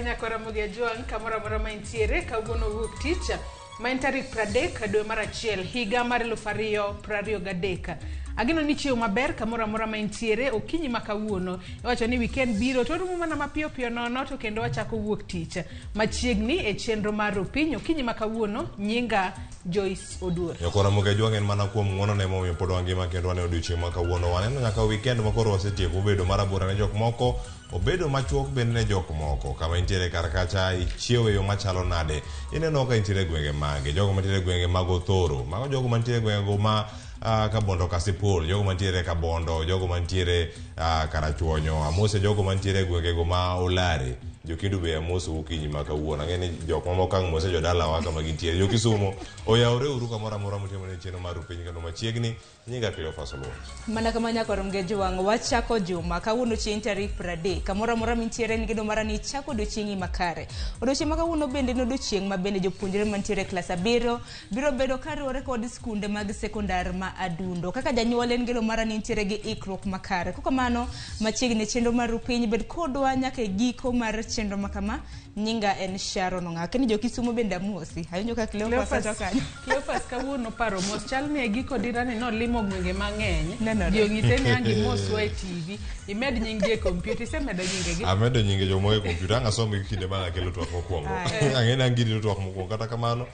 Kamano nyako Ramogi Ajwang' kamoro amora ma intiere kawuono wuok tich ma en tarik 30 dwe mar achiel higa mar 2023. Ageno ni chiew maber kamoro amora ma intiere okinyi ma kawuono. Iwacho ni weekend biro to orumo mana mapiyo piyo nono to kendo wachako wuok tich machiegni e chenro mar Rupiny okinyi ma kawuono. Nyinga Joyce Oduor. Nyako Ramogi Ajwang' en mana kuom ng'wonone momiyo pod wangima kendo waneno odiochieng' ma kawuono. Waneno nyaka weekend ma koro wasetieko obedo mar abora ne jok moko, obedo machuok bende ne jok moko. Kama intiere kar kacha ichiew e yo machalo nade? Ineno ka intiere e gwenge mage? Jogo mantiere e gwenge mag Othoro, mago jogo mantiere e gwenge go ma uh, Kabondo Kasipul, jogo mantiere Kabondo, jogo mantiere uh, Karachuonyo, amose jogo mantiere e gwenge go ma Olare. Jokindu be amoso okinyi ma kawuono. Ang'e ni jok mamoko ang' mose jodalawa kama gintiere. Jo Kisumo oyawre uru kamoro amora mutimo ne chenro mar piny kendo machiegni. Nyinga Cleophas Oluoch. Mana kama nyaka rom gi jwang' wachako juma kawuono chieng' tarik 30 kamoro amora mintiere en gedo mara ni ichako odiochieng'i makare. Odiochieng' ma kawuono bende en odiochieng' ma bende jopuonjre mantiere e klas abiriyo biro bedo kariwore kod skunde mag sekondar ma Adundo. Kaka janyuol en geno mara ni intiere gi ikruok makare. Kokamano machiegni chenro mar Rupiny bed kodwa nyaka e giko mar chenro ma kama. Nyinga en Sharon Ong'aw. Kendo jo Kisumo bende amosi. Awinjo ka Cleophas wacho kanyo. Cleophas kawuono paro mos chal ni e giko dirani nolimo gwenge mang'eny. Nenore. Ji onyise ni ang' imoswa e TV. Imed nying ji e kompyuta. Isemedo nyingegi. Amedo nyinge jomoko e kompyuta. Ang' asom gi kinde mane akelo twak mokwongo. Ang'e ni ang' girito twak mokwongo. Kata kamano,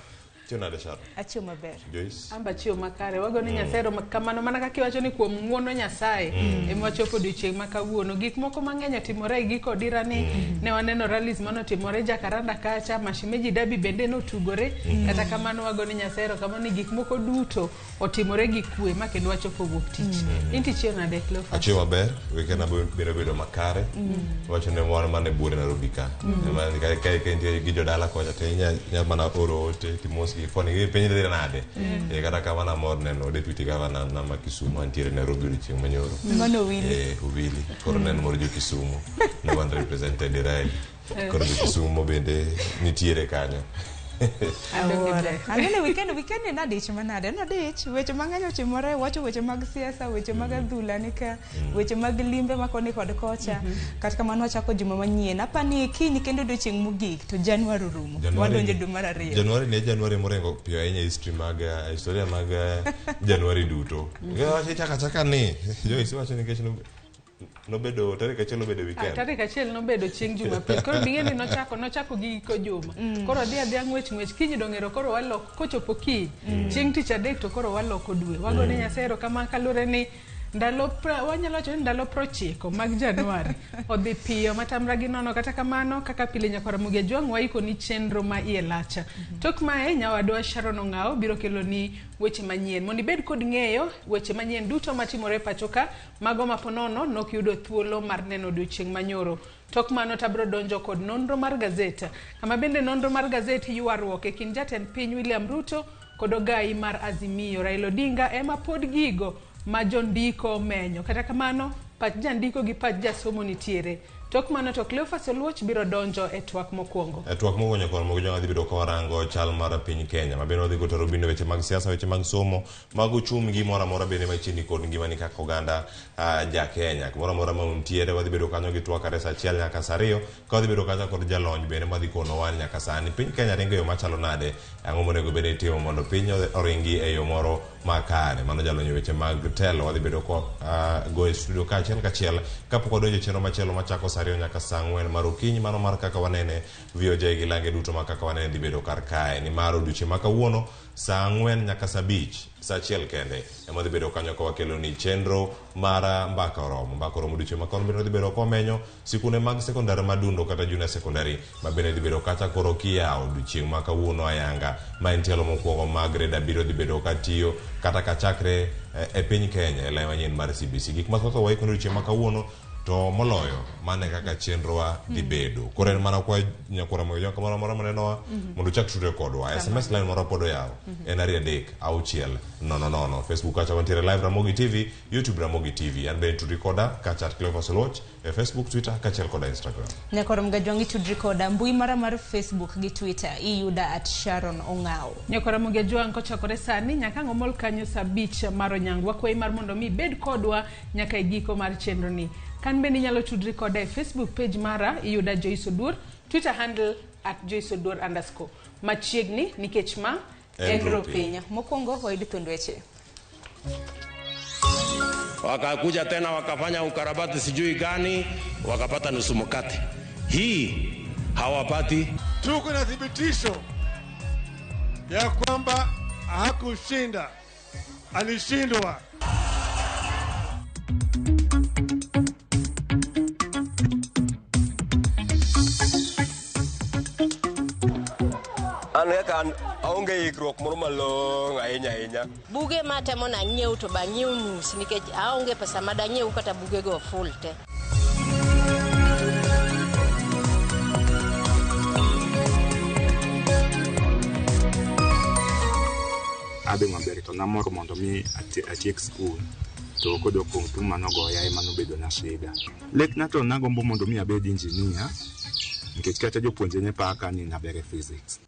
chiew nade Sharon? Achiew maber. Joyce? Amba chiew makare. Wago ni Nyasaye erokamano mana kaka iwacho ni kuom ng'uono Nyasaye ema wachopo odiochieng' ma kawuono. Gik moko mang'eny otimore e giko dirani. Ne waneno rallies manotimore Jacaranda kacha, Mashimeji Derby bende notugore. Kata kamano wago ni Nyasaye erokamano ni gik moko duto otimore gi kwe ma kendo wachopo wuok tich. In to ichiew nade Cleophas? Achiew maber, weekend na bende obedo makare. Wacho ne wan mana e buore Nairobi ka. Ema ka ka ka intie gi jodala kocha to inya inya mana oro ote timosgi koni gi piny dhi nade. Eh, kata kamano amor neno deputy governor na ma Kisumu mantiere Nairobi odiochieng' manyoro. Mano Willy. Eh, Owili. Koro ne en mor jo Kisumu. Ne wan represented e rally. Koro jo Kisumu bende nitiere kanyo. Awuoro. Ang'e ni weekend weekend ni nadich manade nadich weche mang'eny otimore wacho weche mag siasa weche mag adhula ni ka weche mag limbe ma koni kod kocha kata kamano wachako juma manyien apa ni kiny kendo odiochieng' mogik to Januar orumo wadonjo dwe mar ariyo Januari ne Januari moringo piyo ahinya e history mag eh, historia mag eh, Januari duto. Mm. Ichako achaka ni Joyce iwacho nikech nobedo tarik achiel nobedo Ah, weekend. tarik achiel nobedo chieng' Jumapil. Koro bing'e ni nochako nochako gi giko juma. Koro odhi adhiya ng'wech ng'wech kiny dong'ero koro walok kochopo kiny. Chieng' tich adek to koro waloko dwe. Wago ne Nyasaye erokamano kaluwore ni ndalo wanyalo wacho ni ndalo 90 mag Januari odhi piyo matamra gi nono. Kata kamano kaka pile nyakwar Ramogi Ajwang' waiko ni chenro ma iye lach. Tok mae nyawadwa Sharon Ong'aw biro kelo ni weche manyien. Mondo ibed kod ng'eyo weche manyien duto matimore e pacho ka Mago ma ponono nok yudo thuolo mar neno odiochieng' manyoro. Tok mano to abiro donjo kod nonro mar gazet, kama bende nonro mar gazet ywaruok e kind jatend piny William Ruto kod ogayi mar Azimio Raila Odinga ema pod gigo ma jondiko menyo. Kata kamano, pach jandiko gi pach jasomo nitiere. Tok mano to Cleophas Oluoch biro donjo e twak mokwongo. E twak mokwongo nyakwar Mogo Jong' adhi bedo ka warango chal mar piny Kenya ma bende wadhi kotero bende weche mag siasa, weche mag somo, mag uchumi gi moro amora bende machiegni kod ngimani kaka oganda uh, ja Kenya. Kumoro amora ma untiere wadhi bedo kanyo gi twak kare saa achiel nyaka saa ariyo ka wadhi bedo kacha kod jalony bende madhi konowa ni nyaka sani piny Kenya ringo e yo machalo nade, ang'o monego bed ni itimo mondo piny oringi e yo moro makare. Mano jalony e weche mag telo wadhi bedo ko uh, go e studio ka achiel kachiel kapok wadonjo e chenro machielo machako saa ariyo nyaka saa ang'wen mar okinyi mano mar kaka wanene VOJ gi lange duto ma kaka wanene dhi bedo kar kae nimar odiochieng' ma kawuono Saa ang'wen nyaka saa abich, saa achiel kende ema wadhi bedo kanyo ka wakeloni chenro mar Mbaka Oromo. Mbaka Oromo odiochieng' ma kono bende wadhi bedo ka wamenyo sikunde mag sekondari ma Dundo kata Junior Secondary ma bende dhi bedo kacha koro kiyawo odiochieng' ma kawuono ayanga ma en tielo mokwongo ma grade abiriyo dhi bedo ka tiyo kata ka chakre e piny Kenya e lai manyien mar CBC. Gik mathoth waikoni odiochieng' ma kawuono to moloyo mano e kaka chenrowa dhi bedo koro en mana kwa nyakwara moyo kamoro amora manenowa mondo uchak tudre kodwa sms line moro pod oyaw en 2 3 6 0 0 facebook kacha wantiere live ramogi tv youtube ramogi tv an bende tudri koda kacha at Cleophas Oluoch e facebook twitter kaachiel koda instagram Nyakwar Mgajwang' itudri koda mbui mara mar Facebook gi Twitter iyuda at Sharon Ong'aw. Nyakwar Ramogi Ajwang' kochakore sani nyaka ang' omol kanyo saa abich mar onyango. Wakwayi mar mondo mi ibed kodwa nyaka e giko mar chenro ni. Kan bende inyalo tudri koda e Facebook page mara iyuda Joyce Oduor. Twitter handle at Joyce Oduor underscore. Machiegni nikech ma En En piny. piny. Mokwongo wayud thuond weche. Wakakuja tena wakafanya ukarabati sijui gani, wakapata nusu mkate. Hii hawapati. Tuko na thibitisho ya kwamba hakushinda, alishindwa. An kaka an aonge ikruok moro malong'o ahinya ahinya. Buge matemo nang'iew to bang'iew nus nikech aonge pesa madang'iew kata bugego full te. Adhi maber to namor mondo mi atiek skul to kodok kuom tuo manogoya ema nobedo na shida. Lekna to nagombo mondo mi abed engineer nikech kata jopuonje ne paka ni naber e physics.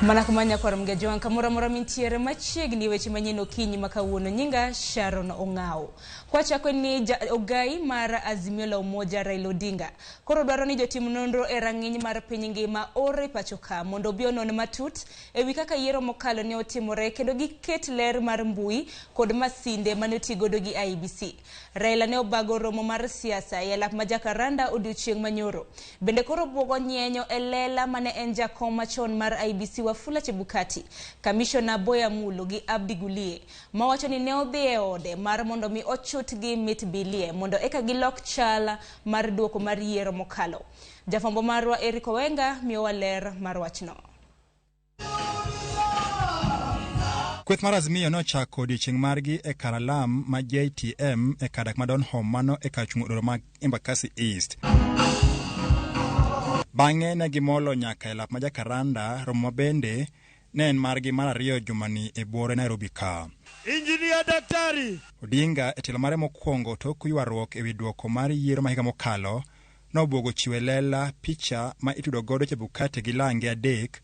Mana kamano nyakwar Mgajwang' kamoro amora mintiere machiegni weche manyien okinyi ma kawuono. Nyinga Sharon Ong'ao. Kwachako ni ogai mar Azimio la Umoja Raila Odinga koro dwaro ni jotim nonro e rang'iny mar piny ngima ore pacho ka mondo obi onon matut ewi kaka yiero mokalo ne otimore kendo giket ler mar mbui kod masinde mane otigodo gi IEBC. Raila ne obago romo mar siasa e alap ma Jacaranda odiochieng' manyoro. Bende koro buogo nyenyo e lela mane en jakom machon mar IEBC Wafula Chebukati, Kamishona Boya Mulu gi Abdi Gulie mawacho ni ne odhi e ode mar mondo mi ochutgi mit bilie mondo eka gilok chal mar duoko mar yiero mokalo. Jafwambo marwa Eric Owenga miyowa ler mar wachno. Kweth mar Azimio nochako odiechieng' margi e kar alam ma JTM e kar dak ma Donholm mano e kar chung' od ma Embakasi East. Bang'e ne gimolo nyaka e lap ma Jacaranda, romo ma bende ne en margi mar ariyo jumani e buore Nairobi ka. Injinia Daktari Odinga e tielo mare mokwongo tok ywaruok ewi duoko mar yiero ma higa mokalo nobuogo chiwo e lela picha ma itudo godo Chebukati gi lange adek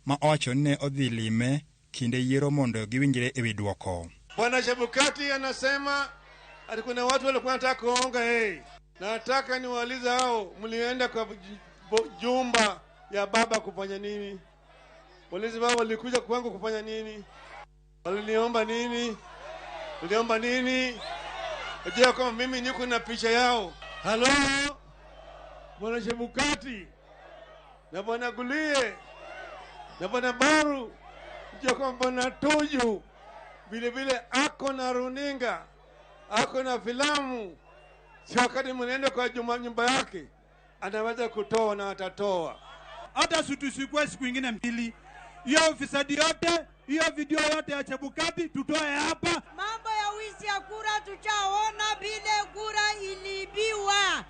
ma owacho ni ne odhi lime kinde yiero mondo giwinjre ewi duoko. Bwana Chebukati anasema ati kuna watu walikuwa wanataka kuonga yeye. Nataka niwaulize hao, mlienda kwa jumba ya baba kufanya nini? Polisi wao walikuja kwangu kufanya nini? Waliniomba nini? Waliomba nini? Wajua kama mimi niko na picha yao. Halo, Bwana Chebukati na Bwana Gulie na Bwana Baru, jua kwamba Bwana Tuju vile vile ako na runinga, ako na filamu. Si wakati mnaenda kwa juma nyumba yake anaweza kutoa na atatoa. Hata tusikue siku ingine mbili, hiyo ufisadi yote, hiyo video yote ya Chebukati tutoe hapa. Mambo ya wizi ya kura tuchaona vile kura iliibiwa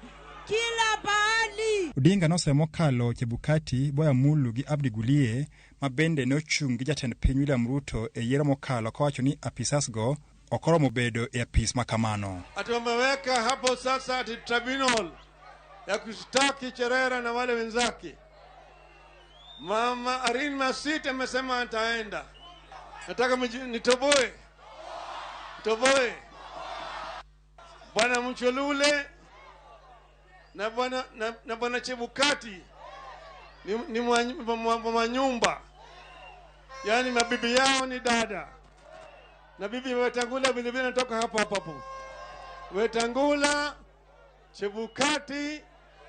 kila pahali. Odinga nosemo mokalo Chebukati, Boya Mulu gi Abdi Gulie ma bende ne ochung' gi jatend piny William Ruto e yiero mokalo kowacho ni apisas go ok oromo bedo e apis ma kamano. Ati wameweka hapo sasa ati tribunal ya kushtaki Cherera na wale wenzake. Mama Irene Masit amesema ataenda. Nataka nitoboe. Nitoboe. Bwana Mchelule na bwana na bwana Chebukati ni mwa nyumba. Yaani mabibi yao ni dada. Na bibi Wetangula vile vile natoka hapo hapo hapo. Wetangula, Chebukati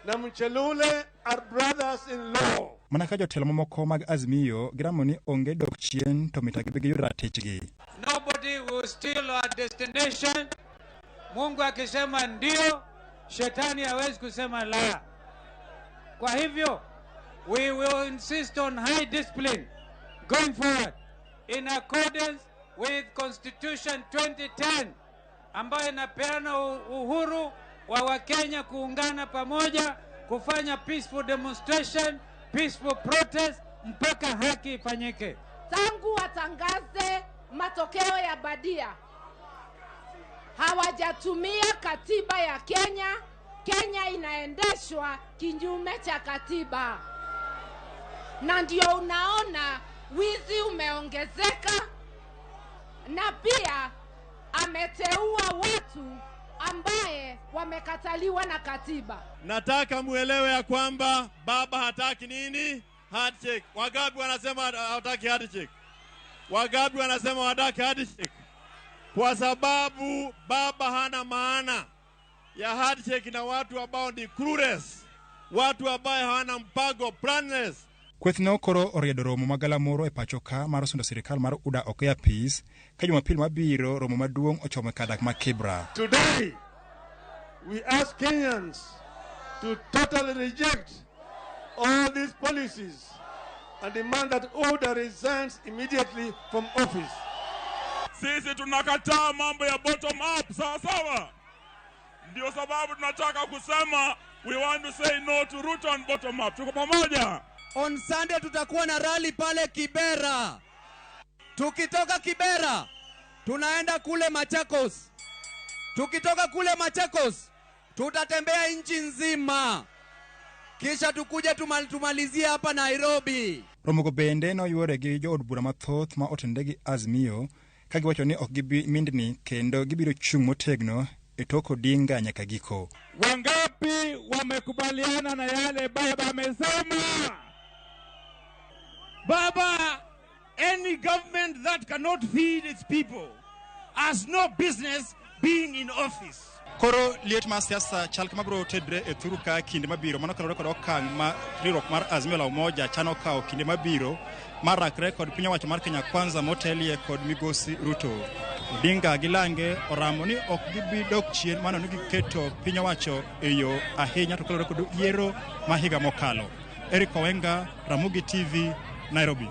na Mchelule are brothers in law. Mana ka jotelo mamoko mag Azimio giramo ni onge dok chien to mita gibigi yudo ratichgi. Nobody will steal our destination. Mungu akisema ndio, shetani hawezi kusema la. Kwa hivyo, we will insist on high discipline going forward in accordance with Constitution 2010 ambayo inapeana uhuru wa Wakenya kuungana pamoja kufanya peaceful demonstration, peaceful protest mpaka haki ifanyike. Tangu watangaze matokeo ya badia, hawajatumia katiba ya Kenya. Kenya inaendeshwa kinyume cha katiba. Na ndio unaona wizi umeongezeka, na pia ameteua watu ambaye wamekataliwa na katiba. Nataka muelewe ya kwamba baba hataki nini? Handshake. Wangapi wanasema hataki handshake? Wangapi wanasema hataki handshake? Kwa sababu baba hana maana ya handshake na watu ambao ni clueless, watu ambao hawana mpango, planless. Kwethno koro oriedo romo ma galamoro e pacho ka mar sundo sirikal mar UDA ok e apis ka Jumapil mabiro romo maduong' ochomo e kar dak ma Kibra. Today, we ask Kenyans to totally reject all these policies and demand that UDA resigns immediately from office. Sisi tunakataa mambo ya bottom up, sawa sawa. Ndio sababu tunataka kusema we want to say no to Ruto and bottom up. Tuko pamoja. On Sunday tutakuwa na rally pale Kibera. Tukitoka Kibera tunaenda kule Machakos. Tukitoka kule Machakos tutatembea nchi nzima. Kisha tukuje tumalizie hapa Nairobi. Romogo bende noyuore gi jood bura mathoth ma otende gi Azimio ka giwacho ni ok gibi mindni kendo gibiro chung' motegno e tok Odinga nyaka giko. Wangapi wamekubaliana na yale baba amesema? Baba, any government that cannot feed its people has no business being in office. Koro liet mar siasa chal kama biro tedre e thuru ka kinde mabiro mano kaluwore kod okang' ma riwruok mar Azimio la Umoja chano kawo kinde mabiro mar rakre kod piny owacho mar Kenya Kwanza motelie kod migosi Ruto. Odinga gi Lange oramo ni ok gibi dok chien mano ni giketo piny owacho e yo ahinya to kaluwore kod yiero ma higa mokalo. Eric Owenga, Ramogi TV, Nairobi.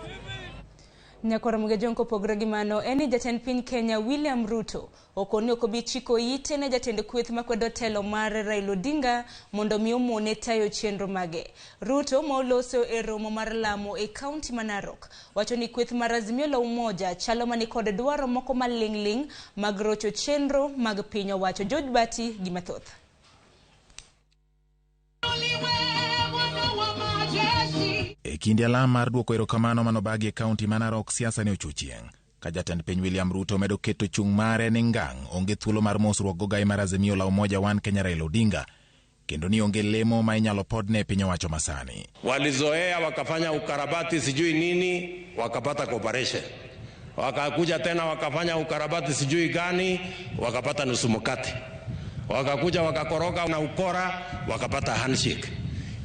Nyakoro Mugejong kopogore gi mano en ni jatend piny Kenya William Ruto okoni ok obi chiko ite ne jatend kweth makwedo telo mar Raila Odinga mondo mi omone tayo chenro mage. Ruto ma oloso e romo mar lamo e kaunti ma Narok wacho ni kweth mar Azimio la Umoja chalo mani kod dwaro moko maling'ling' mag rocho chenro mag piny owacho. George Bati gi mathoth. E kinde alam mar duoko erokamano manobagi e kaunti ma Narok, siasa ne ocho chieng' ka jatend piny William Ruto medo keto chung' mare ni ngang' onge thuolo mar mosruok gogai mar Azimio la Umoja One Kenya Raila Odinga kendo ni onge lemo ma inyalo podne e piny owacho masani. Walizoea wakafanya ukarabati sijui nini, wakapata cooperation. Wakakuja tena wakafanya ukarabati sijui gani, wakapata nusu mkate. Wakakuja wakakoroga na ukora, wakapata handshake.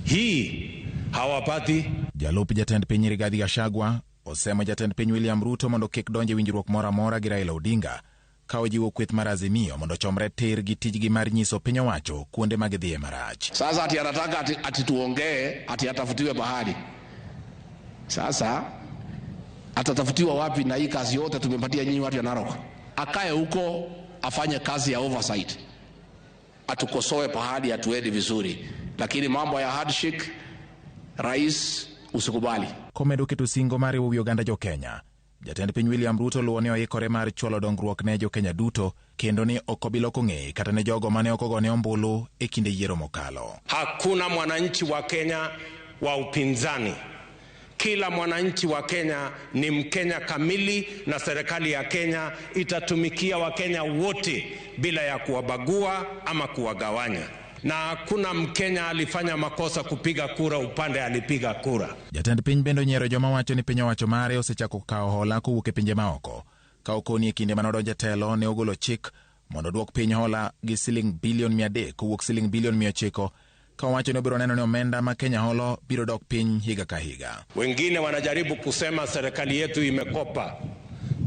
Hii hawapati. Jalup jatend piny Rigathi Gachagua osemo jatend piny William Ruto mondo kik donje winjruok moro amora gi Raila Odinga ka ojiwo kweth mar Azimio mondo chomre tir gi tijgi mar nyiso piny owacho kuonde ma gidhiye marach. Sasa ati anataka ati tuongee ati atafutiwe bahari. Sasa atatafutiwa wapi na hii kazi yote tumepatia nyinyi watu ya Narok? Akae huko afanye kazi ya oversight, atukosoe pahali atuendi vizuri, lakini mambo ya handshake, Rais usikubali. Komedo keto singo mar riwo wi oganda jo Kenya, jatend piny William Ruto luwo ni oikore mar chwalo dongruok ne jo Kenya duto kendo ni ok obi loko ng'eye kata ne jogo mane ok ogone ombulu e kinde yiero mokalo. Hakuna mwananchi wa Kenya wa upinzani. Kila mwananchi wa Kenya ni Mkenya kamili, na serikali ya Kenya itatumikia Wakenya wote bila ya kuwabagua ama kuwagawanya. Na hakuna Mkenya alifanya makosa kupiga kura upande alipiga kura. Jatend piny bende onyiero joma wacho ni piny owacho mare osechako kawo hola kowuok e pinje maoko. Ka okoni e kinde manodonjo e telo ne ogolo chik mondo duok piny hola gi siling bilion 300 kowuok siling bilion 900 ka owacho ni obiro neno ni omenda ma Kenya holo biro dok piny higa ka higa. Wengine wanajaribu kusema serikali yetu imekopa.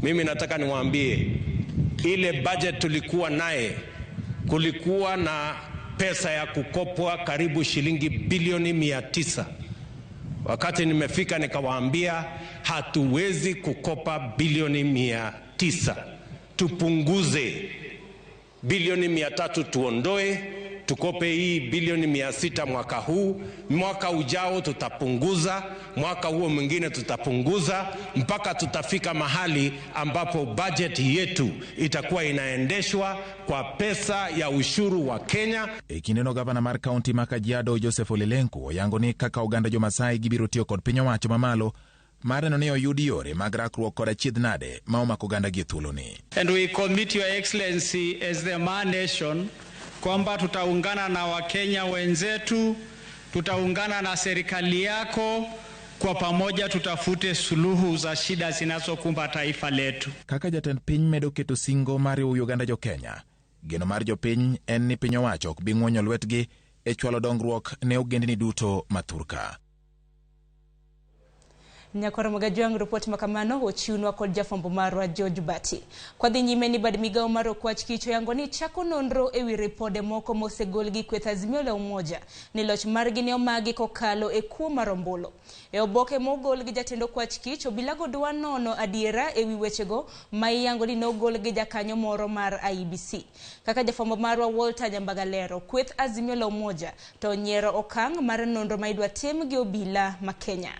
Mimi nataka niwaambie ile budget tulikuwa naye, kulikuwa na pesa ya kukopwa karibu shilingi bilioni 900. Wakati nimefika nikawaambia hatuwezi kukopa bilioni 900, tupunguze bilioni 300 tuondoe, Tukope hii bilioni 600 mwaka huu, mwaka ujao tutapunguza, mwaka huo mwingine tutapunguza, mpaka tutafika mahali ambapo budget yetu itakuwa inaendeshwa kwa pesa ya ushuru wa Kenya. E kindeno gavana mar kaunti ma Kajiado Joseph Ole Lenku oyango ni kaka oganda jo-Masai gibiro tiyo kod piny owacho mamalo mar neno ni oyud yore mag rakruok kod achiedh nade ma omako oganda gi e thuoloni. And we commit Your Excellency as the Ma Nation kwamba tutaungana na Wakenya wenzetu, tutaungana na serikali yako, kwa pamoja tutafute suluhu za shida zinazokumba taifa letu. Kaka jatend piny medo keto singo mar riwo oganda jo-Kenya, geno mar jopiny en ni piny owacho ok bi ng'wonyo lwetgi e chwalo dongruok ne ogendni duto ma thurka. Nyakwar Magajwang', ripot makamano ochiwnwa kod jafwambo marwa George Bati. Kwadhi nyime ni bad migawo mar okwach kich oyango ni chako nonro ewi ripode moko mosegol gi kweth Azimio la Umoja ni loch margi ne omagi kokalo e kuo mar ombulu. E oboke mogol gi jatend okwach kich, obilago dwa nono adiera ewi wechego ma iyango ni nogol gi jakanyo moro mar IEBC. Kaka jafwambo marwa Walter Nyambaga lero, kweth Azimio la Umoja to onyiero okang' mar nonro ma idwa tim gi obila ma Kenya.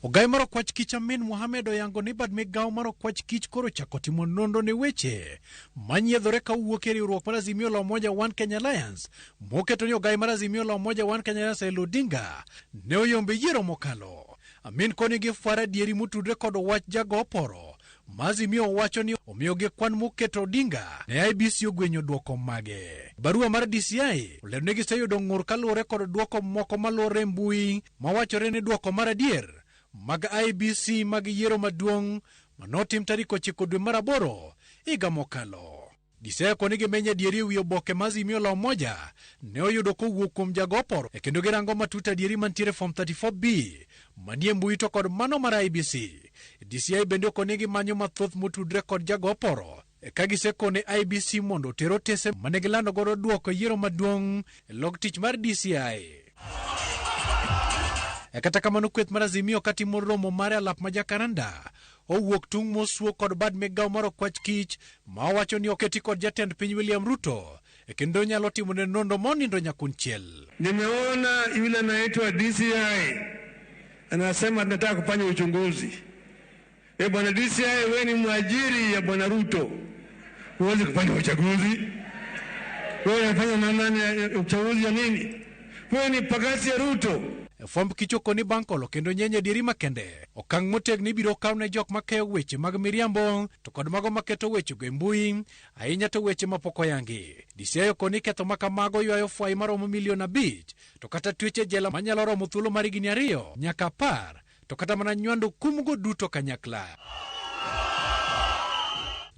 Ogai mar okwach kich Amin Mohamed oyango ni bad migawo mar okwach kich koro chako timo nonro ne weche manyiedhore kawuok e riwruok mar Azimio la Umoja One Kenya Alliance moketo ni ogai mar Azimio la Umoja One Kenya Alliance Raila Odinga ne oyombe yiero mokalo. Amin koni gifwaro adieri motudre kod wach jago oporo ma Azimio wacho ni omiyogi kwan moketo Odinga ne IEBC ogwenyo duoko mage. Barua mar DCI olero ni giseyudo ng'ur kaluwore kod duoko moko maluwore e mbui mawachore ni duoko mar adier mag IEBC mag yiero maduong' manotim tarik 9 dwe mar 8 higa mokalo. DCI koni gimenyo adieri ewi oboke ma Azimio la Umoja ne oyudo kowuok kuom jago oporo e kendo girango matut adieri mantiere form 34B manie mbui to kod mano mar IEBC. DCI bende okoni gimanyo mathoth motudre kod jago oporo ka gisekone IEBC mondo oter otese mane gilando godo duoko yiero maduong' e log tich mar DCI. E kata kamano kweth mar Azimio katimo romo mare alap ma Jacaranda owuok tung' mosuo kod bad migawo mar okwach kich ma owacho ni oketi kod jatend piny William Ruto e kendo nyalo timone nonro monindo nyakunchiel. Nimeona yule anaitwa DCI anasema tunataka kufanya uchunguzi. E bwana DCI, wewe ni mwajiri ya bwana Ruto, huwezi kufanya uchaguzi. Wewe unafanya na nani uchaguzi ya nini? Wewe ni pagasi ya Ruto. Fwamb kich okoni bang' kolo kendo nyenye adieri makende. Okang' motegno ibiro kaw ne jok makeyo weche mag miriambo to kod mago maketo wechego e mbui, ahinya to weche mapok oyangi. DCI okoni ketho ma kamago ywayo fwai maromo milion 5 to kata twech e jela manyalo romo thuolo mar higni 2 nyaka 10 to kata mana nywando kumgo duto kanyakla.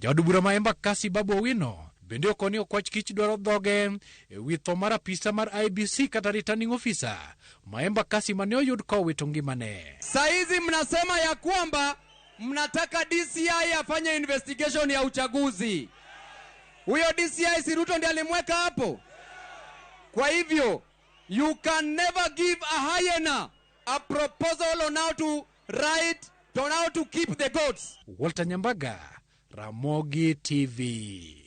Jaod bura ma Embakasi Babu Owino bende okoni okwach kich dwaro dhoge e wi tho mar apisa mar IEBC kata returning officer ma Embakasi mane oyud kowito ngimane. Saizi mnasema ya kwamba mnataka DCI afanye investigation ya uchaguzi. Huyo DCI si Ruto ndiye alimweka hapo? Kwa hivyo you can never give a hyena a proposal on how to write, on how to keep the goats. Walter Nyambaga, Ramogi TV.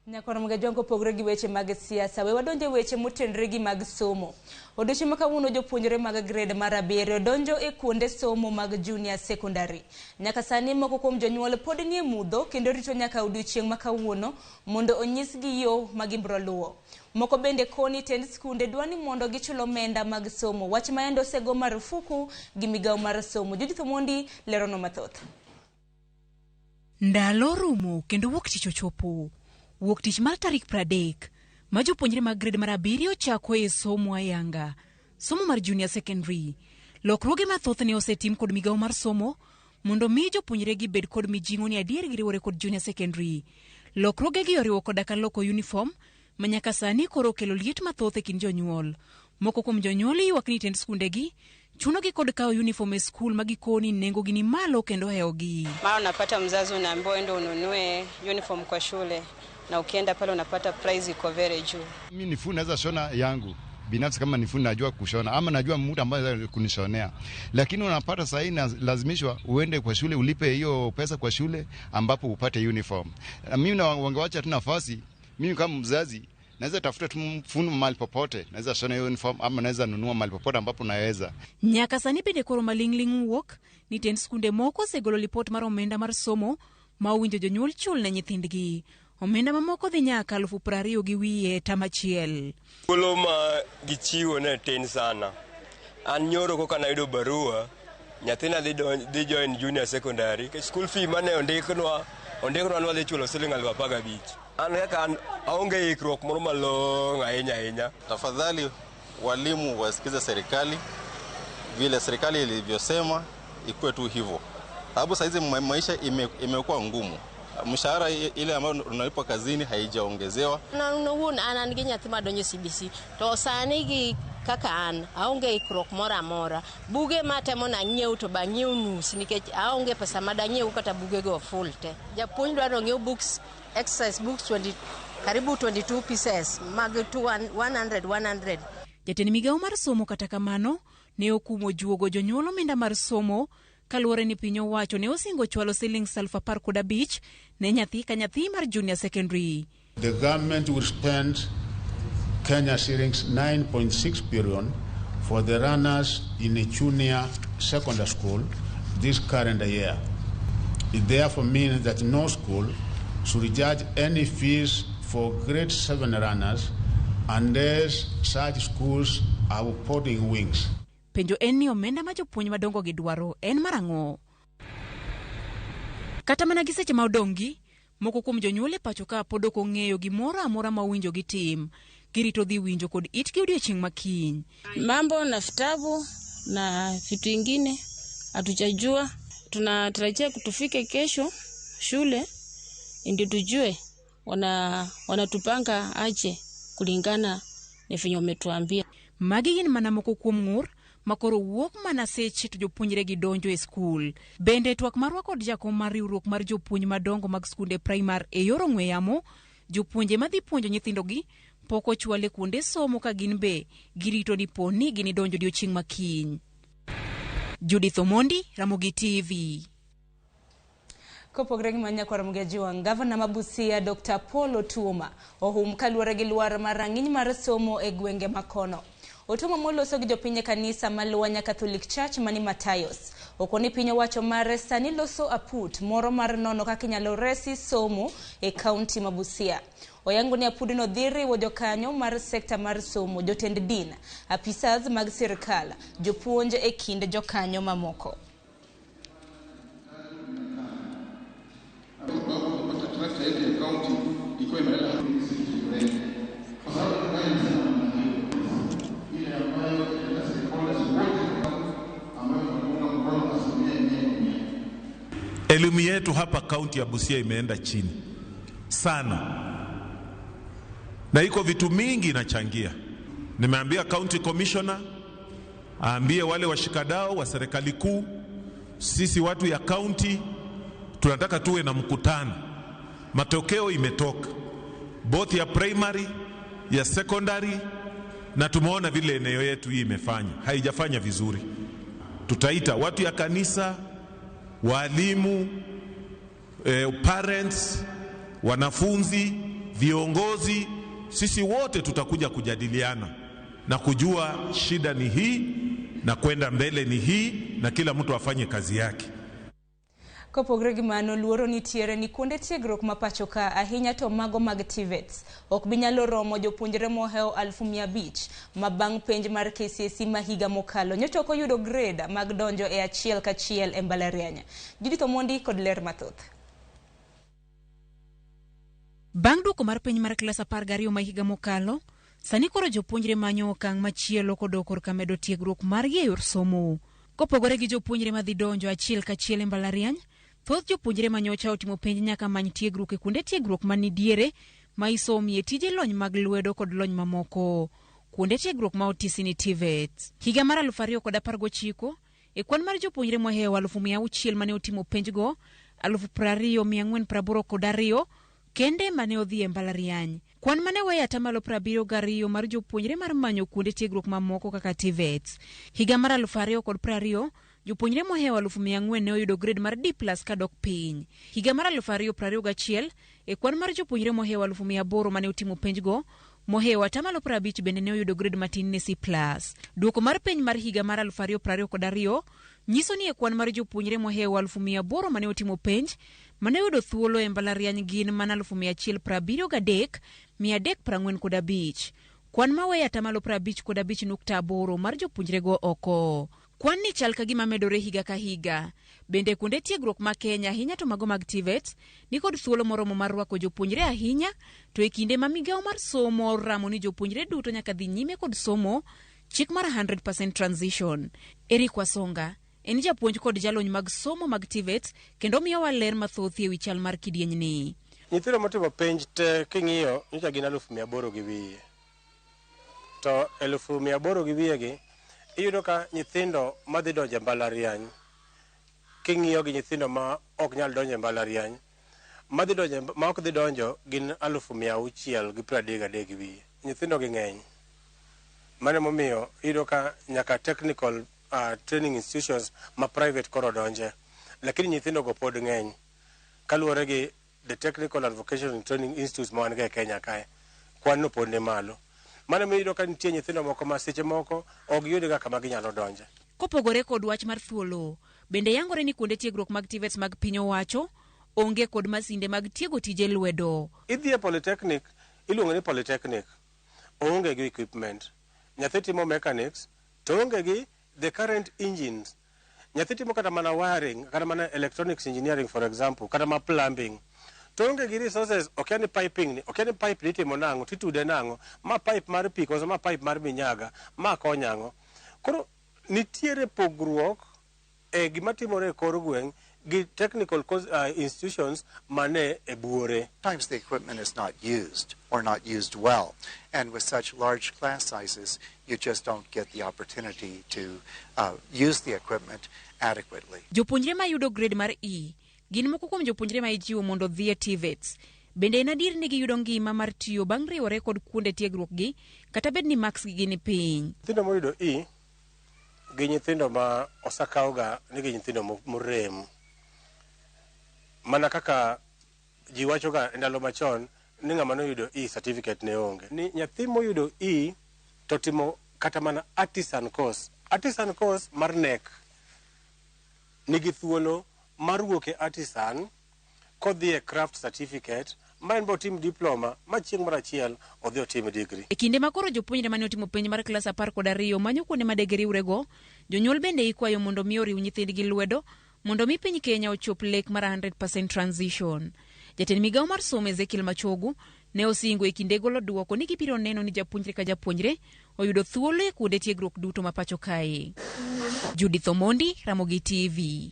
Nyakwar Magajwang' kopogore gi weche mag siasa, we wadonje weche motenore gi mag somo. Odiochieng' ma kawuono jopuonjre mag grade mar 7 donjo e kuonde somo mag junior secondary. Nyaka sani moko kuom jonyuol pod nie mudho kendo rito nyaka odiochieng' ma kawuono mondo onyisgi yo ma gibiro luwo. Moko bende koni tend skunde dwa ni mondo gichul omenda mag somo. Wach ma endo osego marufuku gi migawo mar somo. Judith Omondi lerono mathoth. Ndalo rumo kendo wuok tich ochopo. Wuok tich mar tarik 30 ma jopuonjre mag grade mar 7 chako e somo ayanga, somo mar junior secondary. Lokruoge mathoth ne osetim kod migawo mar somo mondo mi jopuonjre gi bed kod mijing'o ni adier giriwore kod junior secondary. Lokruoge gi oriwo koda ka loko uniform ma nyaka sani koro okelo liet mathoth e kind jonyuol. Moko kuom jonyuol ywak ni tend skundegi chunogi kod kawo uniform e skul ma gikoni nengogi ni malo kendo hewogi. Mara unapata mzazi unaambiwa ende ununue uniform kwa shule na ukienda pale unapata price iko very juu. Mimi ni fundi, naweza shona yangu binafsi, kama ni fundi najua kushona ama najua mtu ambaye kunishonea, lakini unapata sasa lazimishwa uende kwa shule ulipe hiyo pesa kwa shule ambapo upate uniform. Mimi na wangewacha tu nafasi Mimi kama mzazi naweza tafuta tu fundi mahali popote, naweza shona hiyo uniform ama naweza nunua mahali popote ambapo naweza. Nyaka sani bende koro maling'ling' wuok ni tend skunde moko osegolo lipot mar omenda mar somo ma owinjo jonyuol chul ne nyithindgi. Omenda mamoko dhi nyaka 20,000 e tam achiel. Thuolo ma gichiwo ne tin sana. An nyoro koka nayudo barua, nyathina dhi join junior secondary. School fee mane ondiknwa ni wadhi chulo siling 15,000. An kaka an aonge ikruok moro malong'o ahinya ahinya. Tafadhali walimu wasikize serikali, vile serikali ilivyosema ikuwe tu hivyo. Sababu saizi maisha imekuwa ngumu. Mshahara ile ambayo unalipwa kazini haijaongezewa. Na wuon an an gi nyathi madonjo CBC to sani gi kaka an aonge ikruok moro amora. Buge matemo nang'iew to bang'iew nus nikech aonge pesa madang'iew kata bugego full te. Japuonj dwaro ng'iew books, exercise books 20, karibu 22 pieces mag 100 100. Jatend migawo mar somo kata kamano ne okumo juogo jonyuol omenda mar somo kaluwore ni piny owacho ne osingo chwalo siling 15,000 ne nyathi ka nyathi mar junior secondary. The government will spend Kenya shillings 9.6 billion for the runners in a junior secondary school this current year. It therefore means that no school should charge any fees for grade 7 runners unless such schools are boarding wings. Penjo en ni omenda ma jopuonj madongo gi dwaro en mar ang'o? Kata mana gi seche ma odong'gi, moko kuom jonyuol e pacho ka pod ok ong'eyo gimoro amora ma owinjo gitim. Girito dhi winjo kod itgi odiochieng' ma kiny. Mambo na vitabu na vitu ingine hatujajua. Tunatarajia tufike kesho shule ndio tujue wanatupanga aje kulingana na venye wametuambia. Magi gin mana moko kuom ng'ur makoro wuok mana seche to jopuonjre gi donjo e skul. Bende twak marwa kod jakom mar riwruok mar jopuonj madongo mag skunde primar e yor ong'we yamo, jopuonje madhi puonjo nyithindogi pok ochwal e kuonde somo ka gin be girito ni po ni ginidonjo odiochieng' ma kiny. Judith Omondi, Ramogi TV. Kopogre gi manyakwa Ramogi Ajiwang', gavana ma Busia Dr. Paul Otuoma ohum kaluwore gi lwar mar rang'iny mar somo e gwenge makono. Otuoma moloso gi jopiny e kanisa ma Lwanya Catholic Church mani Matayos okoni piny owacho mare sani loso aput moro mar nono kaka inyalo resi somo e kaunti ma Busia. Oyango ni apudno dhi riwo jokanyo mar sekta mar somo, jotend din, apisas mag sirkal, jopuonj e kind jokanyo mamoko. Elimu yetu hapa kaunti ya Busia imeenda chini sana, na iko vitu mingi inachangia. Nimeambia county commissioner aambie wale washikadau wa serikali kuu, sisi watu ya county tunataka tuwe na mkutano. Matokeo imetoka both ya primary, ya secondary, na tumeona vile eneo yetu hii imefanya, haijafanya vizuri. Tutaita watu ya kanisa, walimu, parents, wanafunzi, viongozi, sisi wote tutakuja kujadiliana na kujua shida ni hii na kwenda mbele ni hii, na kila mtu afanye kazi yake. Kopogre gi mano, luoro nitiere ni kuonde tiegruok ma pacho ka ahinya to mago mag TVETs ok bi nyalo romo jopuonjre mohewo 500,000 ma bang' penj mar KCSE ma higa mokalo nyocha ok oyudo grade mag donjo e achiel kachiel e mbalariany. Judith Omondi kod ler mathoth. Bang' duoko mar penj mar klas 12 ma higa mokalo, sani koro jopuonjre manyo okang' machielo kodok korka medo tiegruok margi e yor somo. Kopogore gi jopuonjre madhi donjo achiel kachiel e mbalariany, thoth jopuonjre manyocha otimo penj nyaka many tiegruok e kuonde tiegruok manidiere ma isomie tije lony mag lwedo kod lony mamoko. Kuonde tiegruok ma otisi ni TVET. Higa mar 2019, e kwan mar jopuonjre mohewo 600,000 mane otimo penjgo, 20,482 kende mane odhi e mbalariany. Kwan mane weyo atamalo 72 mar jopuonjre mar manyo kuonde tiegruok mamoko kaka TVET. Higa mar 2020, Jopuonjre mohewo 4,000 ne oyudo grade mar D+ kadok piny. Higa mar 2021, e kwan mar jopuonjre mohewo 800,000 mane otimo penjgo, mohewo 50% bende ne oyudo grade matin ne C+. Duoko mar penj mar higa mar 2022 nyiso ni e kwan mar jopuonjre mohewo 800,000 mane otimo penj, mane oyudo thuolo e mbalariany gin mana 173,345. Kwan maweyo 55.8% mar jopuonjrego oko. Kwan ni chal ka gima medore higa ka higa. Bende kuonde tiegruok ma Kenya ahinya to mago mag TVET ni kod thuolo moromo mar rwako jopuonjre ahinya to e kinde ma migawo mar somo oramo ni jopuonjre duto nyaka dhi nyime kod somo chik mar 100% transition. Eric Wasonga en japuonj kod jalony mag somo mag TVET kendo miyowa ler mathoth ewi chal mar kidienyni. Nyithindo motimo penj te king'iyo nyocha gin 800,000 gi wiye. To 800,000 gi wiye gi iyudo ka nyithindo madhi donjo e mbalariany king'iyo gi nyithindo ma ok nyal donjo e mbalariany madhi donjo ma ok dhi donjo gin 633,000 gi wiye. Nyithindo gi ng'eny. Mano emomiyo iyudo ka nyaka technical training institutions ma private koro donje. Lakini nyithindo go pod ng'eny kaluwore gi the technical and vocational training institutes ma wan go e Kenya kae. Kwan no pod ni malo. Mano emomiyo iyudo ka nitie nyithindo moko ma seche moko ok giyud ga kama ginyalo donje. Kopogore kod wach mar thuolo, bende yangore ni kuonde tiegruok mag TVETs mag piny owacho onge kod masinde mag tiego tije lwedo. Idhi e polytechnic, iluongo ni polytechnic, oonge gi equipment. Nyathi timo mechanics, to oonge gi the current engines. Nyathi timo kata mana wiring, kata mana electronics engineering for example, kata ma plumbing. To onge gi resources, okia ni piping ni, okia ni pipe ni itimo nang'o, titude nang'o, ma pipe mar pi koso ma pipe mar minyaga, ma konyo ang'o. Koro nitiere pogruok e gima timore e kor gweng' gi technical institutions mane e buore. Sometimes the equipment is not used or not used well, and with such large class sizes, you just don't get the opportunity to use the equipment adequately. Jopuonjre mayudo grade mar E gin moko kuom jopuonjre ma ijiwo mondo odhi e TVETs. Bende en adier ni giyudo ngima mar tiyo bang' riwore kod kuonde tiegruok gi kata bed ni marks gi ni piny. Nyithindo moyudo E gi nyithindo ma osakawga ni gi nyithindo morem. Mana kaka ji wachoga e ndalo machon ni ng'ama noyudo E certificate ne onge. Ni nyathi moyudo E to timo kata mana artisan course. Artisan course mar KNEC nigi thuolo mar wuok e artisan kodhi e craft certificate ma en bo otim diploma ma chieng' moro achiel odhi otim degree. E kinde ma koro jopuonjre mane otimo penj mar klas 12 manyo kuonde ma degiriwrego, jonyuol bende ikwayo mondo mi oriw nyithindgi lwedo mondo mi piny Kenya ochop lek mar 100% transition. Jatend migawo mar somo Ezekiel Machogu ne osingo e kinde golo duoko ni gibiro neno ni japuonjre ka japuonjre oyudo thuolo e kuonde tiegruok duto ma pacho kae. Judith Omondi, Ramogi TV.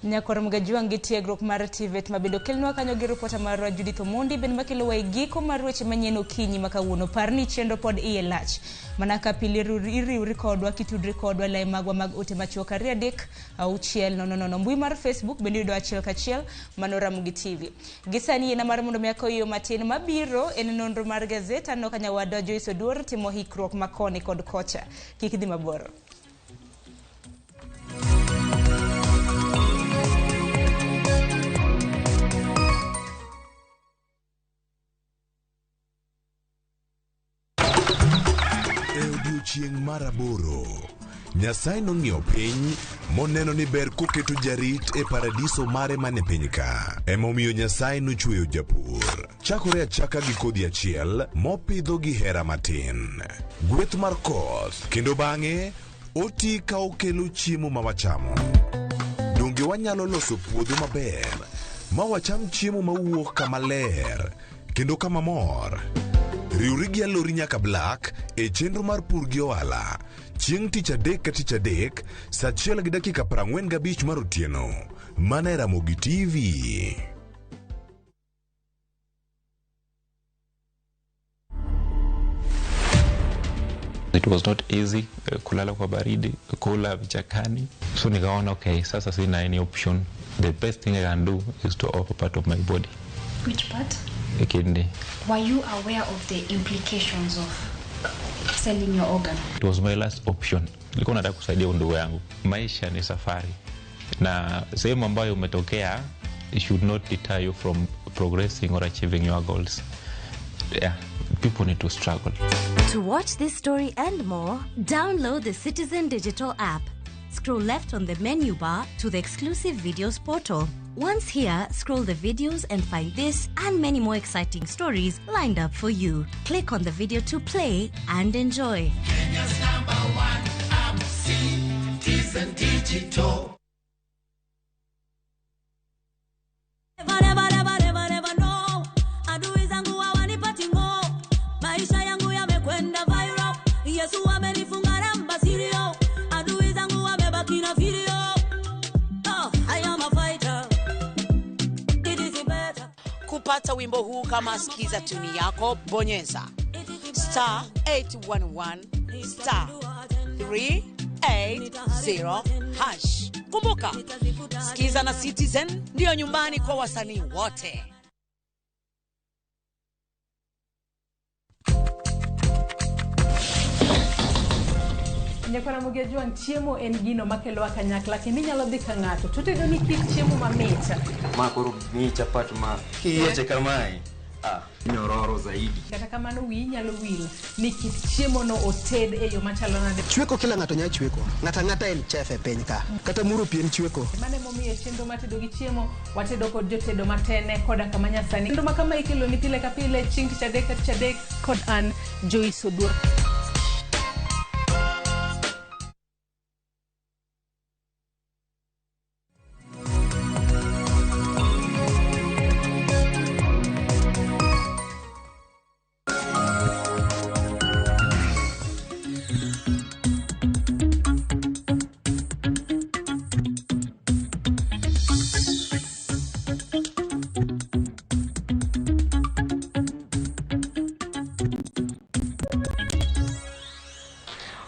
Nyakwar Mgajuang' gi tiegruok mar TVET ma bende okelnwa kanyo gi ripota marwa Judith Omondi bende makelowa e giko mar weche manyien okinyi ma kawuono. Par ni chenro pod iye lach. Mana ka pile iriwri kodwa kitudri kodwa lai magwa mag ote machuok 2 3 6 0 0. Mbui mar Facebook bende yudo achiel kachiel mano Ramogi TV. Gi sani yiena mar mondo mi akoyo matin mabiro en nonro mar gazet. Aneno ka nyawadwa Joyce Oduor timo hikruok ma koni kod kocha. Kik idhi mabor. E odiechieng' mar aboro, Nyasaye nong'iyo piny moneno ni ber koketo jarit e paradiso mare mane piny ka. Emomiyo Nyasaye nochweyo japur. Chakore achaka gi kodhi achiel mopidho gi hera matin. Gweth mar koth kendo bang'e oti ka okelo chiemo ma wachamo. Donge wanyalo loso puodho maber ma wacham chiemo mawuok kama ler kendo kama mor? Riwri gi Alori nyaka Black e chenro mar pur gi ohala chieng' tich adek ka tich adek saa 1:45 mar otieno mana e Ramogi TV. It was not easy, kulala kwa baridi, kula vichakani. So nikaona okay, sasa sina any option. The best thing I can do is to offer part of my body. Which part? A kidney. Were you aware of the implications of Selling your organ. It was my last option. Nilikuwa nataka kusaidia ndugu yangu. Maisha ni safari, na sehemu ambayo umetokea it should not deter you from progressing or achieving your goals. Yeah, people need to struggle. To watch this story and more, download the Citizen Digital app. Scroll left on the menu bar to the exclusive videos portal. Once here, scroll the videos and find this and many more exciting stories lined up for you. Click on the video to play and enjoy. Kenya's number one app, Citizen Digital. Never, never, never, never, never know. Adui zangu hawanipati ngo. Maisha yangu yamekwenda viral. Yesu amenifunga namba sirio. Adui zangu wamebaki na video. Oh, I am a fighter. It is better. Kupata wimbo huu kama skiza tuni yako, bonyeza star 811 star 380 hash. Kumbuka, Skiza na Citizen ndiyo nyumbani kwa wasanii wote. Nyakwara Mugejuang, chiemo en gino makelowa kanyakla kendo inyalo dhi ka ng'ato to tedo ni kit chiemo mamit. Ma koro mi chapat ma kiyieche kamae ah, nyororo zaidi. Kata kamano wiyi nyalo wil ni kit chiemo no oted e yo machalo nade. Chweko kila ng'ato nyalo chweko. Ng'ato ang'ata en chef e piny ka. Kata muro pi en chweko. Mano emomiyo e chenro mar tedo gi chiemo watedo kod jotedo matene koda kama nyasani. Chenro ma kama ikelo ni pile ka pile chieng' tich adek ka tich adek kod an Joyce Oduor.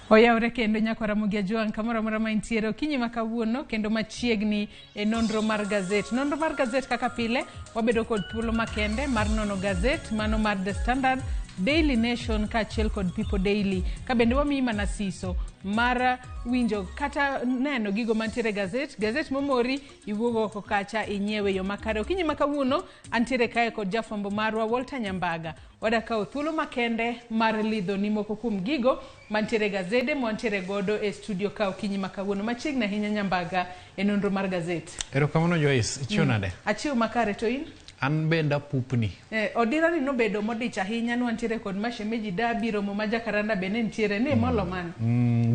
Oyawre kendo nyakwara Mugiajuang kamoro amora ma intiere okinyi ma kawuono kendo machiegni e nonro mar gazet. Nonro mar gazet kaka pile wabedo kod thuolo makende mar nono gazet mano mar The Standard, Daily Nation kaachiel kod People Daily. Ka bende wamiyi mana siso mar winjo kata neno gigo mantiere gazet. Gazet momori iwuog oko kacha inyiewe yo makare. Okinyi ma kawuono antiere kae kod jafwambo marwa Walter Nyambaga. Wadakawo thuolo makende mar lidho ni moko kuom gigo mantiere gazede mwantiere godo e studio ka okinyi ma kawuono. Machiegni ahinya Nyambaga e nonro mar gazet. Erokamano Joyce, ichiew nade? Achiew makare to in? An bende apupni. Odira ni nobedo modich ahinya nwantiere kod mashemeji dabi romo ma Jacaranda bende nitiere ni molo mano.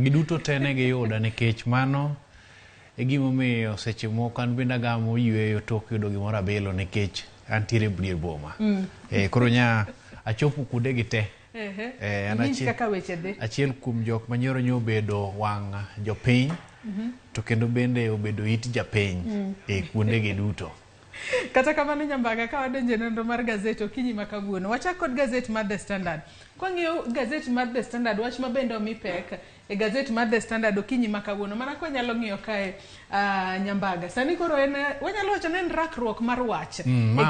Giduto te ne giyuda nikech mano e gimomiyo seche moko an bende agamo yweyo tok yudo gimoro abilo nikech antiere e boma. Koro nya achopo kuonde gi te. An kaka weche dhi. Achiel kuom jok manyoro nyo obedo wang' jopiny to kendo bende obedo it japiny e kuonde gi duto. Kata kamano Nyambaga, ka wadonjo e nonro mar gazet okinyi ma kawuono, wachak kod gazet mar The Standard. Kwang'iyo gazet mar The Standard, wach ma bende omi pek e gazet mar The Standard okinyi ma kawuono, mana kwa nyalo ng'iyo kae Nyambaga. Sani koro en wanyalo wacho ni en rakruok mar wach e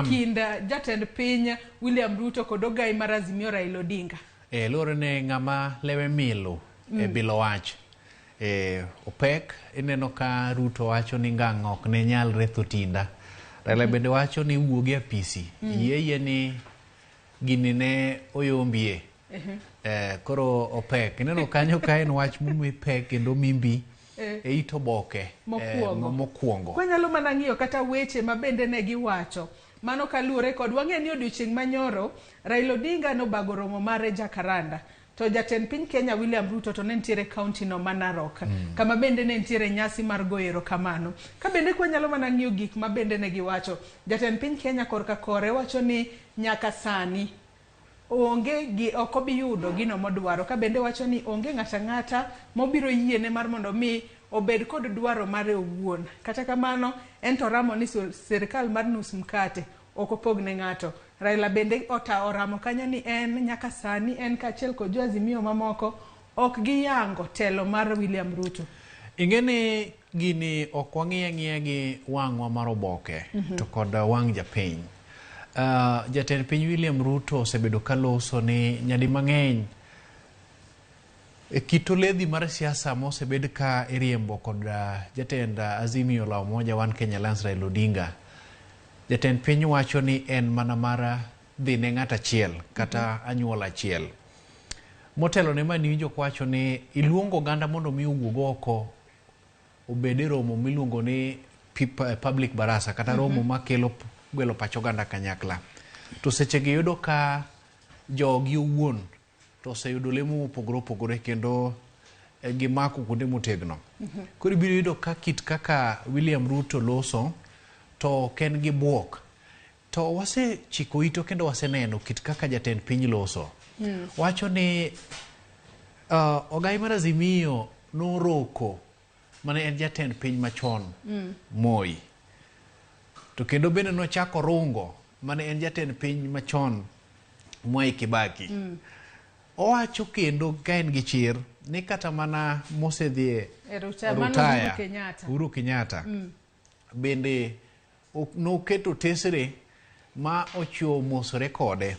kind jatend piny William Ruto kod ogai mar Azimio Raila Odinga. Luwore ne ng'ama lewe milo e bilo wach. Opek ineno ka Ruto wacho ni ngang' ok ne nyal retho tinda. Raila bende wacho ni wuog e apisi. Yie ni gini ne oyombie. Koro opek. Ineno kanyo ka en wach momi pek kendo mimbi e it oboke mokwongo. Kwanyalo mana ng'iyo kata weche ma bende ne giwacho. Mano kaluwore kod wang'e ni odiochieng' manyoro Raila Odinga nobago romo mare Jacaranda. To jatend piny Kenya William Ruto to ne nitiere county no ma Narok. Kama bende ne nitiere nyasi mar goyo erokamano. Ka bende kwanyalo mana ng'iyo gik ma bende ne giwacho. Jatend piny Kenya korka kore wacho ni nyaka sani onge gi ok obi yudo gino modwaro. Ka bende wacho ni onge ng'ata ng'ata mobiro yiene mar mondo mi obed kod dwaro mare owuon. Kata kamano en to ramo ni sirikal mar nus mkate ok opog ne ng'ato. Raila bende oramo kanyo ni en nyaka sani en kaachiel kod jo Azimio mamoko ok giyango telo mar William Ruto. Ing'e ni gini ok wang'iye ang'iya gi wang'wa mar oboke to kod wang' japiny. Jatend piny William Ruto osebedo ka loso ni nyadi mang'eny E kit oledhi mar siasa mosebed ka iriembo kod jatend Azimio la Umoja One Kenya Alliance Raila Odinga, jatend piny wacho ni en mana mar dhi ne ng'at achiel kata anyuola achiel. Motelo ne ma niwinjo kowacho ni iluongo oganda mondo mi owuog oko obed e romo miluongo ni public barasa kata romo makelo gwelo pach oganda kanyakla. To sechegi yudo ka jogi owuon to oseyudo lemo mopogore opogore kendo gimako kuonde motegno. Koro ibiro yudo ka kit kaka William Ruto loso to ok en gi buok. To wasechiko ito kendo waseneno kit kaka jatend piny loso. Wacho ni ogai mar Azimio noroko mane en jatend piny machon Moi. To kendo bende nochako rungo mane en jatend piny machon Mwai Kibaki. Owacho kendo ka en gi chir ni kata mana mosedhi e Rutaya, Uhuru Kenyatta bende noketo tesre ma ochiwo mosore kode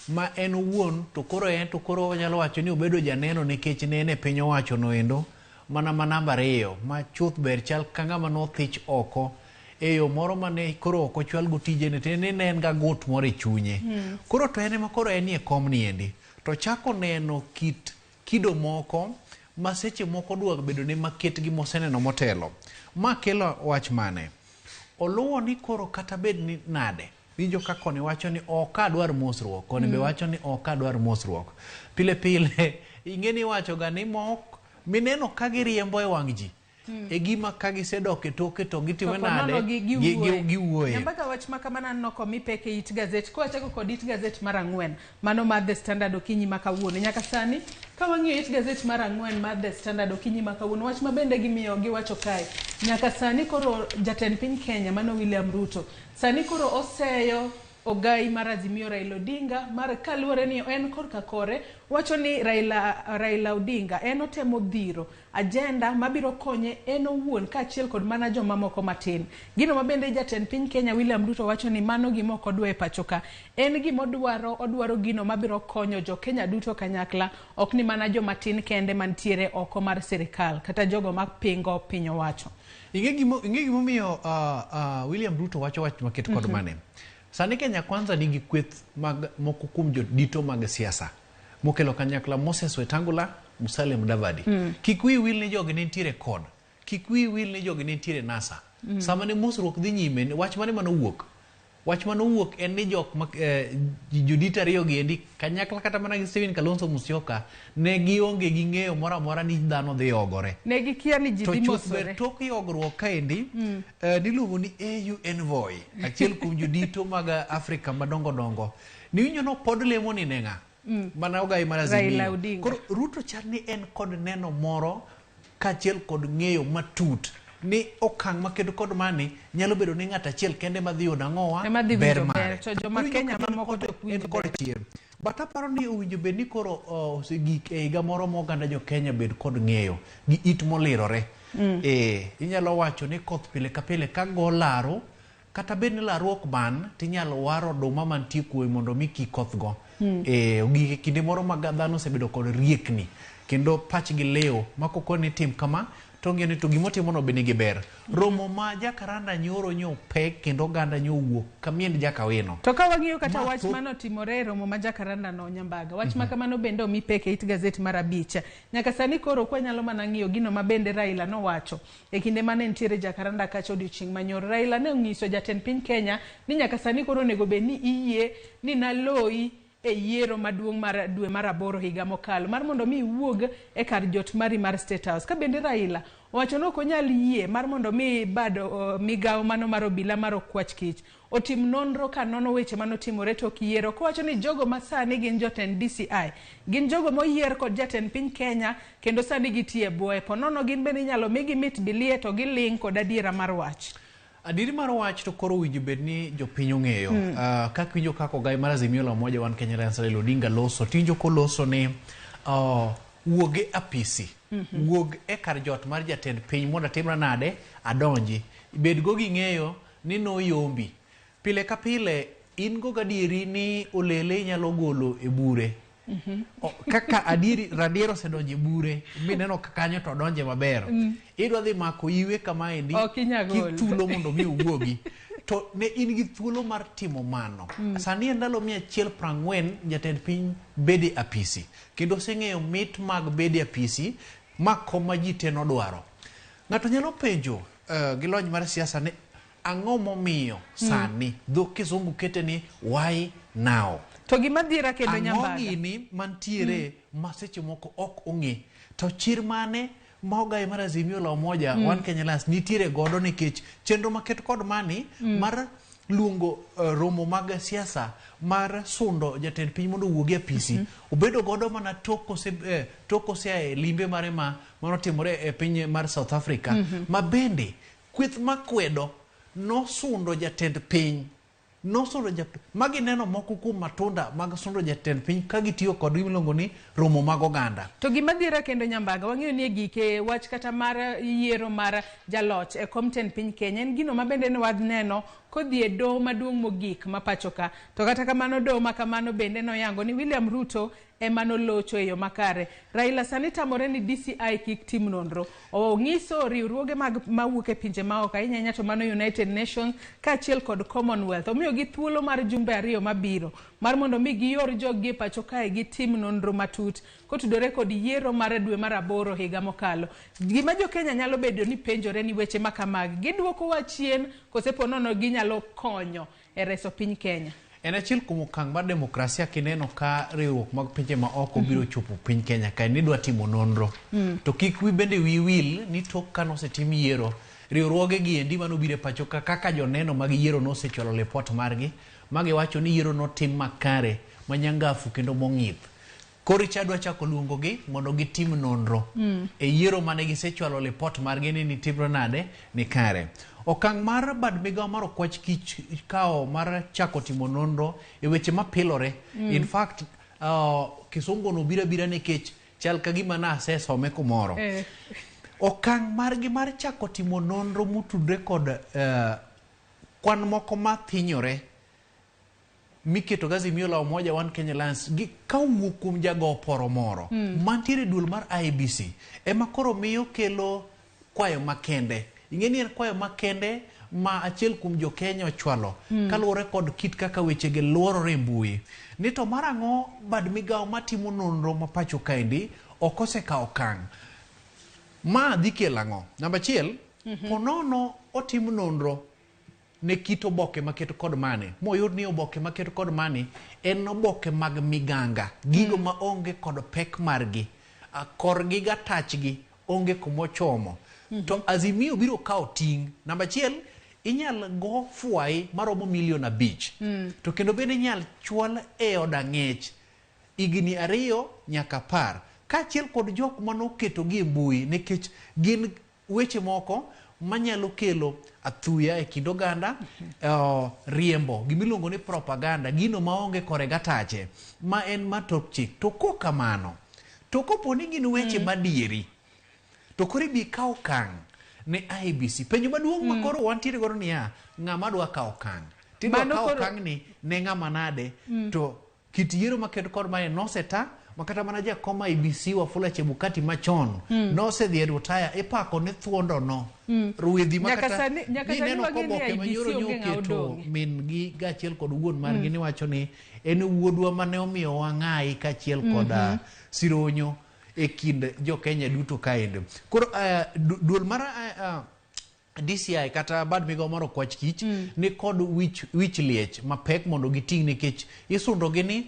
ma en owuon to koro en to koro wanyalo wacho ni obedo janeno nikech ne en e piny owacho noendo mana ma namba 2 ma chuth ber chal ka ng'ama nothich oko e yo moro mane koro ok ochwal go tijene to ne en ga gut moro e chunye. Koro to en ema koro en e kom niendi to chako neno kit kido moko ma seche moko dwa bedo ne maket gi moseneno motelo. Ma kelo wach mane? Oluwo ni koro kata bed ni nade winjo ka koni wacho ni ok adwar mosruok, koni be wacho ni ok adwar mosruok. Pile pile ing'e ni iwacho ga ni mok mineno ka giriembo e wang' ji e gima ka gisedok e toke to gitimo nade giwuoye. Nyambaka wach ma kamano aneno komi pek e it gazet. Kowachako kod it gazet mar 4 mano mar The Standard okinyi ma kawuono. Nyaka sani ka wang'iyo it gazet mar 4 mar The Standard okinyi ma kawuono, wach ma bende gimiyo giwacho kae nyaka sani koro jatend piny Kenya mano William Ruto sani koro oseyo ogai mar Azimio Raila Odinga mar kaluwore ni en korka kore wacho ni Raila Odinga en otemo dhiro agenda mabiro konye en owuon kaachiel kod mana jomamoko matin. Gino mabende jatend piny Kenya William Ruto wacho ni mano gima ok odwa e pacho ka. En gima odwaro, odwaro gino mabiro konyo jo Kenya duto kanyakla, ok ni mana joma tin kende mantiere oko mar sirikal kata jogo mapingo piny owacho. Ing'e gimomiyo William Ruto wacho wach maket kod mane? Sani Kenya Kwanza nigi kweth mag moko kuom jodito mag siasa mokelo kanyakla Moses Wetangula, Musalia Mudavadi. Kik wiyi wil ni jogi nitiere CORD. Kik wiyi wil ni jogi nitiere NASA. Sama ne mosruok dhi nyime, wach mane manowuok? Wach manowuok en ni jok ma jodito ariyo gi endi kanyakla kata mana gi Stephen Kalonzo Musyoka ne gionge gi ng'eyo moro amora ni dhano dhi yogore. Ne gikia ni ji dhi mosore. To tok yogruok kaendi niluongo ni AU Envoy, achiel kuom jodito mag Afrika madongo dongo. Niwinjo no pod lemo ni ne ng'a? Mana ogai mar Azimio. Koro Ruto chal ni en kod neno moro kaachiel kod ng'eyo matut ni okang' makedo kod mani nyalo bedo ni ng'at achiel kende madhi yudo ang'owa ber mare. To joma Kenya mamoko to ok winj kod chir. But aparo ni owinjo bed ni koro osegik e higa moro ma oganda jo Kenya bed kod ng'eyo gi it molirore. Inyalo wacho ni koth pile ka pile ka go laro kata bed ni laruok ban tinyalo waro oduma mantie kuome mondo mi kik koth go. Ogik e kinde moro ma dhano osebedo kod riekni kendo pachgi leo ma kokoni tim kama to ng'eyo ni to gimotimono be nigi ber. Romo ma Jacaranda nyoro nyo pek kendo oganda nyo owuok ka miend Jakawino. To ka wang'iyo kata wach manotimore e romo ma Jacaranda no Nyambaga, wach ma kamano bende omi pek e it gazet mar 5. Nyaka sani koro kwanyalo mana ng'iyo gino ma bende Raila nowacho e kinde mane nitiere Jacaranda kacha odiochieng' manyoro. Raila ne onyiso jatend piny Kenya ni nyaka sani koro onego bed ni iyie ni naloyi e yiero maduong' mar dwe mar 8 higa mokalo mar mondo mi iwuog e kar jot mari mar State House. Ka bende Raila owacho ni ok onyal yie mar mondo mi bad migawo mano mar obila mar Okwach Kich otim nonro ka nono weche manotimore tok yiero, kowacho ni jogo ma sani gin jotend DCI gin jogo moyier kod jatend piny Kenya kendo sani gitiyo e bwoye. Po nono gin bende inyalo migi mit bilie to giling' kod adiera mar wach. Adieri mar wach to koro owinjo bed ni jopiny ong'eyo. Kaka winjo kaka ogai mar Azimio la Umoja One Kenya Alliance Raila Odinga loso, tiwinjo koloso ni wuog e apisi, wuog e kar jot mar jatend piny mondo atimra nade adonji. Bed go gi ng'eyo ni noyombi. Pile ka pile in go gadieri ni olele inyalo golo e bure Kaka adieri radier osedonjo e bure mineno ka kanyo to odonje maber. Idwa dhi mako iwe kamaendi Ok inyal golo. kitulo mondo mi owuogi. To ne in gi thuolo mar timo mano. Sani en ndalo 140 jatend piny bede apisi. Kendo oseng'eyo mit mag bede apisi ma kom ma ji te nodwaro. Ng'ato nyalo penjo gi lony mar siasa ni ang'o momiyo sani dho kisungu kete ni why now? To gima dhiera kendo Ang'o Nyambaga. gini mantiere ma seche moko ok ong'e to chir mane ma ogaye mar Azimio la Umoja One Kenya Alliance nitiere godo nikech chenro maket kod mani mar luongo romo mag siasa mar sundo jatend piny mondo owuogi e apisi obedo godo mana tok osea e limbe mare ma manotimore e piny mar South Africa ma bende kweth makwedo nosundo jatend piny nosundo magi neno moko kuom matunda mag sundo jatend piny ka gitiyo kod gima iluongo ni romo mag oganda. To gima dhiera kendo Nyambaga, wang'eyo ni e gike wach kata mar yiero mar jaloch e kom tend piny Kenya en gino ma bende ne waneno kodhi e doho maduong' mogik ma pacho ka. To kata kamano doho ma kamano bende noyango ni William Ruto ema nolocho e yo makare. Raila sani tamore ni DCI kik tim nonro. Ong'iso riwruoge mag mawuok e pinje maoko ahinya ahinya to mano United Nations kaachiel kod Commonwealth. Omiyogi thuolo mar jumbe 2 mabiro mar mondo mi gior joggi e pacho kae gitim nonro matut kotudore kod yiero mar dwe mar 8 higa mokalo. Gima jo Kenya nyalo bedo ni penjore ni weche ma kamagi giduoko wa chien kose po nono ginyalo konyo e reso piny Kenya. En achiel kuom okang' mar demokrasia kineno ka riwruok mag pinje ma oko biro chopo piny Kenya kae ni dwa timo nonro. To kik wi bende wi wil ni tok kanosetim yiero, riwruoge gi endi manobiro e pacho ka kaka joneno mag yiero nosechwalo lipot margi magiwacho ni yiero notim makare manyangafu kendo mong'ith. Koro icha dwa chako luongogi mondo gitim nonro e yiero mane gisechwalo lipot margi ni nitimre nade ni kare. Okang' mar bad migawo mar okwach kich kawo mar chako timo nonro e weche mapilore. In fact, kisungu no biro abira nikech chal ka gima nasesome kumoro. Okang' margi mar chako timo nonro motudre kod kwan moko mathinyore miketo gi Azimio la Umoja One Kenya Alliance gi kawuok kuom jago poro moro mantiere e duol mar IEBC ema koro miyo kelo kwayo makende. Ing'e ni en kwayo makende ma achiel kuom jo Kenya ochwalo kaluwore kod kit kaka wechegi luorore e mbui. Ni to mar ang'o bad migawo matimo nonro ma pacho kaendi ok osekawo okang'. Ma dhi kelo ang'o? Namba achiel, ponono otim nonro ne kit oboke maket kod mane moyud ni oboke maket kod mane en oboke mag miganga, gigo ma onge kod pek margi, korgi gatachgi onge kumochomo. To Azimio biro kawo ting'. Namba achiel, inyal go fwai maromo milion 5 to kendo bende inyal chwal e od ang'ech higni 2 nyaka 10 kaachiel kod jok manoketogi e mbui nikech gin weche moko manyalo kelo athuya e kind oganda, riembo gimiluongo ni propaganda, gino maonge kore gatache ma en ma tok chik. To kokamano, to kopo ni gin weche madieri, to koro ibi kawo okang' ne IEBC. Penjo maduong' ma koro wantiere godo niya, ng'ama dwa kawo okang'? Tidwa kawo okang' ni ne ng'ama nade? To kit yiero maket kod mae noseta ma kata mana jakom IEBC Wafula Chebukati machon nosedhi e rutaya ipako ne thuondo no ruedhi ma kata nineno koboke ma nyoro nyoketo min gi kaachiel kod wuon margi niwacho ni en wuodwa mane omiyowa ng'ayi kaachiel kod sironyo e kind jo Kenya duto kaendi. Koro duol mar DCI kata bad migawo mar okwach kich ni kod wich liech mapek mondo giting' nikech isundogi ni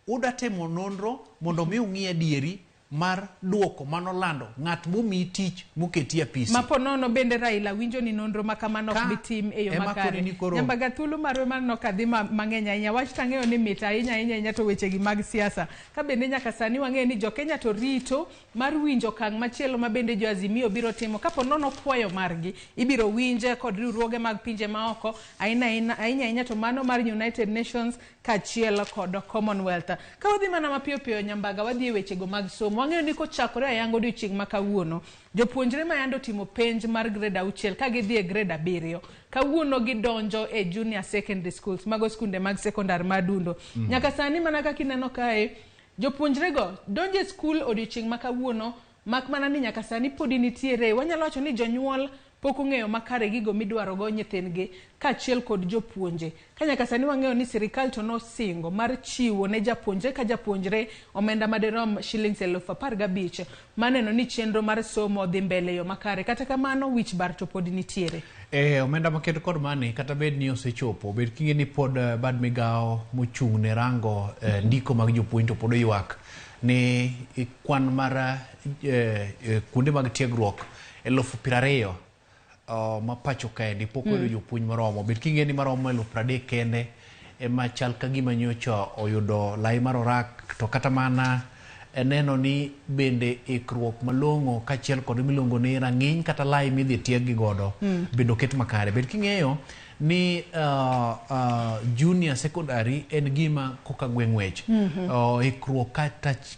uda timo nonro mondo mi ung'i adieri mar duoko manolando ng'at momiyi tich moketi e apisi. Mapo nono bende Raila winjo ni nonro ma kamano ok bi tim e yo makare. Nyambaga thuolo marwe maneno ka dhi mang'eny ahinya. Wach tang'eyo ni mit ahinya ahinya ahinya to wechegi mag siasa. Ka bende nyaka sani wang'eyo ni jo Kenya to rito mar winjo okang' machielo ma bende jo Azimio biro timo. Kapo nono kwayo margi ibiro winje kod riwruoge mag pinje maoko ahinya ahinya to mano mar United Nations kaachiel kod Commonwealth. Ka wadhi mana mapiyo piyo Nyambaga wadhi e wechego mag somo. somo. Wang'eyo ni kochakore ayanga odiochieng' ma kawuono, jopuonjre ma yande otimo penj mar grade 6 ka gidhi e grade 7, kawuono gidonjo e junior secondary schools, mago skunde mag sekondar madundo. Nyaka sani mana kaka ineno kae, jopuonjrego donjo e skul odiochieng' ma kawuono, mak mana ni nyaka sani podi nitiere, wanyalo wacho ni jonyuol pok ong'eyo makare gigo midwarogo nyithindgi kaachiel kod jopuonje. Ka nyaka sani wang'eyo ni sirikal to nosingo mar chiwo ne japuonjre ka japuonjre omenda madirom shillings 15,000 maneno ni chenro mar somo dhi mbele yo makare. Kata kamano wich bar to pod nitiere. Omenda maket kod mani kata bed ni osechopo, bed king'e ni pod bad migawo mochung' ne rango ndiko mag jopuonj to pod oywak ni kwan mar kuonde mag tiegruok 20,000 ma pacho kaendi pok oyudo jopuonj moromo. Bed king'e ni maromo 30,000 kende ema chal ka gima nyocha oyudo lai mar orak, to kata mana neno ni bende ikruok malong'o kaachiel kod miluongo ni rang'iny kata lai midhi tieggi godo bende oket makare. Bed king'eyo ni junior secondary en gima koka gwe ng'wech. Ikruok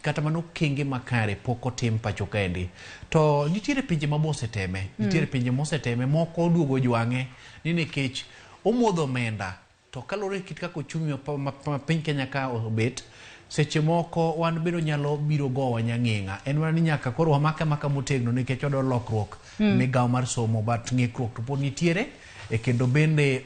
kata mana okenge makare pok otim pacho kaendi. To nitiere pinje ma boseteme, nitiere pinje moseteme moko oduogo jwang'e ni nikech omodho omenda, to kaluwore gi kit kaka ochumi ma piny Kenya ka obet, seche moko wan bende nyalo biro gowa nyang'ing'a. En mana ni nyaka koro wamake amaka motegno nikech wadwaro lokruok migawo mar somo, but ng'ikruok to pod nitiere. Kendo bende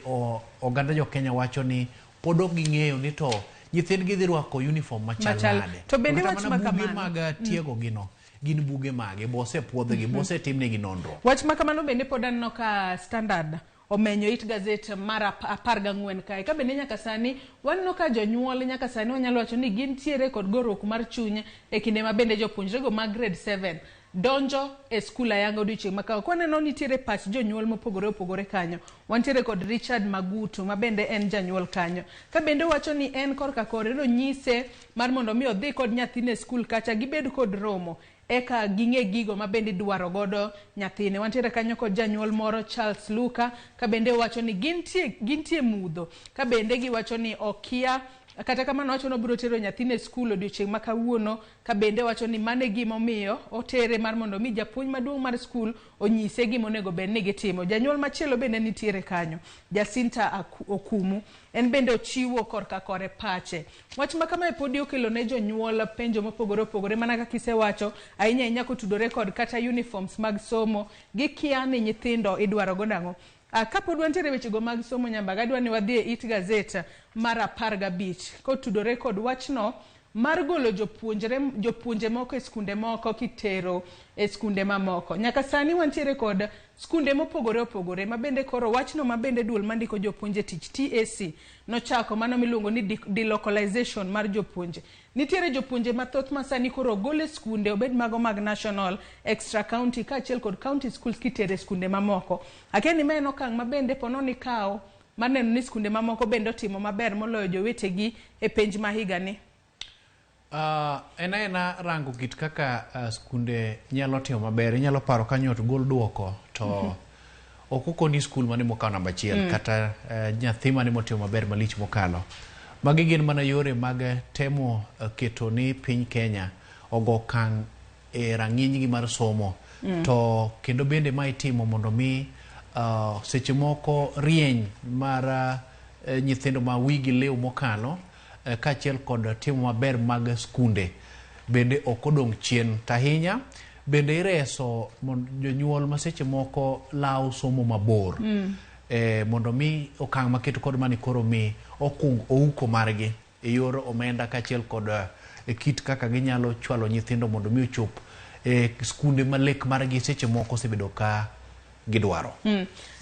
oganda jo Kenya wacho ni pod ok ging'eyo ni to nyithindgi dhi rwako uniform machal nade. To bende kata wach mana ma buge kamano. mag tiego gino gin buge mage, bosepuodhgi, bosetimnegi nonro. Wach ma kamano bende pod aneno ka Standard omenyo it gazet mar 14 kae. Ka bende nyaka sani waneno ka jonyuol nyaka sani wanyalo wacho ni gintiere kod goruok mar chuny e kinde ma bende jopuonjrego mag grade 7 donjo e skul ayanga odiochieng' ma kawuono. Kwaneno nitiere pach jonyuol mopogore opogore kanyo. Wantiere kod Richard Magutu ma bende en janyuol kanyo. Ka bende wacho ni en korka kore nonyise mar mondo mi odhi kod nyathine e skul kacha gibed kod romo eka ging'e gigo ma bende idwaro godo nyathine. Wantiere kanyo kod janyuol moro Charles Luka ka bende wacho ni gintie mudho, ka bende giwacho ni okia. Kata kamano wacho ni obiro tero nyathine e skul odiochieng' ma kawuono, ka bende wacho ni mano e gima omiyo otere mar mondo mi japuonj maduong' mar skul onyise gima onego bed ni gitimo. Janyuol machielo bende nitiere kanyo, Jacinta Okumu, en bende ochiwo korka kore pache. Wach ma kamae podi okelo ne jonyuol penjo mopogore opogore mana kaka isewacho, ahinya ahinya kotudore kod kata uniforms mag somo, gikia ni nyithindo idwaro go nang'o. Kapod wantiere wechego mag somo Nyambaga, adwa ni wadhi e it gazet mar 15 kotudore kod wachno mar golo jopuonje moko e skunde moko kitero e skunde mamoko. Nyaka sani wantiere kod skunde mopogore opogore ma bende koro wachno ma bende duol mandiko jopuonje tich TAC nochako mano miluongo ni delocalization mar jopuonje. Nitiere jopuonje mathoth ma sani koro ogol e skunde obed mago mag national, extra county kaachiel kod county schools kitere e skunde mamoko. Akia ni ma en okang' ma bende pono ni kawo mar neno ni skunde mamoko bende otimo maber moloyo jowetegi e penj ma higani. En aena rango kit kaka skunde nyalo timo maber. Inyalo paro kanyo to gol duoko to ok okoni skul mane mokawo namba 1 kata nyathi mane motimo maber malich mokalo. Magi gin mana yore mag temo keto ni piny Kenya ogo okang' e rang'inygi mar somo. To kendo bende ma itimo mondo mi seche moko rieny mar nyithindo ma wigi liw mokalo kaachiel kod timo maber mag skunde bende ok odong' chien. To ahinya bende ireso jonyuol ma seche moko lawo somo mabor mondo mi okang' maketo kod mani koro mi okung ouko margi e yor omenda kaachiel kod kit kaka ginyalo chwalo nyithindo mondo mi ochop skunde ma lek margi seche moko osebedo ka gidwaro.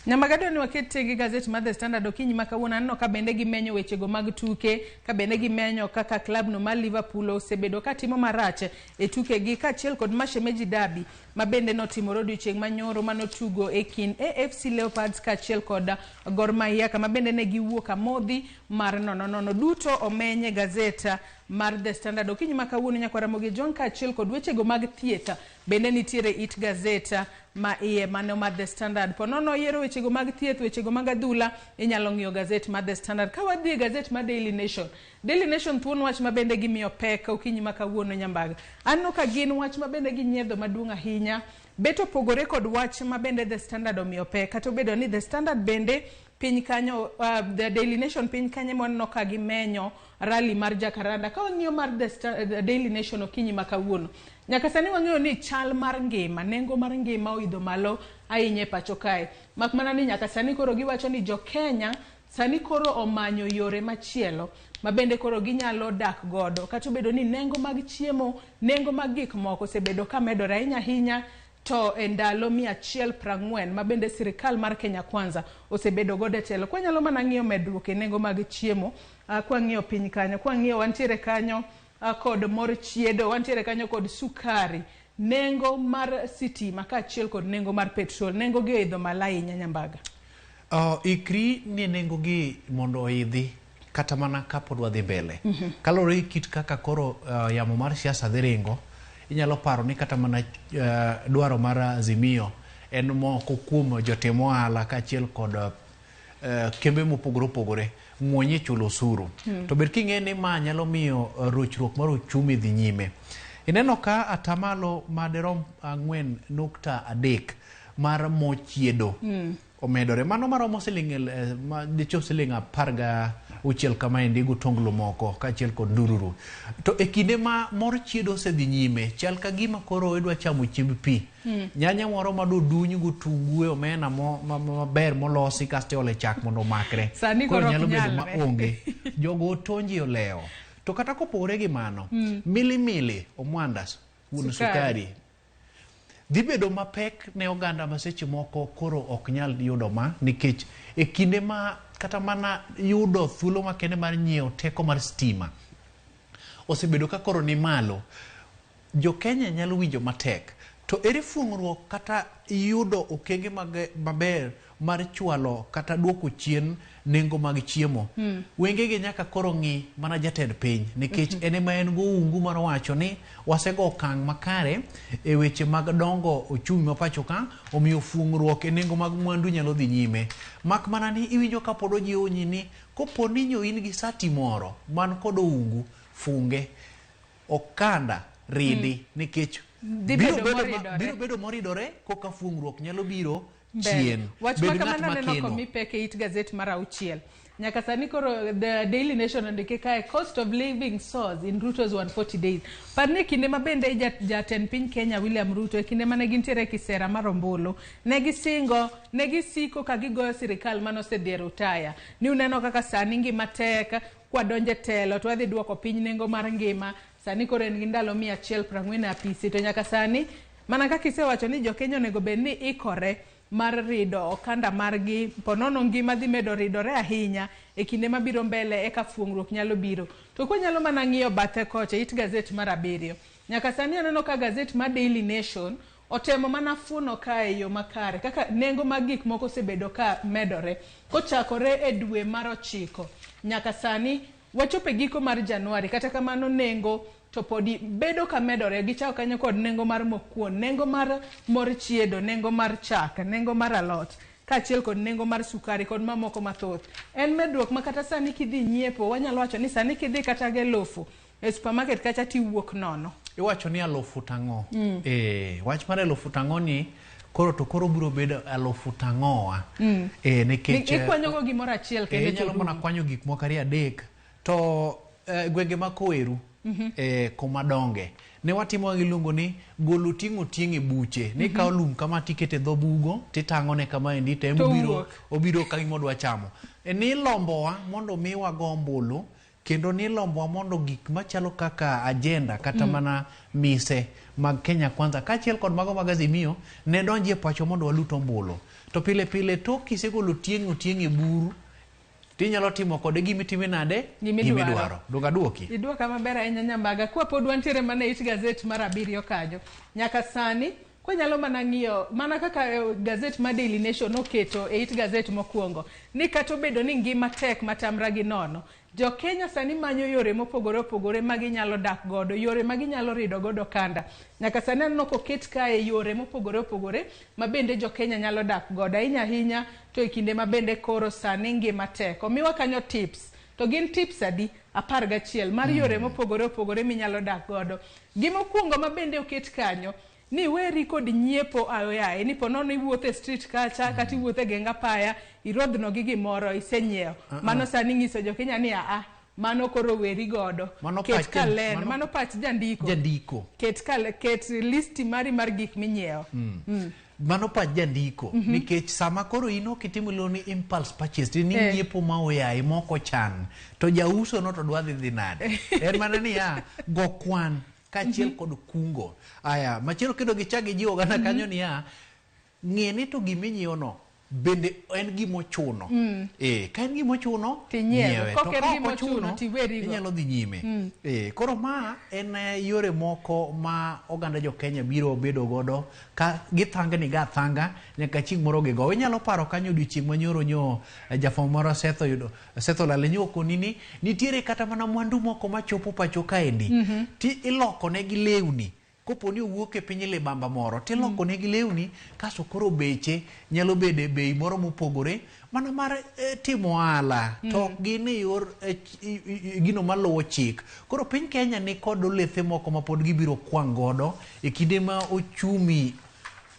Nyambaga dwa ni waket tenge gazet mar The Standard okinyi ma kawuono. Aneno ka bende gimenyo wechego mag tuke, ka bende gimenyo kaka klab no mar Liverpool osebedo ka timo marach e tukegi kaachiel kod Mashemeji Derby ma bende notimore odiochieng' manyoro manotugo e kind AFC Leopards kaachiel kod Gor Mahia, kama bende ne giwuok amodhi mar 0-0. Duto omenye gazet mar The Standard okinyi ma kawuono. Nyakwar Ramogi Ojwang' kaachiel kod wechego mag thieth bende nitiere it gazet ma iye mano mar The Standard. Ponono yiero wechego mag thieth, wechego mag adhula, inyalo ng'iyo gazet mar The Standard. Ka wadhi e gazet mar Daily Nation, Daily Nation thuon wach ma bende gimiyo pek okinyi ma kawuono Nyambaga. Aneno ka gin wach ma bende ginyiedho maduong' ahinya. Bet opogore kod wach ma bende The Standard omiyo pek, kata obedo ni The Standard bende piny kanyo, The Daily Nation piny kanyo ema waneno ka gimenyo rally mar Jacaranda. Ka wang'iyo mar The Daily Nation okinyi ma kawuono, nyaka sani wang'eyo ni chal mar ngima, nengo mar ngima oidho malo ahinya e pacho kae. Mak mana ni nyaka sani koro giwacho ni jo Kenya sani koro omanyo yore machielo ma bende koro ginyalo dak godo. Kata obedo ni nengo mag chiemo, nengo mag gik moko osebedo ka medore ahinya ahinya, to e ndalo 140 ma bende sirikal mar Kenya Kwanza osebedo godo e telo. Kwanyalo mana ng'iyo medruok e nengo mag chiemo, kwang'iyo piny kanyo, kwang'iyo wantiere kanyo kod mor chiedo, wantiere kanyo kod sukari, nengo mar sitima kaachiel kod nengo mar petrol, nengo gi oidho malo ahinya Nyambaga. Ikri ni nengo gi mondo oidhi kata mana kapod wadhi mbele. Kaluwore gi kit kaka koro yamo mar siasa dhi ringo, inyalo paro ni kata mana dwaro mar Azimio en moko kuom jotim ohala kaachiel kod kembe mopogore opogore muonye chulo osuru. To bed king'e ni ma nyalo miyo rochruok mar uchumi dhi nyime. Ineno ka atamalo madirom 4.3 mar mo chiedo omedore. Mano maromo siling dichop siling 16 kamaendi gotonglo moko kaachiel kod ndururu. To e kinde ma mor chiedo osedhi nyime, chal ka gima koro idwa chamo chiemb pi. Nyanya moro madoduny gotungu e omena maber molosi kasto iole chak mondo omakre. Sani koro koro nyalo ok bedo nyalre. maonge. Jogo otonji olewo. To kata kopogore gi mano, milimili omwandas wuon sukari dhi bedo mapek ne oganda ma seche moko koro ok nyal yudo ma, nikech e kinde ma kata mana yudo thuolo makende mar nyiewo teko mar stima osebedo ka koro ni malo, jo Kenya nyalo winjo matek. To ere fuong'ruok kata yudo okenge maber mar chwalo kata duoko chien nengo mag chiemo? Wengegi nyaka koro ng'i mana jatend piny, nikech en ema en goungu mar wacho ni wasego okang' makare e weche mag dongo ochumi ma pacho ka, omiyo fuong'ruok e nengo mag mwandu nyalo dhi nyime. Mak mana ni iwinjo ka pod ojiwo ni kopo ni nyo in gi sati moro man kod oungu, funge, okanda ridi, nikech biro bedo moridore koka fuong'ruok nyalo biro chien. Wach ma kamano aneno komi pek e it gazet mar 6. Nyaka sani koro The Daily Nation ondike kae, cost of living soars in Ruto's 140 days. Par ni kinde ma bende jatend piny Kenya William Ruto e kinde mane gintiere kisera mar ombulu, ne gisingo, ne gisiko ka gigoyo sirikal mane osedhi e rutaya. Ni uneno kaka sani ngima tek, kwadonje telo to wadhi duoko piny nengo mar ngima. Sani koro en gi ndalo 140 e apisi, to nyaka sani mana kaka isewacho ni jo Kenya onego bed ni ikore mar rido okanda margi, ponono ngima dhi medo ridore ahinya e kinde mabiro mbele eka fuong'ruok nyalo biro. To kwanyalo mana ng'iyo bathe kocha it gazet mar 7. Nyaka sani aneno ka gazet mar Daily Nation otemo mana fuono kae e yo makare kaka nengo mag gik moko osebedo ka medore kochakore e dwe mar 9 nyaka sani wachopo e giko mar Januari. Kata kamano nengo to podi bedo ka medore. Gichako kanyo kod nengo mar mokuon, nengo mar mor chiedo, nengo mar chak, nengo mar alot, kaachiel kod nengo mar sukari kod mamoko mathoth. En medruok ma kata sani kidhi nyiepo, wanyalo wacho ni sani kidhi kata gi 1000 e supermarket kacha tiwuok nono. Iwacho ni 1000 tang'o. Wach mar 1000 tang'o ni koro to koro biro bedo 1000 tang'owa. Nikech ikwanyo go gimoro achiel kende, inyalo mana kwanyo gik moko 2 3 to gwenge ma Koweru kuma donge ne watimo giluongo ni golo ting'o tieng' e buche. Ni ikawo lum kama tikete dho bugo titang'one kama endi to obiro obiro ka gima odwa chamo. Ni lombowa mondo mi wago ombulu, kendo ni lombowa mondo gik machalo kaka agenda kata mana mise mag Kenya Kwanza kaachiel kod mago mag Azimio ne donji e pacho mondo walut ombulu. To pile pile tok kisegolo tieng' otieng' e buru tinyalo timo kode gimitime nade? Gimidwaro. Duoka duoki. Iduoka maber ahinya Nyambaga. Kwa pod wantiere mana e it gazet mar 7 kanyo. Nyaka sani kwanyalo mana ng'iyo mana kaka gazet mar Daily Nation oketo e it gazet mokwongo ni kata obedo ni ngima tek matamra gi nono, Jo Kenya sani manyo yore mopogore opogore ma ginyalo dak godo, yore ma ginyalo rido godo kanda. Nyaka sani aneno koket kae yore mopogore opogore ma bende jo Kenya nyalo dak godo. Ahinya ahinya to e kinde ma bende koro sani ngima tek. Omiwa kanyo tips. To gin tips adi? 11 mar yore mopogore opogore minyalo dak godo. Gimokwongo ma bende oket kanyo ni weri kod nyiepo aoyaye ni ponono iwuotho e street kacha kata iwuotho e geng apaya irodhno gi gimoro isenyiewo. Mano sani nyiso jo Kenya ni aa mano koro weri godo. Mano Ket pach kalenda, mano pach jandiko. Jandiko. Ket listi mari mar gik minyiewo. Mano pach jandiko nikech sama koro in ok itimo iluongo ni impulse purchase ni nyiepo ma oyaye mok ochan to jauso no to dwa dhi nade en mana niya go kwan kaachiel kod kungo aya machielo kendo gichak gijiwo oganda kanyo niya ng'e ni to giminyiewo no bende en gimochuno. Ka en gimochuno Tinyiewe. nyiewe. Kok To en ka ok gimochuno, ochuno, tiwerigo. inyalo dhi nyime. Koro ma en yore moko ma oganda jo Kenya biro bedo godo ka githangni ga athanga nyaka chieng' moro gigo. Inyalo paro kanyo odiochieng' manyoro nyo jafwambo moro Seth oyudo Seth Olale nyo okoni ni nitiere kata mana mwandu moko machopo pacho kaendi ti iloko negi lewni kopo ni owuok e piny libamba moro tiloko negi lewni kasto koro beche nyalo bedo e bei moro mopogore mana mar timo ohala to ok gin e yor gino maluwo chik. Koro piny Kenya ni kod olethe moko ma pod gibiro kwang' godo e kinde ma ochumi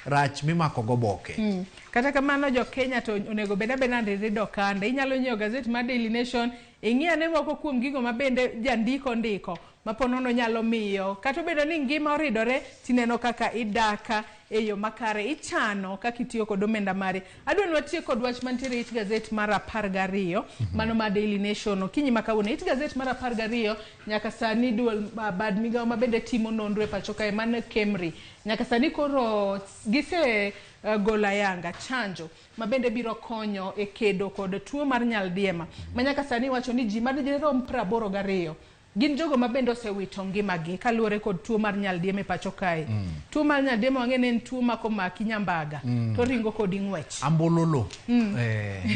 rach mimako goboke. Kata kamano jo Kenya to onego bed abeda ni rido kanda. Inyalo nyiewo gazet mar Daily Nation, ing'i ane moko kuom gigo ma bende jandiko ndiko ma po nono nyalo miyo kata obedo ni ngima oridore tineno kaka idaka e yo makare, ichano kaka itiyo kod omenda mari. Adwa ni watiek kod wach mantiere e it gazet mar 12 mano mar Daily Nation okinyi ma kawuono. It gazet mar 12 nyaka sani duol bad migawo ma bende timo nonro e pacho kae mano Kemri nyaka sani koro gise golo ayanga chanjo ma bende biro konyo e kedo kod tuo mar nyaldiema ma nyaka sani wacho ni ji madirom 82 gin jogo ma bende osewito ngimagi kaluwore kod tuo mar nyaldiema e pacho kae. Tuo mar nyaldiema wang'e ni en tuo ma komaki nyambaga to ringo kodi ng'wech. Ambololo.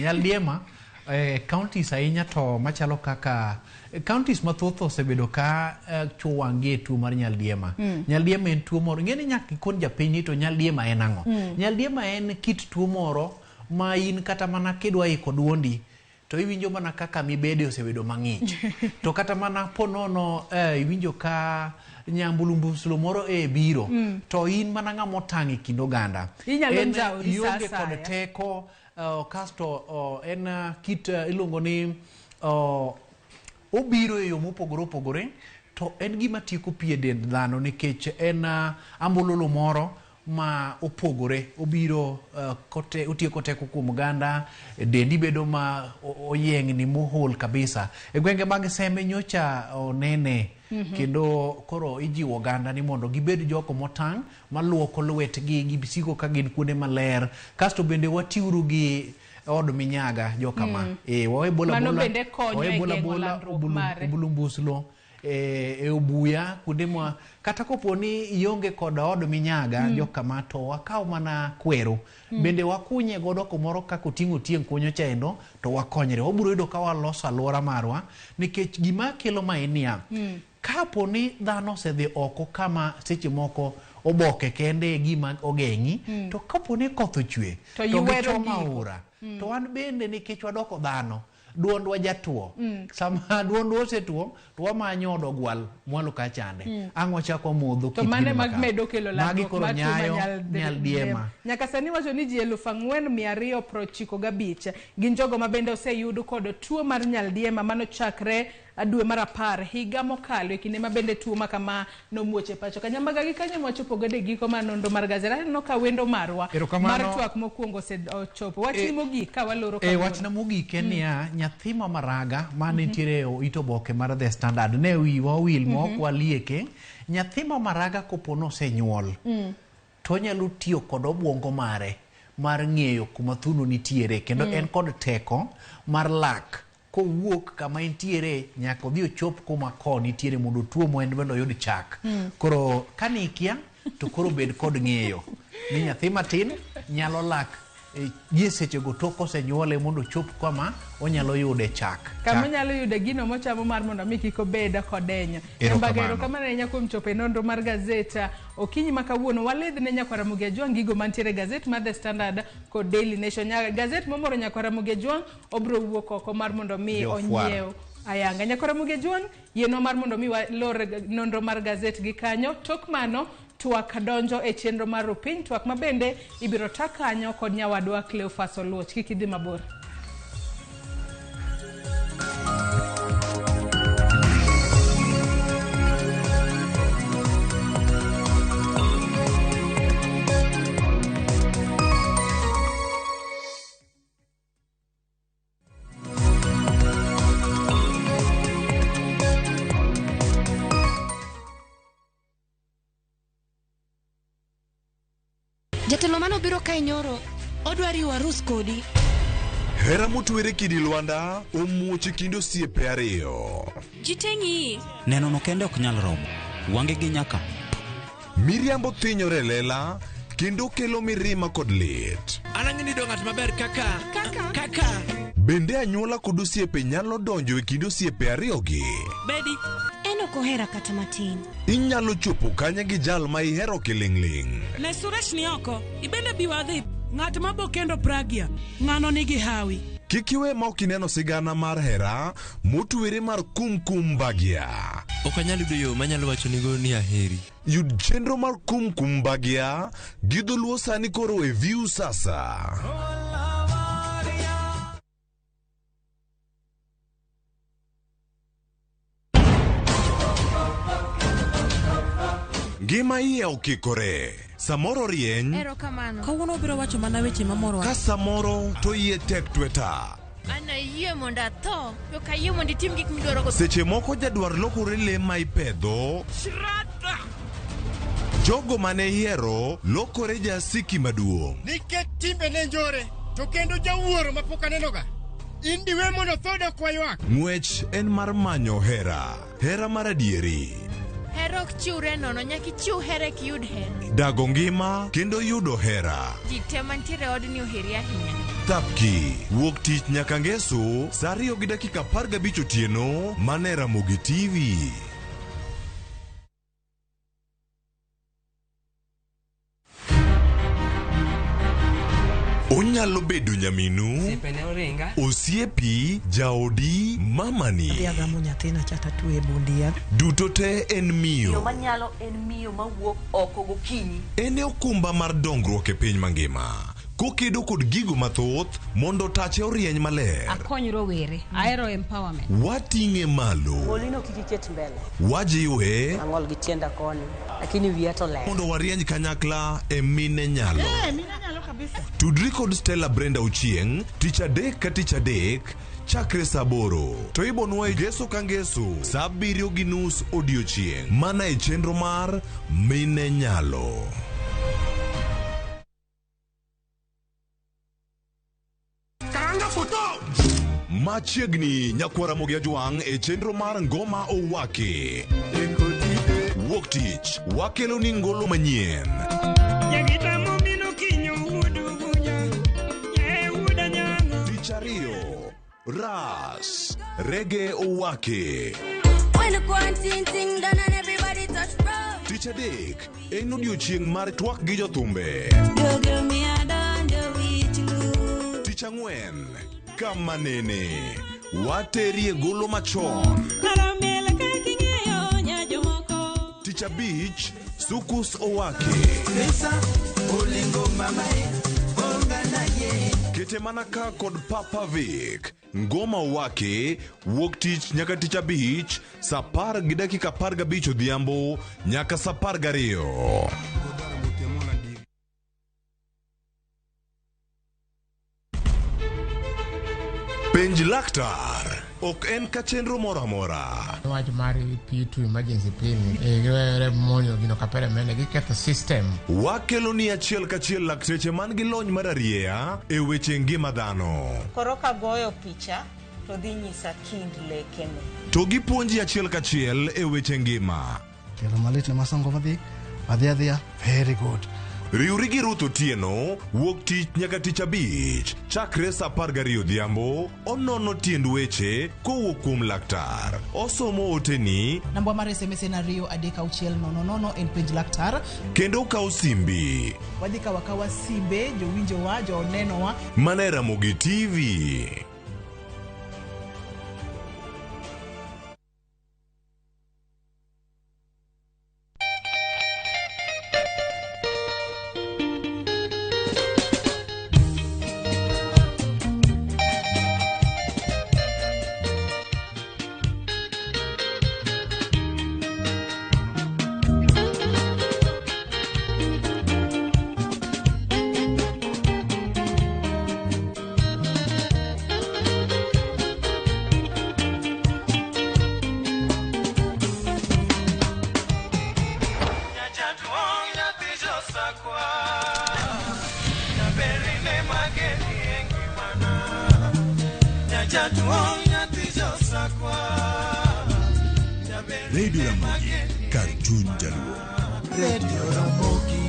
Nyaldiema counties ahinya to machalo kaka counties mathoth osebedo ka chuo wang'gi e tuo mar nyaldiema. Nyaldiema en tuo moro, ing'e ni nyaka ikon japiny ni to nyaldiema en ang'o? Nyaldiema en kit tuo moro ma in kata mana kidwa iko duondi to iwinjo mana kaka mibede osebedo mang'ich. To kata mana ponono iwinjo ka nyambulumbuslo moro biro to in mana ng'ama otang' e kind oganda. Inyalo njawori sa ionge kod asaya. teko kasto en kit iluongo ni obiro e yo mopogore opogore to en gima tieko pi e dend dhano nikech en ambululu moro ma opogore obiro otieko teko kuom oganda, dendi bedo ma oyiengni mohol kabisa. E gwenge mag Seme nyocha onene kendo koro ijiwo oganda ni mondo gibed jogo motang' maluoko lwetgi gisiko ka gin kuonde maler. Kasto bende watiuru gi od minyaga jokama. Wawe bola Mano bola, bende konyo wawe e bola geng'o bola, landruok mare. obulumbuslo e obuya kuonde ma kata kopo ni ionge kod od minyaga jokama to wakaw mana kwero bende wakunye godo kumoro kaka oting'o tieng' kunyo chaendo to wakonyre. Wabiro yudo ka waloso alwora marwa nikech gima kelo ma en niya kapo ni dhano osedhi oko kama seche moko oboke kende e gima ogeng'i to kapo ni koth ochwe To to ywero gichomo gigo. aora to wan bende nikech wadoko dhano duondwa jatuo. Sama duondwa osetuo to wamanyo od ogwal mwalo kachande. Ang' wachak wamodho To kit mane gino mag makama. medo kelo Magi landruok koro mar tuo mar nyayo nyaldiema. Nyaka sani wacho ni ji 4295 gin jogo ma bende oseyud kod tuo mar nyaldiema manochakre dwe mar 10 higa mokalo e kinde ma bende tuo ma kama nomuoch e pacho ka. Nyambaga gi kanyo mwachopo godo e giko mar nonro mar gazet. Aneno ka wendo marwa mar twak mokwongo osechopo. Wachni mogik ka waloro kawuono. Wachna mogik en niya, nyathi ma Maraga mane nitiere e it oboke mar The Standard ne wiwa owil ma ok walieke. Nyathi ma Maraga kopo nosenyuol to onyalo tiyo kod obwongo mare mar ng'eyo kuma thuno nitiere kendo en kod teko mar lak kowuok kama entiere nyaka odhi ochop kuma ko nitiere mondo otuo en bende oyud chak. Koro kanikia to koro bed kod ng'eyo ni nyathi matin nyalo lak gie sechego tok kosenyuole mondo ochop kama onyalo yude chak. Kama onyalo yude gino mochamo mar mondo mi kik obed kodenyo. Erokamano. Erokamano ahinya kuom chopo e nonro mar gazet okinyi ma kawuono. Walidh ne Nyakwar Ramogi Ajwang' gigo mantiere e gazet mar The Standard kod Daily Nation. Gazet momoro Nyakwar Ramogi Ajwang' obro wuok oko mar mondo mi onyiew ayanga. Nyakwar Ramogi Ajwang' yienwa mar mondo mi walor nonro mar gazet gi kanyo. Tok mano twak donjo e chenro mar Rupiny, twak mabende ibiro ta kanyo kod nyawadwa Cleophas Oluoch. Kik idhi mabor. Jatelo manobiro kae nyoro, odwa riwo arus kodi. Hera motwere kidi lwanda omuoch e kind osiepe ariyo. Ji te ng'iyi. Neno no kende ok nyal romo. Wange gi nyaka. Miriambo thinyore e lela kendo kelo mirima kod lit. An ang'e ni ng'at maber kaka kaka. Bende anyuola kod osiepe nyalo donjo e kind osiepe ariyogi. Bedi. En ok ohera kata matin. Inyalo chopo kanye gi jal ma ihero kiling'ling'. Ne Suresh ni oko, ibende bi wadhi. Ng'at ma bo kendo Pragya, ng'ano nigi hawi. Kik iwe ma ok ineno sigana mar hera motwere mar Kumkum Bhagya. Ok anyal yudo yo manyalo wachonigo ni aheri. Yud chenro mar Kumkum Bhagya gi dholuo sani koro e View Sasa. Ngima iye okikore. Samoro rieny. Erokamano. Kawuono obiro wacho mana weche mamorowa. Ka samoro to iye tek tweta. An ayie mondo atho, to ok ayie mondo itim gik midwaro go. Seche moko jadwar lokore le ma ipedho. Shraddha! Jogo mane ihero lokore jasiki maduong'. Nikech timbene njore, to kendo jawuoro mapok anenoga. In diwe mondo tho dok waywak. Ng'wech en mar manyo hera. Hera mar adieri. Hera ok chiwre nono, nyaka ichiw hera eka iyud hera. Dago ngima kendo yudo hera. Ji te mantiere e odni oheri ahinya. Thapki, wuok tich nyaka ngeso, saa 2:15 otieno, mana e Ramogi TV. Onyalo bedo nyaminu, osiepi, jaodi, mamani. Adhi agamo nyathina cha tatwe e bund yath. Duto te en miyo. Miyo manyalo en miyo mawuok oko gokinyi. En e okumba mar dongruok e piny mangima. Kokedo kod gigo mathoth mondo tache orieny maler. Akony rowere. Ahero empowerment. Wating'e malo. Golino kik iket mbele. Wajiwe. Ang'ol gi tienda koni, lakini wiya to ler. Mondo warieny kanyakla e mine nyalo. Mine nyalo kabisa. Tudri kod Stella Brenda Ochieng' tich adek ka tich adek chakre saa 8 to ibonwa e ngeso ka ngeso saa 7:30 odiochieng' mana e chenro mar Mine Nyalo. Karanga foto! Machiegni Nyakwar Ramogi Ajwang' e chenro mar Ngoma Owaki. Wuok tich wakelo ni ngolo manyien. Tich ariyo Ras Rege Owaki. When the quarantine thing done and everybody touch road. Tich adek en odiochieng' mar twak gi jothumbe. Tich ang'wen kama nene waterie golo machon. Tich abich Sukus Owaki. Kete mana ka kod Papa Vic. Ngoma Owaki wuok tich nyaka tich abich saa 10:15 odhiambo nyaka saa 12. Penj laktar ok en ka chenro moro amora. Wach mar P2 emergency pill ni giwere monyo gino kapere mene giketho system. Wakelo ni achiel kachiel lakteche man gi lony mar arieya e weche ngima dhano. Koro kagoyo picha to dhi nyisa kind lekene. To gipuonji achiel kachiel e weche ngima. Tielo malit ne masongo madhi adhi adhiya very good. Riwri gi Ruth Otieno wuok tich nyaka tich abich chakre saa 12 odhiambo onono tiend weche kowuok kuom laktar. Osomo oteni Namba mar SMS en 2 3 6 0 0 en penj laktar. kendo okawo simbi. Wadhi kawo akawa simbe jowinjowa, jonenowa. Mana e Ramogi TV. Radio Ramogi, kar chuny jaluo. Radio Ramogi.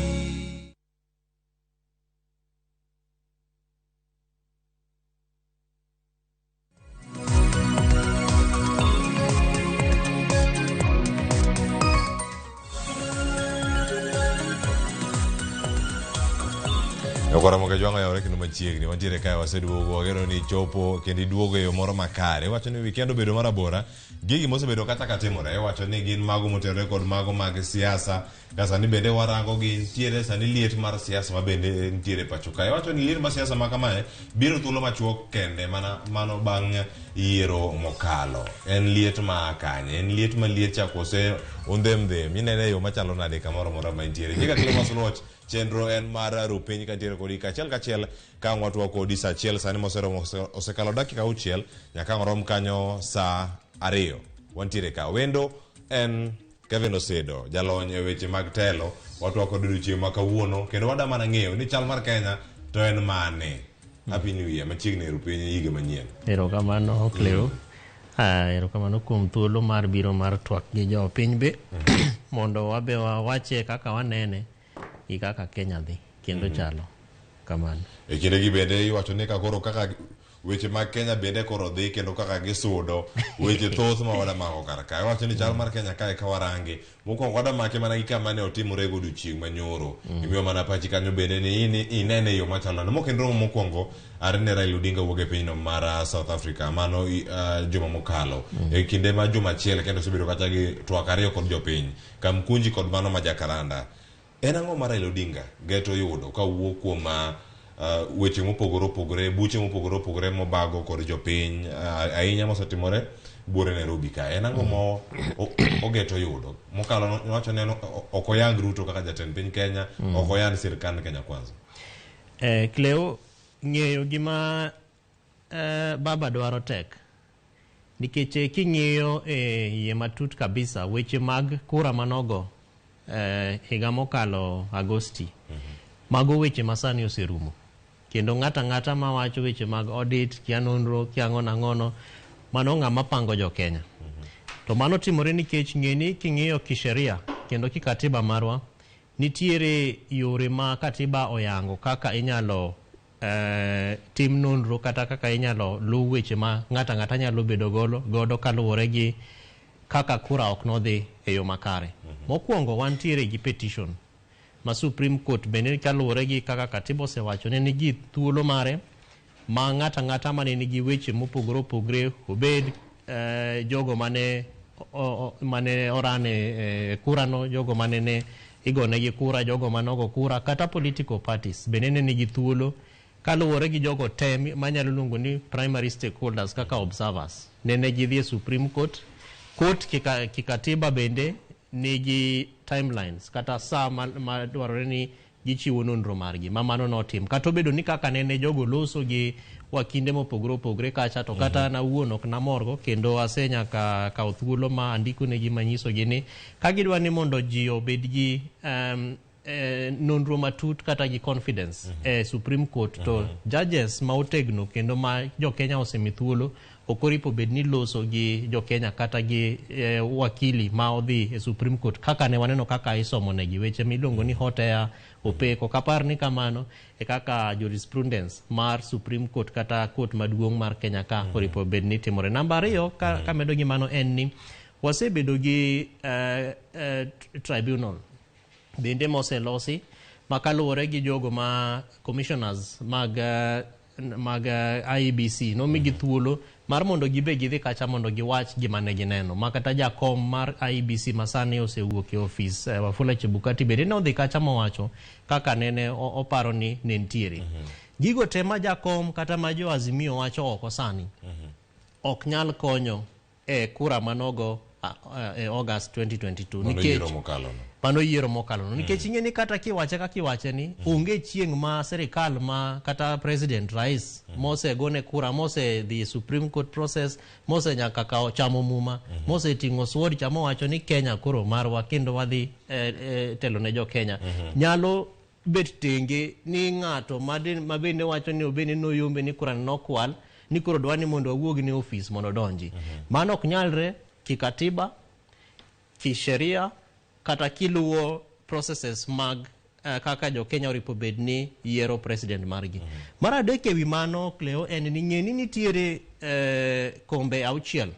Ramogi Jwang'o yawore kendo machiegni wantiere kae waseduogo wageno ni ichopo kendo iduogo e yo moro makare iwacho ni weekend obedo marabora gigi mosebedo kata ka timore iwacho ni gin mago motenore kod mago mag siasa ka sani bende warango gi nitiere sani liet mar siasa ma bende nitiere pacho ka iwacho ni liet mar siasa ma kamae biro thuolo machuok kende mana mano bang' yiero mokalo en liet ma kanye en liet ma liet cha kose ondhemdhem inene e yo machalo nade kamoro amora ma intiere nyika Cleophas Oluoch chenro en mar ru piny kantiere kodi kachiel kachiel ka ang' watwa kodi saa achiel sani moseromo osekalo dakika auchiel nyaka ang' rom kanyo saa ariyo wantiere ka wendo en Kevin Osedo jalony e weche mag telo watwa kod odiochieng' ma kawuono kendo wada mana ng'eyo ni chal mar Kenya to en mane Happy New Year machiegni ru piny higa manyien Erokamano Cleo. Erokamano kuom thuolo mar biro mar twak gi jopiny be mondo wabe wawache kaka wanene gi kaka Kenya dhi kendo chalo kamano. E kindegi bende iwacho ni ka koro kaka weche mag Kenya bende koro dhi kendo kaka gisudo weche thoth ma wada mako kar ka iwacho ni chal mar Kenya kae ka warange mokwongo wada make mana gi kama ne otimore godiochieng' manyoro imiyo mana pachi kanyo bende ni in inene e yo machalo nade mokendo romo mokwongo are ne Raila Odinga wuok e pinyno mar South Africa mano juma mokalo e kinde ma juma achiel kendo osebedo kata gi twak ariyo kod jopiny Kamkunji kod mano ma Jakaranda en ang'o ma Raila Odinga geto yudo ka wuok kuom weche mopogore opogore buche mopogore opogore mobago kod jopiny ahinya mosetimore buore Nairobi kae en ang'o mo ogeto yudo mokalo nowacho ni ok oyang Ruto kaka jatend piny Kenya ok oyang sirkand Kenya Kwanza Cleo ng'eyo gima baba dwaro tek nikech king'iyo iye matut kabisa weche mag kura manogo higa mokalo Agosti mago weche masani oserumo kendo ng'ata ng'ata mawacho weche mag audit kia nonro kia ang'ono ang'ono mano ng'ama pango jo Kenya to mano timore nikech ng'eni king'iyo kisheria kendo kikatiba marwa nitiere yore ma katiba oyango kaka inyalo tim nonro kata kaka inyalo luw weche ma ng'ata ng'ata nyalo bedo godo kaluwore gi kaka kura ok nodhi e yo makare. Mokwongo wantiere gi petition ma Supreme Court bende kaluwore gi kaka katiba osewacho ne nigi thuolo mare ma ng'ata ng'ata mane nigi weche mopogore opogore obed jogo mane orane kura no, jogo mane ne igonegi kura, jogo mane ogo kura kata political parties bende ne nigi thuolo kaluwore gi jogo te manyalo luongo ni primary stakeholders kaka observers nene gidhi e Supreme Court. Court kikatiba bende nigi timelines kata saa ma dwarore ni gichiwo nonro margi ma mano notim kata obedo ni kaka nene jogo loso gi wakinde mopogore opogore kacha to kata an awuon ok namorgo kendo asenyaka kawo thuolo ma andiko negi manyisogi ni ka gidwa ni mondo ji obed gi nonro matut kata gi confidence e Supreme Court to judges ma otegno kendo ma jo Kenya osemi thuolo Ok oripo bed ni loso gi jo Kenya kata gi wakili ma odhi e Supreme Court kaka ne waneno kaka isomo negi weche miluongo ni hot air opek. Ok apar ni kamano e kaka jurisprudence mar Supreme Court kata court maduong' mar Kenya ka oripo bed ni timore. Namba ariyo kamedo gi mano en ni wasebedo gi tribunal bende moselosi ma kaluwore gi jogo ma commissioners mag IEBC nomigi thuolo mar mondo gibe gidhi kacha mondo giwach gima ne gineno ma kata jakom mar IEBC masani osewuok e ofis Wafula Chebukati bende nodhi kacha mowacho kaka nene oparo ni ne nitiere. Gigo te ma jakom kata ma jo Azimio wacho oko sani ok nyal konyo e kura manogo e August 2022 nikech mano yiero mokalo no nikech ing'e ni kata kiwache kaka iwache ni onge chieng' ma serikal ma kata president rais mosegone kura mosedhi Supreme Court process mose nyaka kawo chamo muma moseting'o sword chamo wacho ni Kenya koro marwa kendo wadhi telo ne jo Kenya nyalo bet tenge ni ng'ato ma bende wacho ni obende noyombe ni kura nokwal ni koro dwa ni mondo wawuog ne ofis mondo donji. Mano ok nyalre kikatiba, kisheria kata kiluwo processes mag kaka jo Kenya oripo bed ni yiero president margi. Mar adek ewi mano Cleo en ni ng'e ni nitiere kombe 6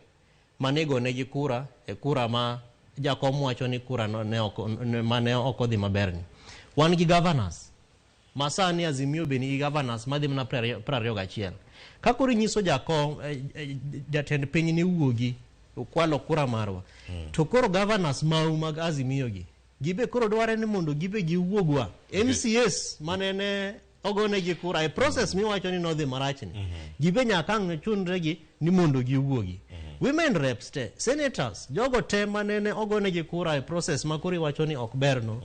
mane gonegi kura e kura ma jakom wacho ni kura no ne ok mane ok odhi maber ni. Wan gi governors ma sani Azimio be nigi governors madhi mana 21. Ka koro inyiso jakom jatend piny ni wuogi okwalo kura marwa. To koro governors mau mag Azimio gi gibe koro dware ni mondo gibe giwuogwa. MCS manene ogonegi kura e process miwacho ni nodhi marachni. Gibe nyaka ang' chunre gi ni mondo giwuogi. Women reps te, senators, jogo te manene ogonegi kura e process ma koro iwacho ni ok berno.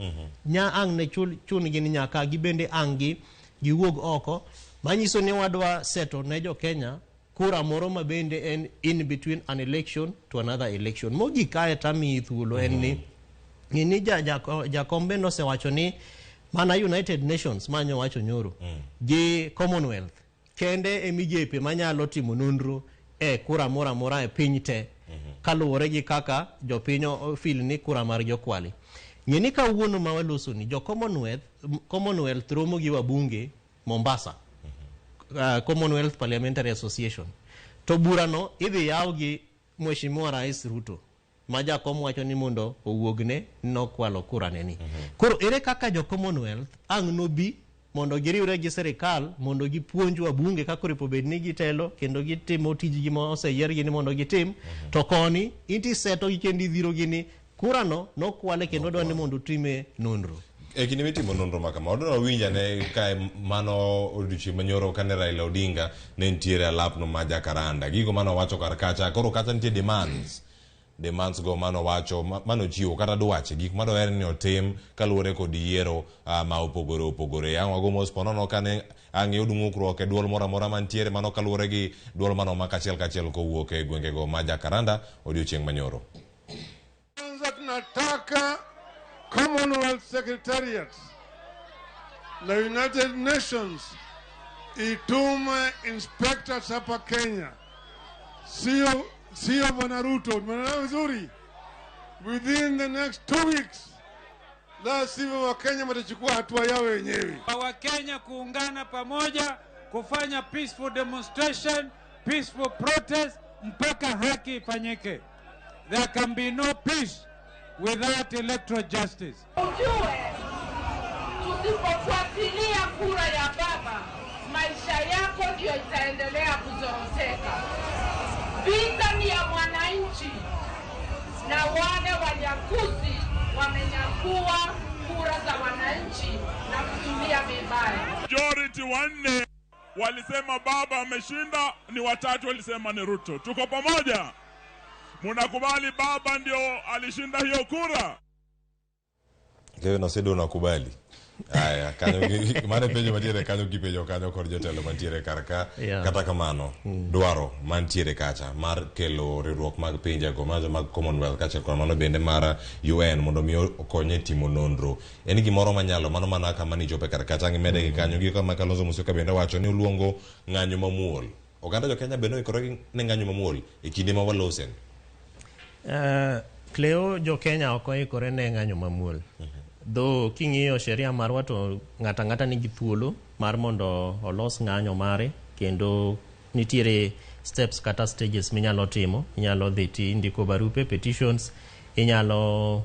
Nya ang' ne chun gi ni nyaka gibende ang' gi giwuog oko. Manyiso ni wadwa seto ne jo Kenya kura moro ma bende en in between an election to another election. Mogik kae tamiyi thuolo en ni jakom bende osewacho ni mana United Nations manyo wacho nyoro gi Commonwealth kende e migepe manyalo timo nonro e kura moro amora e piny te kaluwore gi kaka jopiny ofil ni kura margi okwali. Ng'e ni kawuono ma waloso ni jo Commonwealth romo gi wabunge Mombasa. Commonwealth Parliamentary Association. To burano idhi yaw gi Mheshimiwa Rais Ruto ma jakom wacho ni mondo owuogne nokwalo kura ne ni. Koro ere kaka jo Commonwealth ang' nobi mondo giriwre gi serikal mondo gipuonj wabunge kaka oripo bed ni gitelo kendo gitimo tijgi ma oseyiergi ni mondo gitim. To koni inti seto gi kendo idhiro gi ni kurano nokwale kendo dwa ni mondo otime nonro. E kinde mitimo nonro ma kama, wadwa winja ne ka mano odiochieng' manyoro kane Raila Odinga ne nitiere alapno ma Jacaranda. Gigo mano wacho kar kacha, koro kacha nitie demands go mano wacho, mano chiwo kata dwache, gik madoher ni otim kaluwore kod yiero ma opogore opogore. Ang' wago mos ponono kane ang' yud ng'ukruok e duol moro amora mantiere mano kaluwore gi duol mano ma kachiel kachiel kowuok e gwengego ma Jacaranda odiochieng' manyoro. Kwanza tunataka Commonwealth Secretariat na United Nations itume inspectors hapa Kenya, sio Bwana Ruto, umeelewa vizuri? Within the next 2 weeks, la sivyo Wakenya watachukua hatua yao wenyewe. Wakenya kuungana pamoja kufanya peaceful demonstration, peaceful protest mpaka haki ifanyike. There can be no peace without electoral justice. Ujue, tusipofuatilia kura ya baba, maisha yako ndio itaendelea kuzoroteka. Vita ni ya mwananchi, na wale wanyakuzi wamenyakua kura za wananchi na kutumia vibaya. Majority 4 walisema baba ameshinda, ni 3 walisema ni Ruto. Tuko pamoja? Munakubali baba ndio alishinda hiyo kura? Kevin Osedo unakubali? Aya, kanyo mane penjo mantiere kanyo kipenjo kanyo kod jotelo mantiere kar ka. Kata kamano dwaro mantiere kacha mar kelo riwruok mag pinjego mag Commonwealth kachiel kod mano bende mar UN mondo mi okonye timo nonro. En gimoro manyalo mano mana kama ni chope kar kacha ngimede gi kanyo gi kama Kalonzo Musyoka bende wacho ni oluongo ng'anyo mamuol. Oganda jo Kenya bende oikore ne ng'anyo mamuol e kinde ma walose. Cleo, jo Kenya ok oikore ne ng'anyo mamuol. Though king'iyo sheria marwa to ng'ato ang'ata nigi thuolo mar mondo olos ng'anyo mare kendo nitiere steps kata stages minyalo timo. Inyalo dhi ti indiko barupe, petitions, inyalo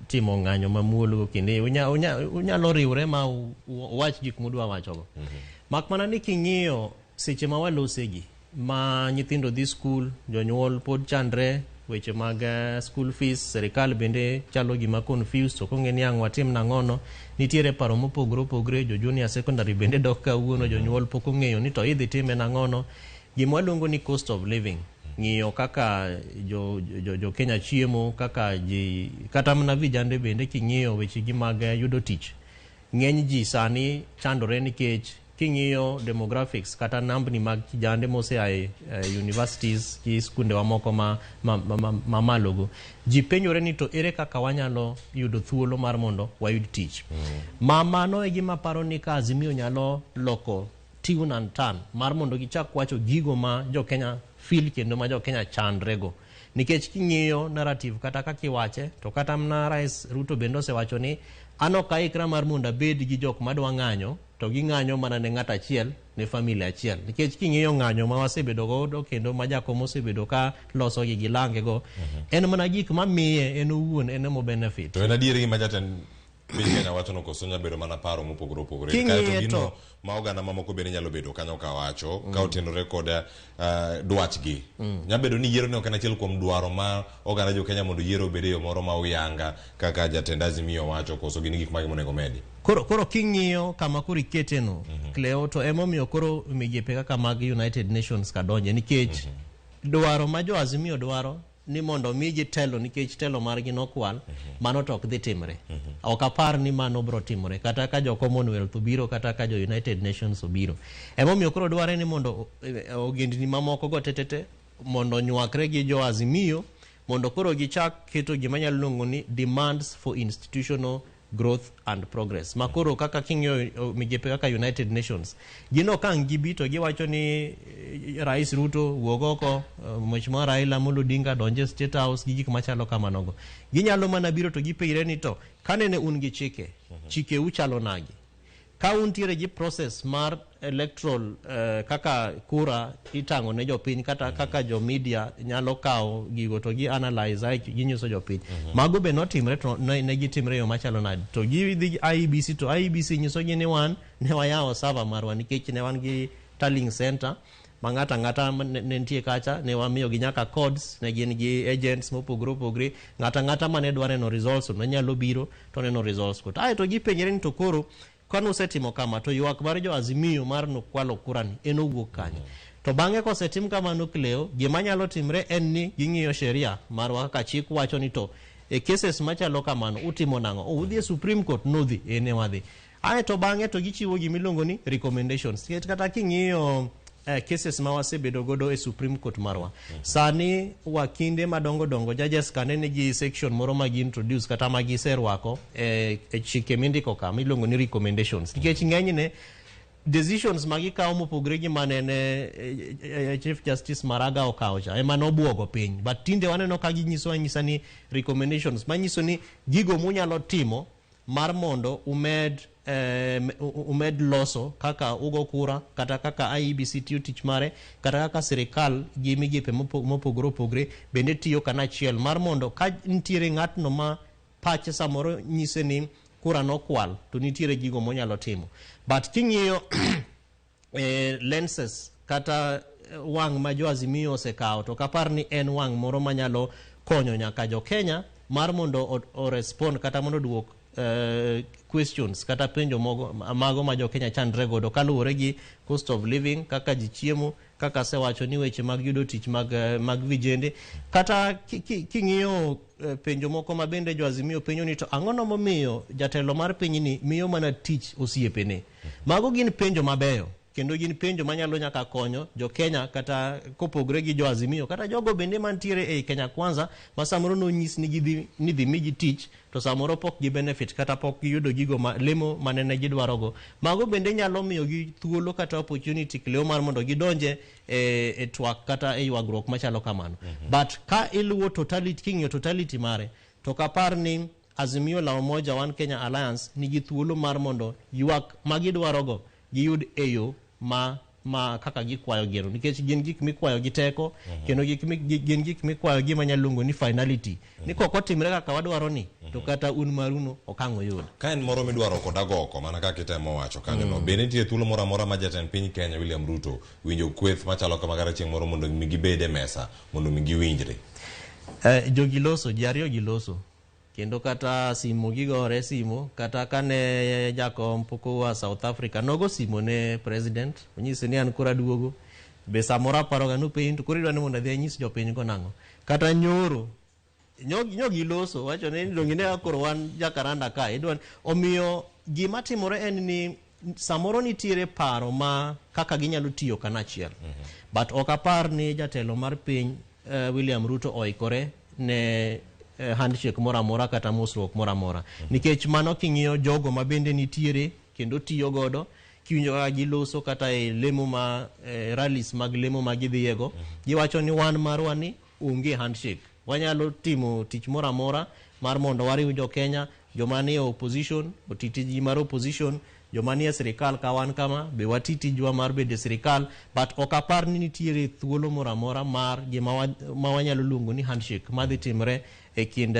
timo ng'anyo mamuol kendo unyalo riwre ma uwach gik mudwa wachogo. Mak mana ni king'iyo seche ma walosegi ma nyithindo dhi skul, jonyuol pod chandre weche mag school fees, serikal bende chalo gima confused, ok ong'e ni ang' watim nang'ono. Nitiere paro mopogore opogore, jo junior secondary bende dok kawuono, jonyuol pok ong'eyo ni to idhi time nang'ono. Gima waluongo ni cost of living, ng'iyo kaka jo Kenya chiemo, kaka ji kata mana vijande bende king'iyo weche gi mag yudo tich. Ng'eny ji sani chandore nikech king'iyo demographics kata nambni mag kijande mosea e universities gi skundewa moko ma malogo, ji penjore ni to ere kaka wanyalo yudo thuolo mar mondo wayud tich. Ma mano e gima paro ni ka Azimio nyalo loko tune and turn mar mondo gichak wacho gigo ma jo Kenya feel kendo ma jo Kenya chandrego. Nikech king'iyo narrative kata kaka iwache, to kata mana Rais Ruto bende osewacho ni an ok aikra mar mondo abed gi jok madwa ng'anyo, to ging'anyo mana ne ng'ato achiel, ne familia achiel. Nikech king'iyo ng'anyo ma wasebedo godo kendo ma jakom osebedo ka loso gi gilange go, en mana gik mamiye en owuon en emo benefit. To en adier gima jatend piny Kenya wacho no koso nyalo bedo mana paro mopogore opogore. King'iye Kaeto gino to ma oganda mamoko bende nyalo bedo kanyo ka wacho, ka otenore kod dwachgi. Nyalo bedo ni yiero ne ok en achiel kuom dwaro ma oganda jo Kenya mondo yiero obed e yo moro ma uyanga kaka jatend Azimio wacho, koso gin gik mage monego medi. Koro king'iyo kama koro ikete no, Cleo, to emomiyo koro migepe kaka mag United Nations ka donje, nikech dwaro ma jo Azimio dwaro ni mondo migi telo nikech telo margi nokwal, mano to ok dhi timre. Ok apar ni mano bro timore kata ka jo Commonwealth obiro kata ka jo United Nations obiro. Emomiyo koro dware ni mondo ogendni mamoko go tetete mondo nywakre gi jo Azimio mondo koro gichak keto gima nyalo luongo ni demands for institutional growth and progress. Ma koro kaka king'iyo migepe kaka United Nations, gino ka ang' gibi to giwacho ni Rais Ruto wuog oko, Mheshimiwa Raila Amolo Odinga donje State House gi gik machalo kamanogo. Ginyalo mana biro to gipenjre ni to kanene un gi chike, chike uchalo nagi? Ka untiere gi process mar electoral kaka kura itang'o ne jopiny kata kaka jo media nyalo kawo gigo to gi analyze ae ginyiso jopiny. Mago be notimre to ne gitimre e yo machalo nade? To gidhi IEBC to IEBC nyiso gi ni wan ne wayawo server marwa nikech ne wan gi tallying center ma ng'ato ang'ata ne nitie kacha, ne wamiyogi nyaka codes, ne gin gi agents mopogore opogore. Ng'ato ang'ata mane dwa neno results ne nyalo biro to neno results go. Aeto gipenjre ni to koro kane usetimo kama to ywak mar jo Azimio mar nokwalo kura ni en owuok kanye? To bang'e kosetim kamano Cleo, gima nyalo timre en ni ging'iyo sheria marwa kaka chik wacho ni to e cases machalo kamano utimo nang'o? Udhi e Supreme Court? Nodhi, e ne wadhi. Aeto bang'e to gichiwo gimiluongo ni recommendations. Nikech kata king'iyo cases ma wasebedo godo e Supreme Court marwa, sani wakinde madongo dongo judges kane nigi section moro ma gi introduce kata ma giserwako e chike mindiko ka miluongo ni recommendations. Nikech ng'enyne decisions ma gikawo mopogore gi manene Chief Justice Maraga okawo cha ema nobuogo piny. But tinde waneno ka ginyiso anyisa ni recommendations manyiso ni gigo munyalo timo mar mondo umed loso kaka ugo kura, kata kaka IEBC tiyo tich mare, kata kaka sirikal gi migepe mopogore opogore bende tiyo kanachiel mar mondo ka nitiere ng'atno ma pache samoro nyise ni kura nokwal to nitiere gigo monyalo timo. But king'iyo lenses kata wang' ma jo Azimio osekawo to kapar ni en wang' moro manyalo konyo nyaka jo Kenya mar mondo o respond kata mondo oduok questions kata penjo mago ma jo Kenya chandre godo kaluwore gi cost of living, kaka ji chiemo, kaka asewacho ni weche mag yudo tich mag vijende, kata king'iyo penjo moko ma bende jo Azimio penjo ni to ang'ono momiyo jatelo mar pinyni miyo mana tich osiepene. Mago gin penjo mabeyo. kendo gin penjo manyalo nyaka konyo jo Kenya kata kopogre gi jo Azimio kata jogo bende mantiere ei Kenya Kwanza ma samoro nonyis ni gidhi ni dhi migi tich to samoro pok gi benefit kata pok giyudo gigo ma lemo manene gidwarogo. Mago bende nyalo miyo gi thuolo kata opportunity Cleo mar mondo gidonje e, e twak kata e ywagruok machalo kamano. But ka iluwo totality, king'iyo totality mare to ok apar ni Azimio la Umoja One Kenya Alliance nigi thuolo mar mondo ywak ma gidwarogo giyud e yo ma ma kaka gikwayo gino nikech gin gik mikwayo gi teko kendo gik mi, gin gik mikwayo gi manyalo luongo ni finality ni kok otimre kaka wadwaro ni to kata un maruno ok ang' uyud. Ka en moro midwaro kod agoko mana kaka itemo wacho kanyo no, be nitie thuolo moro amora ma jatend piny Kenya William Ruto winjo kweth machalo kama kata chieng' moro mondo mi gibed e mesa mondo mi giwinjre? Jogi loso, ji ariyo gi loso kendo kata simo gigore simo kata kane jakom pok oa South Africa nogo simo ne president onyise ni an koro aduogo be samoro aparoga nopenji to koro idwa ni mondo adhi anyis jopiny go nang'o kata nyoro nyo giloso wacho ni donge ne koro wan Jacaranda ka idwa omiyo gima timore en ni samoro nitiere paro ma kaka ginyalo tiyo kanachiel but ok apar ni jatelo mar piny William Ruto oikore ne handshake moro amora kata mosruok moro amora nikech mano king'iyo jogo ma bende nitiere kendo tiyo godo kiwinjo kaka giloso kata e lemo ma rallies mag lemo ma gidhiyego giwacho ni wan marwa ni onge handshake wanyalo timo tich moro amora mar mondo wariw jo Kenya joma nie opposition oti tijgi mar opposition joma nie sirikal ka wan kama be wati tijwa mar bedo e sirikal but ok apar ni nitiere thuolo moro amora mar gima ma wanyalo luongo ni handshake madhi timre e kind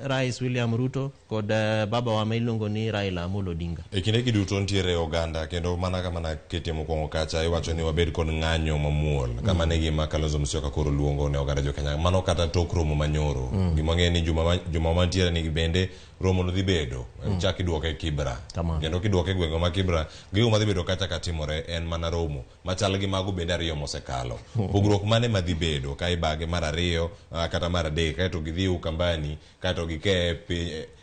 Rais William Ruto kod baba wa ma iluongo ni Raila Amolo Odinga. E kinde gi duto nitiere oganda kendo mana kama naketie mokwongo kacha iwacho ni wabed kod ng'anyo mamuol kama ne gima Kalonzo Musyoka koro luongo ne oganda jo Kenya mano kata tok romo manyoro gima wang'eyo ni juma mantiere ni bende romo no dhi bedo chak iduoke Kibra kendo kiduoke gwenge ma Kibra gigo madhi bedo kacha katimore en mana romo machal gi mago bende ariyo mosekalo. Pogruok mane madhi bedo ka ibage mar ariyo kata mar adek kaeto gidhi Ukambani kaeto gike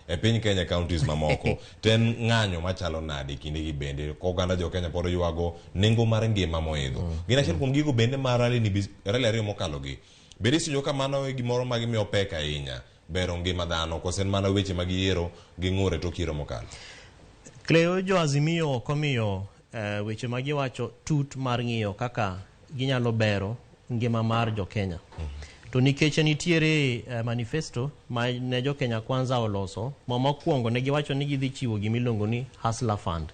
e piny Kenya counties mamoko to en ng'anyo machalo nade kinde gi bende oganda jo Kenya pod ywago nengo mar ngima moidho. Gin achiel kuom gigo bende ma rally ni rally ariyo mokalo gi bende isinjo ka mano e gimoro ma gimiyo pek ahinya bero ngima dhano kose en mana weche mag yiero gi ng'ur e tok yiero mokalo. Cleo jo Azimio ok omiyo weche ma giwacho tut mar ng'iyo kaka ginyalo bero ngima mar jo Kenya. To nikech nitiere manifesto ma ne jo Kenya Kwanza oloso, ma mokwongo ne giwacho ni gidhi chiwo gima iluongo ni Hustler Fund.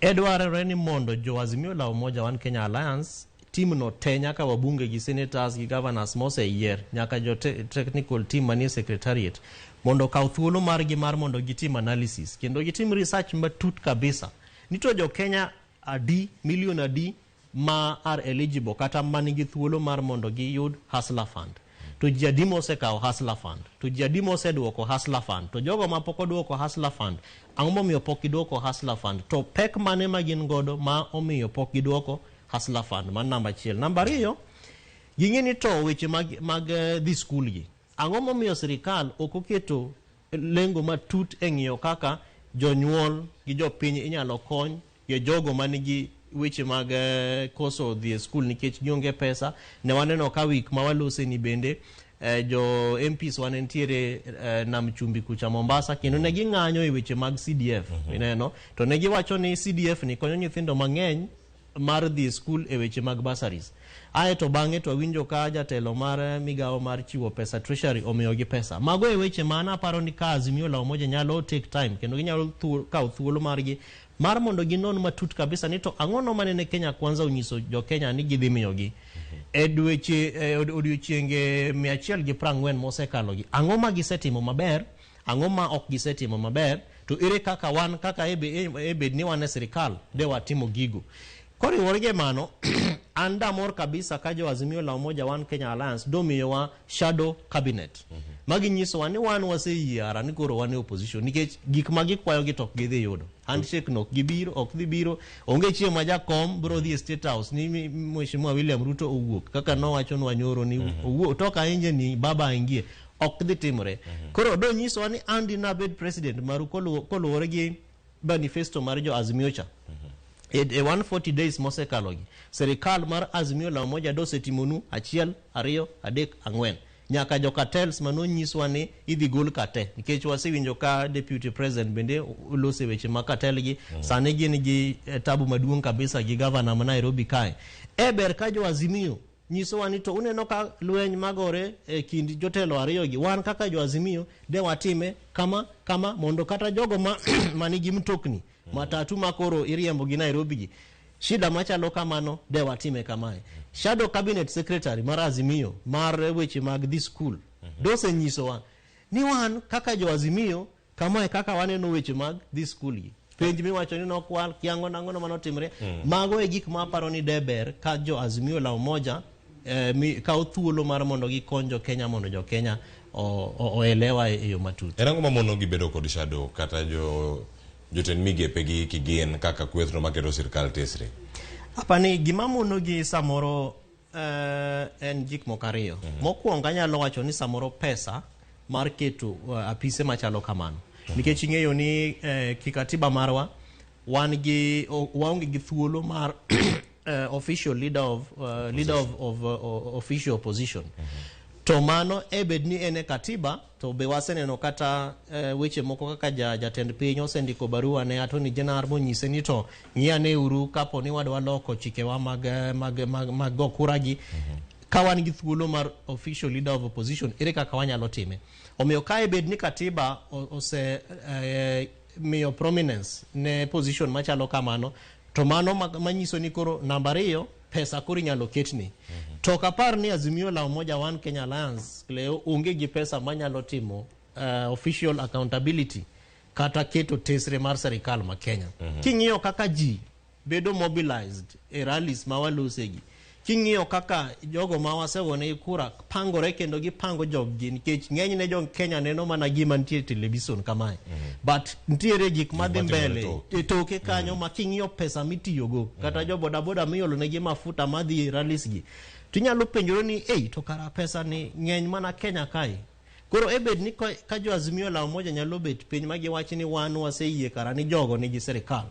E dwarore ni mondo jo Azimio la Umoja One Kenya Alliance team no te nyaka wabunge gi senators gi governors moseyier nyaka jo technical team manie secretariat mondo okaw thuolo margi mar mondo gitim analysis kendo gitim research matut kabisa ni to jo Kenya adi million adi ma are eligible kata manigi thuolo mar mondo giyud Hustler Fund. To ji adi mosekawo Hustler Fund, to ji adi moseduoko Hustler Fund, to jogo ma pok oduoko Hustler Fund, ang'o momiyo pok giduoko Hustler Fund, to pek mane ma gin godo ma omiyo pok giduoko Hustler Fund. Mano namba achiel. Namba ariyo, ging'e ni to weche mag dhi skul gi, ang'o momiyo sirikal ok oketo lengo matut e ng'iyo kaka jonyuol gi jopiny inyalo kony gi jogo manigi weche mag koso dhi e skul nikech gionge pesa. Ne waneno ka wik ma walose ni bende jo MPs wane nitiere Nam Chumbi kucha Mombasa kendo ne ging'anyo e weche mag CDF ineno to ne giwacho ni CDF ni konyo nyithindo mang'eny mar dhi e skul e weche mag bursaries. Ae to bang'e to awinjo ka jatelo mar migawo mar chiwo pesa Treasury omiyogi pesa. Mago e weche ma an aparo ni ka Azimio la Umoja nyalo take time kendo ginyalo kawo thuolo margi mar mondo ginon matut kabisa ni to ang'o no manene Kenya Kwanza onyiso jo Kenya ni gidhi miyogi e dweche odiochienge 140 mosekalo gi. Ang'o ma gisetimo maber, ang'o ma ok gisetimo maber, to ere kaka wan kaka ebed ni wan e sirikal de watimo gigo. Koriwore gi mano, an damor kabisa ka jo Azimio la Umoja One Kenya Alliance domiyowa shadow cabinet. Magi nyisowa ni wan waseyie ni koro wan e opposition nikech gik ma gikwayo gi to ok gidhi yudo. Handshake no ok gibiro, ok dhi biro. Onge chieng' ma jakom biro dhi e State House ni Mheshimiwa William Ruto owuok kaka nowachonwa nyoro ni owuok toka nje ni baba aingie. Ok dhi timore. Koro do nyisowa ni an dinabed president maru koluwore gi manifesto mar jo Azimio cha. E 140 days mosekalogi, serikal mar Azimio la Umoja dosetimonu 1, 2, 3, 4 nyaka jo cartels manonyiswa ni idhi gol kate, nikech wasewinjo ka deputy president bende lose weche mag cartel gi. Sani gin gi tabu maduong' kabisa gi gavana ma Nairobi kae. E ber ka jo Azimio nyisowa ni to uneno ka lweny magore e kind jotelo ariyo gi, wan kaka jo Azimio de watime kama kama, mondo kata jogo ma manigi mtokni matatu makoro iriembo gi Nairobi gi, shida machalo kamano de watime kamae. Shadow cabinet secretary mar Azimio mar weche mag dhi school dosenyisowa ni wan kaka jo Azimio kamae kaka waneno weche mag dhi school gi, penj miwacho ni nokwal kiango nang'ono manotimre. Mago e gik ma aparo ni de ber ka jo Azimio la Umoja kawo thuolo mar mondo gikony jo Kenya, mondo jo Kenya oelewa e yo matut. En ang'o mamono gibedo kod shadow kata jo jotend migepe gi kigin kaka kwethno maketo sirkal tesre? Apani gima mono gi samoro en gik moko ariyo. Mokwongo anyalo wacho ni samoro pesa mar keto apise machalo kamano. Nikech ing'eyo ni kikatiba marwa wan gi waonge gi thuolo mar official leader of leader of official opposition. To mano e bed ni en e katiba, to be waseneno kata weche moko kaka jatend piny osendiko barua ne Attorney General monyise ni to ng'i uru kapo ni wadwa loko chikewa mag go kura gi, ka wan gi thuolo mar official leader of opposition, ere kaka wanyalo time. Omiyo ka e bed ni katiba ose miyo prominence ne position machalo kamano, to mano manyiso ni koro namba 2 pesa koro inyalo ketni. To ok apar ni Azimio la Umoja One Kenya Alliance leo onge gi pesa manyalo timo official accountability kata keto tesre mar serikal ma Kenya. King'iyo kaka ji bedo mobilized e rallies ma walosegi, king'iyo kaka jogo ma wasegone kura pangore kendo gipango joggi, nikech ng'enyne jo Kenya neno mana gima nitie e television kamae, but nitiere gik madhi matimore mbele e toke kanyo ma king'iyo pesa mitiyogo kata jo bodaboda miolo negi mafuta madhi e rallies gi, tinyalo penjore ni ei to kara pesa ni ng'eny mana Kenya kae. Koro e bed ni ka jo Azimio la Umoja nyalo bet piny ma giwach ni wan waseyie kara ni jogo nigi sirikal,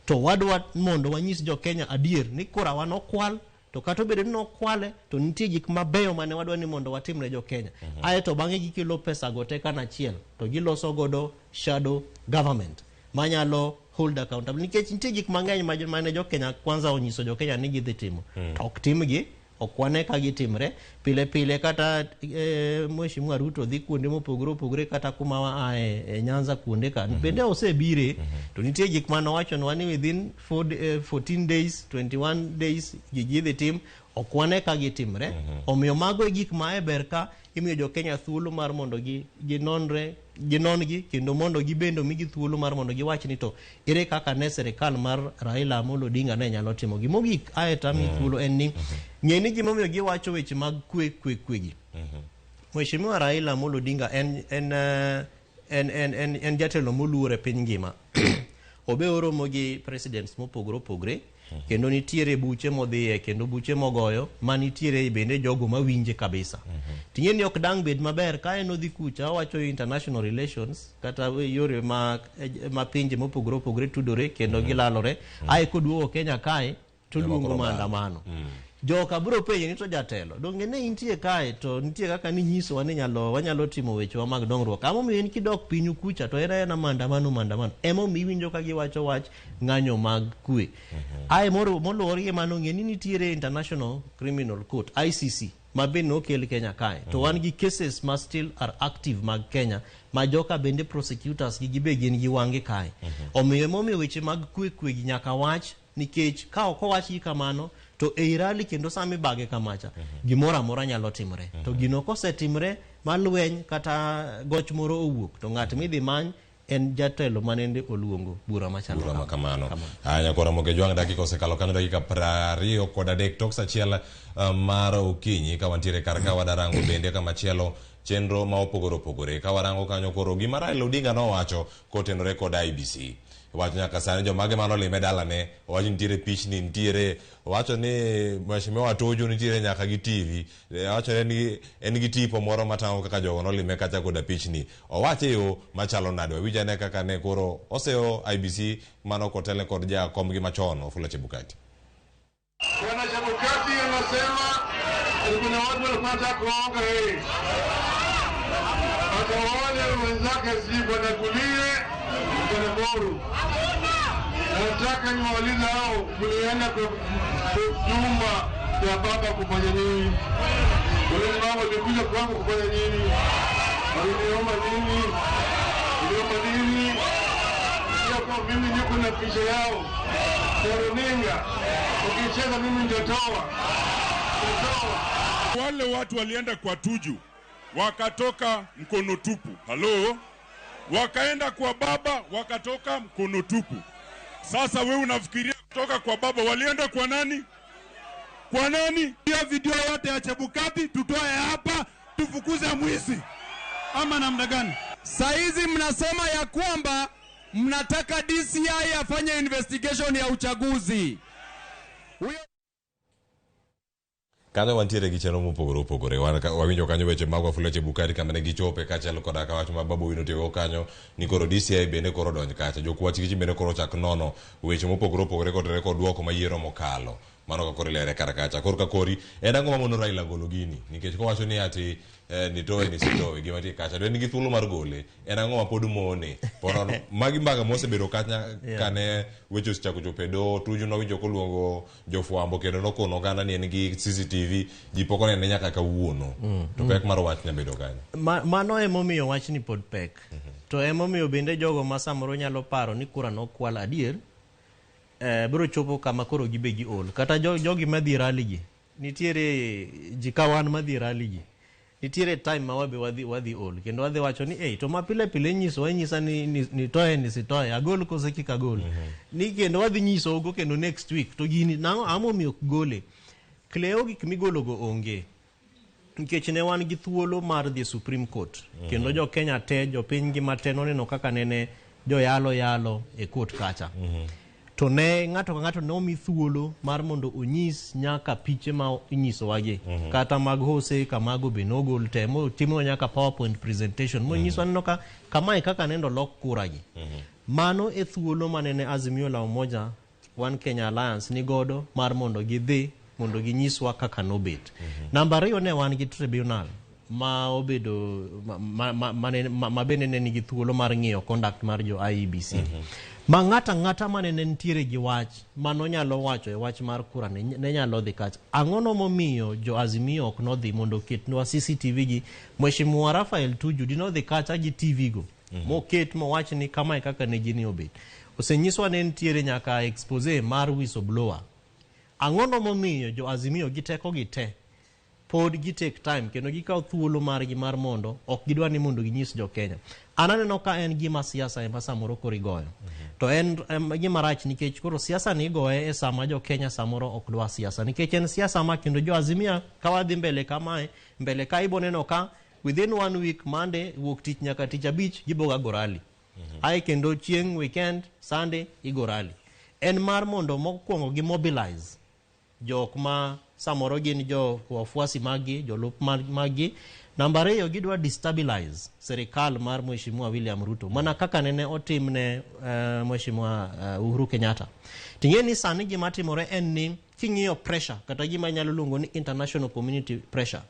to wadwa mondo wanyis jo Kenya adier ni kura wa nokwal, to kata obedo ni nokwale to nitie gik mabeyo mane wadwa ni mondo watim ne jo Kenya. Aeto bang'e gikelo pesa go te kanachiel to giloso godo shadow government manyalo hold accountable, nikech nitie gik mang'eny mane jo Kenya kwanza onyiso jo Kenya ni gidhi timo to ok timgi, ok wane ka gitimre pile pile. Kata Mheshimiwa Ruto dhi kuonde mopogore opogore, kata kuma wa ae e Nyanza kuonde ka bende osebire, to nitie gik mane owachonwa ni within 14 days, 21 days gigi idhi tim, ok wane ka gitimre. Omiyo mago e gik ma e ber ka imiyo jo Kenya thuolo mar mondo gi ginonre, ginon-gi, kendo mondo gibende omigi thuolo mar mondo giwach ni to ere kaka ne sirikal mar Raila Amolo Odinga ne nyalo timo. Gimogik ae to ami thuolo en ni ng'e ni gimomiyo giwacho weche mag kwe kwe kwe gi. Mheshimiwa Raila Amolo Odinga en jatelo moluor e piny ngima. Obe oromo gi presidents mopogore opogore, kendo nitiere buche modhiye kendo buche mogoyo manitiere bende jogo mawinje kabisa. Ting'e ni ok dang' bed maber ka en odhi kucha owacho international relations kata yore ma pinje mopogore opogore tudore kendo gilalore, ae koduogo Kenya kae to luongo maandamano. Joka biro penje ni to jatelo donge ne intie kae to nitie kaka ninyisowa ni nyalo wanyalo timo wechewa mag dongruok, emomiyo in kidok pinyu kucha to en aena maandamano maandamano. Emomiyo iwinjo ka giwacho wach ng'anyo mag kwe. Ae moluwore gi mano, ng'e ni nitiere International Criminal Court, ICC, ma be nokel Kenya kae to wan gi cases ma still are active mag Kenya ma joka bende prosecutors gi gibe gin gi wang'gi kae. Omiyo emomiyo weche mag kwe kwe gi nyaka wach, nikech ka ok owachgi kamano to ei rally kendo sama ibage kamacha gimoro amora nyalo timore. To gino kosetimre ma lweny kata goch moro owuok, to ng'at midhi many en jatelo manende oluongo bura machalo bura ma kamano. Aya, nyakora Moge Jwang', dakika osekalo kanyo dakika 23 tok sa 1 mar okinyi, ka wantiere kar ka wadarango bende kamachielo chenro ma opogore opogore. Ka warango kanyo koro gima Raila Odinga nowacho kotenore kod IEBC. Owacho nyaka sani jomage mane olime dalane, owacho nitiere pichni, nitiere owacho ni Mheshimiwa Tuju nitiere nyaka gi TV. Owacho ni en gi tipo moro matang'o kaka jogo nolime kacha koda pichni. Owache e yo machalo nade? Wawinj ane kaka ne koro oseyo IEBC mano kotelne kod jakomgi machon Wafula Chebukati. Bwana Chebukati anasema kuna watu walikuwa wanataka kuonga yeye, akawaone wenzake, si bwana Kulie, bwana Boru. Nataka niwaulize hao, mlienda kwa jumba ya baba kufanya nini? Ulizi baba ulikuja kwangu kufanya nini? Uliniomba nini? Uliomba nini? Sio kwa mimi niko na picha yao kwa runinga, ukicheza mimi nitatoa. Wale watu walienda kwa Tuju wakatoka mkono tupu. Halo, wakaenda kwa baba wakatoka mkono tupu. Sasa wewe unafikiria kutoka kwa baba walienda kwa nani? Kwa nani? Hiyo video yote ya Chebukati tutoe hapa, tufukuze mwizi ama namna gani? Saizi mnasema ya kwamba mnataka DCI afanye investigation ya uchaguzi. Huyo Kanyo wantiere gi chenro mopogore opogore. Wawinjo kanyo weche mag Wafula Chebukati kama ne gichope kaachiel koda ka wach ma Babu Owino otiyogo kanyo ni koro DCI bende koro donj kacha. Jokwach gichi bende koro ochak nono weche mopogore opogore kotenore kod duoko ma yiero mokalo. Mano ka koro ilere kar kacha. Koro ka kori en ang'o mamono Raila golo gini? Nikech kowacho ni ati nitoe nisitoe gima tie kacha. To en gi thuolo mar gole. En ang'o ma pod mone? Pod magi mbaka mosebedo kacha kane weche osechako chopo e doho. Tuju nowinjo koluongo jofwambo kendo nokono oganda ni en gi CCTV. Ji pok onene nyaka kawuono. To pek mar wach nyabedo kanyo. Mano emomiyo wachni pod pek. To emomiyo bende jogo ma samoro nyalo paro ni kura nokwal adier, biro chopo kama koro gibe giol. Kata jogi madhi rally gi, nitiere ji ka wan madhi rally gi, nitiere time ma wabe wadhi ol. Kendo wadhi wacho ni, to ma pile pile inyiso, inyisa ni nitoe nisitoe, agol kose kik agol. Ni kendo wadhi nyiso go kendo next week. To gini nang'o ang'o momiyo ok gole? Cleo gik migologo onge. Nikech ne wan gi thuolo mar dhi Supreme Court. Kendo jo Kenya te, jopiny ngima te noneno kaka nene joyalo yalo e court kacha. To ne ng'ato ka ng'ato ne omi thuolo mar mondo onyis nyaka piche ma inyisowagi. Kata mag Jose Kamago be nogol te, motimo nyaka PowerPoint presentation. Monyiswa neno ka kamae kaka nendo lok kura gi. Mano e thuolo manene Azimio la Umoja One Kenya Alliance ni godo mar mondo gidhi mondo ginyiswa kaka nobet. Namba ariyo ne wan gi tribunal ma obedo ma bende ne nigi thuolo mar ng'iyo conduct mar jo IEBC. Ma ng'ato ang'ata mane ne nitiere gi wach mano nyalo wacho e wach mar kura ne nyalo dhi kacha. Ang'o no momiyo jo Azimio ok nodhi mondo oketnwa CCTV gi? Mheshimiwa Raphael Tuju dinodhi kacha gi TV go. Moket mowach ni kamae kaka ne gini obet. Osenyiswa ne nitiere nyaka expose mar whistleblower. Ang'o no momiyo jo Azimio gi teko gi te pod gi take time kendo gikawo thuolo margi mar mondo ok gidwa ni mondo ginyis jo Kenya. An aneno ka en gima siasa ema samoro koro igoyo. To en gima rach nikech koro siasa ni igoye e sama jo Kenya samoro ok dwa siasa. Nikech en siasa ma kendo jo Azimio ka wadhi mbele kamae, mbele ka ibo neno ka within 1 week Monday wuok tich nyaka tich abich giboga go rally. Ae kendo chieng' weekend Sunday igo rally. En mar mondo mokwongo gi mobilize jok ma samoro gin jo wafuasi maggi, jolup maggi. Namba ariyo, gidwa destabilize serikal mar Mheshimiwa William Ruto mana kaka nene otimne Mheshimiwa Uhuru Kenyatta. Ting'e ni sani gima timore en ni king'iyo pressure kata gima inyalo luongo ni international community pressure,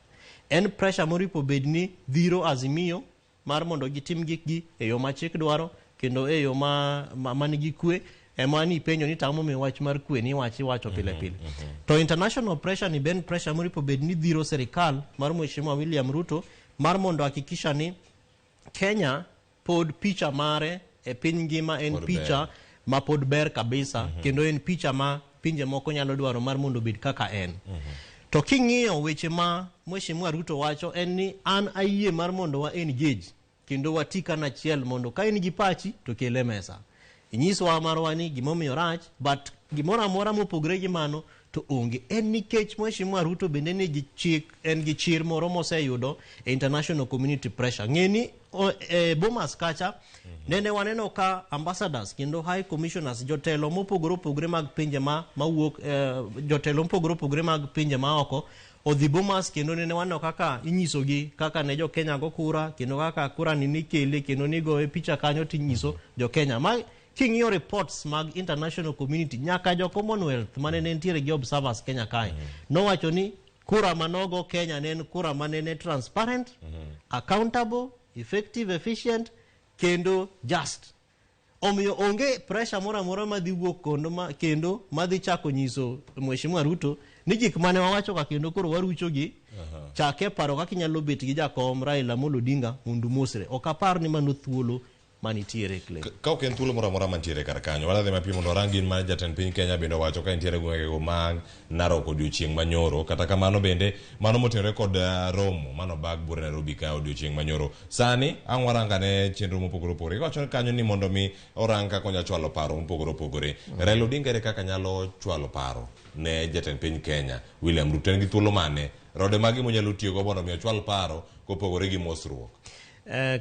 en pressure moripo bed ni dhiro Azimio mar mondo gitim gikgi e yo ma chik dwaro kendo e yo ma nigi kwe. Ema ni penjo ni tamo mi wach mar kwe ni wach iwacho pile pile. To international pressure ni ben pressure moripo bed ni dhiro serikal mar Mheshimiwa William Ruto mar mondo hakikisha ni Kenya pod picha mare e piny ngima en Pod picha ber. ma pod ber kabisa, kendo en picha ma pinje moko nyalo dwaro mar mondo obed kaka en. To king'iyo weche ma Mheshimiwa Ruto wacho en ni an ayie mar mondo wa engage kendo wati kanachiel mondo ka in gi pachi to kele mesa. Inyiswa marwa ni gimomiyo rach, but gimoro amora mopogre gi mano to onge. En nikech Mheshimiwa Ruto bende nigi chik, en gi chir moro moseyudo e international community pressure. Ng'e ni E Bomas kacha nene waneno ka ambassadors kendo high commissioners, jotelo mopogore opogore mag pinje ma mawuok, jotelo mopogore opogore mag pinje ma oko odhi Bomas, kendo nene waneno kaka inyisogi kaka ne jo Kenya go kura, kendo kaka kura ni nikele, kendo nigoye picha kanyo tinyiso jo Kenya. Ma king'iyo reports mag international community, nyaka jo Commonwealth mane ne nitiere gi observers Kenya kae, nowacho ni kura manogo Kenya ne en kura mane ne transparent, accountable, effective, efficient kendo just. Omiyo onge pressure moro amora madhi wuok kondo ma, kendo madhi chako nyiso Mheshimiwa Ruto ni gik mane wawacho ka kendo koro warucho gi. Chake paro kaka inyalo bet gi jakom Raila Amolo Odinga mondo umosre. Ok apar ni mano thuolo manitiere, Clay. Ka ok en thuolo moro amora mantiere kar kanyo, wadhi mapiyo mondo warang gin ma jatend piny Kenya bende owacho ka entiere gwengego mag Narok odiochieng' manyoro. Kata kamano bende mano motenore kod romo mano bag buore Nairobi ka odiochieng' manyoro. Sani ang' warang ane chenro mopogore opogore. Iwacho kanyo ni mondo mi orang kaka onyalo chwalo paro mopogore opogore. Raila Odinga ere kaka nyalo chwalo paro ne jatend piny Kenya William Ruto? En gi thuolo mane? Rode mage monyalo tiyogo mondo mi ochwal paro kopogore gi mosruok?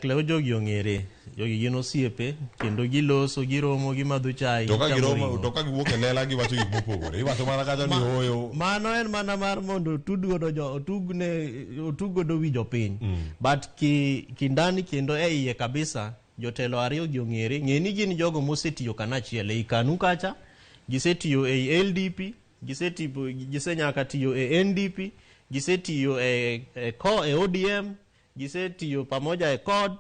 Cleo, jogi ong'ere, jogi gin osiepe kendo giloso, giromo, gimadho chai, To ka gichamo giromo ring'o. To ka giwuok e lela giwacho gik mopogore. Iwacho mana kacha ni ooyo. Mano en mana mar mondo otud godo jo otugne otug godo wi jopiny. But ki kindani kendo e iye kabisa, jotelo ariyo gi ong'ere. Ng'e ni gin jogo mosetiyo kanachiel ei KANU kacha, gisetiyo ei LDP, gisetiyo, gisenyaka tiyo e NDP, gisetiyo e ODM, gisetiyo pamoja e CORD.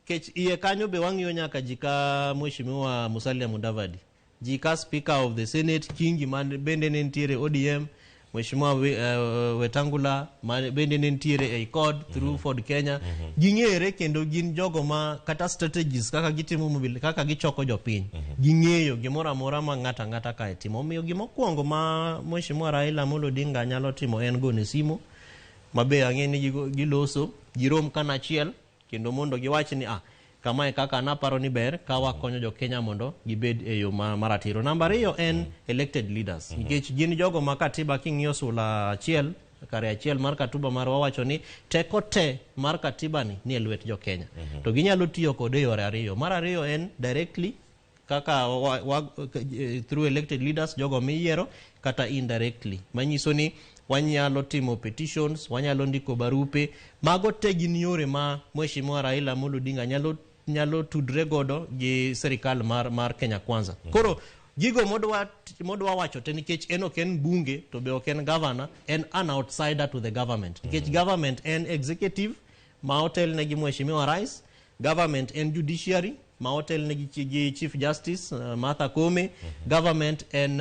Kech iye kanyo be wang'iyo nyaka ji ka Mheshimiwa Musalia Mudavadi, ji ka Speaker of the Senate Kingi man bende ne nitiere ODM, Mheshimiwa Wetangula man bende ne nitiere ei CORD through Ford Kenya. Ging'ere kendo gin jogo ma kata strategies kaka gitimo mobil, kaka gichoko jopiny, ging'eyo gimoro amora ma ng'ato ang'ata kae timo. Omiyo gimokwongo ma Mheshimiwa Raila Amolo Odinga nyalo timo en gone simu, mabe ang'e ni giloso, girom kanachiel kendo mondo giwach ni kamae kaka naparo ni ber ka wakonyo jo Kenya mondo gibed e yo maratiro. Namba ariyo en elected leaders, nikech gin jogo ma katiba king'iyo sula 1 kare 1 mar katiba marwa wacho ni teko te mar katiba ni ni e lwet jo Kenya. To ginyalo tiyo kode e yore ariyo. Mar ariyo en directly kaka through elected leaders, jogo miyiero, kata indirectly, manyiso ni wanyalo timo petitions, wanyalo ndiko barupe. Mago te gin yore ma Mheshimiwa Raila Amolo Odinga nyalo tudre godo gi sirikal mar Kenya Kwanza. Koro gigo modwa wacho te, nikech en ok en bunge to be ok en governor, en an outsider to the government, nikech government en executive ma otelne gi Mheshimiwa Rais, government en judiciary ma otelne gi Chief Justice Martha Koome, government en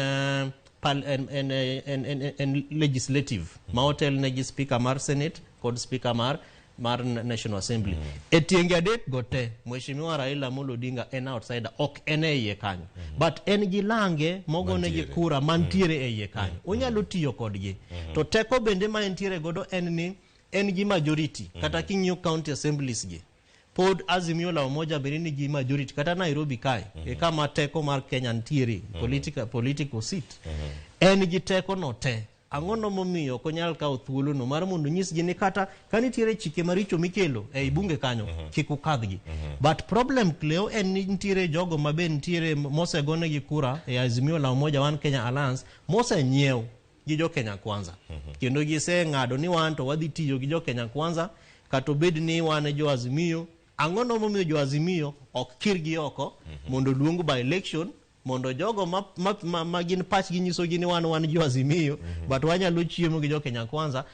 pal, en, en, en, en, en legislative ma otelne gi Speaker mar Senate kod Speaker mar National Assembly. E tienge adek go te, Mheshimiwa Raila Amolo Odinga en outsider, ok en e iye kanyo. But en gi lange mogone gi Mantiere. kura mantiere e iye kanyo. Onyalo tiyo kodgi. To teko bende ma entiere godo en ni en gi majority. Kata king'iyo county assemblies gi, pod Azimio la Umoja bende nigi majority kata Nairobi kae, e kama teko mar Kenya nitiere, political seat. En gi teko no te. Ang'o no momiyo ok onyal kawo thuolo no mar mondo onyisgi ni kata ka nitiere chike maricho mikelo ei bunge kanyo, kik ukadhgi? But problem, Cleo, en ni nitiere jogo ma be nitiere mosegonegi kura e Azimio la Umoja One Kenya Alliance mosenyiew gi jo Kenya Kwanza. Kendo giseng'ado ni wan to wadhi tiyo gi jo Kenya Kwanza kata obed ni wan e jo Azimio. Ang'o no momiyo jo Azimio ok kirgi oko mondo luong by election mondo jogo ma gin pachgi nyisogi ni wan jo Azimio, but wanyalo chiemo gi jo Kenya Kwanza?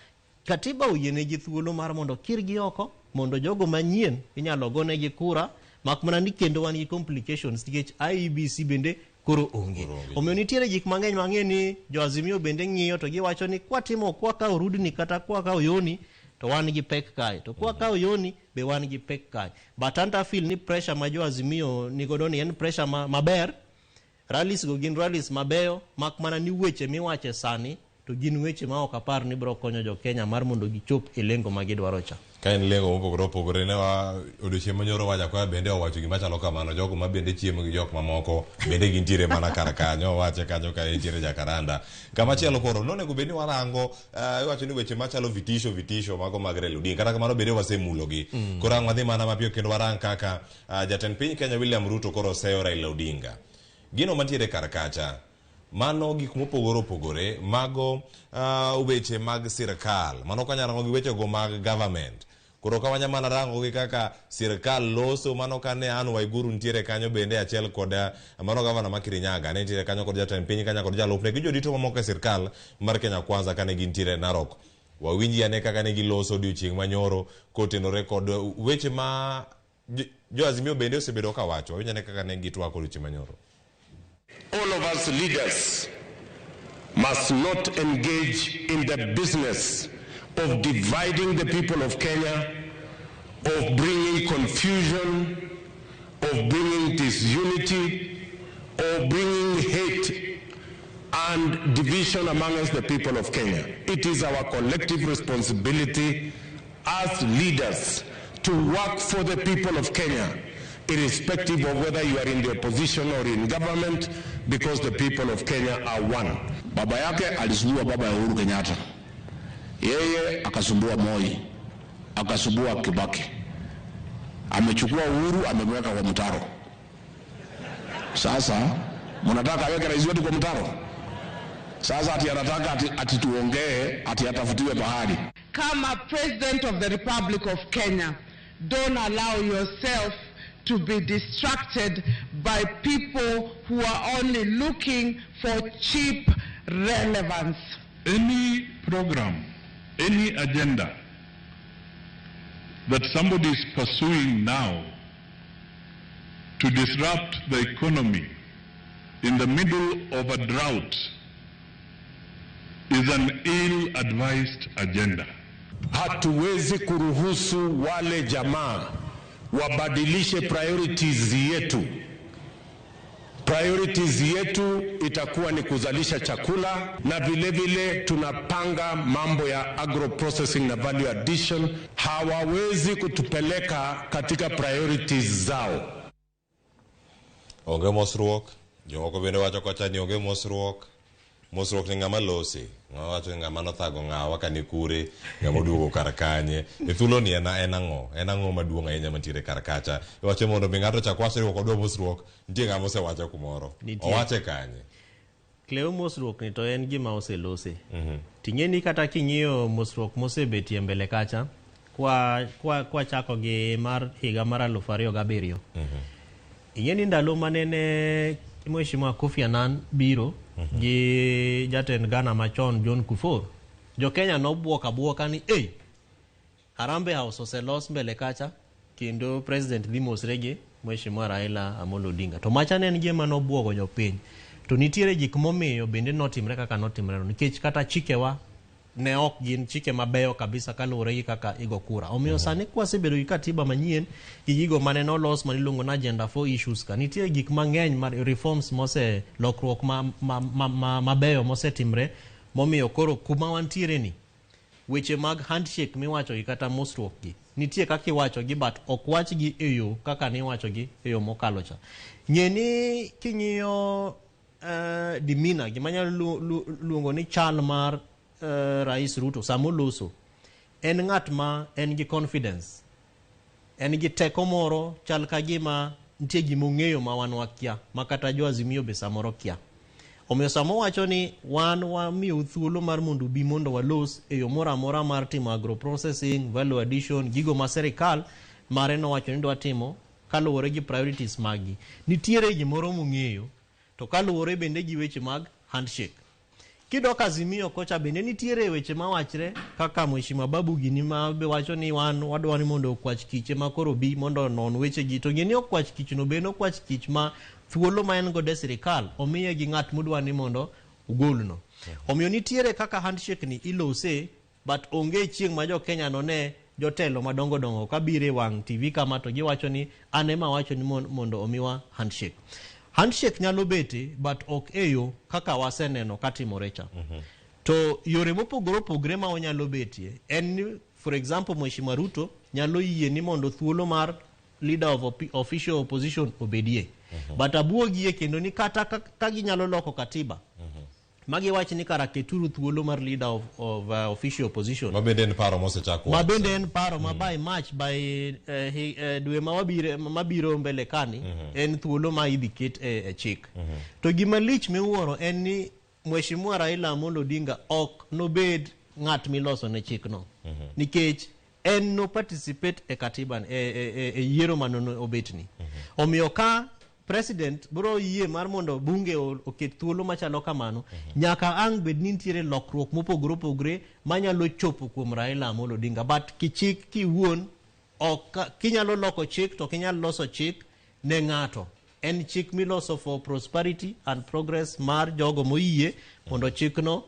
Katiba oyienegi thuolo mar mondo kirgi oko mondo jogo manyien inyalo gonegi kura, mak mana ni kendo wan gi complications nikech IEBC bende koro onge. Omiyo nitiere gik mang'eny mang'e ni jo Azimio bende ng'iyo to giwacho ni kwatimo kwakawo rudni kata kwakawo yoni to wan gi pek kae, to kwakawo yoni be wan gi pek kae. But anta feel ni pressure ma jo Azimio nigodo ni en pressure maber. Rallies go gin rallies mabeyo, mak mana ni weche miwache sani to gin weche ma ok apar ni biro konyo jo Kenya mar mondo gichop e lengo ma gidwaro cha. Ka en lengo mopogore opogore ne wa odiochieng' manyoro Wajakoya bende owacho gima chalo kamano jogo ma bende chiemo gi jok mamoko bende gintiere mana kar kanyo owache kanyo ka entiere Jakaranda. Kama chielo koro nonego bed ni warango iwacho ni weche machalo vitisho vitisho mago mag Raila Odinga kata kamano bende wasemulogi. Koro ang' wadhi mana mapiyo kendo warang kaka jatend piny Kenya William Ruto koro oseyo Raila Odinga. Gino mantiere kar kacha mano gik mopogore opogore mago weche mag sirkal mano kanya rango gi weche go mag government koro ka wanya mana rango gi kaka sirkal loso mano kane Anne Waiguru nitiere kanyo bende achiel kod mano gavana ma Kirinyaga ne nitiere kanyo kod jatend piny Kenya kod jalupne gi jodito mamoko e sirkal mar Kenya Kwanza kane gintiere Narok. Wawinji ane kaka ne giloso odiochieng' manyoro kotenore kod weche ma jo Azimio bende osebedo ka wacho. Wawinji ane kaka ne gitwak odiochieng' manyoro. All of us leaders must not engage in the business of dividing the people of Kenya, of bringing confusion, of bringing disunity, of bringing hate and division amongst the people of Kenya. It is our collective responsibility as leaders to work for the people of Kenya, irrespective of whether you are in the opposition or in government, because the people of Kenya are one. Baba yake alisumbua baba ya Uhuru Kenyatta, yeye akasumbua Moi, akasumbua Kibaki, amechukua Uhuru amemweka kwa mtaro. Sasa mnataka aweke rais wetu kwa mtaro? Sasa ati anataka ati tuongee ati atafutiwe pahali. Kama President of the Republic of Kenya, don't allow yourself to be distracted by people who are only looking for cheap relevance. Any program, any agenda that somebody is pursuing now to disrupt the economy in the middle of a drought is an ill-advised agenda. Hatuwezi kuruhusu wale jamaa wabadilishe priorities yetu. Priorities yetu itakuwa ni kuzalisha chakula, na vile vile tunapanga mambo ya agro processing na value addition. Hawawezi kutupeleka katika priorities zao. Onge mosruok, jomoko bende wacho kocha ni onge mosruok. Mosruok ni ng'ama lose, ng'ama wacho ni ng'ama nothago ng'awa ka ni kure, ng'ama oduogo kar kanye. E thuolo ni en ang'o? En ang'o maduong' ahinya mantiere kar kacha? Iwacho mondo mi ng'ato ochak wacho ni ok odwa mosruok, nitie ng'ama osewacho kumoro. Nitie. Owache kanye? Cleo, mosruok ni to en gima oselose. Ting'e ni kata king'iyo mosruok mosebetie mbele kacha, kwa chako gi mar higa mar 2007. Ing'e ni ndalo manene Mheshimiwa Kofi Annan biro gi jatend Ghana machon John Kufuor, jo Kenya nobuok abuoka ni ei, Harambee House oselos mbele kacha kendo president dhi mosre gi Mheshimiwa Raila Amolo Odinga. To macha ne en gima nobuogo jopiny. To nitiere gik momiyo bende notimre kaka notimre no, nikech kata chikewa ne ok gin chike mabeyo kabisa kaluwore gi kaka igo kura. Omiyo sani kwasebedo gi katiba manyien gi gigo mane nolos maniluongo ni agenda 4 issues ka, nitie gik mang'eny mar reforms mose lokruok mabeyo mosetimre momiyo koro kuma wantiere ni weche mag handshake miwacho gi kata mosruok gi nitie kaka iwacho gi, but ok wach gi e yo kaka niwacho gi e yo mokalo cha. Ng'e ni king'iyo demeanor, gima anyalo luongo ni chal mar Rais Ruto samoloso, en ng'at ma en gi confidence, en gi teko moro, chal ka gima nitie gimong'eyo ma wan wakia, ma kata jo Azimio be samoro kia. Omiyo sama owacho ni wan wamiyou thuolo mar mondo ubi mondo walos e yo moro amora mar timo agro processing, value addition, gigo ma sirikal mare nowacho ni dwa timo kaluwore gi priorities maggi. Nitiere gimoro mong'eyo, to kaluwore bende gi weche mag handshake. Kidok Azimio kocha bende nitiere weche mawachre kaka Mheshimiwa Babu gini ma be wacho ni wan wadwa ni mondo okwach kiche ma koro bi mondo onon weche gi, to ng'e ni okwach kich no be en okwach kich ma thuolo ma en godo e sirikal omiye gi ng'at modwa ni mondo ogolno. Omiyo nitiere kaka handshake ni ilose, but onge chieng' ma jo Kenya none jotelo madongo dongo kabiro e wang' TV kama to giwacho ni an ema awacho ni mondo omiwa handshake. Handshake nyalo bete, but ok e yo kaka waseneno katimore cha. To yore mopogore opogore ma onyalo betie en ni, for example, Mheshimiwa Ruto nyalo yie ni mondo thuolo mar leader of official opposition obedie. But abuogie kendo ni kata ka ginyalo loko katiba magiwach ni kara keturu thuolo mar leader of official opposition. Ma bende en paro mosechak Ma bende en paro ma by March, by dwe ma wabiro mabiro mbele kani, en thuolo ma idhi ket e chik. To gima lich miwuoro en ni Mheshimiwa Raila Amolo Odinga ok nobed ng'at miloso ne chikno, nikech en no participate e katiba e yiero manono obetni. Omiyo ka president biro yie mar mondo bunge oket thuolo machalo kamano, nyaka ang' bed ni nitiere lokruok mopogore opogore manyalo chopo kuom Raila Amolo Odinga. But kichik kiwuon ok kinyalo loko chik, to ok inyal loso chik ne ng'ato. En chik miloso for prosperity and progress mar jogo moyie mondo chikno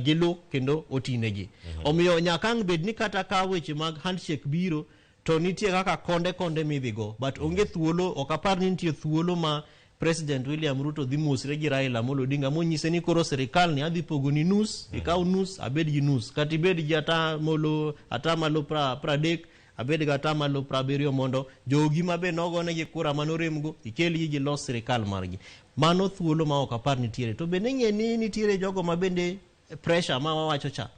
gilu kendo otinegi. Omiyo nyaka ang' bed ni kata ka weche mag handshake biro, to nitie kaka konde konde midhigo, but onge thuolo. Ok apar ni nitie thuolo ma President William Ruto dhi mosre gi Raila Amolo Odinga monyise ni koro sirikal ni adhi pogoni nus, ikaw nus, abed gi nus, kata ibed gi atamalo 30, abed gi atamalo 70, mondo jogi ma be nogonegi kura manoremgo ikelgi gilos sirikal margi. Mano thuolo ma ok apar nitiere. To bende ng'e ni nitiere jogo ma bende pressure ma wawacho cha,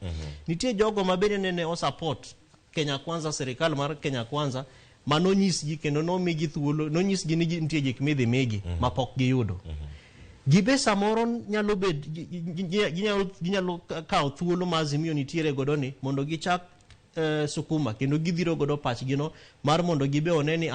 nitie jogo ma bende nene osupport Kenya Kwanza, sirikal mar Kenya Kwanza, manonyisgi kendo nomigi thuolo, nonyisgi ni nitie gik midhi migi ma pok giyudo. Gibe samoro nyalo bed ginyalo kawo thuolo ma Azimio nitiere godo ni mondo gichak sukuma kendo gidhiro godo pachgi no mar mondo gibe one ni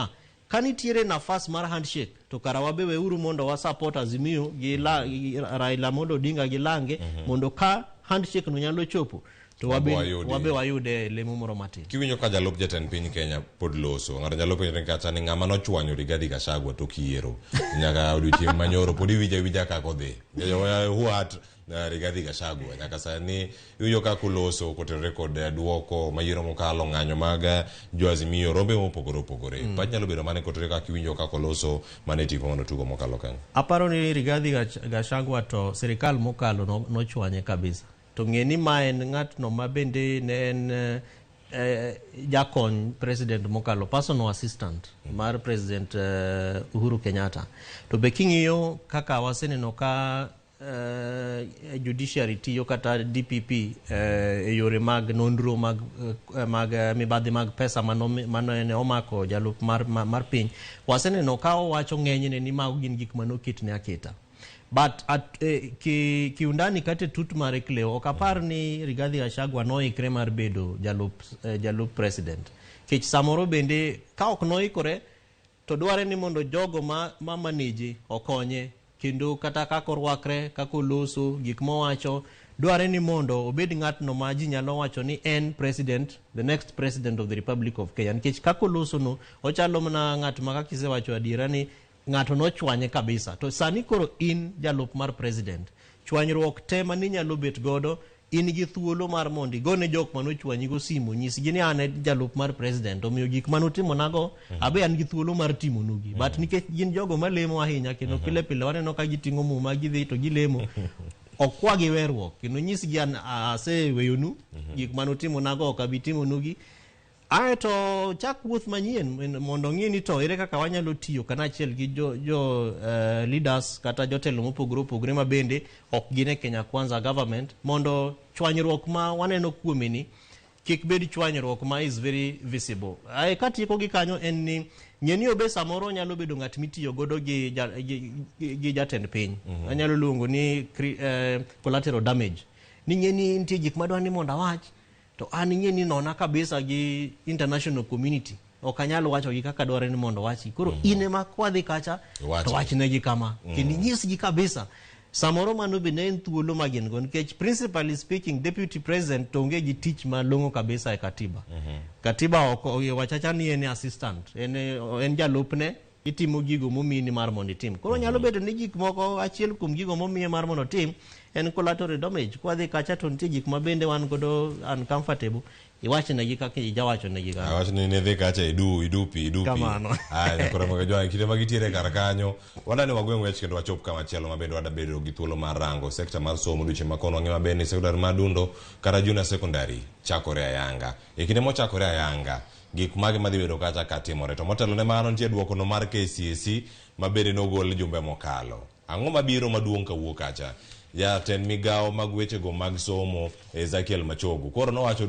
ka nitiere nafas mar handshake, to kara wabe weuru mondo wa support Azimio gi Raila Amolo Odinga gi lange, mondo ka handshake no nyalo chopo to wabe wayudi. Wabe wayude lemo moro matin. Kiwinjo ka jalup jatend piny Kenya pod loso, ng'ato nyalo penjore kacha ni ng'ama nochwanyo Rigathi Gachagua tok yiero nyaka odiochieng' manyoro pod iwinjo awinja kaka odhi. Who hurt Rigathi Gachagua nyaka sani iwinjo kaka oloso kotenore kod duoko mayiero mokalo, ng'anyo mag jo Azimio, rombe mopogore opogore. Pach nyalo bedo mane kotenore kaka iwinjo kaka oloso mane tipo mano tugo mokalo kanyo? Aparo ni Rigathi Gachagua to sirikal mokalo nochwanye kabisa. To ng'e ni ma en ng'atno ma bende ne en jakony president mokalo, personal assistant mar President Uhuru Kenyatta. To be king'iyo kaka waseneno ka judiciary tiyo kata DPP e yore mag nonro mag mibadhi mag pesa mano ne omako jalup mar piny, waseneno ka owacho ng'enyne ni mago gin gik manoketne aketa. But kiundani kata e tut mare, Cleo, ok apar ni Rigathi Gachagua noikre mar bedo jalup president. Kech samoro bende ka ok noikore to dware ni mondo jogo ma manage okonye, kendo kata kaka orwakre, kaka oloso, gik mowacho, dware ni mondo obed ng'atno ma ji nyalo wacho ni en president, the next president of the Republic of Kenya. Nikech kaka oloso no, ochalo mana ng'at ma kaka isewacho adiera ni ng'ato nochwanye kabisa. To sani koro in jalup mar president, chwanyruok te maninyalo bet godo, in gi thuolo mar mondo igone jok manochwanyigo simu, nyisgi ni an e jalup mar president, omiyo gik manutimonago abe an gi thuolo mar timonugi. But nikech gin jogo malemo ahinya kendo pile pile waneno ka giting'o muma gidhi to gilemo, ok kwagi weruok kendo nyisgi an aseweyonu gik manutimonago, ok abi timonugi. Aeto chak wuoth manyien mondo ong'i ni to ere kaka wanyalo tiyo kanachiel gi jo leaders kata jotelo mopogore opogore ma bende ok gin e Kenya Kwanza government, mondo chwanyruok ma waneno kuome ni kik bed chwanyruok ma is very visible. Ae katieko gi kanyo en ni ng'e ni obe samoro nyalo bedo ng'at mitiyo godo gi jatend piny. Anyalo luongo ni collateral damage. Ni ng'e ni nitie gik madwa ni mondo awach, to an ing'e ni nona kabisa gi international community ok anyal wacho gi kaka dwarore ni mondo wachgi. Koro in ema kwadhi kacha Wachgi. to wachnegi kama kendo inyisgi kabisa. Samoro mano be ne en thuolo ma gin go, nikech principally speaking, deputy president to onge gi tich malong'o kabisa e katiba. Katiba ok wachacha ni en assistant, en jalupne. Itimo gigo momini mar mondo itim. Koro nyalo bedo ni gik moko achiel kuom gigo momiye mar mondo otim en collateral damage. Kwadhi kacha to nitie gik ma bende wan godo uncomfortable. Iwachnegi kaka ijawachonegi ka. Awach ni nidhi kacha idu idu pi idu pi. Kamano. Aya koro mondo jwa kinde ma gitiere kar kanyo wadani wagwe ng'wech kendo wachop kama chielo ma bende wadabedo gi thuolo mar rango sekta mar somo odiochieng' ma kono wang'e maber ni sekondari mar Dundo kata junior secondary chakore ayanga. E kinde mochakore ayanga gik mage madhi bedo kacha katimore to motelo ne mano nitie duoko no mar KCSE ma bende nogol jumbe mokalo. Ang'o mabiro maduong' kawuok kacha? Jatend migawo mag wechego mag somo Ezekiel Machogu koro nowacho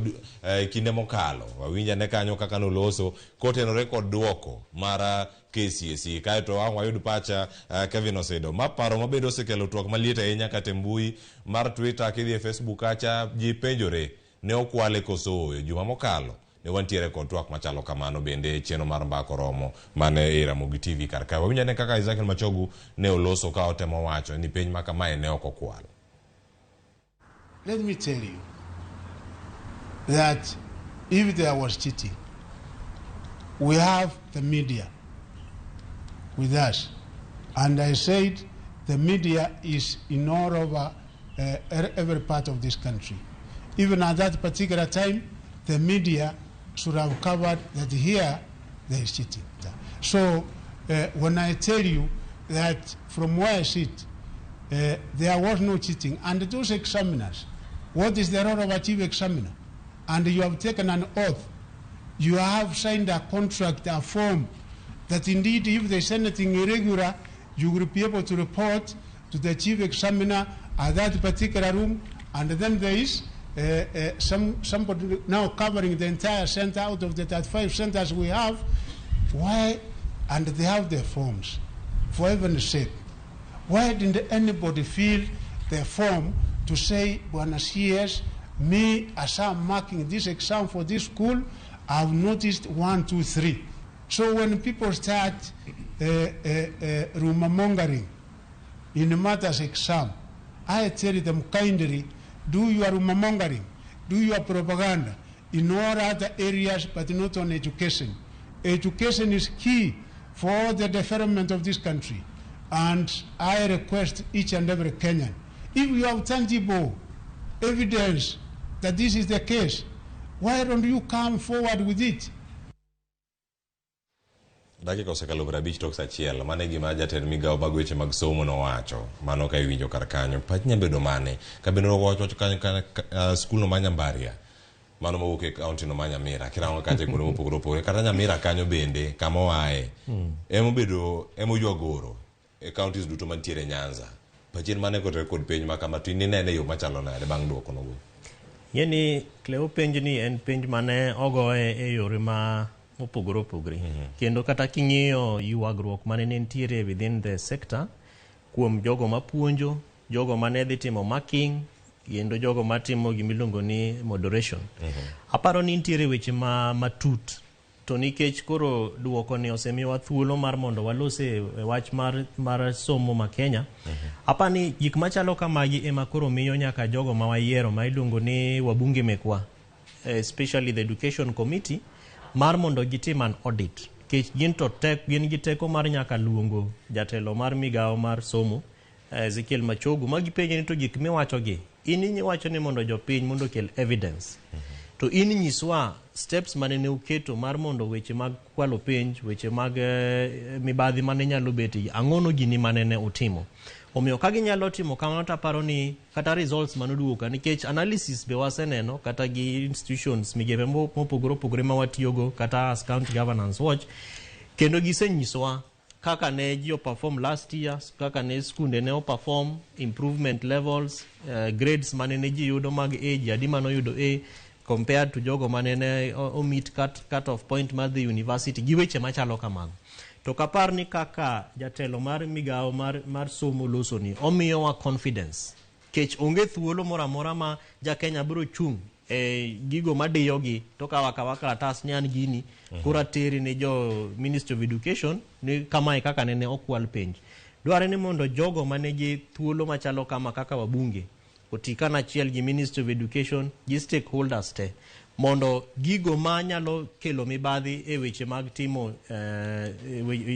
kinde mokalo wawinj ane kanyo kaka noloso kotenore kod duoko mar KCSE kaeto ang' wayud pacha Kevin Osido ma paro mabende osekelo twak maliet ahinya kata e mbui mar Twitter kidhi e Facebook kacha ji penjore ne okwale koso ooyo juma mokalo ne wantiere kod twak machalo kamano bende chenro mar mbaka oromo mane e Ramogi TV kar kae wawinj ane kaka Ezekiel Machogu ne oloso ka otemo wacho ni penj ma kamae ne ok okwal. Let me tell you that if there was cheating, we have the media with us. And I said the media is in all over every part of this country. Even at that particular time, the media should have covered that here there is cheating. So when I tell you that from where I sit, there was no cheating, and those examiners, what is the role of a chief examiner? And you have taken an oath, you have signed a contract, a form, that indeed if there is anything irregular, you will be able to report to the chief examiner at that particular room, and then there is somebody now covering the entire center out of the 35 centers we have. Why? And they have their forms. For heaven's sake, why didn't anybody fill the form to say, Bwana CS, me as I'm marking this exam for this school, I've noticed 1, 2, 3. So when people start rumor mongering in matters exam, I tell them kindly, do your rumor mongering, do your propaganda in all other areas, but not on education. Education is key for the development of this country. And I request each and every Kenyan, if you have tangible evidence that this is the case, why don't you come forward with it? Dakika osekalo 50 tok saa achiel. Mano e gima jatend migawo mag weche mag somo nowacho. Mano ka iwinjo kar kanyo. Pach nyalo bedo mane? Ka bende owacho kanyo skul no ma Nyambaria. Mano mawuok e kaunti no ma Nyamira. Kirango kacha kuonde mopogore opogore. Kata Nyamira kanyo bende kama oaye. Emobedo emoywa goro e counties duto mantiere Nyanza. Pachi en mane kotenore kod penj ma kama to in inene e yo machalo nade bang' duoko nogo? Ng'eni Cleo penj ni en penj mane ogoye e yore ma mopogore opogore. Kendo kata king'iyo ywagruok mane nitiere within the sector kuom jogo mapuonjo, jogo mane dhi timo marking, kendo jogo matimo gimiluongo ni moderation. Aparo ni nitiere weche ma matut to nikech koro duoko ni osemiyowa thuolo mar mondo walose e wach mar somo ma Kenya. Apa ni gik machalo kamagi ema koro miyo nyaka jogo ma wayiero ma iluongo ni wabunge mekwa, especially the education committee, mar mondo gitim an audit. Nikech gin to tek, gin gi teko mar nyaka luongo jatelo mar migawo mar somo Ezekiel Machogu ma gipenje ni to gik miwachogi in iwacho ni mondo jopiny mondo okel evidence. To in nyiswa steps mane ne uketo mar mondo weche mag kwalo penj, weche mag mibadhi mane nyalo betie, ang'ono gini mane ne utimo. Omiyo ka ginyalo timo kamano to aparo ni kata results manoduogo ka nikech analysis be waseneno kata gi institutions migepe mopogore opogore ma watiyogo kata as County Governance Watch kendo gisenyisowa kaka ne ji perform last year, kaka ne skunde ne perform, improvement levels, grades mane ne ji yudo mag A, ji adi manoyudo A compared to jogo mane ne o meet cut off point mar dhi university gi weche machalo kamago. To kapar ni kaka jatelo mar migawo mar somo loso ni omiyowa confidence kech onge thuolo moro amora ma ja Kenya biro chung' e gigo madiyogi to kawo akawa kalatas ni an gini koro ateri ne jo Ministry of Education ni kamae kaka nene okwal penj. Dware ni mondo jogo manigi thuolo machalo kama kaka wabunge oti kanachiel gi Ministry of Education gi stakeholders te Mondo gigo ma nyalo kelo mibadhi e weche mag timo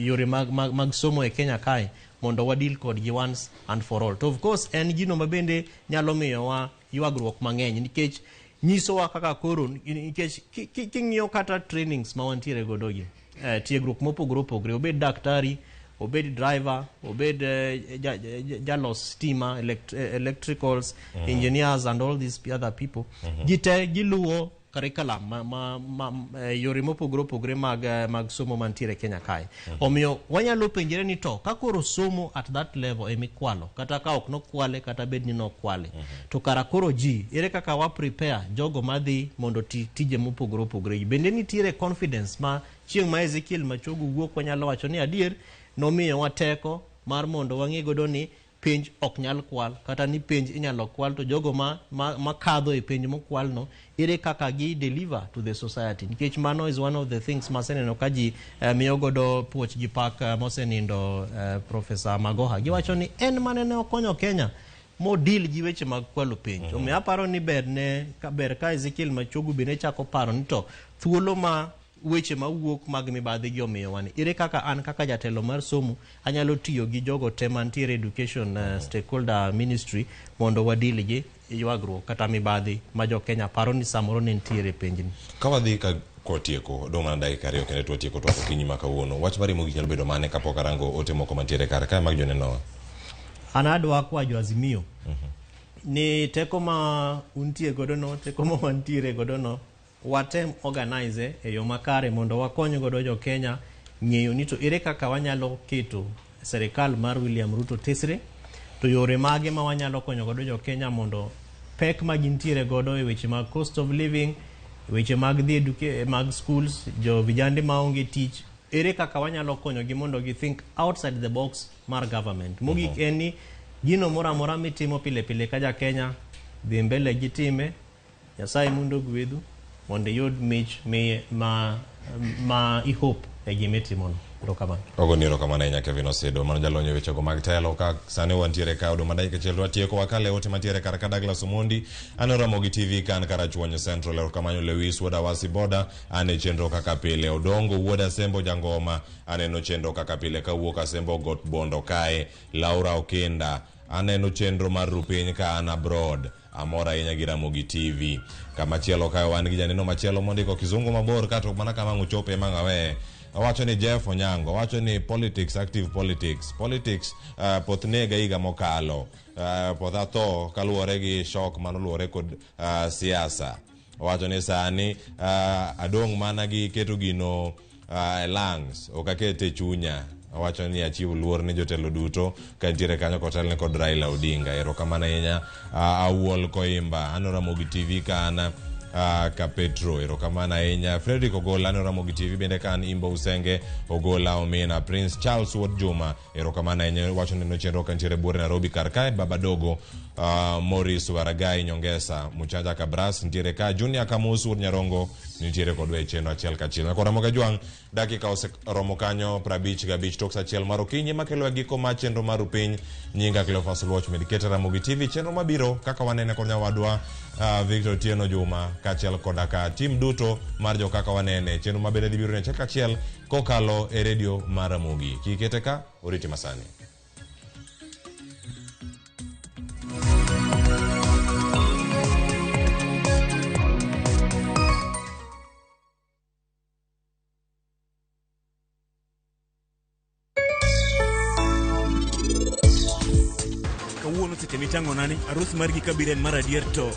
yore mag somo e Kenya kae mondo wadil kodgi once and for all. To of course en gino ma bende nyalo miyowa ywagruok mang'eny nikech nyisowa kaka koro nikech king'iyo kata trainings ma wantiere godo gi tiegruok mopogore opogore, obed daktari, obed driver, obed jalos stima, electricals, engineers and all these other people, gite giluwo curriculum ma yore mopogore opogore mag somo mantiere Kenya kae. Omiyo wanyalo penjre ni to ka koro somo at that level emikwalo, kata ka ok nokwale kata bed ni nokwale, to kara koro ji ere kaka wa prepare jogo madhi mondo ti tije mopogore opogore. Bende nitiere confidence ma chieng' ma Ezekiel Machogu wuok wanyalo wacho ni adier nomiyowa teko mar mondo wang'e godo ni penj ok nyal kwal, kata ni penj inyalo kwal to jogo ma kadho e penj mokwal no ere kaka gi deliver to the society, nikech mano is one of the things maseneno ka ji miyo godo puoch gi pak mosenindo Professor Magoha. Giwacho ni en mane ne okonyo Kenya modil gi weche mag kwalo penj. Omiyo aparo ni ber ne ka ber ka Ezekiel Machogu bende chako paro ni to thuolo ma weche mawuok mag mibadhi gi omiyowa ni ere kaka an kaka jatelo mar somo anyalo tiyo gi jogo te mantiere education stakeholder ministry mondo wadil gi ywagruok kata mibadhi ma jo Kenya paro ni samoro ne nitiere e penjni. Ka wadhi ka kotieko dong' mana dakika 2 kende to watieko twak okinyi ma kawuono. Wach mari mogik nyalo bedo mane kapok arango ote moko mantiere kar kae mag jonenowa? An adwa kwayo jo Azimio ni teko ma untie godo no, teko ma wantiere godo no, watem organize e yo makare mondo wakony godo jo Kenya ng'eyo ni to ere kaka wanyalo keto serikal mar William Ruto tesre, to yore mage ma wanyalo konyo godo jo Kenya mondo pek ma gintiere godo e weche mag cost of living, weche mag dhi mag schools, jo vijande maonge tich, ere kaka wanyalo konyogi mondo gi think outside the box mar government. Mogik en ni gino moro amora mitimo pile pile ka ja Kenya, dhi mbele gi time, Nyasaye mondo ogwedhu mondo iyud mich ma ihope e gimitimono. Erokamano. Ogoni erokamano ahinya Kevin Osedo, mano jalony e wechego mag telo. Ka sani wantiere ka oduma dakika 1 to watieko wakale ote mantiere kar ka Douglas Omondi aneno Ramogi TV kan Karachuonyo Central. Erokamano Lewis wuod Awasi Boda an e chenro kaka pile. Odongo wuod Asembo Jangoma aneno chenro kaka pile kawuok Asembo Got Bondo kae. Laura Okinda aneno chenro mar rupiny ka an abroad, amor ahinya gi Ramogi TV. Kamachielo kae wan gi janeno machielo mondiko kizungu mabor kato mana kama ang' ochope ema ang' aweye. Owacho ni Jeff Onyango, owacho ni politics, active politics, politics poth nega higa mokalo, poth atho kaluwore gi shock manoluwore kod siasa. Owacho ni sani adong' mana gi keto gino e lungs, ok akete e chunya. Owacho ni achiwo luor ne jotelo duto ka nitiere kanyo kotelne kod Raila Odinga. Erokamano ahinya Awuol Koimba, aneno Ramogi TV ka an ka Petro. Erokamano ahinya Frederick Ogola, aneno Ramogi TV bende ka an Imbo Usenge Ogola Omina. Prince Charles Wuod Juma, erokamano ahinya, wacho neno chenro ka nitiere buore Nairobi kar kae. Baba Dogo Maurice Waragai Nyongesa Muchaja Kabras nitiere ka. Junior Kamus Wuod Nyarongo nitiere kodwa e chenro achiel kachiel. Nyakwa Ramogi Ajwang', dakika oseromo kanyo 55 tok sa 1 mar okinyi makelo e giko mar chenro mar Rupiny. Nyinga Cleophas Luoch med kete Ramogi TV. Chenro mabiro kaka wanene kod nyawadwa Victor Otieno Juma kaachiel koda ka tim duto mar jo kaka wanene. Chenro mabende dhi biro ne achiel kachiel kokalo e redio mar Ramogi. Kikete ka oriti masani. Kawuono seche mitang'ona ni arus margi kabiro en mar adier to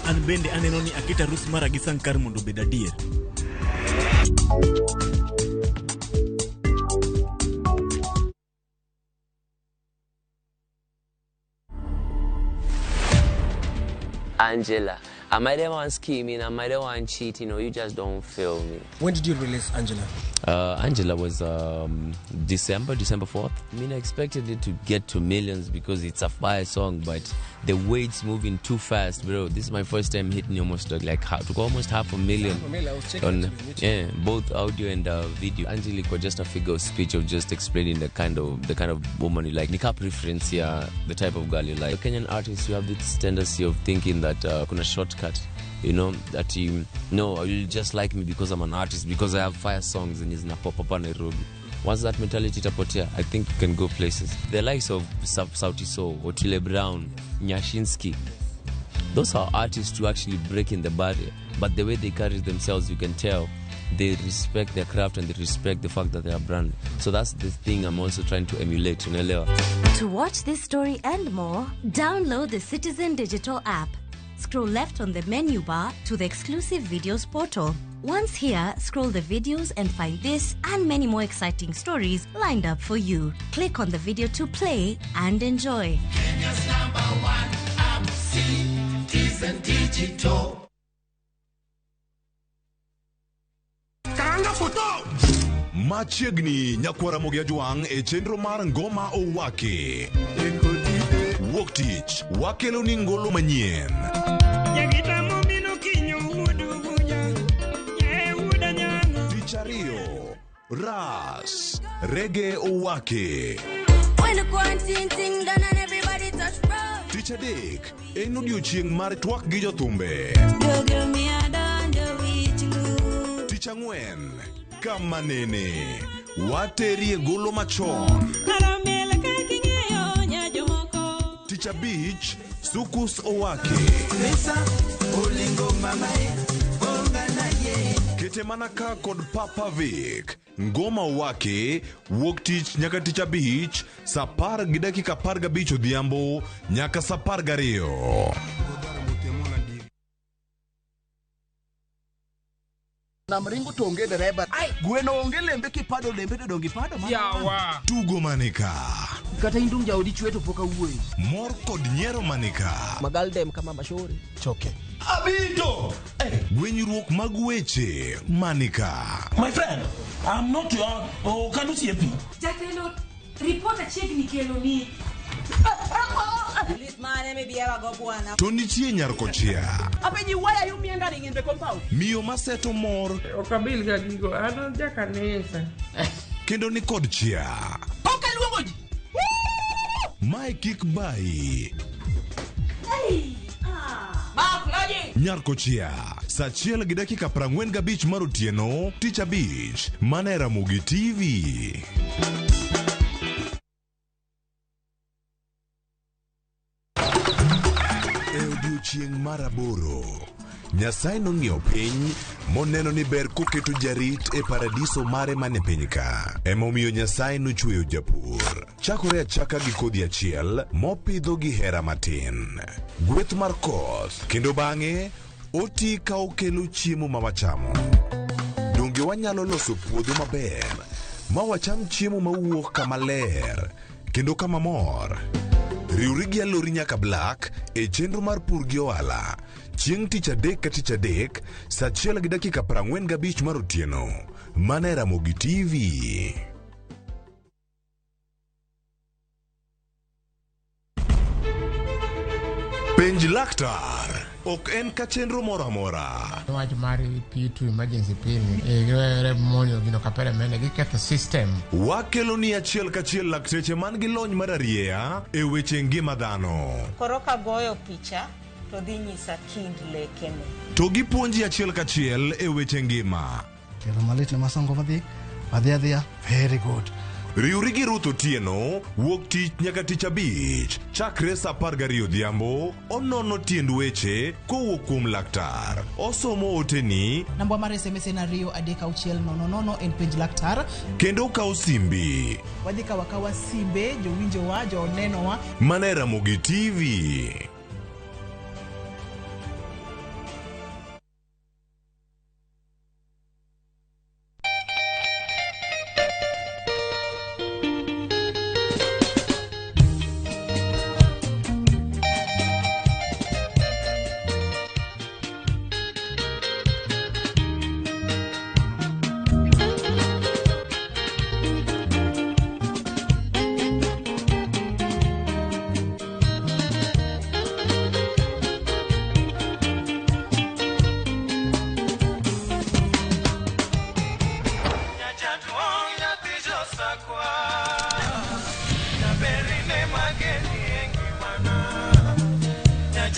an bende aneno ni aket arus mara gi Sankar mondo obed adier. Angela. Am I the one scheming? Am I the one cheating? Or you just don't feel me? When did you release Angela? Angela was December 4th. I mean, I expected it to get to millions because it's a fire song, but the way it's moving too fast, bro. This is my first time hitting almost like almost 500,000. I was checking on, yeah, both audio and video. Angelique was just a figure of speech of just explaining the kind of woman you like. Nika preference here, the type of girl you like. Kenyan artists, you have this tendency of thinking that kuna shortcut. You know, that you no, you'll just like me because I'm an artist, because I have fire songs and it's na pop up Nairobi. Once that mentality itapotea, I think you can go places. The likes of Sauti Sol, Otile Brown, Nyashinski, those are artists who actually break in the barrier. But the way they carry themselves, you can tell they respect their craft and they respect the fact that they are brand. So that's the thing I'm also trying to emulate. Unaelewa? To watch this story and more, download the Citizen Digital app. Scroll left on the menu bar to the exclusive videos portal. Once here, scroll the videos and find this and many more exciting stories lined up for you. Click on the video to play and enjoy. Kenya's number one app, Citizen Digital. Karanga photo! Machiegni nyakwara Ramogi Ajwang' e chenro mar Ngoma Owaki. Wuok tich wakelo ni ngolo manyien. Tich ariyo, Ras Rege Owaki. Tich adek en odiochieng' mar twak gi jothumbe. Tich ang'wen kama nene waterie golo machon. Tich abich Sukus Owaki. Kete mana ka kod Papa Vic. Ngoma Owaki wuok tich nyaka tich abich saa 10:15 odhiambo nyaka saa 12. Namringo to onge dereba. Gweno onge lembe kipado lembe to dongi pado mana. Yawa. Tugo manika. Kata indung jaodi chwe to pok awuoyo. Mor kod nyiero manika. Magaldem kama mashori. Choke. Abito. Gwenyruok mag weche manika. My friend, I'm not your okanusi. Jatelo, report achiegni kelo ni. To nitie nyar kochia. Apenji, why are you meandering in the compound? Miyo maseto mor. Okabil ga gigo, an ja kanisa. Kendo ni kod chia. Ok aluongo ji. Mae kik bayi. Nyar kochia. Saa 1:45 mar otieno, tich abich, mana e Ramogi TV. Chieng' mar aboro, Nyasaye nong'iyo piny moneno ni ber koketo jarit e paradiso mare mane piny ka. Emomiyo Nyasaye nochweyo japur. Chakore achaka gi kodhi achiel mopidho gi hera matin. Gweth mar koth, kendo bang'e oti ka okelo chiemo ma wachamo. Donge wanyalo loso puodho maber ma wacham chiemo mawuok kama ler kendo kama mor? Riwri gi Alori nyaka Black e chenro mar pur gi ohala chieng' tich adek ka tich adek saa 1:45 mar otieno mana e Ramogi TV. Penj laktar ok en ka chenro moro amora. Wach mar P2 emergency pin giwere monyo gino kapere mene giketho system. Wakelo ni achiel kachiel lakteche man gi lony mar arieya e weche ngima dhano. Koro ka goyo picha to dhi nyisa kind lekene. To gipuonji achiel kachiel e weche ngima. Tielo malit ne masongo madhi adhi very good. Riwri gi Ruth Otieno wuok tich nyaka tich abich chakre saa 12 odhiambo onono tiend weche kowuok kuom laktar. Osomo oteni. Namba mar SMS en 2 3 6 0 0 en penj laktar. Kendo okaw simbi. Wadhi kawa simbe jowinjowa jonenowa. Mana e Ramogi TV.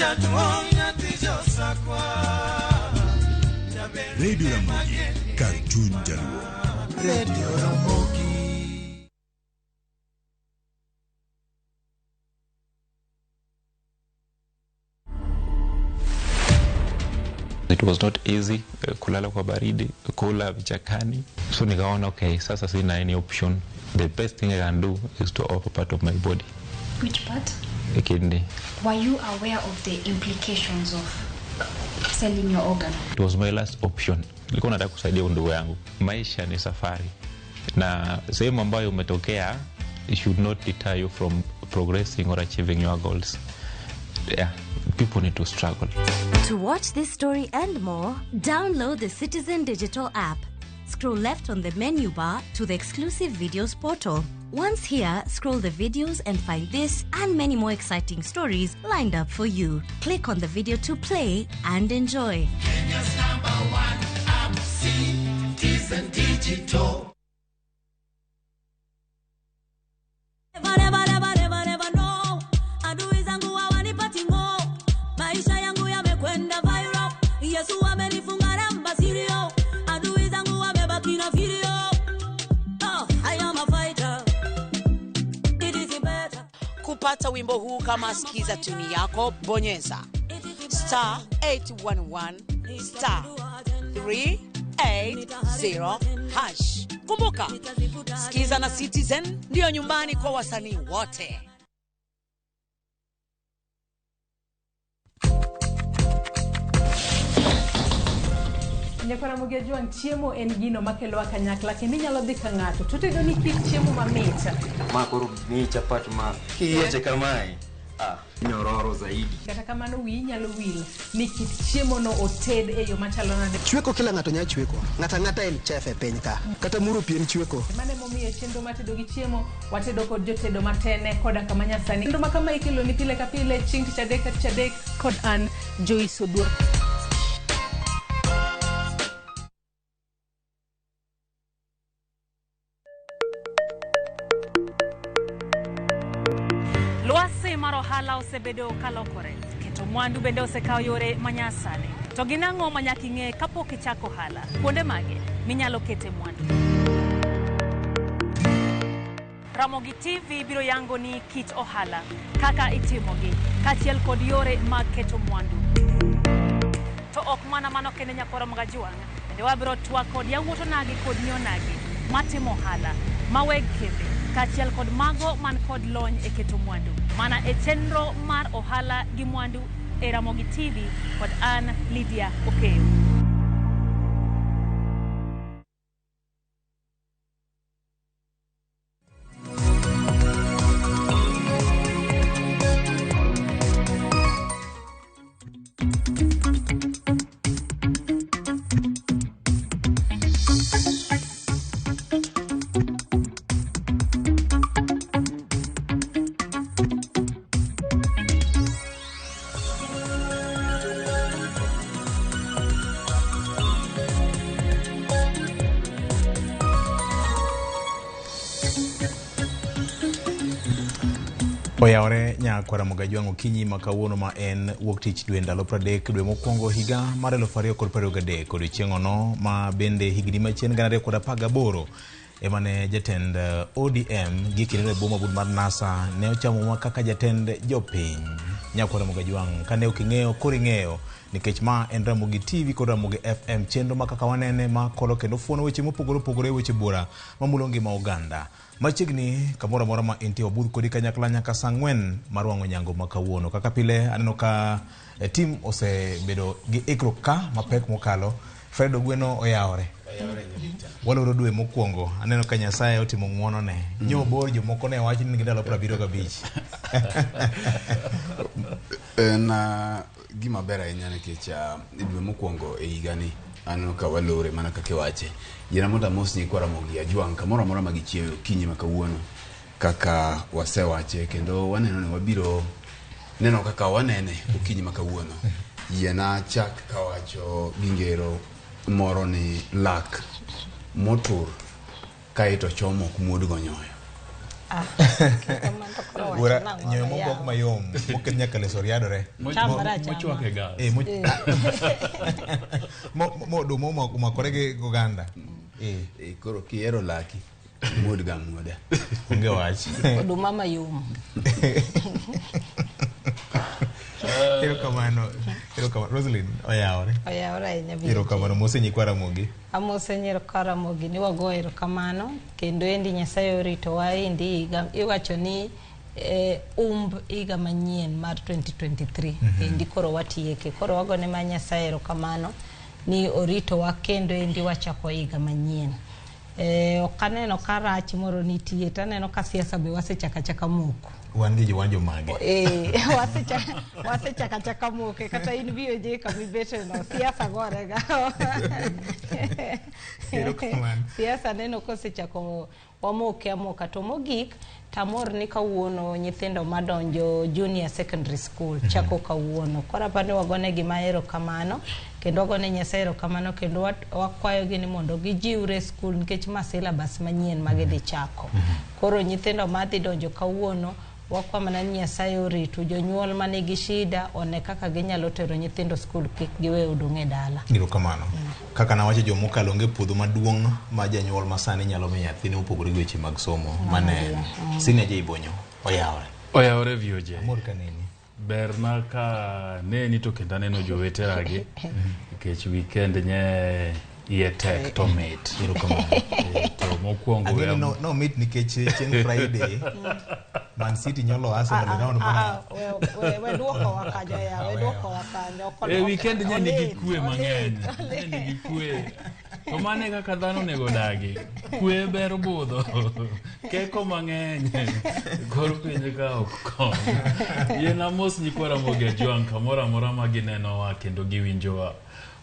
Jaduong' nyathi josakwa. Radio Ramogi, kar chuny Jaluo. Radio Ramogi. It was not easy, kulala kwa baridi, kula vichakani. So nikaona okay, sasa sina any option. The best thing I can do is to offer part of my body. Which part? A kidney. Were you aware of the implications of selling your organ? It was my last option. Nilikuwa nataka kusaidia ndugu yangu. Maisha ni safari, na sehemu ambayo umetokea it should not deter you from progressing or achieving your goals. Yeah, people need to struggle. To watch this story and more, download the Citizen Digital app. Scroll left on the menu bar to the exclusive videos portal. Once here, scroll the videos and find this and many more exciting stories lined up for you. Click on the video to play and enjoy. Kenya's number one app, Citizen Digital. Never, never, never, never, never know. Adui zangu hawanipati ngo. Maisha yangu yamekwenda viral. Yesu amenifunga namba sirio. Adui zangu wamebaki na video. Oh, I am a fighter. It is better. Kupata wimbo huu kama sikiza tuni yako, bonyeza star 811 star 380 hash. Kumbuka, Sikiza na Citizen ndiyo nyumbani kwa wasanii wote. Nyakwara Mogejwang' chiemo en gino makelowa kanyakla kendo inyalo dhi ka ng'ato to tedo ni kit chiemo mamit. Ma koro ni chapat ma kiyieche kamae nyororo zaidi. Kata kamano wiyi nyalo wil ni kit chiemo no oted e yo machalo nade. Chweko kila ng'ato nyalo chweko. Ng'ato ang'ata en chef e piny ka. Kata muro pien chweko. Mano emomiyo chenro mar tedo gi chiemo watedo kod jotedo matene koda kama nyasani. Chenro ma kama ikelo ni pile ka pile chieng' tich adek ka tich adek kod an Joyce Oduor. Lwasi mar ohala osebedo kalokore, keto mwandu bende osekawo yore manyasani. To gin ang'o ma nyaka ing'e kapok ichako ohala? Kuonde mage minyalo kete mwandu? Ramogi TV biro yango ni kit ohala, kaka itimogi, kaachiel kod yore mag keto mwandu. To ok mana mano kende nyakwara Magajwang', bende wabiro twak kod yawuot onagi kod nyi onagi matimo ohala, ma weg kembe, kaachiel kod mago man kod lony e keto mwandu. Mana e chenro mar ohala gi mwandu e Ramogi TV kod an Lydia Okeyo. Oyawore nyakwara Mogajwang' okinyi ma kawuono ma en wuok tich dwe ndalo 30 dwe mokwongo higa mar 2023 odiochieng'ono ma bende higni machien 2018 ema ne jatend ODM gi kindeno e boma bud mar NASA ne ochamo ma kaka jatend jopiny. Nyakwara Mogajwang' kane ok ing'eyo koro ing'eyo nikech ma en Ramogi TV kod Ramogi FM chenro ma kaka wanene ma kolo kendo fuono weche mopogore opogore weche buora mamulo ngima oganda. Machiegni kamoro amora ma intie wabudh kodi kanyakla nyaka saa 4 mar wang'o nyango ma kawuono. Kaka pile aneno ka tim osebedo gi ikruok ka mapek mokalo. Fred Ogweno oyawore. Waloro dwe mokwongo aneno ka Nyasaye otimo ng'uono ne. Nyo bor jomoko ne wacho ni ndalo 75. En gima ber ahinya nikech dwe mokwongo e higani aneno ka walore mana kaka iwache. Yiena mondo amos nyikwa Ramogi Ajwang' kamoro amora ma gichiewe okinyi ma kawuono kaka wasewache kendo waneno ni wabiro neno kaka wanene okinyi ma kawuono. Yiena chak kawacho gi ngero moro ni lak motur kaeto chomo ok muodgo nyoyo. Wuora nyoyo mobok mayom moket nyaka leso riadore. Chamra achama. Mochwak e gas. Eh, mo oduma omakore gi oganda. Eh, koro kihero laki muod ga muoda. Onge wach. Oduma mayom. Erokamano. Erokamano. Roslyn, oyawore. Oyawore ahinya Bill. Erokamano mose nyikwa Ramogi. Amose nyikwa Ramogi ni wago erokamano kendo endi Nyasaye oritowa endi higa iwacho ni higa manyien mar 2023 endi koro watieke koro wagone ma Nyasaye erokamano ni oritowa kendo endi wachako higa manyien. Ok aneno ka rach moro nitie taneno ka siasa be wasechaka chaka moko. Wan gi jowanjo mage. Wasechaka chaka moke kata in BOJ kamibete no siasa gorega. Erokamano. Siasa neno kosechako wamoke amoka to mogik tamor ni kawuono nyithindo madonjo junior secondary school chako kawuono. Koro apani wagone gima erokamano kendo wagone Nyasaye erokamano kendo wakwayogi ni mondo gijiwre school nikech ma syllabus manyien ma gidhi chako. Koro nyithindo madhi donjo kawuono wakwa mana ni Nyasaye oritu jonyuol manigi shida one kaka ginyalo tero nyithindo school kik giwe odong' e dala. Erokamano. Kaka nawacho jomokalo onge puodho maduong' ma janyuol masani nyalo miyo nyathine mopogore gi weche mag somo mane en. Senior J Bonyo, oyawore. Oyawore VOJ. Amor ka neni. Berna ka neni to kendo aneno joweteragi nikech weekend nye iye tek to mit. Erokamano. To mokwongo Ang'e ni no mit nikech chieng' Friday Man City nyolo Arsenal e round mar We duokowa kanyo ya, we duokowa kanyo. E weekend nye nigi kwe mang'eny. Nye nigi kwe. To mano e kaka dhano onego dagi. Kwe ber budho. Keko mang'eny. Kor piny ka ok kony. Yien amos nyikwa Ramogi Ajwang' kamoro amora ma ginenowa kendo giwinjowa.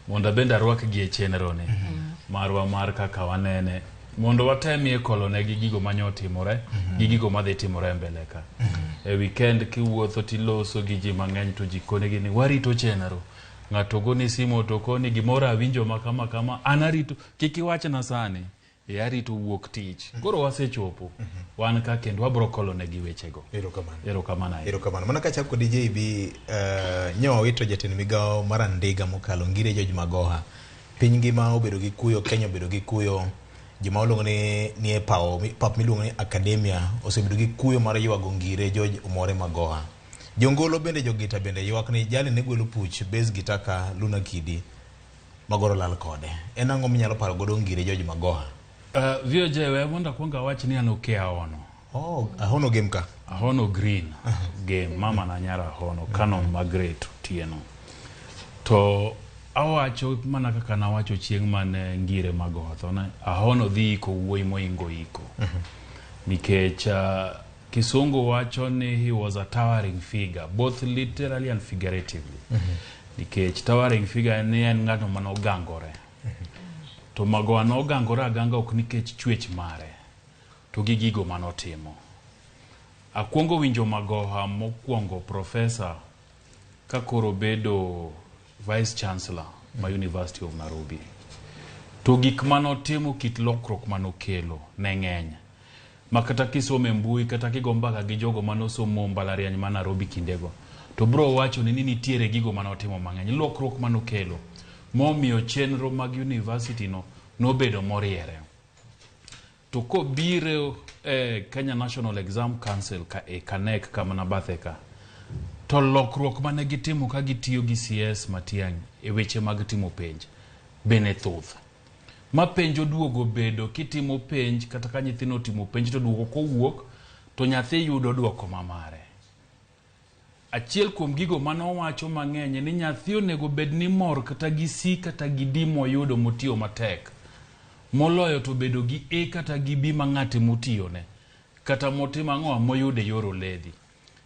Mondo abende arwakgi e chenro ni. Marwa mar kaka wanene. Mondo watemie kolonegi gigo mane otimore gi gigo madhi timore e mbele ka. E weekend kiwuotho tiloso gi ji mang'eny to ji konegi ni warito chenro. Ng'ato goni simu to koni gimoro awinjo ma kama kama an arito kik iwachna sani. E arito wuok tich. Koro wasechopo. Wan ka kendo wabro kolonegi wechego. Erokamano. Erokamano ahinya. Erokamano. Mana kachako kod JB, nyo wawito jatend migawo mar Andiga mokalo Ngire George Magoha. Piny ngima obedo gi kuyo, Kenya obedo gi kuyo. Joma oluongo ni e pap miluongo ni Academia osebedo gi kuyo mar ywago Ngire George Omore Magoha. Jongolo bende jogita bende ywak ni jali ne gwelo puch bass guitar ka Luna Kidi magoro lal kode. En ang'o minyalo paro godo Ngire George Magoha? VOJ we mondo akwong awach ni an oke Ahono. Oh, Ahono game ka? Ahono green game, mama na nyara Ahono, Canon Margaret Otieno. To awacho mana kaka nawacho chieng' mane Ngire Magoha tho ne Ahono dhi iko wuoyi moingo iko. Nikech Kisungu wacho ni he was a towering figure, both literally and figuratively. Nikech towering figure ni en ng'ato manogangore. To Magoha nogangore aganga ok nikech chwech mare, to gi gigo manotimo. Akwongo winjo Magoha mokwongo professor ka koro bedo vice chancellor ma University of Nairobi. To gik manotimo kit lokruok manokelo ne ng'eny. Ma kata kisomo e mbui kata kigo mbaka gi jogo manosomo mbalariany ma Nairobi kindego, to bro wacho ni nitiere gigo manotimo mang'eny, lokruok manokelo momiyo chenro mag university no nobedo moriere. To kobiro e Kenya National Exam Council ka e KNEC kama nabathe ka, to lokruok mane gitimo ka gitiyo gi CS Matiang'i e weche mag timo penj bende thoth. Ma penj oduogo bedo kitimo penj kata ka nyithindo otimo penj to duoko kowuok to nyathi yudo duoko mamare. Achiel kuom gigo manowacho mang'eny ni nyathi onego bed ni mor kata gi C kata gi D moyudo motiyo matek moloyo to bedo gi A kata gi B ma ng'ate motiyone kata motimo ang'o moyudo e yor oledhi.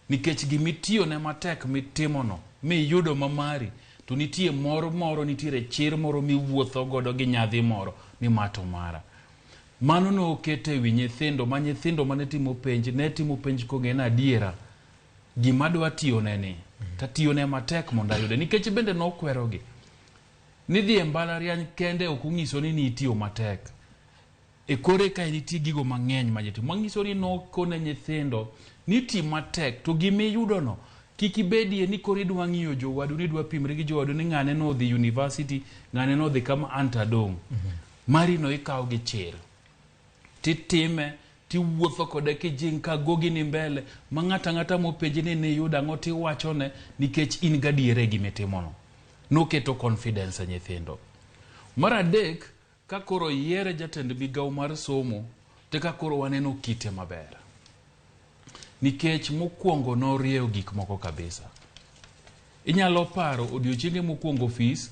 Nikech gimitiyone matek mitimono miyudo mamari to nitie mor moro, nitiere chir moro miwuotho godo gi nyadhi moro ni ma to mara. Mano nokete e wi nyithindo ma nyithindo mane timo penj ne timo penj kong'e adiera gima dwa tiyone ni tatiyone matek mondo ayude. Nikech bende nokwerogi ni dhi e mbalariany kende ok onyiso ni nitiyo matek. E kore kae nitie gigo mang'eny ma jitimo. Manyiso ni nokone nyithindo ni ti matek to gimiyudono kik ibedie ni koro idwa ng'iyo jowadu ni idwa pimri gi jowadu ni ng'ane nodhi university, ng'ane nodhi kama an to adong'. Mari no ikawo gi chir. Titime, tiwuotho kode kijing' ka gogi ni mbele ma ng'ato ang'ata mopenji ni niyudo ang'o tiwachone nikech in gadiera e gimitimono. Noketo confidence e nyithindo. Mar adek, ka koro oyiere jatend migawo mar somo, to ka koro waneno kite maber. Nikech mokwongo norieyo gik moko kabisa. Inyalo paro odiochienge mokwongo ofis,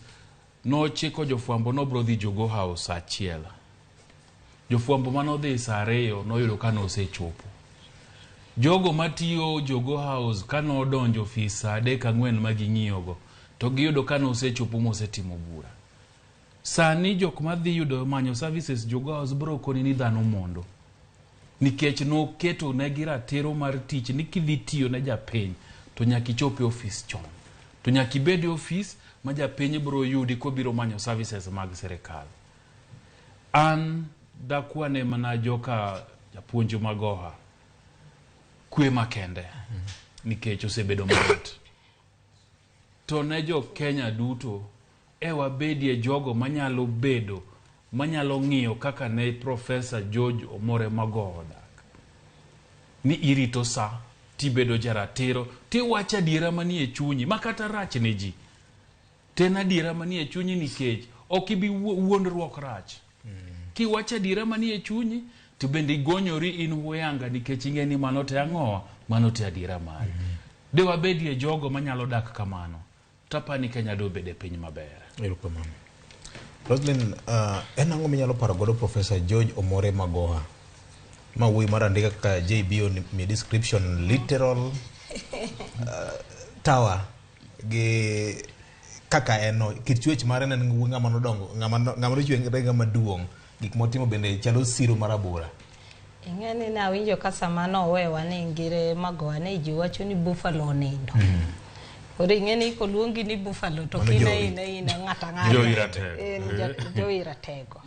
nochiko jofwambo nobro dhi Jogoo House saa 1. Jofwambo manodhi saa 2 noyudo ka nosechopo. Jogo matiyo Jogoo House kanodonjo ofis saa 3 4 ma ging'iyogo, to giyudo ka nosechopo mosetimo bura. Sani jok madhi yudo manyo services Jogoo House bro koni ni dhano mondo. Nikech noketo negi ratiro mar tich ni kidhi tiyo ne japiny to nyaka ichop e ofis chon. To nyaka ibed e ofis ma japiny bro yudi kobiro manyo services mag sirikal. An dakwane mana joka japuonj Magoha kwe makende nikech osebedo mayot. To ne jo Kenya duto e wabedie jogo manyalo bedo manyalo ng'iyo kaka ne Professor George Omore Magoha odak. Ni irito sa, tibedo jaratiro, tiwacho adiera manie chunyi, ma kata rach ne ji. To en adiera manie chunyi nikech ok ibi wuondruok rach. Kiwacho adiera manie chunyi, to bende igonyori in huyanga nikech ing'e ni mano te ang'owa, mano te adiera mari. De wabedie jogo manyalo dak kamano, tapani Kenya dobede piny maber. Erokamano. Roslyn, en ang'o minyalo paro godo Professor George Omore Magoha? Ma wuoyi mar andika kaka JB mi description literal tower gi kaka en no, kit chwech mare ne en ng'ama nodongo, ng'ama nochwere ng'ama duong'. Gik motimo bende chalo siro mar abora. Ing'e ni nawinjo ka sama nowewa ni Ngire Magoha ne ji wacho ni buffalo onindo. Koro ing'e ni koluongi ni buffalo to Mano kine Jowi. ine ng'ata ng'ata. Jowi Ratego. En Jowi Ratego.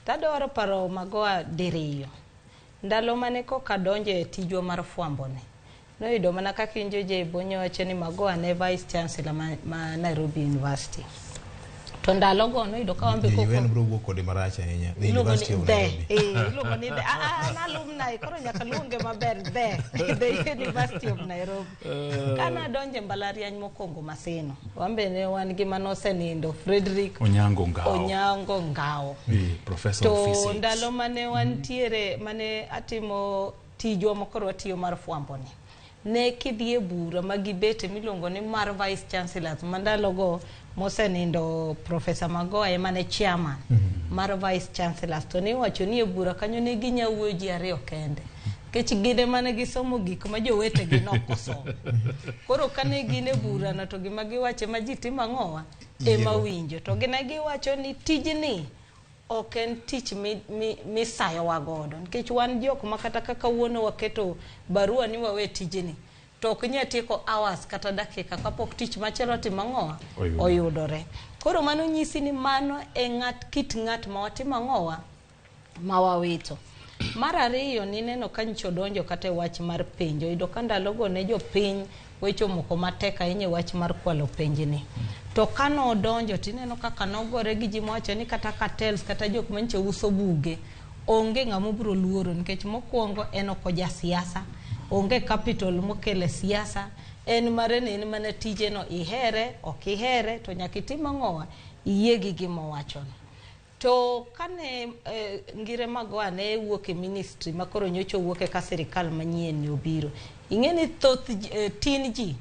Tadwaro paro Magoha diriyo. Ndalo mane koka donjo e tijwa mar fwambo ni, noyudo mana kaka injo Jay Bonyo wacho ni Magoha ne Vice Chancellor ma Nairobi University. To ndalogo noyudo ka wan be Jo UN bro wuok kode marach ahinya. The Iluongo ni University of the, Nairobi. Iluongo ni the. An alumni, koro nyaka luonge maber, the University of Nairobi. Kana donje mbalariany mokwongo Maseno, wan be ne wan gi manosenindo Frederick Onyango Ngao. Onyango Ngao. Professor of To physics. ndalo mane wantiere, mane atimo tijwa makoro watiyo mar fwambo ni, ne kidhi e bura ma gibete miluongo ni mar Vice Chancellors, ma ndalogo mosenindo Professor Magoha ema ne chairman mar Vice Chancellors, to niwacho ni e bura kanyo ne ginya wuoyo ji ariyo kende nikech gin ema ne gisomo gik ma jowetegi nokosomo. Koro kane gin e burano to gima giwacho ma ji timo ang'owa ema winjo, to gine giwacho ni tijni ok en tich misayowa godo nikech wan jok ma kata kaka kawuono waketo barua ni wawe tijni to ok nyal tieko hours kata dakika kapok tich machielo timo ang'owa Oyudore. oyudore. Koro mano nyisi ni mano e ng'at kit ng'at ma watimo ang'owa ma wawito. Mar ariyo nineno ka nyicho donjo kata e wach mar penjo, oyudo ka ndalogo ne jopiny weche omoko matek ahinya e wach mar kwalo penjni. To kanodonjo tineno kaka nogore gi ji mowacho ni kata cartels kata jok manyicho uso buge onge ng'ama obiro luoro nikech mokwongo en ok oja siasa, onge capital mokele siasa, en mare ne en mana tije no ihere ok ihere to nyaka itim ang'owa iyie gi gima owachono. To kane Ngire Magoha ne wuok e ministry ma koro nyocha owuok e ka sirikal manyien ni obiro, ing'e ni thoth tin ji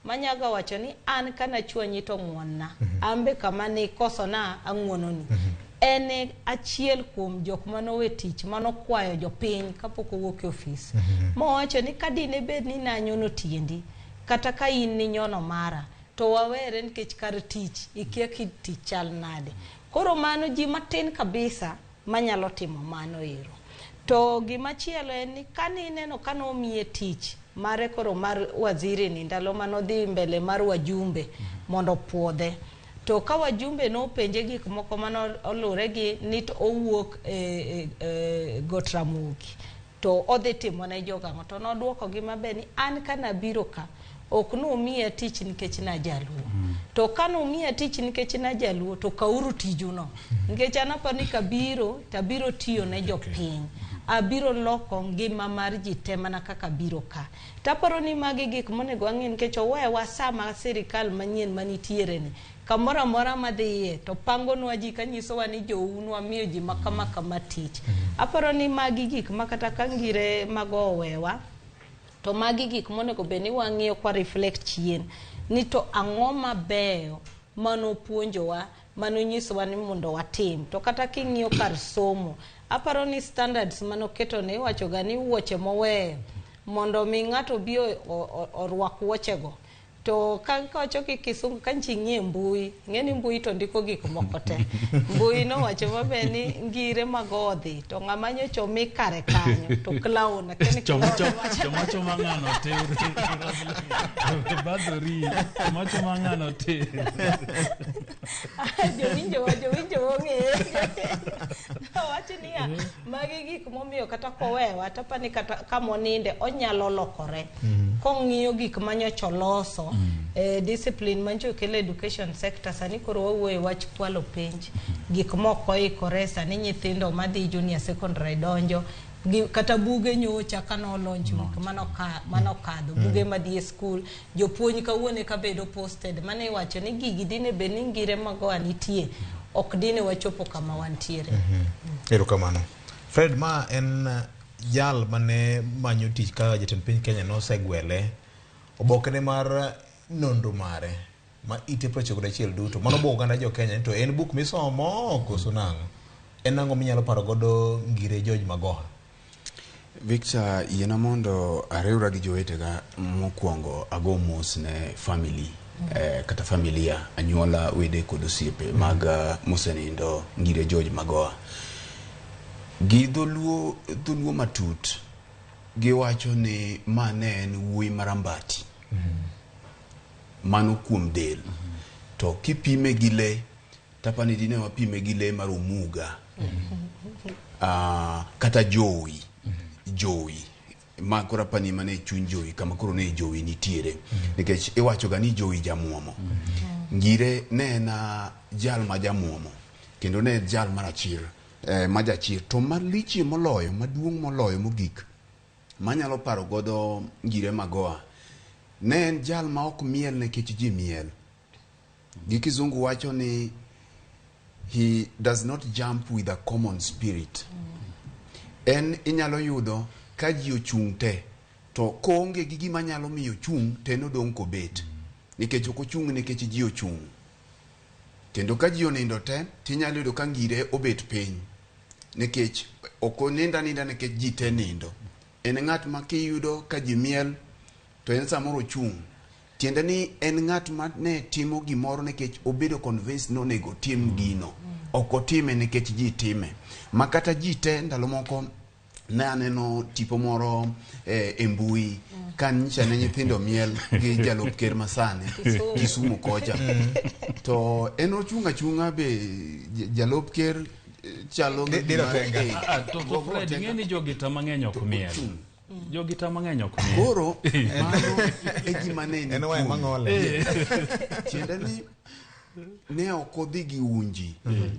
manyaga wacho ni an kanachwanyi to ng'wonna, an be kama nikosona ang'wononi. En achiel kuom jok manowe tich manokwayo jopiny kapok owuok e ofis. Mowacho ni ka dine bed ni nanyono tiendi kata ka in ninyono mara to wawere nikech kar tich ikia kit tich chal nade. Koro mano ji matin kabisa manyalo timo mano ero. To gimachielo en ni kanineno kanomiye tich mare koro mar waziri ni ndalo manodhi mbele mar wajumbe mondo opuodhe, To ka wajumbe nopenje gik moko mane olure gi ni to owuok e Got Ramogi to odhi timo ne jogang'o, to noduoko gi maber ni an kanabiro ka ok numiya tich nikech najaluo. To ka numiya tich nikech najaluo to kauru tijuno. Nikech an aparo ni kabiro tabiro tiyo ne jopiny. Abiro loko ngima mar ji te mana kaka biro ka. Taparo ni magi gik monego wang'e nikech owewa sama sirikal manyien manitiere ni. Kamoro amora madhiye to pangonwa ji kanyisowa ni jou nwamiyo ji ma kama kama tich. Aparo ni magi gik ma kata ka ngire mago owewa to magi gik monego bed ni wang'iyo kwa reflect chien ni to ang'o mabeyo manopuonjowa manonyisowa ni mondo watim. To kata king'iyo kar somo, aparo ni standards manoketo ne iwacho ga ni wuoche moweyo mondo mi ng'ato obi orwak wuochego. To ka kawacho gi kisungu ka nchi ng'iye mbui, ing'e ni mbui to ndiko gik moko te. Mbui nowacho maber ni ngire mago odhi to ng'ama nyocha omi kare kanyo to clown akia ni Choma clown choma choma ng'ano tir. Badhori. Choma choma ng'ano tir. Jowinjo ong'eyo. Owacho niya, magi gik momiyo kata kowewa tapani kata kamoninde onyalo lokore. Kong'iyo gik manyocha oloso, discipline manyocha okelo education sector, sani koro wawuoyo e wach kwalo penj, gik mok oikore, sani nyithindo madhi junior secondary donjo, kata buge nyocha kano launch week manokadho, buge madhi e school, jopuonj kawuono eka bedo posted, mane iwacho ni gigi dine bed ni ngire magoa nitie, ok dine wachopo kama wantiere. Erokamano. Fred, ma en jal mane manyo tich ka jatend piny Kenya nosegwele obokene mar nonro mare ma ite 91 duto mano bwogo oganda jo Kenya ni to en buk misomo koso nang'o? En ang'o minyalo paro godo ngire George Magoha? Victor, yiena mondo ariwra gi jowetega mokwongo ago mos ne family kata familia, anyuola, wede kod osiepe mag mosenindo ngire George Magoha. Gi dholuo matut giwacho ni ma ne en wuoyi marambati. Mano kuom del. To kipime gi le, tapani dine wapime gi le mar omuga. Kata jowi. Jowi. Ma koro apani mana e chuny jowi kama koro ne jowi nitiere. Nikech iwacho ga ni jowi jamuomo. Ngire ne en jal ma jamuomo. Kendo ne en jal marachir, ma jachir. To malichie moloyo, maduong' moloyo mogik, manyalo paro godo Ngire Magoha, ne en jal ma ok miel nikech ji miel. Gi kizungu wacho ni he does not jump with a common spirit. En inyalo yudo ka ji ochung' te, to koonge gi gima nyalo miyo ochung' to en odong' kobet. Nikech ok ochung' nikech ji ochung'. Kendo ka ji onindo te, tinyalo yudo ka ngire obet piny. Nikech ok onind aninda nikech ji te nindo. En ng'at ma kiyudo ka ji miel, to en samoro ochung'. Tiende ni en ng'at ma ne timo gimoro nikech obedo convinced ni onego otim gino. Ok otime nikech ji time. Ma kata ji te ndalo moko ne aneno tipo moro e mbui ka nyicha ne nyithindo miel gi jalup ker masani Kisumu. Kisumu kocha. To en ochung' achung'a be jalup ker chalo Diro tenga. To Fred, ing'e ni jogita mang'eny ok miel. Jogita mang'eny ok miel. Koro mano e gima ne ni En waya kuome. mang'ole. Tiende ni ne ok odhi gi unji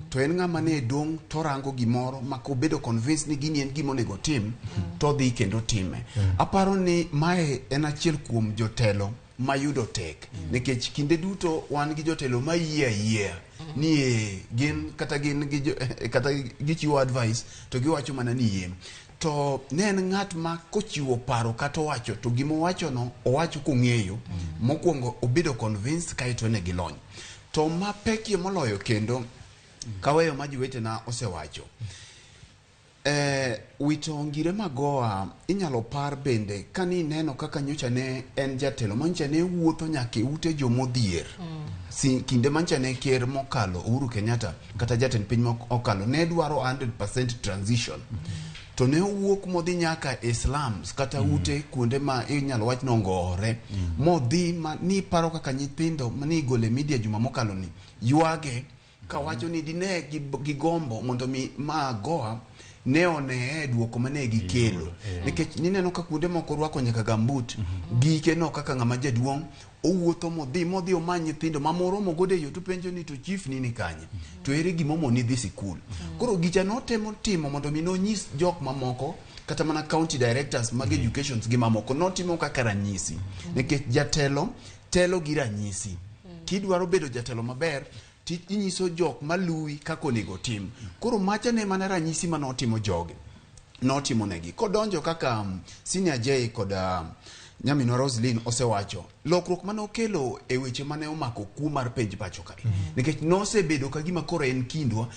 to en ng'ama ne dong' torango gimoro ma kobedo convinced ni gini en gima onego tim to odhi kendo time. Aparo ni mae en achiel kuom jotelo mayudo tek nikech kinde duto wan gi jotelo ma yie ayiea ni gin kata gin gi kata gichiwo advice to giwacho mana ni yie. To ne en ng'at ma kochiwo paro kata owacho to gima owachono owacho kong'eyo. Mokwongo obedo convinced kaeto en gi lony. To mapekie moloyo kendo kaweyo ma jowetena osewacho, wito Ngire Magoha inyalo par bende kani neno kaka nyocha ne en jatelo manyocha ne wuotho nyaka e ute jomodhier. Kinde manyocha ne ker mokalo Uhuru Kenyatta kata jatend piny mokalo ne dwaro 100% transition. To ne owuok modhi nyaka e slums kata ute kuonde ma inyalo wach nongore modhi ma ni paro kaka nyithindo mane igolo e media juma mokalo ni ywage kawacho ni dine gigombo mondo mi Magoha ne oneye duoko mane gikelo nikech nineno ka kuonde moko rwako nyaka gambut gike no kaka ng'ama jaduong' owuotho modhi omany nyithindo ma moromo godo e yo to penjo ni to chief ni ni kanye to ere gimomoni dhi sikul. Koro gicha notemo timo mondo mi nonyis jok mamoko kata mana county directors mag educations gi mamoko notimo kaka ranyisi nikech jatelo telo gi ranyisi. Kidwaro bedo jatelo maber inyiso jok maluwi kaka onego tim. Koro macha ne mana ranyisi manotimo jogi notimo negi kodonjo kaka Senior J kod nyaminwa Roslyn osewacho lokruok mane okelo e weche mane omako kuo mar penj pacho kae nikech nosebedo ka gima koro en kindwa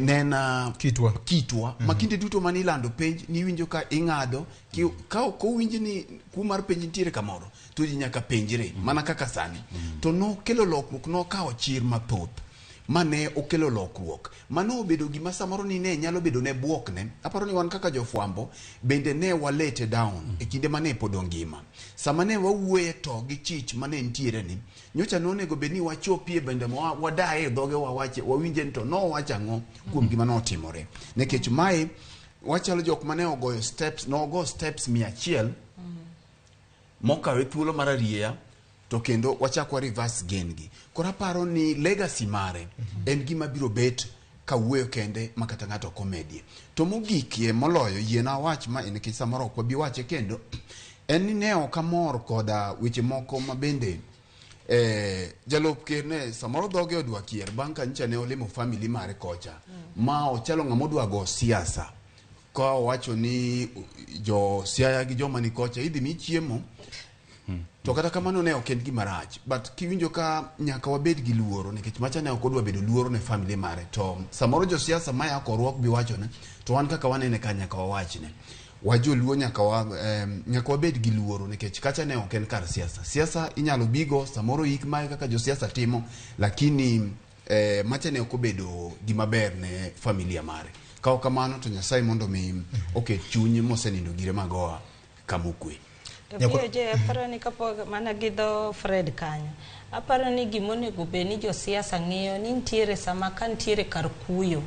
nena kitwa ma kinde duto mane ilando penj niwinjo ka ing'ado ka ok owinj ni kuo mar penj nitiere kamoro to ji nyaka penjre mana kaka sani. To nokelo lokruok, nokawo chir mathoth mane okelo lokruok mano obedo gima samoro ni ne nyalo bedo ne buokne. Aparo ni wan kaka jofwambo bende ne walete down e kinde mane pod ongima sama ne wawuoye to gi chich mane nitiere ni nyocha nonego bed ni wachopie bende wadaye dhoge wawache wawinje to nowacho ang'o kuom gima notimore nikech mae wachalo jok mane ogoyo steps nogo steps 100 mokawe thuolo mar arieya to kendo wachako reverse gain gi. Koro aparo ni legacy mare en gima biro bet kawuoyo kende ma kata ng'ato ok omedie. To mogik moloyo yiena wach ma nikech samoro ok wabi wache kendo en ni ne ok amor koda weche moko ma bende jalup ker ne samoro dhoge odwa kier bang' ka nyocha ne olimo family mare kocha ma ochalo ng'ama odwa go siasa ka owacho ni jo Siaya gi joma ni kocha idhi mi chiemo. To kata kamano ne ok en gima rach but kiwinjo ka nyaka wabed gi luoro nikech macha ne ok odwa bedo luoro ne family mare to samoro josiasa maya korwa ok bi wachone to wan kaka wanene ka nyaka wawachne wajoluo nyaka wabed gi luoro nikech kacha ne ok en kar siasa. Siasa inyalo bigo samoro yik mae kaka josiasa timo lakini macha ne ok obedo gima ber ne familia mare. Ka ok kamano to Nyasaye mondo mi oket chuny mosenindo gire Magoha kamokwe. To aparo ni kapok mana gi dho Fred kanyo, aparo ni gimonego bed ni josiasa ng'iyo ni nitiere sama ka nitiere kar kuyo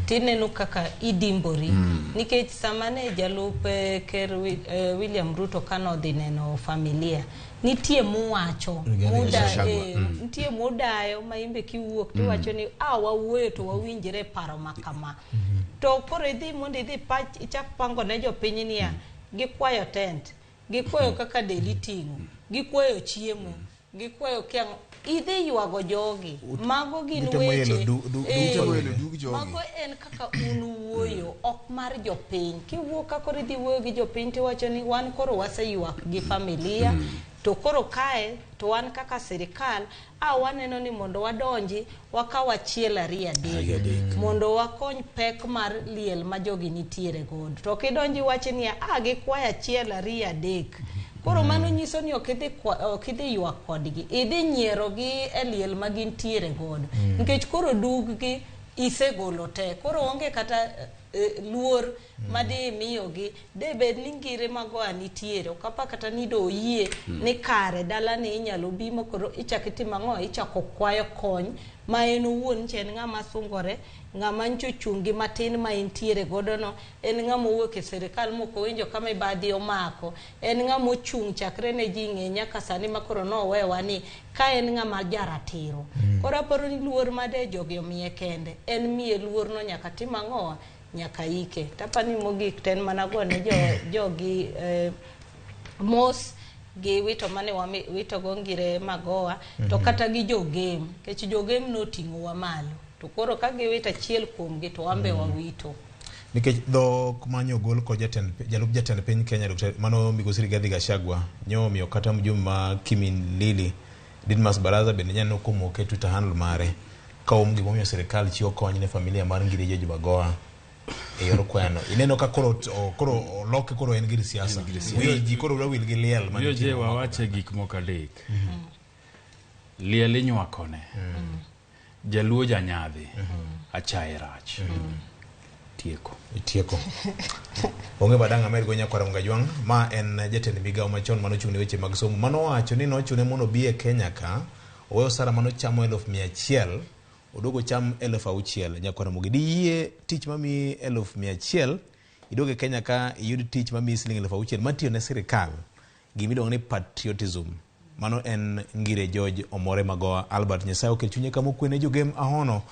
tineno kaka idimbori nikech sama ne jalup ker William Ruto kanodhi neno familia nitie muwacho nitie mudayo ma imbe kiwuok tiwacho ni wawuoyo to wawinjre paro makama to koro idhi mondo idhi ichak pango ne jopiny niya gikwayo tent gikwayo kaka del iting'o gikwayo chiemo gikwayo kiang'o idhi ywago jogi mago gin weche mago en kaka un wuoyo ok mar jopiny kiwuok ka koro idhi wuoyo gi jopiny tiwacho ni wan koro waseywak gi familia to koro kae to wan kaka sirikal waneno ni mondo wadonji wakaw achiel ariyo adek mondo wakony pek mar liel ma jogi nitiere godo to kidonji iwacho niya gikwayo achiel ariyo adek koro mano nyiso ni ok idhi ywak kodgi idhi nyierogi e liel ma gintiere godo nikech koro dug-gi isegolo te koro onge kata luor madi miyogi de bed ni ngire Magoha nitiere ok apar kata ni do oyie ni kare dalani inyalo bi ma koro ichako itimo ang'o ichako kwayo kony ma en owuon nyicha en ng'ama sungore ng'ama nyicha ochung' gi matin ma entiere godo no en ng'ama owuok e sirikal mok owinjo ka mibadhi omako en ng'ama ochung' chakre ne ji ng'e nyaka sani ma koro nowewa ni ka en ng'ama jaratiro. Koro aparo ni luor made jogi omiye kende en miye luorno nyaka tim ang'o nyaka ike. Tapani mogik ten mana gone jogi mos gi wito mane wito go ngire Magoha to kata gi jogem nikech jogem noting'o wa malo to koro ka giwito achiel kuomgi to wambe wawito. Nikech dhok manyo gol kod jalup jatend piny Kenya Dr. mano migosi Rigathi Gachagua nyo omiyo kata mjumbe ma Kimilili Didmus Baraza bende nyaneno komoke Twitter handle mare ka om gimomiyo sirikal chiwo kony ne familia mar Ngire George Magoha e yor kwano. Ineno ka koro oloke koro en gir siasa. Ji koro dwa wil gi liel mantie. Wawache gik moko adek. Liel inywakone. Jaluo janyadhi. Achaye rach. Atieko. Itieko. Onge badang' amed go nyakwar Mgajwang', ma en jatend migawo machon manochung' ne weche mag somo. Manowacho ni nochune mondo obi e Kenya ka, oweyo osara manochamo 100,000, oduogo cham 6,000. Nyakwar Ramogi, diyie tich mamiyi 100,000, iduog e Kenya ka iyud tich mamiyi siling 6,000 matiyo ne sirikal, gimiluongo ni patriotism. Mano en Ngire George Omore Magoha Albert. Nyasaye oket chunye kama okwe ne jogem ahono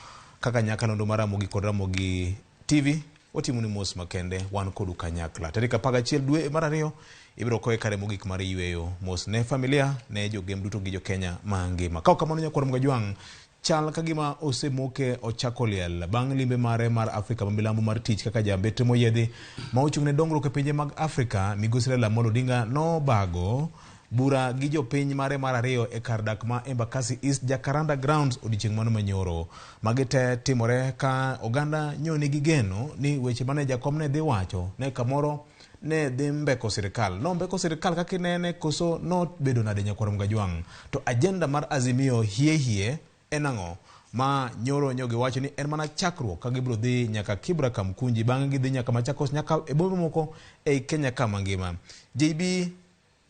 kaka nyakalondo mar Ramogi kod Ramogi TV. Watimo ni mos makende, wan kodu kanyakla. Tarik 11 dwe mar 2 ibiro kowe kare mogik mar yweyo. Mos ne familia, ne jogem duto gi jo-Kenya mangima. Ka ok kamano nyakwar Mgajwang', chal ka gima osemoke ochako liel bang' limbe mare mar Afrika ma milambo mar tich kaka jambetre moyiedhi ma ochung' ne dongruok e pinje mag Afrika, migosi Raila Amolo Odinga nobago bura gi jopiny mare mar ariyo e kar dak ma Embakasi East Jacaranda Grounds odiochieng' mano manyoro. Magi te timore ka oganda nyo nigi geno ni weche mane jakom ne dhi wacho ne kamoro ne dhi mbeko sirikal. Nombeko sirikal kaka inene koso nobedo nade nyakwar Mgajwang'? To agenda mar Azimio hie hie en ang'o? Ma nyoro nyo giwacho ni en mana chakruok ka gibiro dhi nyaka Kibra Kamkunji, bang'e gidhi nyaka Machakos, nyaka e bombe moko ei Kenya ka mangima. JB,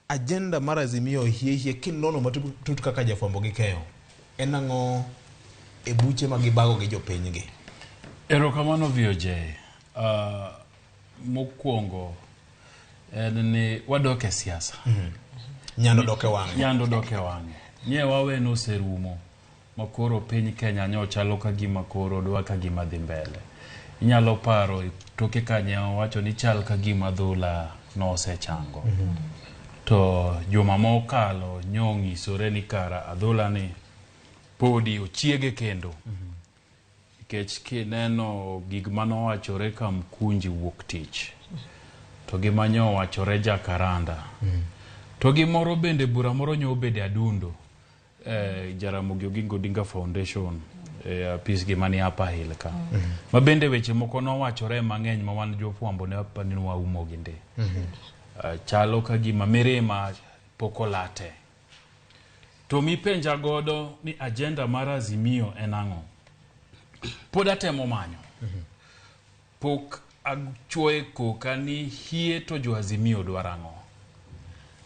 agenda mar Azimio hie hie kinono matut kaka jafwambo gi keyo, en ang'o e buche ma gibago gi jopinygi? Erokamano VOJ. Mokwongo en ni wadok e siasa. Nyando dok e wang'e. Nyando dok e wang'e. Nye wawe noserumo ma koro piny Kenya nyo chalo ka gima koro dwa ka gima dhi mbele. Inyalo paro toke ka wacho ni chal ka gima adhola nosechango. To juma mokalo nyo onyisore ni kara adhola ni podi ochiege kendo. Nikech kineno gik manowachore Kamkunji wuok tich, to gima nyo wachore Jacaranda, to gimoro bende bura moro nyo obede Adundo, Jaramogi Oginga Odinga Foundation, apis gi mani Upper Hill ka. Ma bende weche moko nowachore mang'eny ma wan jofwambo ne wapani ni waumo gi ndi. Chalo ka gima mirima pok olate. To mipenja godo ni agenda mar Azimio en ang'o? Pod atemo manyo. Pok achuoye koka ni hie to jo Azimio dwaro ang'o?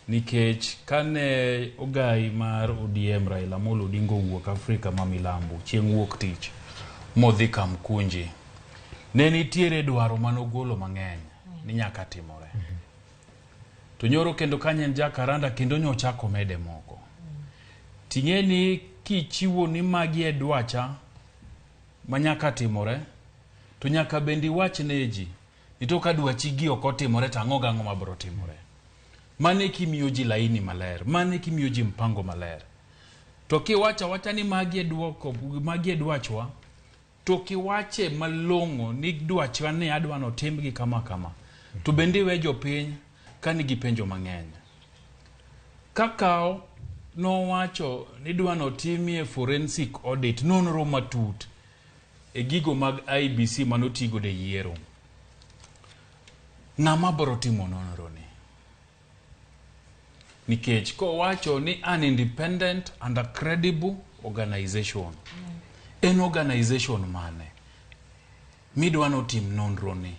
Nikech kane ogai mar ODM Raila Amolo Odinga owuok Afrika ma milambo chieng' wuok tich modhi Kamkunji, ne nitiere dwaro manogolo mang'eny ni nyaka timore. To nyoro kendo kanyo en Jacaranda kendo nyochako mede moko. Ting'e ni kichiwo ni magi e dwacha manyaka timore, to nyaka bende iwach ne ji ni to ka dwachi gi ok otimore to ang'o gang'o mabiro timore. Mane kimiyo ji laini maler, mane kimiyo ji mpango maler. To kiwacho awacha ni magi e dwoko, magi e dwachwa, to kiwache malong'o ni dwachwa ni adwa notimgi kama kama, to bende iwe jopiny ka nigi penjo mang'eny. Kakao nowacho ni dwa notimie forensic audit, nonro matut e gigo mag IEBC manotigodo e yiero. Ng'ama biro timo nonro ni? Nikech kowacho ni an independent and a credible organization, en organization mane midwa notim nonro ni?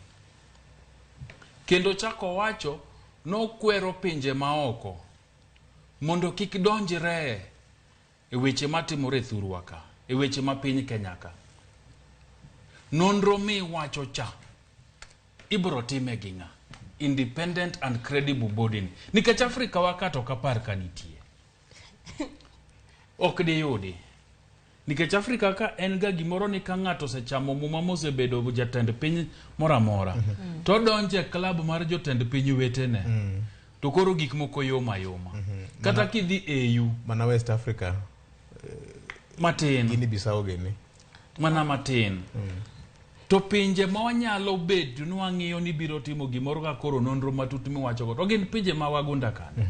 Kendo chako wacho nokwero pinje maoko mondo kik donjre e weche matimore e thurwa ka, e weche ma piny Kenya ka. Nonro miwacho cha ibiro time gi ng'a? Independent and credible body ni. Nikech Afrika wa ka to ok apar ka nitie. Ok diyudi. Nikech Afrika ka en ga gimoro ni ka ng'ato osechamo muma mosebedo jatend piny moro amora, to odonjo e club mar jotend piny wetene. To koro gik moko yom ayoma. Kata kidhi AU. Mana West Africa. Matin. Guinea Bissau gini. Mana matin. To pinje ma wanyalo bedo ni wang'iyo ni biro timo gimoro ka koro nonro matut miwachogo, to gin pinje ma wagunda kanyo.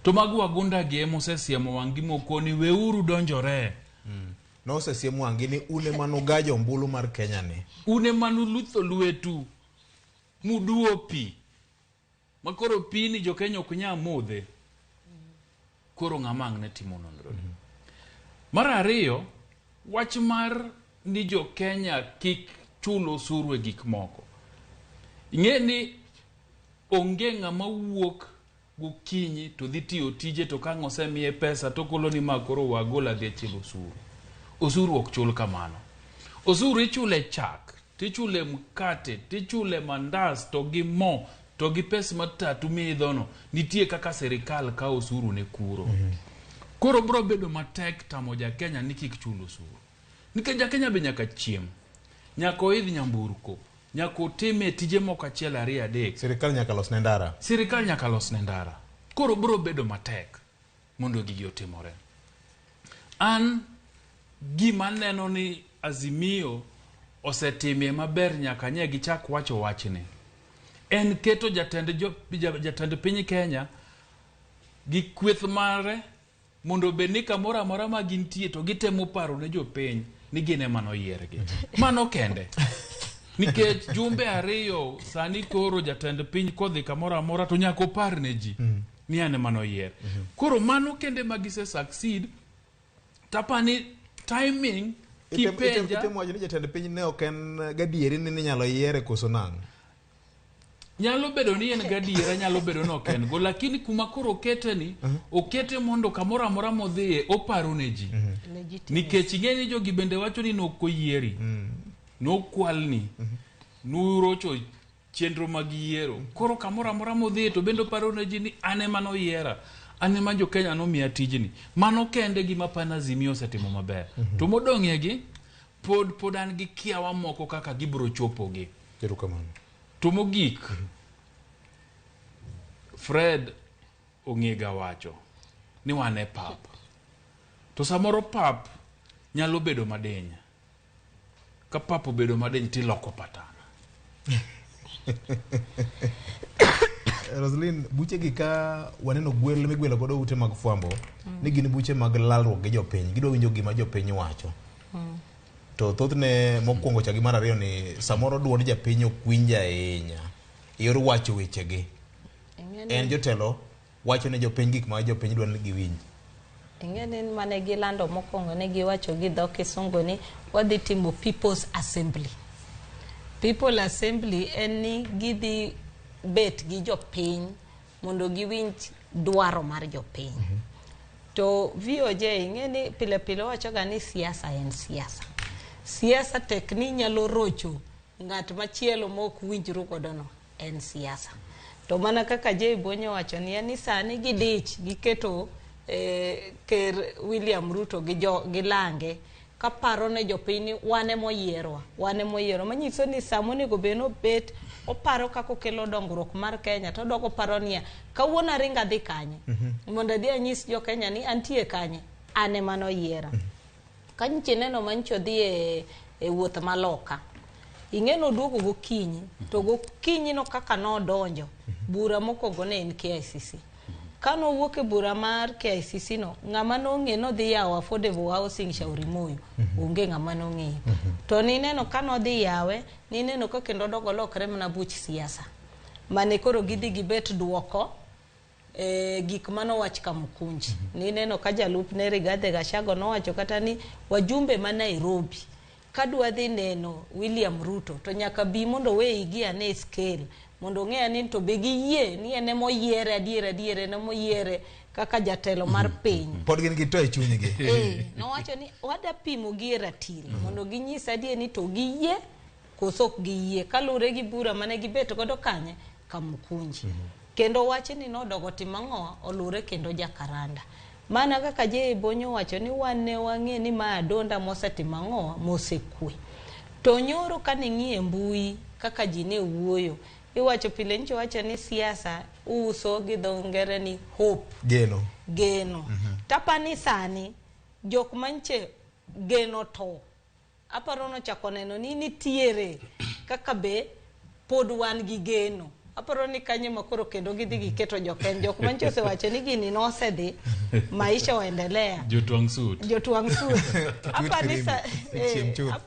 To mag wagunda gi ema osesiemo wang' gi mokoni weuru donjore. Nosesiemo wang' gi ni un ema nugajo ombulu mar Kenya ni. Un ema nulutho lwetu muduo pi. Ma koro pi ni jo Kenya ok nyal modhe. Koro ng'ama ang' ne timo nonro ni. Mar ariyo, wach mar ni jo Kenya kik chulo osuru e gik moko. Ing'e ni onge ng'ama wuok gokinyi to dhi tiyo tije to ka ang' osemiye pesa to kolo ni ma koro wagol adhi achil osuru. Osuru ok chul kamano. Osuru ichule chak, tichule mkate, tichule mandas to gi mo to gi pes matatu miidhono nitie kaka sirikal kawo osuru ne kuro. Koro bro bedo matek tamo ja Kenya ni kik chul osuru. Nikech ja Kenya be nyaka chiem, nyaka oidh nyamburko, nyaka otime tije moko achiel ariyo adek. Sirikal nyaka los ne ndara. Sirikal nyaka los ne ndara. Koro bro bedo matek mondo gigi otimore. An gima neno ni Azimio osetimie maber nyaka nye gichak wacho wachni en keto jatend piny Kenya gi kweth mare mondo obed ni kamoro amora ma gintie to gitemo paro ne jopiny ni gin ema noyiergi. Mano kende. Nikech jumbe ariyo sani koro jatend piny kodhi kamoro amora to nyaka opar ne ji ni an ema noyier. Koro mano kende ma gise succeed tapani timing kipenja Itemo wacho ni jatend piny ne ok en gadieri ni ninyalo yiere koso nang'o? Nyalo bedo ni en gadiera, nyalo bedo ni ok en go, lakini kuma koro okete ni, okete mondo kamoro amora modhiye oparo ne ji. Nikech ing'e ni jogi bende wacho ni nokoyieri, nokwalni, nurocho chenro mag yiero. Koro kamoro amora modhiye to bende oparo ne ji ni an ema noyiera, an ema jo Kenya nomiya tijni. Mano kende gima pana Azimio osetimo maber. To modong'ie gi, pod an gi kiawa moko kaka gibiro chopogi. Erokamano. To mogik, Fred ong'ega wacho ni wan e pap. To samoro pap nyalo bedo madiny. Ka pap obedo madiny tiloko patana. Roslyn, buche gi ka waneno gwel migwelo godo ute mag fwambo, ni gin buche mag lalruok gi jopiny, gidwa winjo gima jopiny wacho. To thothne mokwongo cha gi mar ariyo ni samoro duond japiny ok winj ahinya e yor wacho wechegi. En jotelo wacho ne jopiny gik ma jopiny dwaro ni giwinj. Ing'e ni mane gilando mokwongo ne giwacho gi dho kisungu ni wadhi timo People's Assembly. People Assembly en ni gidhi bet gi jopiny mondo giwinj dwaro mar jopiny. To VOJ ing'e ni pile pile wachoga ni siasa en siasa. Siasa tek ni nyalo rocho ng'at machielo mok winjru godo no en siasa. To mana kaka Jay Bonyo wacho ni en ni sani gidich giketo ker William Ruto gi jo gi lange kaparo ne jopiny ni wan ema oyierwa, wan ema oyierwa. Manyiso ni sama onego bed ni obet oparo kaka okelo dongruok mar Kenya to odok oparo niya kawuono aringo adhi kanye mondo adhi anyis jo Kenya ni antie kanye an ema noyiera. Ka nyicha ineno manyicha odhi e wuoth maloka ing'e noduogo gokinyi to gokinyi no kaka nodonjo bura mokwongo ne en KICC. Kanowuok e bura mar KICC no ng'ama nong'e nodhi yawo affordable housing Shauri Moyo onge ng'ama nong'eyo. To nineno kanodhi yawe nineno ka kendo odok olokre mana buch siasa mane koro gidhi gibet duoko gik manowach Kamukunji. Nineno ka jalupne Rigathi Gachagua nowacho kata ni wajumbe ma Nairobi kadwa dhi neno William Ruto to nyaka bi mondo weigi ane scale mondo ong'e ni to be giyie ni en ema oyiere adier adier en ema oyiere kaka jatelo mar piny. Pod gin gi to e chunygi. Nowacho ni wada pimo gi e ratil mondo ginyis adier ni to giyie koso ok giyie kaluwore gi bura mane gibet godo kanye Kamukunji. Kendo wachni nodogo timo ang'o olure kendo Jakaranda. Mana kaka Jay Bonyo wacho ni wan ne wang'e ni ma adonda mosetimo ang'o mosekwe. To nyoro kane ng'iye mbui kaka ji ne wuoyo iwacho pile nyicho wacho ni siasa uso gi dho ngere ni hope. Geno. Geno. Tapani sani jok manche geno to aparo nochako neno ni nitiere kaka be pod wan gi geno. Aparo ni kanye ma koro kendo gidhi giketo jokeny jok manche osewacho ni gini nosedhi maisha oendelea. Jotwang' suit. Jotwang' suit.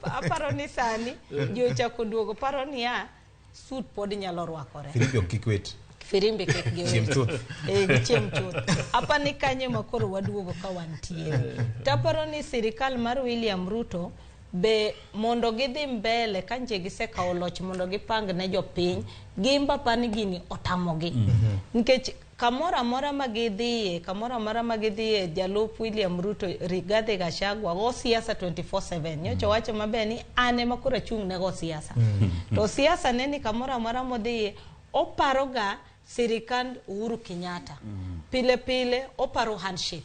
Aparo ni sani ji ochako duogo paro niya suit pod nyalo rwakore. Firimbi ok kik wit. Firimbi kik giwit. Chiem chuth. Gichiem chuth. Apa ni kanye ma koro waduogo ka wantiere. Taparo ni sirikal mar William Ruto Be mondo gidhi mbele ka nche gisekawo loch mondo gipang ne jopiny, gimba pani gini otamogi. Nikech kamoro amora ma gidhiye, kamoro amora ma gidhiye, jalup William Ruto Rigathi Gachagua go siasa 24/7. Nyocha wacho maber ni an ema koro achung' ne go siasa. To siasa ne ni kamoro amora modhiye, oparoga sirikand Uhuru Kenyatta. Pile pile oparo handshake.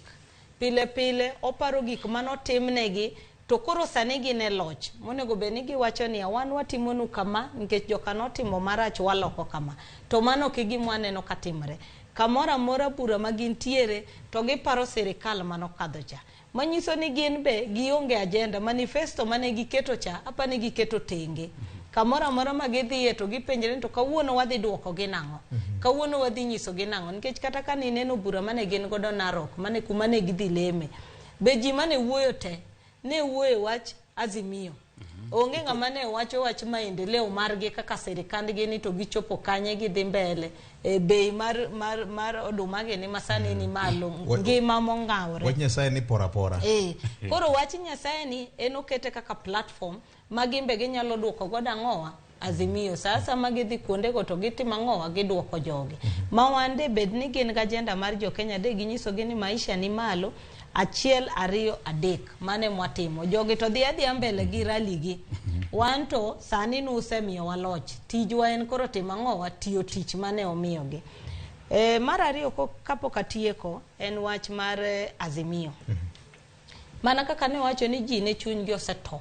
Pile pile oparo gik manotimnegi to koro sani gin e loch. Monego bed ni giwacho niya wan watimonu kama nikech joka notimo marach waloko kama. To mano ok e gima waneno katimre. Kamoro amora bura ma gintiere to giparo sirikal manokadho cha. Manyiso ni gin be gionge agenda, manifesto mane giketo cha apani giketo tenge. Kamoro amora ma gidhiye to gipenjre ni to kawuono wadhi duoko gi nang'o? Kawuono wadhi nyiso gi nang'o? Nikech kata ka nineno bura mane gin godo Narok, mane kuma ne gidhi leme, be ji mane wuoyo te ne wuoyo wach Azimio. Onge ng'ama ne wacho wach maendeleo margi kaka sirikandgi ni to gichopo kanye gidhi mbele. E, bei mar oduma gi ni masani ni malo, ngima mong'awre. Wach Nyasaye ni pora pora. Eh, koro wach Nyasaye ni en okete kaka platform ma gin be ginyalo duoko godo ang'owa Azimio. Sasa ma gidhi kuondego to gitimo ang'owa giduoko jogi. Ma wan de bed ni gin gi agenda mar jo Kenya de ginyisogi ni maisha ni malo 1 2 3 mane mwatimo. Jogi to dhi adhiya mbele gi rally gi. Wan to sani nusemiyowa loch. Tijwa en koro timo ang'owa tiyo tich mane omiyogi. E, mar ariyo kapok atieko en wach mar Azimio. Mana kaka ne wacho ni ji ne chunygi osetho.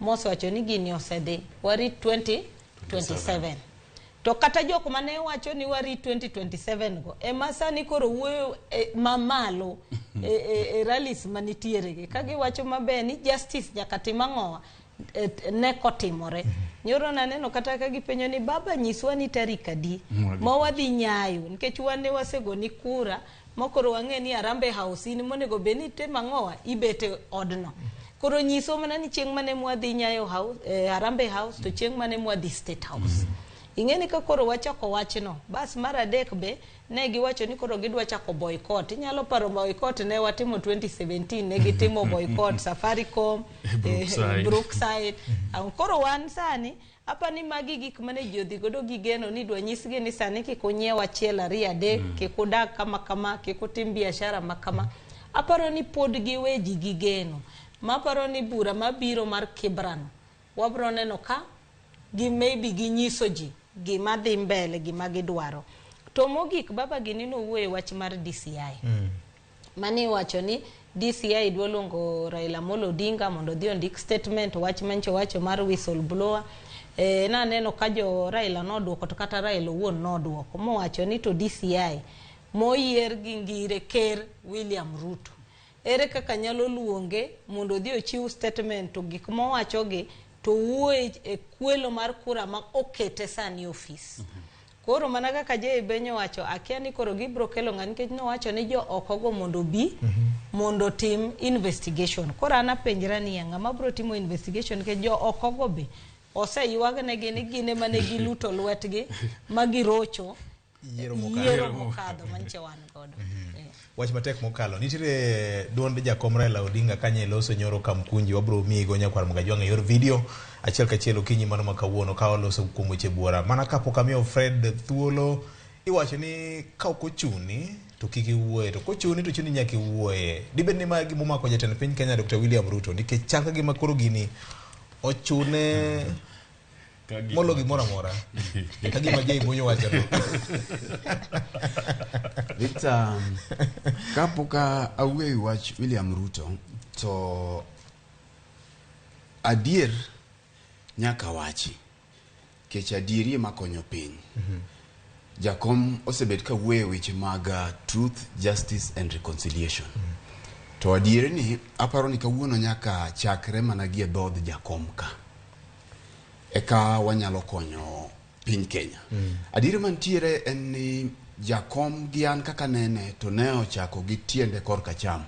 Mosewacho ni gini osedhi warit 2027. To kata jok mane wacho ni warit 2027 go ema sani koro wuoyo mamalo e rallies manitiere gi ka giwacho maber ni justice nyaka tim ang'owa ne kotimore. Nyoro naneno kata ka gipenjo ni baba nyiswa ni tarik adi ma wadhi nyayo nikech wan ne wasegoni kura ma koro wang'e ni Harambee House in monego bed ni itimo ang'owa ibet e odno. Koro nyiswa mana ni chieng' mane mwadhi nyayo house, Harambee House to chieng' mane mwadhi State House. Ing'e ni ka koro wachako wachno, bas mar adek be ne giwacho ni koro gidwa chako boycott. Inyalo paro boycott ne watimo 2017 ne gitimo boycott Safaricom, Brookside. Brookside. Koro wan sani apani magi gik mane ji odhi godo gi geno ni dwa nyisgi ni sani kik unyiew 1 2 3 kik udag kama kama, kik utim biashara ma kama. Aparo ni pod giwe ji gi geno. Maparo ni bura mabiro mar Kibra no, wabro neno ka gi maybe ginyiso ji gima dhi mbele, gima gidwaro. To mogik baba gini nowuoyo e wach mar DCI. Mane iwacho ni DCI dwa luongo Raila Amolo Odinga mondo odhi ondik statement wach mancho wacho mar whistleblower. E, naneno ka jo Raila noduoko to kata Raila owuon noduoko mowacho ni to DCI moyier gi ngire ker William Ruto ere kaka nyalo luonge mondo odhi ochiw statement to gik mowachogi to wuoye e kwelo mar kura ma okete sani e ofis. Koro mana kaka Jay Benyo wacho, akia ni koro gibro kelo ng'a nikech nowacho ni jo oko go mondo obi mondo otim investigation. Koro an apenjra niya, ng'ama bro timo investigation nikech jo oko go be oseywagnegi ni gin ema ne giluto lwetgi ma girocho Yiero mokalo. yiero mokadho manyiche wan godo. Wach matek mokalo. Nitiere duond jakom Raila Odinga kanye loso nyoro Kamkunji wabro miyigo nyakwar Mgajwang' e yor video achiel kachiel okinyi mano ma kawuono ka waloso kuom weche buora. Mana kapok amiyo Fred thuolo, iwacho ni ka ok ochuni to kik iwuoye, to kochuni to chuni nyaka iwuoye. Dibed ni ma gima omako jatend piny Kenya Dr. William Ruto nikech chal ka gima koro gini ochune molo gimoro amora ka gima Jay Bonyo wacho no. Victor, kapok awuoyo e wach William Ruto, to adier nyaka wachi, kech adieri ema konyo piny. Jakom osebet ka wuoyo e weche mag truth, justice and reconciliation. To adieri ni aparo ni kawuono nyaka chakre mana gi e dhood jakom ka. Eka wanyalo konyo piny Kenya. Adieri mantiere en ni jakom gi an kaka nene to ne ochako gi tiende korka cham.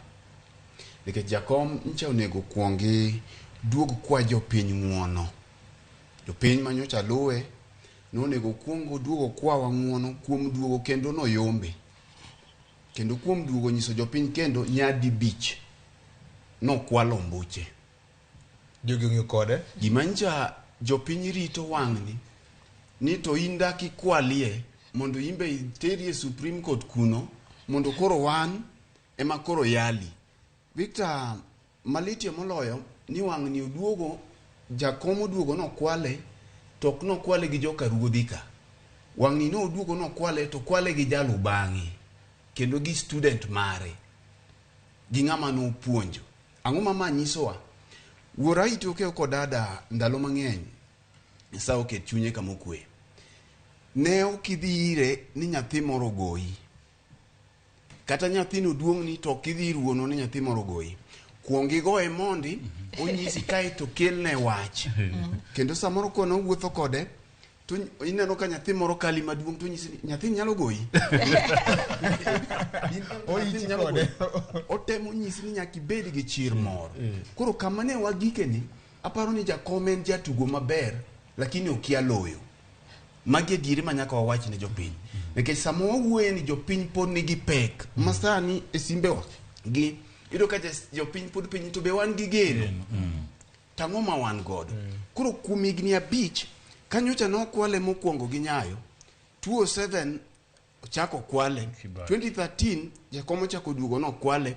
Nikech jakom ncha onego kuongi duog kwa jopiny ng'uono. Jopiny manyocha luwe nonego kuong oduog okwawa ng'uono kuom duogo kendo noyombe. Kendo kuom duogo nyiso jopiny kendo nyadi bich nokwalo ombuche. Jogi ong'iyo kode. Gima ncha jopiny rito wang'ni ni to in dak ikwalie mondo in be iterie Supreme Court kuno mondo koro wan ema koro yali. Victor, malitie moloyo ni wang'ni oduogo, jakom oduogo nokwale, to ok nokwale gi joka ruodhi ka. Wang'ni noduogo nokwale to kwale gi jalubang'e kendo gi student mare gi ng'ama nopuonjo. Ang'o ma ma nyisowa? Wuora itoke kod dada ndalo mang'eny Nyasaye oket chunye kama okwe. Ne ok idhi ire ni nyathi moro ogoyi. Kata nyathino duong'ni to ok idhi ir wuonwa ni nyathi moro ogoyi. Kuong igoye mondi onyisi kae to kelne wach. Kendo samoro kone owuotho kode to ineno ka nyathi moro kali maduong' to onyisi ni nyathini nyalo goyi. Nyathini nyalo goyi. Otemo nyisi ni nyaka ibed gi chir moro. Koro kama ne wagikeni, aparo ni jakom en jatugo maber lakini okia loyo. Magi adieri ma nyaka wawach ne jopiny. Nikech sama wawuoye ni jopiny pod nigi pek ma sani e simbewa gi iyudo ka jopiny pod penji to be wan gi geno. Tang'o ma wan godo. Koro kuom higni 5 ka nyocha nokwale mokwongo gi Nyayo, 2007 ochako kwale, 2013 jakom ochako oduogo nokwale,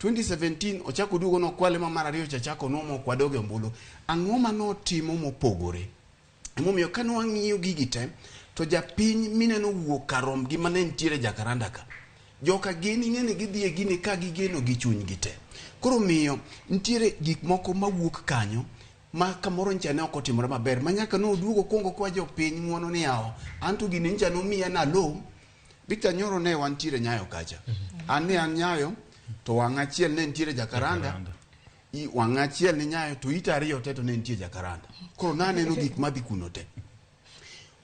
2017 ochako oduogo nokwale ma mar ariyo cha chako nuomo ok wadoge ombulu. Ang'o ma notimo mopogore? Emomiyo ka nwang'iyo gigi te, to japiny mineno wuok karom gi mane nitiere Jacaranda ka. Joka gin ing'e ni gidhi e gini ka gigeno gi chunygi te. Koro miyo nitiere gik moko mawuok kanyo ma kamoro ncha ne ok otimore maber ma nyaka noduogo kuongo kwa jopiny ng'uono ni yawa an to gini ncha nomiya nalo. Victor nyoro ne wantiere Nyayo kacha. An ne an Nyayo to wang' achiel ne nitiere Jacaranda. Wang' achiel ni Nyayo to ita ariyo te to ne nitie Jacaranda. Koro naneno gik madhi kuno te.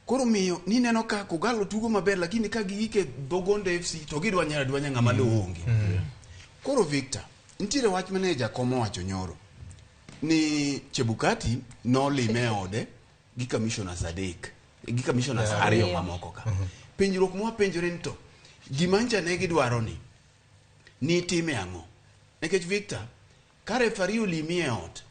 Koro miyo nineno ka Kogalo tugo maber lakini ka gigike dho Gonde FC to gidwa nyara dwanya ng'ama lo onge. Koro Victor, nitiere wach mane jakom owacho nyoro ni Chebukati nolime e ode gi commissioners 3 gi commissioners 2 mamoko ka. Penjruok mwapenjore ni to gima ncha ne gidwaro ni nitime ang'o? Nikech Victor, ka referee olimi e ot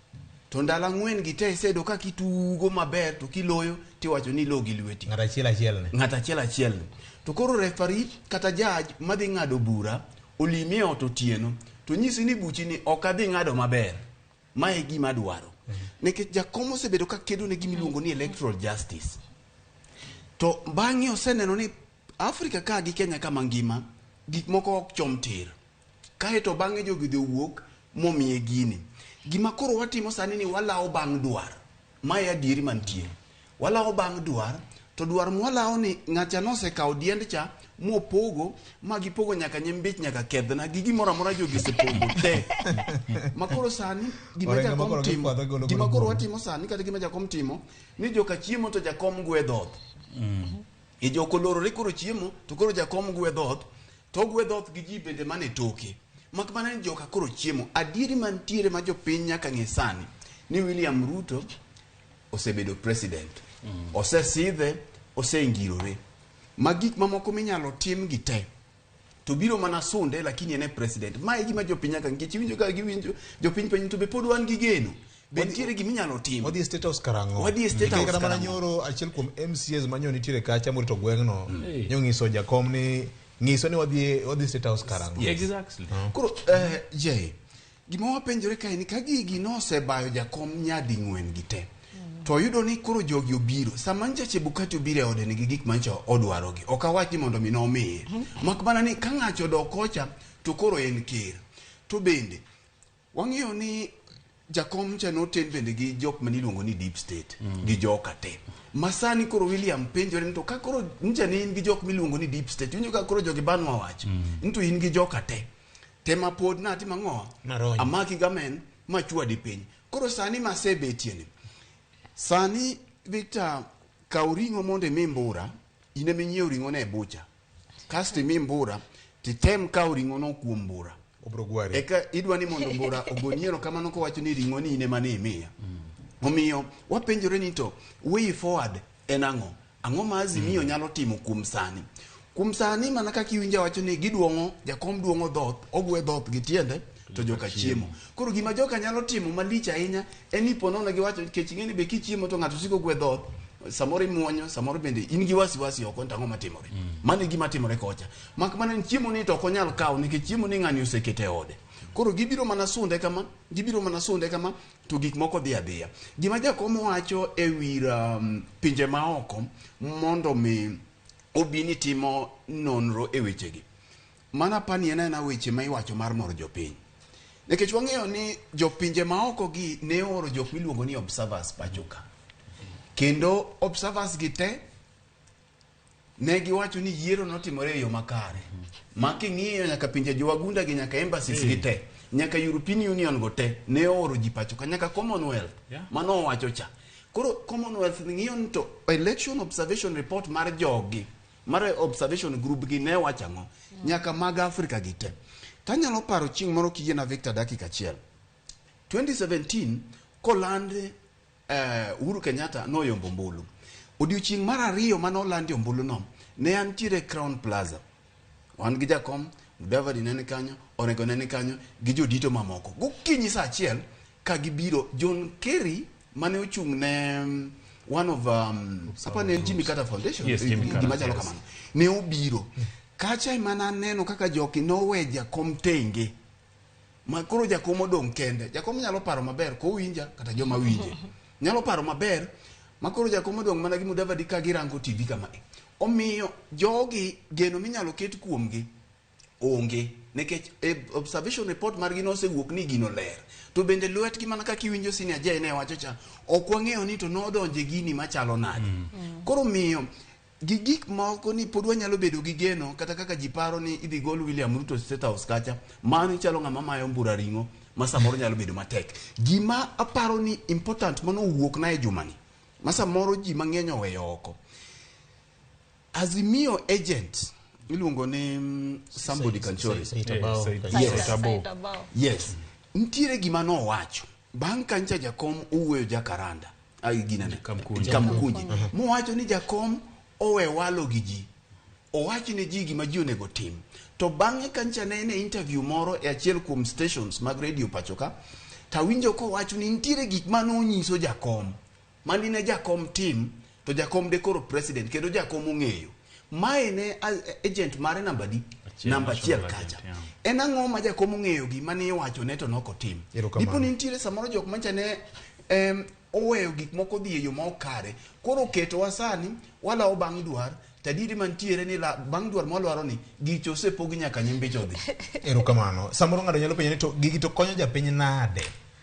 to ndalo 4 gi te isedo ka kitugo maber to kiloyo tiwacho ni ilo gi lweti. Ng'at achiel achiel ne. Ng'at achiel achiel ne. To koro referee kata judge madhi ng'ado bura olimi e ot otieno to nyisi ni buchi ni ok adhi ng'ado maber. Ma e gima adwaro. Nikech jakom osebedo ka kedo ne gima iluongo ni electoral justice. To bang'e oseneno ni Afrika ka gi Kenya ka mangima gik moko ok chom tir. Kae to bang'e jogi dhi owuok momiye gini. Gima koro watimo sani ni walawo bang' dwar. Mae adieri mantie. Walawo bang' dwar, to dwar mwalawo ni ng'acha nosekawo diend cha mopogo ma gipogo nyaka nyembich nyaka kedhna gi gimoro amora jogi osepogo te. Ma koro sani gima Orengo jakom ma koro timo, gikwadho golo gima godo koro buru. watimo sani kata gima jakom timo ni joka chiemo to jakom gwe dhoth. E jok olorore koro chiemo to koro jakom gwe dhoth to ogwe dhoth gi ji bende mane toke. Mak mana ni joka koro chiemo. Adieri mantiere ma jopiny nyaka ng'e sani ni William Ruto osebedo president. Osesidhe, osengirore. Ma gik mamoko minyalo tim gi te to biro mana sunde lakini en e president. Ma e gima jopiny nyaka nikech iwinjo ka giwinjo jopiny penjo to be pod wan gi geno. Be nitiere gima inyalo tim? Wadhi e State House karang'o? Wadhi e State Nikech House kata mana karang'o? nyoro achiel kuom MCAs manyo nitiere kacha morito gweng'no nyong'iso jakom ni ng'iso ni wadhi State House karang'o. Yes. Exactly. Koro Jay, gima wapenjore kae ni ka gigi nosebayo jakom nyading'wen gi te to yudo ni koro jogi obiro sama ncha Chebukati obiro e ode nigi gik mancha odwarogi ok awach ni mondo mi nomiye mak mana ni ka ng'acho odok kocha to koro en ker to bende wang'iyo ni jakom cha noten bende gi jok maniluongo ni deep state gi joka te masani koro William penjore ni to ka koro ncha ne in gi jok miluongo ni deep state winjo ka koro jogi banwa wach ni to in gi joka te tema pod natimo ang'o amaki gamen machwadi piny koro sani masebetie ni sani Victor kaw ring'o mondo imi mbura in ema inyiew ring'o ne e bucha kasto imi mbura titem kaw ring'o no kuom mbura Obro gwari. eka idwa ni mondo mbura ogoni erokamano kowacho ni ring'o ni in ema ne imiya omiyo wapenjore ni to way forward en ang'o ang'o ma Azimio nyalo timo kuom sani kuom sani mana kaka iwinjo wacho ni giduong'o jakom duong'o dhoth ogwe dhoth gi tiende to joka chiemo. Koro gima joka nyalo timo malich ahinya en ni ponono giwacho nikech ing'e ni be kichiemo to ng'ato siko gwe dhoth, samoro imuonyo, samoro bende in gi wasiwasi oko ni to ang'o matimore. Mano e gima timore kocha. Mak mana ni chiemo ni to ok onyal kawo nikech chiemo ni ng'ani osekete e ode. Koro gibiro mana sunde kama, gibiro mana sunde kama to gik moko dhi adhiya. Gima jakom wacho e wi pinje maoko mondo mi obi ni timo nonro e wechegi. Mana pani en aena weche ma iwacho mar moro jopiny. Nikech wang'eyo ni jopinje maoko gi ne ooro jok miluongo ni observers pacho ka. Kendo observers gi te ne giwacho ni yiero notimore e yo makare. Ma king'iyo nyaka pinje jowagunda gi nyaka embassies gi te, nyaka European Union go te ne ooro ji pacho ka, nyaka Commonwealth mano owacho cha. Koro Commonwealth ng'iyo ni to election observation report mar jogi, mar observation group gi ne wacho ang'o, nyaka mag Africa gi te. Tanyalo paro chieng' moro kiyiena Victor dakika achiel. 2017 koland Uhuru Kenyatta noyombo ombulu. Odiochieng' mar ariyo mane olandi ombulu no, ne antiere Crown Plaza. Wan gi jakom, Mudavadi ne ni kanyo, Orengo ne ni kanyo, gi jodito mamoko. Gokinyi saa achiel ka gibiro, John Kerry mane ochung' ne one of apa ne en Jimmy Carter Foundation, Yes, Jimmy Carter, gima chalo yes. kamano. Ne obiro. Kacha ema naneno kaka joki nowe jakom tenge. Ma koro jakom odong' kende. Jakom nyalo paro maber kowinja kata joma winje. Nyalo paro maber ma koro jakom odong' mana gi Mudavadi ka girango TV kama. Omiyo jogi geno minyalo ket kuomgi onge nikech observation report margi nosewuok ni gino ler. To bende lwetgi mana kaka iwinjo Senior J ne wacho cha, ok wang'eyo ni to nodonje gini machalo nade. Koro miyo gi gik moko ni pod wanyalo bedo gi geno kata kaka ji paro ni idhi gol William Ruto State House kacha, mano ichalo ng'ama mayo mbura ring'o ma samoro nyalo bedo matek. Gima aparo ni important mano owuok na e jumani ma samoro ji mang'eny oweyo oko. Azimio agent iluongo ni somebody Kanchori. Yes. Yes. Nitiere gima nowacho bang' kancha jakom owuoyo Jacaranda ai ginene Kamkunji mowacho ni jakom owe walo gi ji, owach ne ji gima ji onego tim. To bang'e kancha ne en e interview moro e achiel kuom stations mag radio pacho ka, tawinjo kowacho ni nitiere gik manonyiso jakom mani ne jakom tim to jakom de koro president kendo jakom ong'eyo. Mae ne agent mare namba di namba achiel kacha. En ang'o ma jakom ong'eyo gima ne iwacho ne to nokotim? Dipo ni nitiere samoro jok mancha ne oweyo gik moko dhi e yo ma ok kare. Koro oketowa sani walawo bang' dwar, tadiri mantiere ni bang' dwar mwalwaro ni gicho osepogi nyaka nyimbicho dhi. Erokamano. Samoro ng'ato nyalo penjo ni to gigi to konyo japiny nade?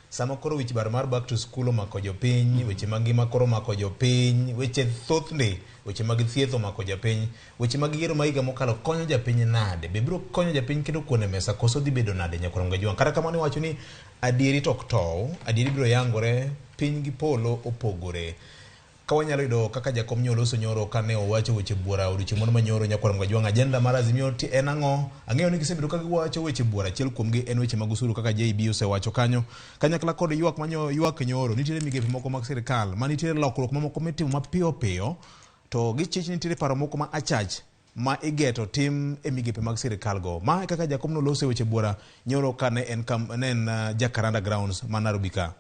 Sama koro wich bar mar back to school omako jopiny, weche mag ngima koro omako jopiny, weche thothne, weche mag thieth omako jopiny, weche mag yiero ma higa mokalo konyo japiny nade? Be biro konyo japiny kendo kuon e mesa koso dhi bedo nade nyakwar Mgajwang'? Kata kamano iwacho ni adieri to ok tow, adieri biro yangore, piny gi polo opogore. Ka wanyalo yudo kaka jakom nyoloso nyoro kane owacho weche buora odiochieng' moro manyoro nyakwar Mgajwang', agenda mar Azimio en ang'o? Ang'eyo ni gisebedo ka giwacho weche buora, achiel kuomgi en weche mag osuru kaka JB osewacho kanyo. Kanyakla kod ywak manyo ywak nyoro, nitiere migepe moko mag sirikal ma nitiere lokruok mamoko mitimo mapiyo piyo, to gichich nitiere paro moko ma achach ma igeto tim e migepe mag sirikal go. Ma e kaka jakom noloso weche buora nyoro kane en Jacaranda Grounds ma Nairobi ka.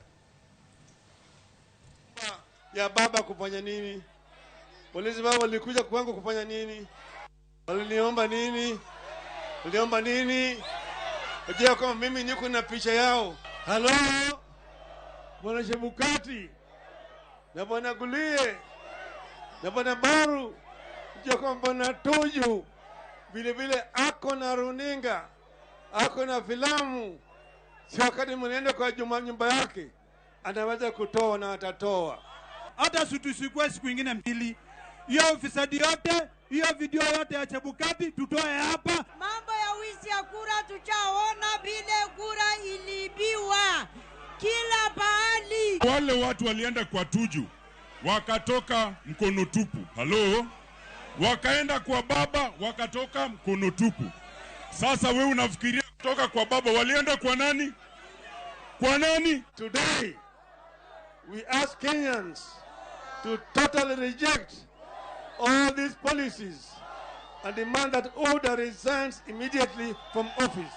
Ya baba kufanya nini? Polisi baba walikuja kwangu kufanya nini? Waliniomba nini? Waliomba nini? Wajua kama mimi niko na picha yao. Halo? Bwana Chebukati na Bwana Gulie na Bwana Baru, wajua kama Bwana Tuju vile vile ako na runinga, ako na filamu. Si wakati mnaenda kwa juma nyumba yake anaweza kutoa na atatoa. Hata tusikue siku ingine mbili. Hiyo ufisadi yote, hiyo video yote ya Chebukati tutoe hapa. Mambo ya wizi ya kura tuchaona vile kura iliibiwa kila pahali. Wale watu walienda kwa Tuju wakatoka mkono tupu. Halo? Wakaenda kwa baba wakatoka mkono tupu. Sasa wewe unafikiria kutoka kwa baba walienda kwa nani? Kwa nani? Today we ask Kenyans to totally reject all these policies and demand that UDA resigns immediately from office.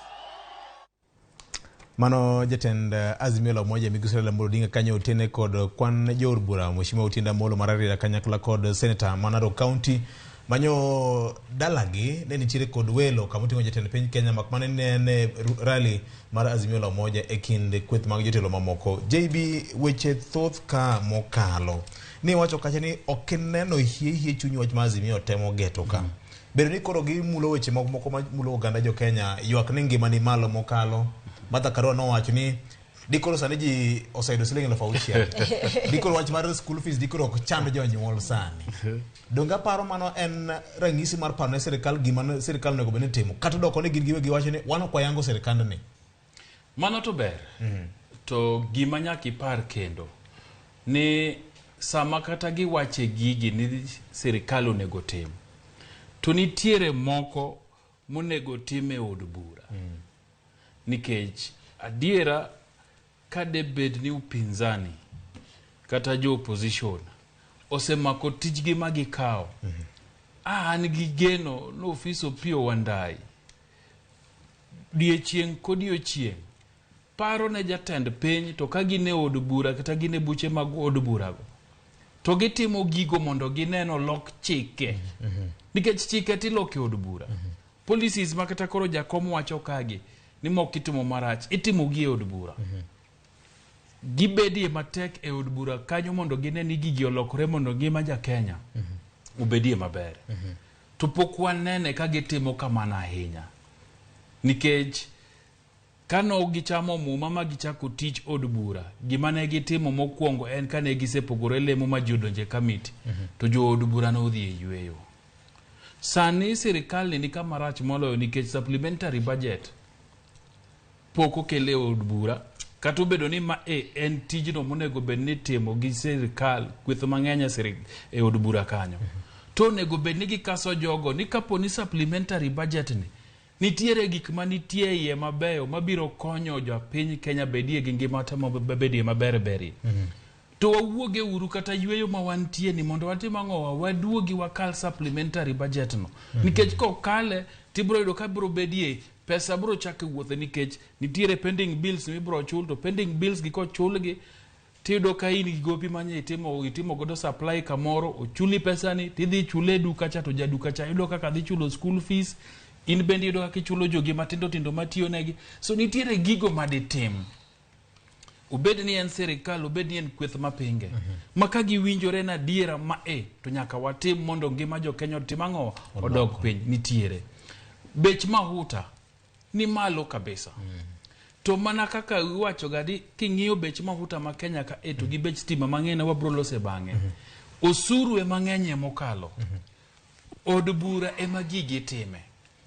Mano jatend Azimio la Umoja Migosi Raila Amolo Odinga kanyo otene kod kwan jood bura Mheshimiwa Otiende Amollo mar Rarieda kanyakla kod seneta ma Narok County manyo dalagi ne nitiere kod welo kama oting'o jatend piny Kenya mak mana ni en e rally mar Azimio la Umoja e kind kweth mag jotelo mamoko. JB weche thoth ka mokalo ni wacho kacha ni ok ineno hie hie chuny wach ma Azimio temo geto ka. Bedo ni koro gimulo weche moko moko mamulo oganda jo Kenya ywak ni ngima ni malo mokalo. Martha Karua nowacho ni dikoro sani ji oseyudo siling 6,000. Dikoro wach mar school fees dikoro ok chand jonyuol sani. Donge aparo mano en ranyisi mar paro ne sirikal gima ne sirikal onego bed ni timo. Kata doko ni gin giwegi wacho ni wan ok wayango sirikandni. Mano to ber. To gima nyaka ipar kendo ni sama kata giwache gigi ni sirikal onego tim, to nitiere moko monego tim e od bura. Nikech adiera ka debed ni upinzani kata jo opposition osemako tijgi ma gikawo, an gi geno ni ofis Opiyo Wandayi diechieng' kodiechieng' paro ne jatend piny to ka gin e od bura kata gin e buche mag od burago to gitimo gigo mondo ginen olok chike nikech chike tiloko e od bura policies ma kata koro jakom wacho kagi ni moko itimo marach itimo gi e od bura gibedie matek e od bura kanyo mondo gine ni gigi olokore mondo ngima ja Kenya obedie maber to pok wanene ka gitimo kamano ahinya nikech kano gichamo muma ma gichako tich od bura gima ne gitimo mokwongo en kane gisepogore lemo ma ji odonje kamiti to jo od bura nodhi e yweyo sani sirikal ni kama rach moloyo nikech supplementary budget pok okel e od bura kata obedo ni ma e en tijno monego bed ni itimo gi sirikal kweth mang'eny e od bura kanyo to onego bed ni gikaso jogo ni kapo ni supplementary budget ni nitiere gik manitie iye mabeyo mabiro konyo jopiny Kenya bedie gi ngima temo bedie maber berie to wawuoge uru kata yweyo ma wantie ni mondo watim ang'owa waduogi wakal supplementary budget no nikech kokale tibiro yudo ka biro bedie pesa biro chako wuothe nikech nitiere pending bills mibiro chul to pending bills gi kochulgi tiyudo ka in gi gopi manye itimo godo supply kamoro ochuli pesani tidhi chule e duka cha to jaduka cha yudo kaka dhi chulo school fees in bende iyudo kaka ichulo jogi matindo tindo matiyo negi so nitiere gigo maditim obed ni en sirikal obed ni en kweth mapinge ma ka giwinjore na adiera ma e to nyaka watim mondo ngima jo Kenya otim ang'o odog piny nitiere bech mahuta ni malo kabisa to mana kaka iwacho ga ni king'iyo bech mafuta ma Kenya ka e to gi bech stima mang'eny wabro lose bang'e osuru ema ng'eny mokalo od bura ema gigi time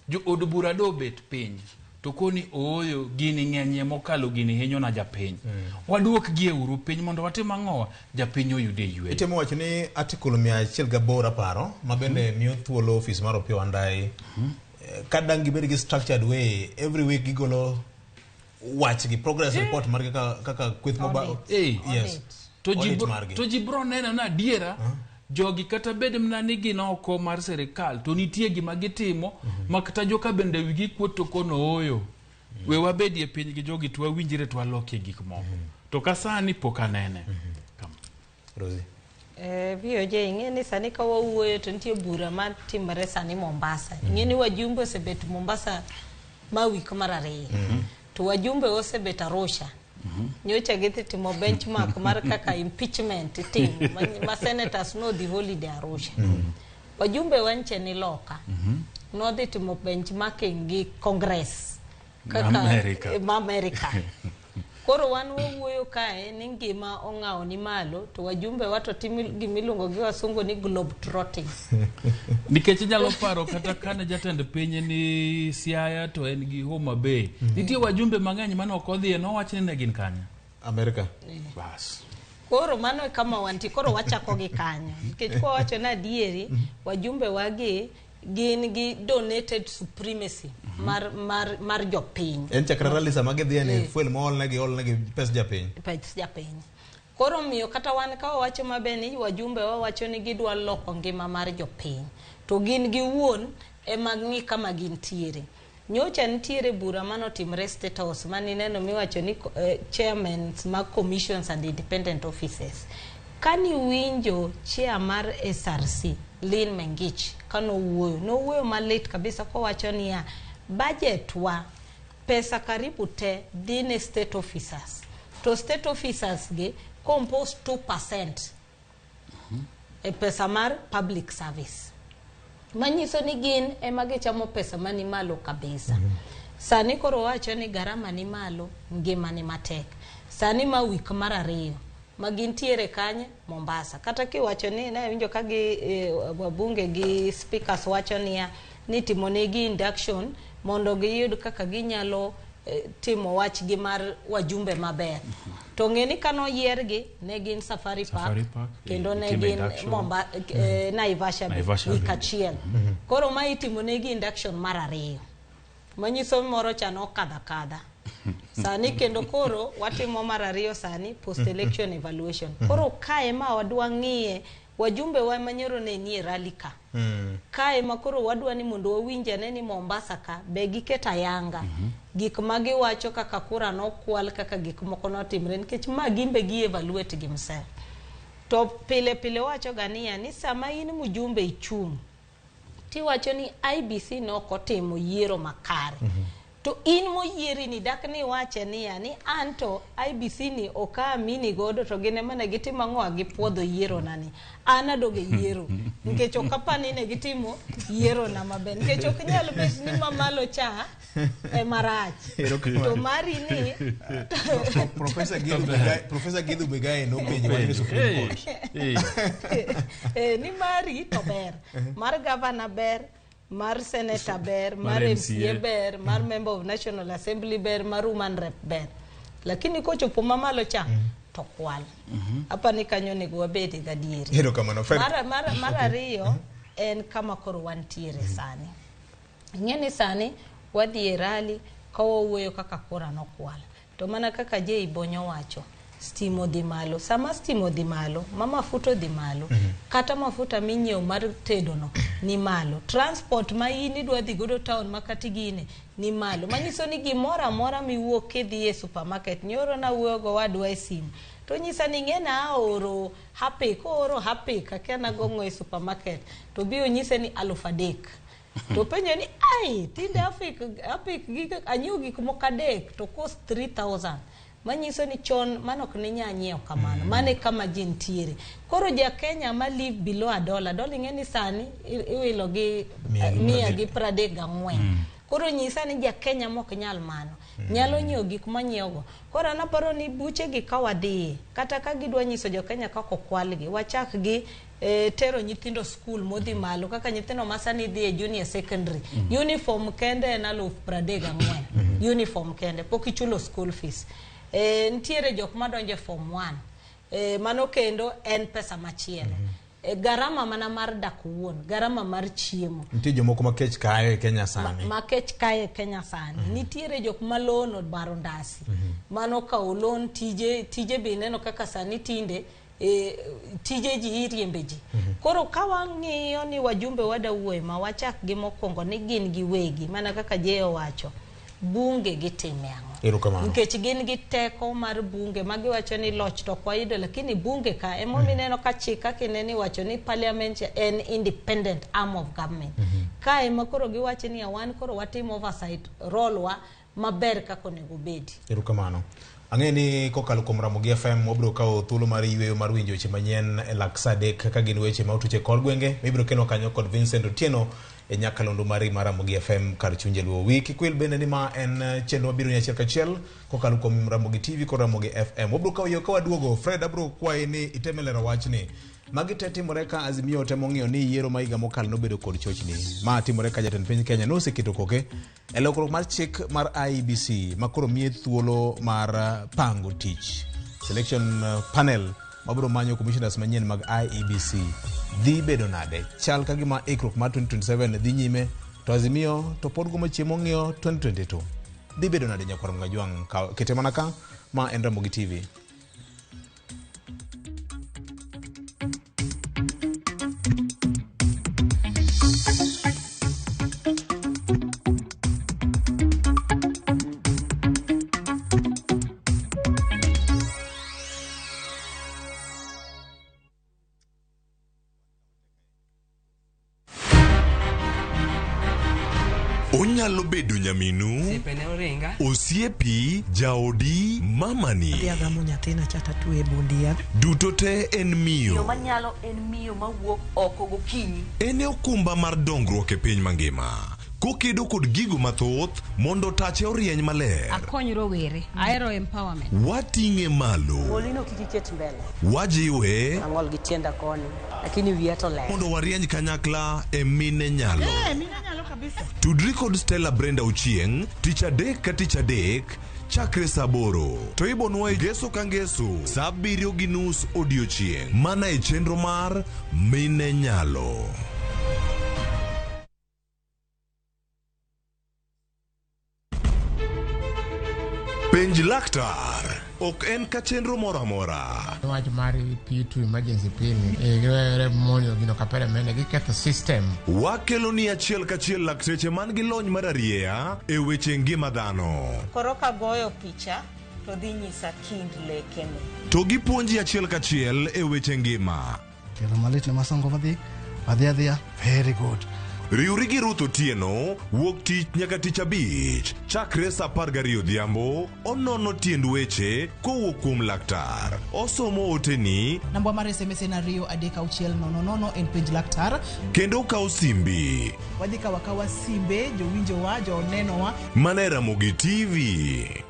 jo od bura do bet piny to koni ooyo gini ng'enyie mokalo gini hinyo na japiny waduok gi e uru piny mondo watim ang'owa japiny oyudie yweyo Itemo wacho ni article 108 aparo ma bende miyo thuolo ofis mar Opiyo Wandayi ka dang' gibed gi structured way every week gigolo wachgi progress report margi kaka kweth moba yes to ji audit margi. To ji bro neno na adiera jogi kata bed mana ni gin oko mar sirikal to nitie gima gitimo ma kata joka bende wigi kuot to kono ooyo we wabedie piny gi jogi to wawinjre to walokie gik moko to ka sani pok anene. Rosie. VOJ ing'e ni sani ka wawuoyo to nitie bura matimore sani Mombasa. Ing'e ni wajumbe osebet Mombasa ma wik mar ariyo. To wajumbe osebet Arusha. Nyocha gidhi timo benchmark mar kaka impeachment itimo ma senators nodhi holiday Arusha. Wajumbe wanche ni loka. Nodhi timo benchmarking gi Congress. America. Ma America. Koro wan wawuoyo kae ni ngima ong'awo ni malo to wajumbe wa to timo gimiluongo gi wasungu ni globe trotting. Nikech inyalo paro kata kane jatend piny ni Siaya to en gi Homa Bay nitie wajumbe mang'eny mane ok odhiye nowach ni ne gin kanye America. Bas. Koro mano e kama wantie, koro wachako gi kanyo. Nikech kwa wacho na adieri, wajumbe wagi gin gi donated supremacy mar jopiny. En chakre rally sama gidhiye ni fuel moolnegi oolnegi pes japiny. Pes japiny. Koro miyo kata wan ka wawacho maber ni wajumbe wawacho ni gidwa loko ngima mar jopiny. To gin giwuon ema ng'i kama gintiere. Nyocha nitiere bura manotimre State House manineno miwacho ni chairmen mag commissions and independent offices. Kaniwinjo chair mar SRC Lynn Mengich kanowuoyo, nowuoyo malit kabisa kowacho niya budget wa pesa karibu te dhi ne state officers to state officers gi compose 2% e pesa mar public service manyiso ni gin ema gichamo pesa mani malo kabisa. Sani koro wacho ni garama ni malo, ngima ni matek. Sani ma wik mar ariyo ma gintiere kanye Mombasa. Kata kiwacho ni ne winjo ka gi wabunge gi speakers wacho niya ni timo negi induction mondo giyud kaka ginyalo timo wachgi mar wajumbe maber. To ng'e ni kanoyiergi ne gin Safari Park, kendo ne gin Naivasha wik achiel. Koro ma itimo negi induction mar ariyo. Manyiso moro cha nokadho akadha. Sani kendo koro watimo mar ariyo sani post election evaluation. Koro kae ma wadwa ng'iye wajumbe wa manyoro ne nie rally ka. Kae ma koro wadwa ni mondo wawinj ane ni Mombasa ka be giketo ayanga gik ma giwacho kaka kura nokwal, kaka gik moko notimre, nikech ma gimbe gi evaluate themselves. To pile pile wacho ga niya ni sama in mjumbe ichung' tiwacho ni IBC nok otimo yiero makare. To in moyieri ni dak ni wache niya ni anto IBC ni ok amini godo to gin ema ne gitimo ang'o gipuodho yiero na ni an adog e yiero nikech ok apani ne gitimo yiero na maber nikech ok nyal bet ni mamalo cha ema rach to mari ni Professor Githu Muigai nopenjo wach Supreme Court ni mari to ber mar governor ber mar senator ber, mar MCA ber, mar member of National Assembly ber, mar woman rep ber. Lakini kochopo mamalo cha to kwal. Hapa ni kanyo onego wabede gadieri. Mar ariyo en kama koro wantiere sani. Ing'e ni sani wadhi e rally ka wawuoyo kaka kura nokwal. To mana kaka Jay Bonyo wacho, stima odhi malo. Sama stima odhi malo, ma mafuta odhi malo, kata mafuta minyiewo mar tedo no ni malo. Transport ma in idwa dhi godo town ma kata gine ni malo. Manyiso ni gimoro amora miwuok kidhi e supermarket, nyoro nawuoyo gowadwa e simu to nyisa ni ing'e na aoro Harpic, kooro Harpic akia nagong'o e supermarket to bi onyise ni 3,000. To penjo ni ai tinde Harpic anyiewo gik moko 3 to cost 3,000. Manyiso ni chon mano ok ninya nyiewo kamano. Mano e kama ji nitiere. Koro ja Kenya ma live below a dollar, dollar ing'e ni sani iwilo gi 134. Koro nyisa ni ja Kenya mok nyal mano. Nyalo nyiewo gik manyiewogo. Koro an aparo ni buche gi ka wadhiye, kata ka gidwa nyiso jo Kenya kaka okwalgi, wachak gi tero nyithindo skul modhi malo kaka nyithindo ma sani dhi e junior secondary. Uniform kende en 34,000. Uniform kende pok ichulo school fees. Nitiere jok madonjo e form 1. Mano kendo en pesa machielo. Garama mana mar dak wuon, garama mar chiemo. Nitie jomoko ma kech kayo e Kenya sani. Ma kech kayo e Kenya sani. Nitiere jok ma loan obaro ndasi. Mano kawo loan tije be ineno kaka sani tinde tije ji iriembe ji. Koro ka wang'iyo ni wajumbe wada wuoye ma wachak gi mokwongo ni gin giwegi mana kaka Jay owacho bunge gitime ang'o. Nikech gin gi teko mar bunge ma giwacho ni loch to ok wayudo, lakini bunge ka emomiyo ineno ka chik kaka ineno iwacho ni parliament en independent arm of government. Ka ema koro giwacho ni wan koro watimo oversight role wa maber kaka onego obedi. Erokamano. Ang'e ni kokalo kuom Ramogi FM wabiro kawo thuolo mar yweyo mar winjo weche manyien e lak sa 3 kaka gin weche ma otuch e kor gwenge mibiro kelwa kanyo kod Vincent Otieno e nyakalondo mari mar Ramogi FM kar chunje Luo. Wi kik wil bende ni ma en chenro mabiro ni achiel kachiel kokalo kuom Ramogi TV kod Ramogi FM. Wabiro kawo yo ka waduogo. Fred, abiro kwayi ni iteme lero wachni. Magi te timore ka Azimio temo ng'iyo ni yiero ma higa mokalo nobedo kod chochni. Ma timore ka jatend piny Kenya noseketo koke e lokruok mar chik mar IEBC ma koro miye thuolo mar pango tich. Selection panel mabiro manyo commissioners manyien mag IEBC dhi bedo nade? Chal ka gima ikruok mar 2027 dhi nyime to Azimio to pod gomo chiemo ng'iyo 2022. Dhi bedo nade nyakwar Mgajwang'? Kete mana ka ma en Ramogi TV. Onyalo bedo nyaminu, Osiepene oringa. osiepi, jaodi, mamani. Adhi agamo nyathina cha tatwe e bundia. Duto te en Miyo miyo. manyalo en miyo mawuok oko gokinyi. En e okumba mar dongruok e piny mangima. Kokedo kod gigo mathoth mondo tache orieny maler. Akony rowere. Ahero empowerment. Wating'e malo. Molino kik iket mbele. Wajiwe Ang'ol gi tienda koni, lakini wiya to ler. mondo warieny kanyakla e mine nyalo. mine nyalo kabisa. Tudri kod Stella Brenda Ochieng' tich adek ka tich adek chakre saa aboro to ibonwa e ngeso ka ngeso saa abiriyo gi nus odiochieng' mana e chenro mar Mine Nyalo. Penj laktar ok en ka chenro moro amora. Wach mar P2 emergency pill ni giwere monjo gino kapere mende giketho system. Wakelo ni achiel kachiel lakteche man gi lony mar arieya e weche ngima dhano. Koro kagoyo picha to dhi nyisa kind lekene. To gipuonji achiel kachiel e weche ngima. Tielo malit ne masongo madhi adhi adhiya very good. Riwri gi Ruth Otieno wuok tich nyaka tich abich chakre saa 12 odhiambo onono tiend weche kowuok kuom laktar. Osomo oteni Namba mar SMS en 2 3 6 0 0 en penj laktar. kendo okawo simbi Wadhi kawo akawa simbe jowinjowa, jonenowa. mana e Ramogi TV.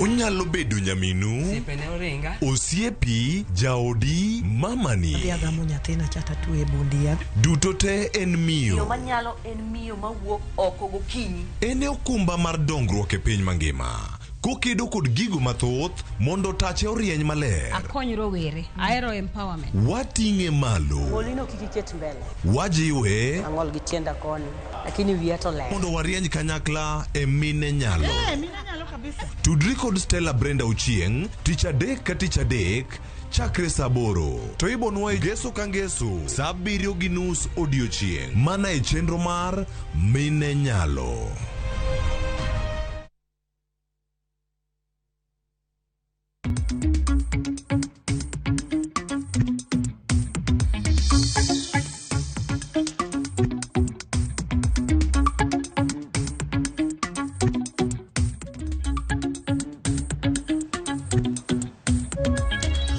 Onyalo bedo nyaminu, Osiepene oringa. osiepi, jaodi, mamani. Adhi agamo nyathina cha tatwe e bundia. Duto te en Miyo miyo. manyalo en miyo mawuok oko gokinyi. En e okumba mar dongruok e piny mangima. Kokedo kod gigo mathoth mondo tache orieny maler. Akony rowere. Ahero empowerment. Wating'e malo. Molino kik iket mbele. Wajiwe Ang'ol gi tienda koni, lakini wiya to ler. mondo warieny kanyakla e mine nyalo. mine nyalo kabisa. Tudri kod Stella Brenda Ochieng' tich adek ka tich adek chakre saa aboro to ibonwa e ngeso ka ngeso saa abiriyo gi nus odiochieng' mana e chenro mar Mine Nyalo.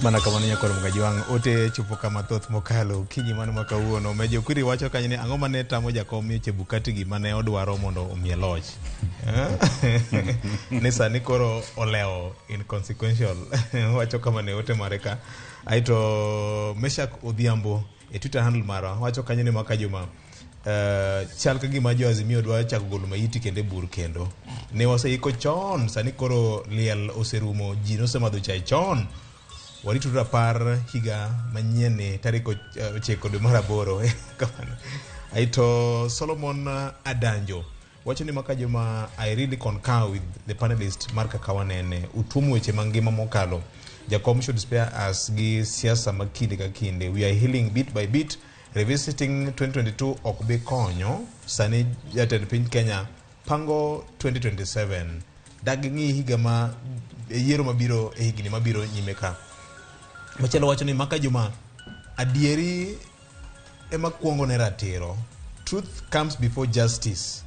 Mana kamano nyakwar Mugajwang' ote chopo kama thoth mokalo okinyi mano ma kawuono. Mejo Kwiri wacho kanyo ni ang'o mane tamo jakom miyo Chebukati gima ne odwaro mondo omiye loch. Eh? Ni sani koro olewo inconsequential. Wacho kama ne ote mare ka. Aeto Meshak Odhiambo e Twitter handle mara wacho kanyo ni maka juma chal ka gima jo Azimio dwa chako golo maiti kendo e bur kendo. Ne waseiko chon, sani koro liel oserumo, ji nosemadho chai chon. Warito rapar higa manyien ni tarik 9 dwe mar aboro. Kamano. Aito Solomon Adanjo wacho ni maka joma I really concur with the panelist mar kaka wanene utuomo weche mangima mokalo. Jakom should spare us gi siasa ma kinde ka kinde. We are healing bit by bit. Revisiting 2022 ok bi konyo. Sani jatend piny Kenya pango 2027. Dag ng'i higa ma yiero mabiro e higni mabiro nyime ka. Machielo wacho ni maka juma adieri ema kuongo ne ratiro. Truth comes before justice.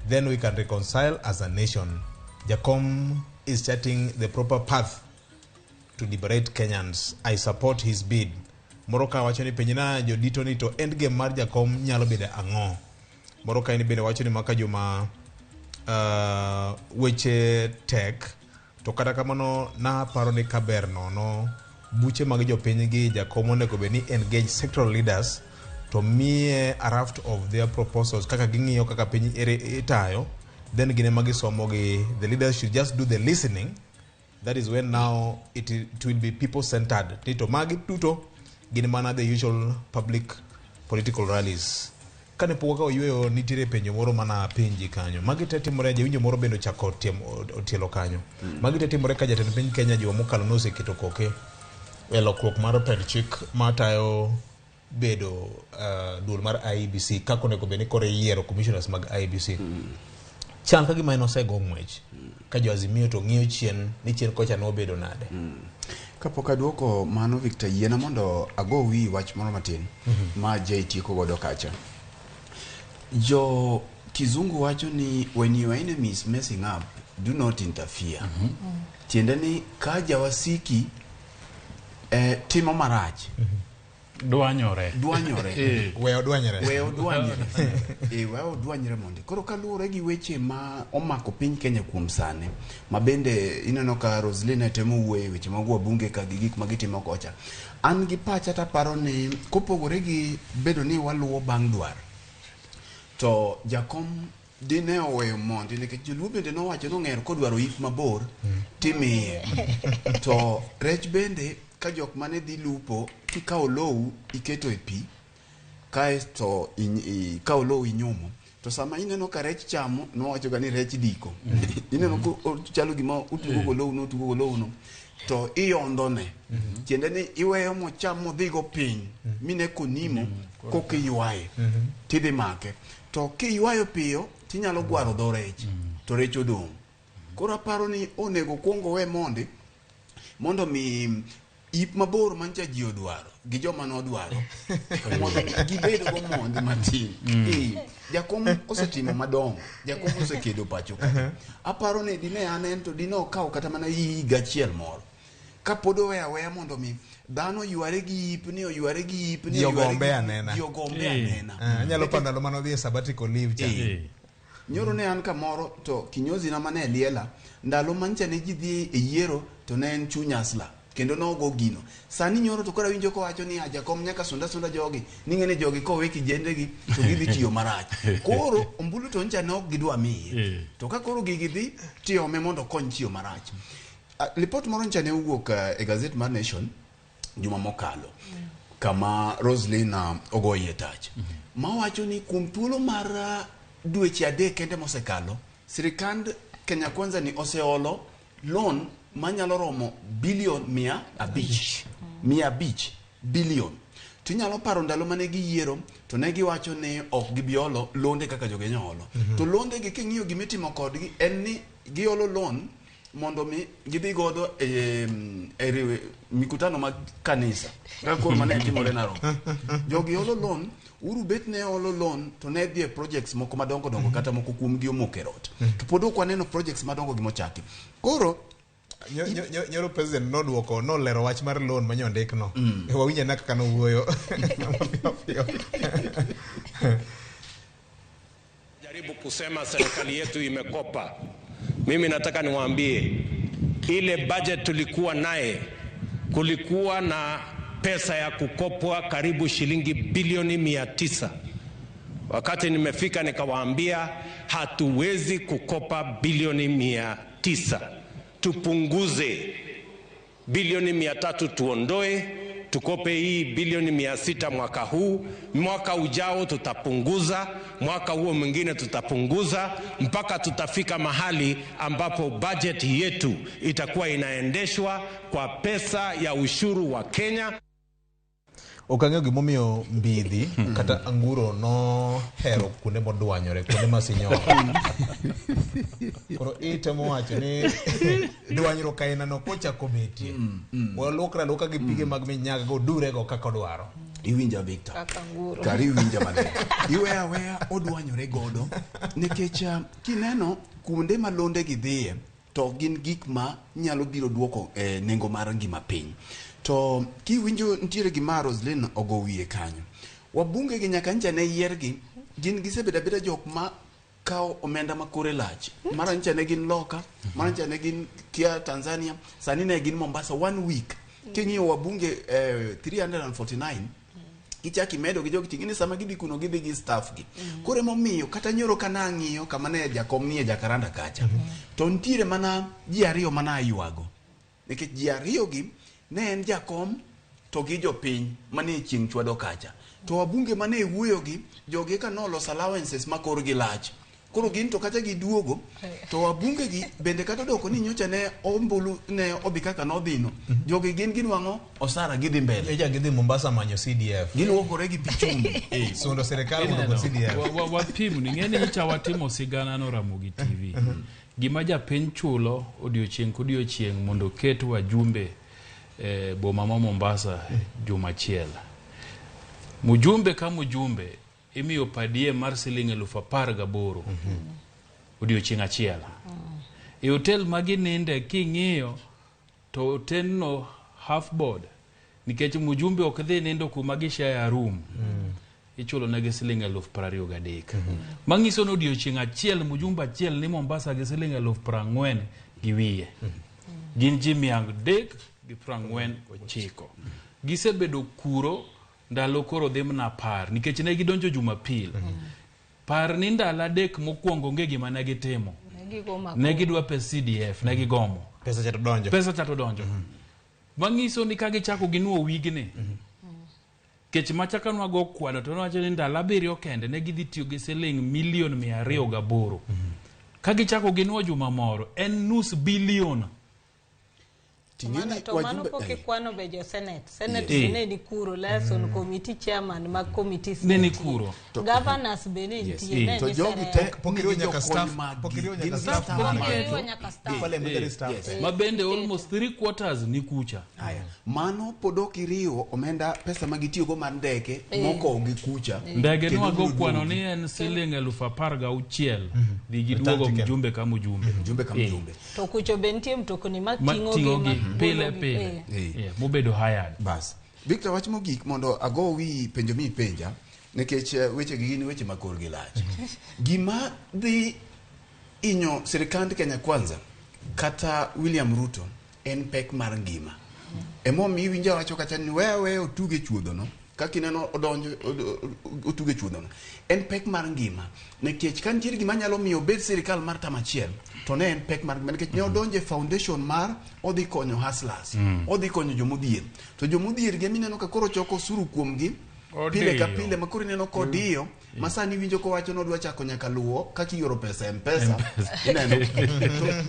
Then we can reconcile as a nation. Jakom is charting the proper path to liberate Kenyans. I support his bid. Moro ka wacho ni penjna jodito ni to end game mar Jakom nyalo bedo ang'o? Moro ka ni bende wacho ni maka juma weche tek to kata kamano naparo ni kaber nono buche mag jopiny gi Jakom onego bed ni engage sectoral leaders to miye a raft of their proposals kaka ging'iyo kaka piny ere itayo then gin ema gisomo gi the leaders should just do the listening. That is when now it will be people centered ni to magi duto gin mana the usual public political rallies. Kane pok wakawo yueyo nitiere penjo moro mana penji kanyo. Magi te timore jawinjo moro bende ochako otielo kanyo. Magi te timore ka jatend piny Kenya juma mokalo noseketo koke e lokruok mar pend chik matayo bedo duol mar IEBC kaka onego bed ni koro iyiero commissioners mag IEBC. Chal ka gima en osego ng'wech ka jo Azimio to ng'iyo chien ni chien kocha nobedo nade. Kapok aduoko mano Victor, yiena mondo ago wiyi wach moro matin ma Jay tieko godo kacha. Jo kizungu wacho ni when your enemy is messing up, do not interfere. Tiende ni ka jawasiki timo marach, Dwanyore. Dwanyore. We odwanyre. We odwanyre. We odwanyre mondi. Koro kaluwore gi weche ma omako piny Kenya kuom sani, ma bende ineno ka Roselyn temo wuoyo e weche mag wabunge ka gi gik ma gitimo kocha. An gi pacha taparo ni kopogore gi bedo ni waluwo bang' dwar, to jakom dine oweyo mondi nikech joluo bende nowacho nong'er kodwaro yik mabor timiye. To rech bende ka jok mane dhi lupo kikawo lowu iketo e pi kaeto ikawo lowu inyumo to sama ineno ka rech chamo nowacho ga ni rech diko ineno ko chalo gima otugo go lowu no otugo go lowu no to iyondone tiende ni iweyo mocham modhigo piny mine konimo koka iywaye tidhi make to kiywayo piyo tinyalo gwaro dho rech to rech odong'. Koro aparo ni onego kwongo we mondi mondo mi ip mabor mancha ji odwaro gi joma nodwaro mondo gibed go mondi matin. Jakom osetimo madongo, jakom osekedo pacho ka. Aparo ni dine an en to dine okawo kata mana higa achiel moro kapod oweyo aweya mondo mi dhano yware gi ip ni oyware gi ip ni Ji oyware ogombe gi- anena. ji ogombe anena. Anyalo paro ndalo mane odhi e sabbatical leave cha. Nyoro ne an kamoro to kinyozi na mane liela ndalo mancha ne ji dhi e yiero to ne en chuny asla kendo nogo gino. Sani nyoro to koro awinjo kowacho ni jakom nyaka sunda sunda jogi ning'e ni jogi kowe kijendegi to gidhi tiyo marach. Koro ombulu to ncha ne ok gidwa miye. To ka koro gigi dhi tiome mondo okony tiyo marach. Lipot moro ncha ne owuok e gazet mar Nation juma mokalo kama Roselyn ogoyie tach mawacho ni kuom thuolo mar dweche 3 kende mosekalo sirikand Kenya Kwanza ni oseolo loan manyalo romo bilion 500 500 bilion. Tinyalo paro ndalo mane giyiero to ne giwacho ni ok gibi olo londe kaka jogenya olo. To londe gi king'iyo gimitimo kodgi en ni giolo loan mondo mi gidhi godo e mikutano mag kanisa kaka koro mane timore Narok. Jogi olo loan, Uhuru bet ne olo loan to ne dhi e projects moko madongo dongo kata moko kuom gi omoko e rot. To pod ok waneno projects madongo gi mochaki. Koro Nyoro president noduoko nolero wach mar loan ma nyondik no. Wawinjo na kaka nowuoyo. Mapiyo piyo. Jaribu kusema serikali yetu imekopa. Mimi nataka niwaambie ile budget tulikuwa naye kulikuwa na pesa ya kukopwa karibu shilingi bilioni 900. Wakati nimefika nikawaambia hatuwezi kukopa bilioni 900. Tupunguze bilioni 300 tuondoe, tukope hii bilioni 600 mwaka huu, mwaka ujao tutapunguza, mwaka huo mwingine tutapunguza mpaka tutafika mahali ambapo budget yetu itakuwa inaendeshwa kwa pesa ya ushuru wa Kenya. Ok ang'eyo gimomiyo mbidhi kata anguro nohero kuonde modwanyore, kuonde masinyoro. Koro itemo wacho ni dwanyruok ainano kochako betie, walokre aloka gi pige mag minyaga go durego kaka odwaro. Iwinja Victor? Kaka anguro. Kari iwinja maber. Iweya aweya odwanyore godo nikech kineno kuonde ma londe gi dhiye to gin gik ma nyalo biro duoko nengo mar ngima piny. To kiwinjo nitiere gima Roselyn ogo wiye kanyo. Wabunge gi nyaka ncha ne yiergi, gin gisebedo abeda jok ma kawo omenda ma kore lach. Mara ncha ne gin loka, mara ncha ne gin kia Tanzania, sani ne gin Mombasa 1 week. King'iyo wabunge 349, ichak imedo gi jogi ting'eni sama gidhi kuno gidhi gi staff gi. Koro emomiyo kata nyoro ka nang'iyo kama ne jakom nie Jacaranda kacha, to nitiere mana ji ariyo mana aywago. Nikech ji ariyo gi ne en jakom to gi jopiny mane chieng' chwado kacha. To wabunge mane wuoyo gi, jogi ka nolos allowances ma korgi lach. Koro gin to kata giduogo to wabunge gi bende kata odoko ni nyocha ne ombulu ne odhi kaka nodhino. Jogi gin ginwang'o osara gidhi mbele. Nyocha gidhi Mombasa manyo CDF. Giluokore gi pi chumbi. Sundo sirikal mondo ogol CDF. Wapim ni ng'eni nyocha watimo sigana no Ramogi TV. Gima japiny chulo odiochieng' kodiochieng' mondo oket wajumbe e boma ma Mombasa juma achiel. Mjumbe ka mjumbe imiyo per diem mar siling 18,000 odiochieng' achiel. E hotel ma gininde king'iyo to hotelno half board nikech mjumbe ok dhi nindo kuma gi share room. Ichulo negi siling 23,000. Manyiso ni odiochieng' achiel mjumbe achiel ni Mombasa gi siling 40,000 gi wiye. Gin ji 349. Gisebedo kuro ndalo koro dhi mana 10 nikech ne gidonjo Jumapil. Par ni ndalo 3 mokwongo onge gima ne gitimo. Ne gidwa pes CDF, ne gigomo. Pesa cha to donjo. Pesa cha to donjo. Manyiso ni ka gichako ginuo wigni. Kech machaka nwago kwano to nwacho ni ndalo 7 kende ne gidhi tiyo gi siling milion 208. Ka gichako ginuo juma moro en 0.5 billion. To mano pok ikwano be jo Senate. Senate ne ni kuro, liaison committee chairman mag committees ne ni kuro. Governors be ne nitie. To jogi te pok iriwo nyaka staff, pok iriwo nyaka staff, parliamentary staff. Ma bende almost 3/4 ni kucha. Aya, mano pod ok iriwo omenda pesa ma gitiyogo mar ndeke moko gi kucha. Ndege nwago kwano ni en siling 16,000 dhi giduogo mjumbe ka mjumbe. Mjumbe ka mjumbe. To kucho be nitie mtokni mating'o gi pile pile. Mobedo hired. Bas. Victor, wach mogik mondo ago wi penjo mi penja nikech weche gi gin weche ma korgi lach. Gima dhi inyo sirikand Kenya Kwanza kata William Ruto en pek mar ngima. Emomiyo iwinjo wacho kata ni wewe otuge chuodhono kaka ineno odonjo otuge chuodhono. En pek mar ngima nikech ka nitiere gima nyalo miyo obed sirikal mar tam achiel to ne en pek mar ngima nikech ne odonjo e foundation mar odhi konyo hustlers, odhi konyo jomodhier. To jomodhier gi mineno ka koro choko osuru kuomgi pile ka pile ma koro ineno kodiyo ma sani winjo kowacho ni odwa chako nyaka luwo kaka ioro pesa M-Pesa. Ineno to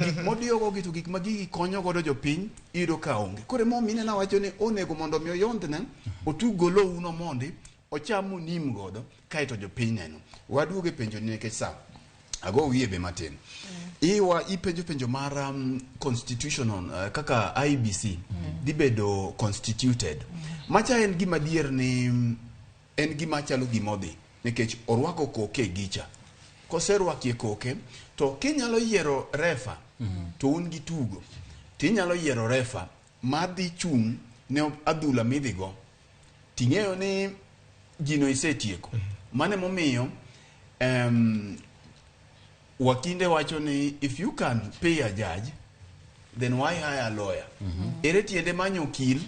gik modiyogo gi to gik ma gigi konyo godo jopiny iyudo ka onge. Koro emomiyo ineno awacho ni onego mondo mi oyondhne otug golouno mondi ocham monim godo kaeto jopiny neno. Waduogo e penjo ni nikech sa ago wiye be matin. Iwa ipenjo penjo mar constitutional kaka IEBC dhi bedo constituted. Macha en gima adier ni en gima chalo gima odhi nikech orwako koke gicha. Koserwakie koke to kinyalo yiero refa to un gi tugo tinyalo yiero refa madhi chung' ne adhula midhigo ting'eyo ni gino isetieko. Mano emomiyo wakinde wacho ni if you can pay a judge then why hire a lawyer? Ere tiende manyo okil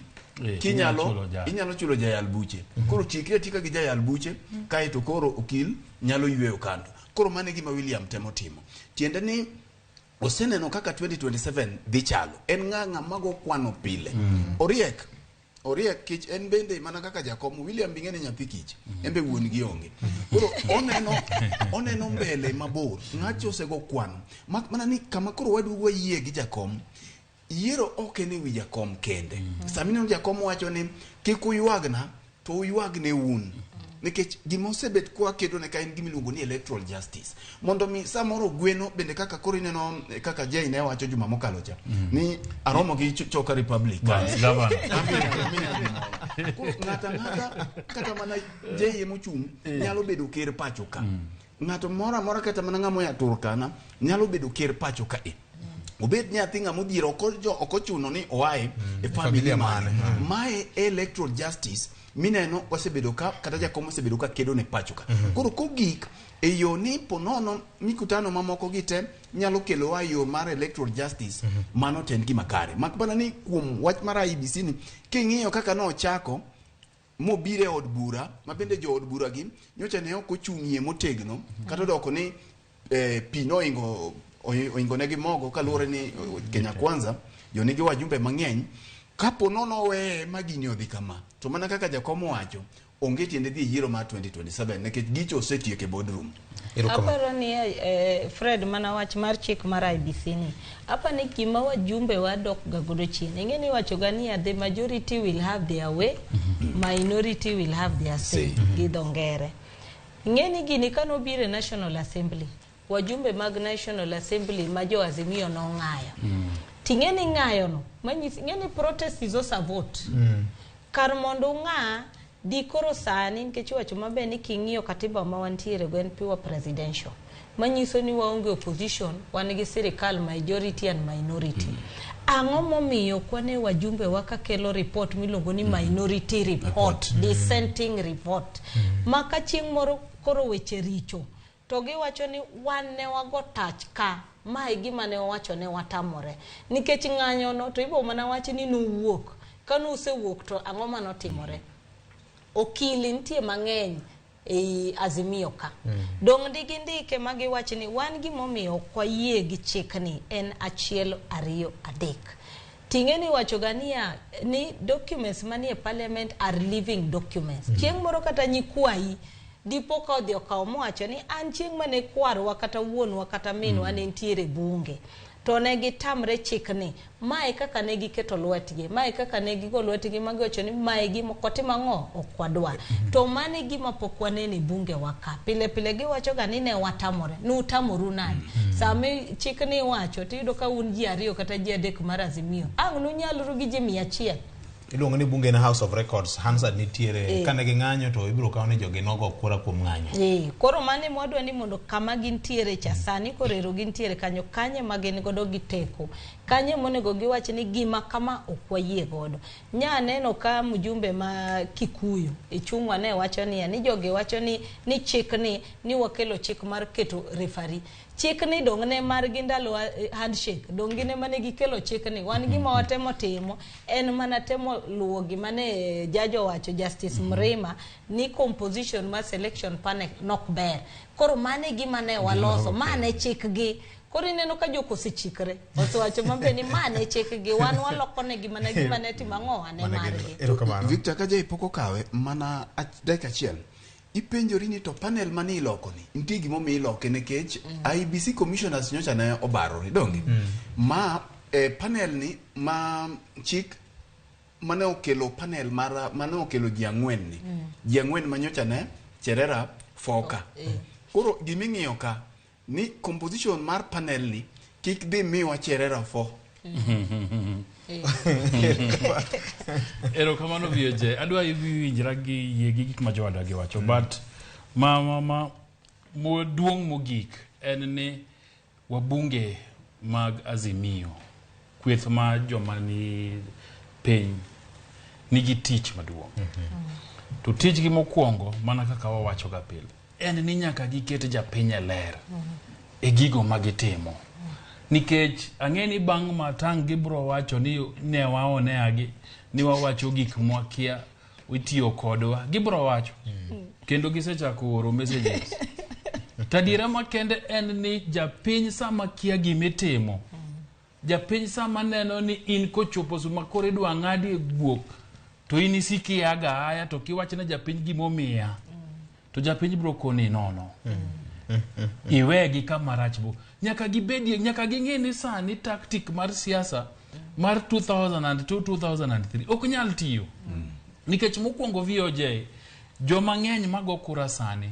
kinyalo inyalo chulo jayal buche. Koro chikri atika gi jayal buche kaeto koro okil nyalo yweyo kando. Koro mano e gima William temo timo. Tiende ni oseneno kaka 2027 dhi chalo. En ng'ama go kwano pile. Oriek. Oriek kich en bende mana kaka jakom William bing'e ni nyathi kich. En be wuon gi onge. Koro oneno mbele mabor. Ng'acho osego kwano. Mak mana ni kama koro waduogo wayie gi jakom. Yiero ok en e wi jakom kende. Sama ineno jakom wacho ni kik uywagna to uywagne un. Nikech gima osebet kwa kedo ne ka en gima iluongo ni electoral justice. Mondo mi samoro gweno bende kaka koro ineno kaka Jay ne wacho juma mokalo cha ni aromo gi Choka Republic. Ng'ata ng'ata kata mana Jay emochung' nyalo bedo ker pacho ka. Ng'ato moro amora kata mana ng'ama oya Turkana nyalo bedo ker pacho ka e. Obed nyathi ng'ama odhier ok ochuno ni oae e familia mane. Mae electoral justice mineno osebedo ka kata jakom osebedo ka kedo ne pacho ka. Koro kogik e yo ni ponono mikutano mamoko gi te nyalo kelo wa yo mar electoral justice mano to en gima kare. Mak mana ni kuom wach mar IEBC ni king'iyo kaka nochako mobiro e od bura ma bende jo od bura gi nyocha ne ok ochung'ie motegno kata odoko ni pi noingo oingo negi mogo kaluwore ni Kenya Kwanza jonigi wajumbe mang'eny. Kapo nono weye ma gini odhi kama to mana kaka jakom owacho Onge tiende dhi e yiero mar 2027 nikech gicho osetieko e boardroom. Aparo ni Fred, mana wach mar chik mar IEBC ni, apa ni gima wajumbe wadok ga godo chien. Ing'e ni iwacho ga niya, the majority will have their way, minority will have their say, gi dho ngere. Ing'e ni gini kanobiro e National Assembly, wajumbe mag National Assembly ma jo Azimio nong'ayo. Ting'e ni ng'ayo no, manyisi, ing'e ni protest is also a vote. Kar mondo ung'a di koro sani, nikech iwacho maber ni king'iyo katiba ma wantiere go en pure presidential, manyiso ni waonge opposition, wan gi sirikal majority and minority. Ang'o momiyo kwane wajumbe wa kakelo report miluongo ni minority report, dissenting report, ma ka chieng' moro koro weche richo to giwacho ni wan ne wago tach ka ma e gima ne wawacho ne watamore, nikech ng'anyo no to ibo mana wach ni nuwuok. Ka nusewuok to ang'o manotimore? Okili nitie mang'eny ei Azimio ka. Dong' ndigi ndike ma giwach ni wan gimomiyo ok wayie gi chikni en 1, 2, 3. Ting'e ni iwacho ga niya ni documents manie parliament are living documents. Chieng' moro kata nyikwayi dipo ka odhi okawo mowacho ni an chieng' mane kwarwa kata wuonwa kata minwa ne nitiere bunge to ne gitamre chikni, mae kaka ne giketo lwetgi, mae kaka ne gigo lwetgi ma giwacho ni mae gima ok watim ang'o, ok wadwar. To mano e gima pok waneno e bunge wa ka. Pile pile giwacho ga ni ne watamore, nutamoru nade? Sama chikni iwacho tiyudo ka un ji 2 kata ji 3 mar Azimio, ang' nunyalru gi ji 100. Iluongo ni bunge en House of Records, Hansard nitiere. Kane ging'anyo to ibiro kaw ni jogi nogo kura kuom ng'anyo. Koro mano ema wadwa ni mondo kama gintiere cha sani koro ero gintiere kanyo, kanye ma gin godo gi teko, kanye monego giwach ni gima kama ok wayie godo. Nya neno ka mjumbe ma Kikuyu Ichung'wa ne wacho niya ni jogi wacho ni chik ni wakelo chik mar keto referee. Chik ni dong' ne margi ndalo handshake, dong' gin ema ne gikelo chik ni. Wan gima watemo timo en mana temo luwo gima ne judge owacho, Justice Mrima, ni composition mar selection panel nok ber. Koro mano e gima ne waloso, ma ne chikgi. Koro ineno ka jok osechikre, osewacho maber ni ma ne chikgi, wan waloko negi mana gima ne timo ang'o, ne margi. Victor, ka jai pok okawe mana dakika achiel, ipenjori ni to panel mane iloko ni nitie gimomiyo iloke, nikech IEBC commissioners nyocha ne obarore, donge? Ma panel ni ma chik mane okelo panel mar mane okelo ji 4 ni. Ji 4 ma nyocha ne Cherera Foka. Koro giming'iyo ka ni composition mar panel ni kik dhi miwa Cherera 4. Erokamano VOJ. Adwa winjra gi yie gi gik ma jowadwa giwacho, but ma maduong' mogik en ni wabunge mag Azimio, kweth ma joma ni piny nigi tich maduong'. To tijgi mokwongo, mana kaka wawacho ga pile, en ni nyaka giket japiny e ler e gigo ma gitimo. Nikech ang'e ni bang' matang' gibiro wacho ni ne waoneagi, ni wawacho gik mwakia, itiyo kodwa, gibiro wacho. Kendo gisechako oro messages. Tadiera makende en ni japiny sama kia gimitimo, japiny sama neno ni in kochopo suma koro idwa ng'adi e guok, to in isikiaga aya, to kiwachne japiny gimomiya, to japiny biro koni nono. Iwegi kama rach bo. Nyaka gibedie, nyaka ging'e ni sani tactic mar siasa mar 2002-2003 ok nyal tiyo. Nikech mokwongo VOJ, joma ng'eny mago kura sani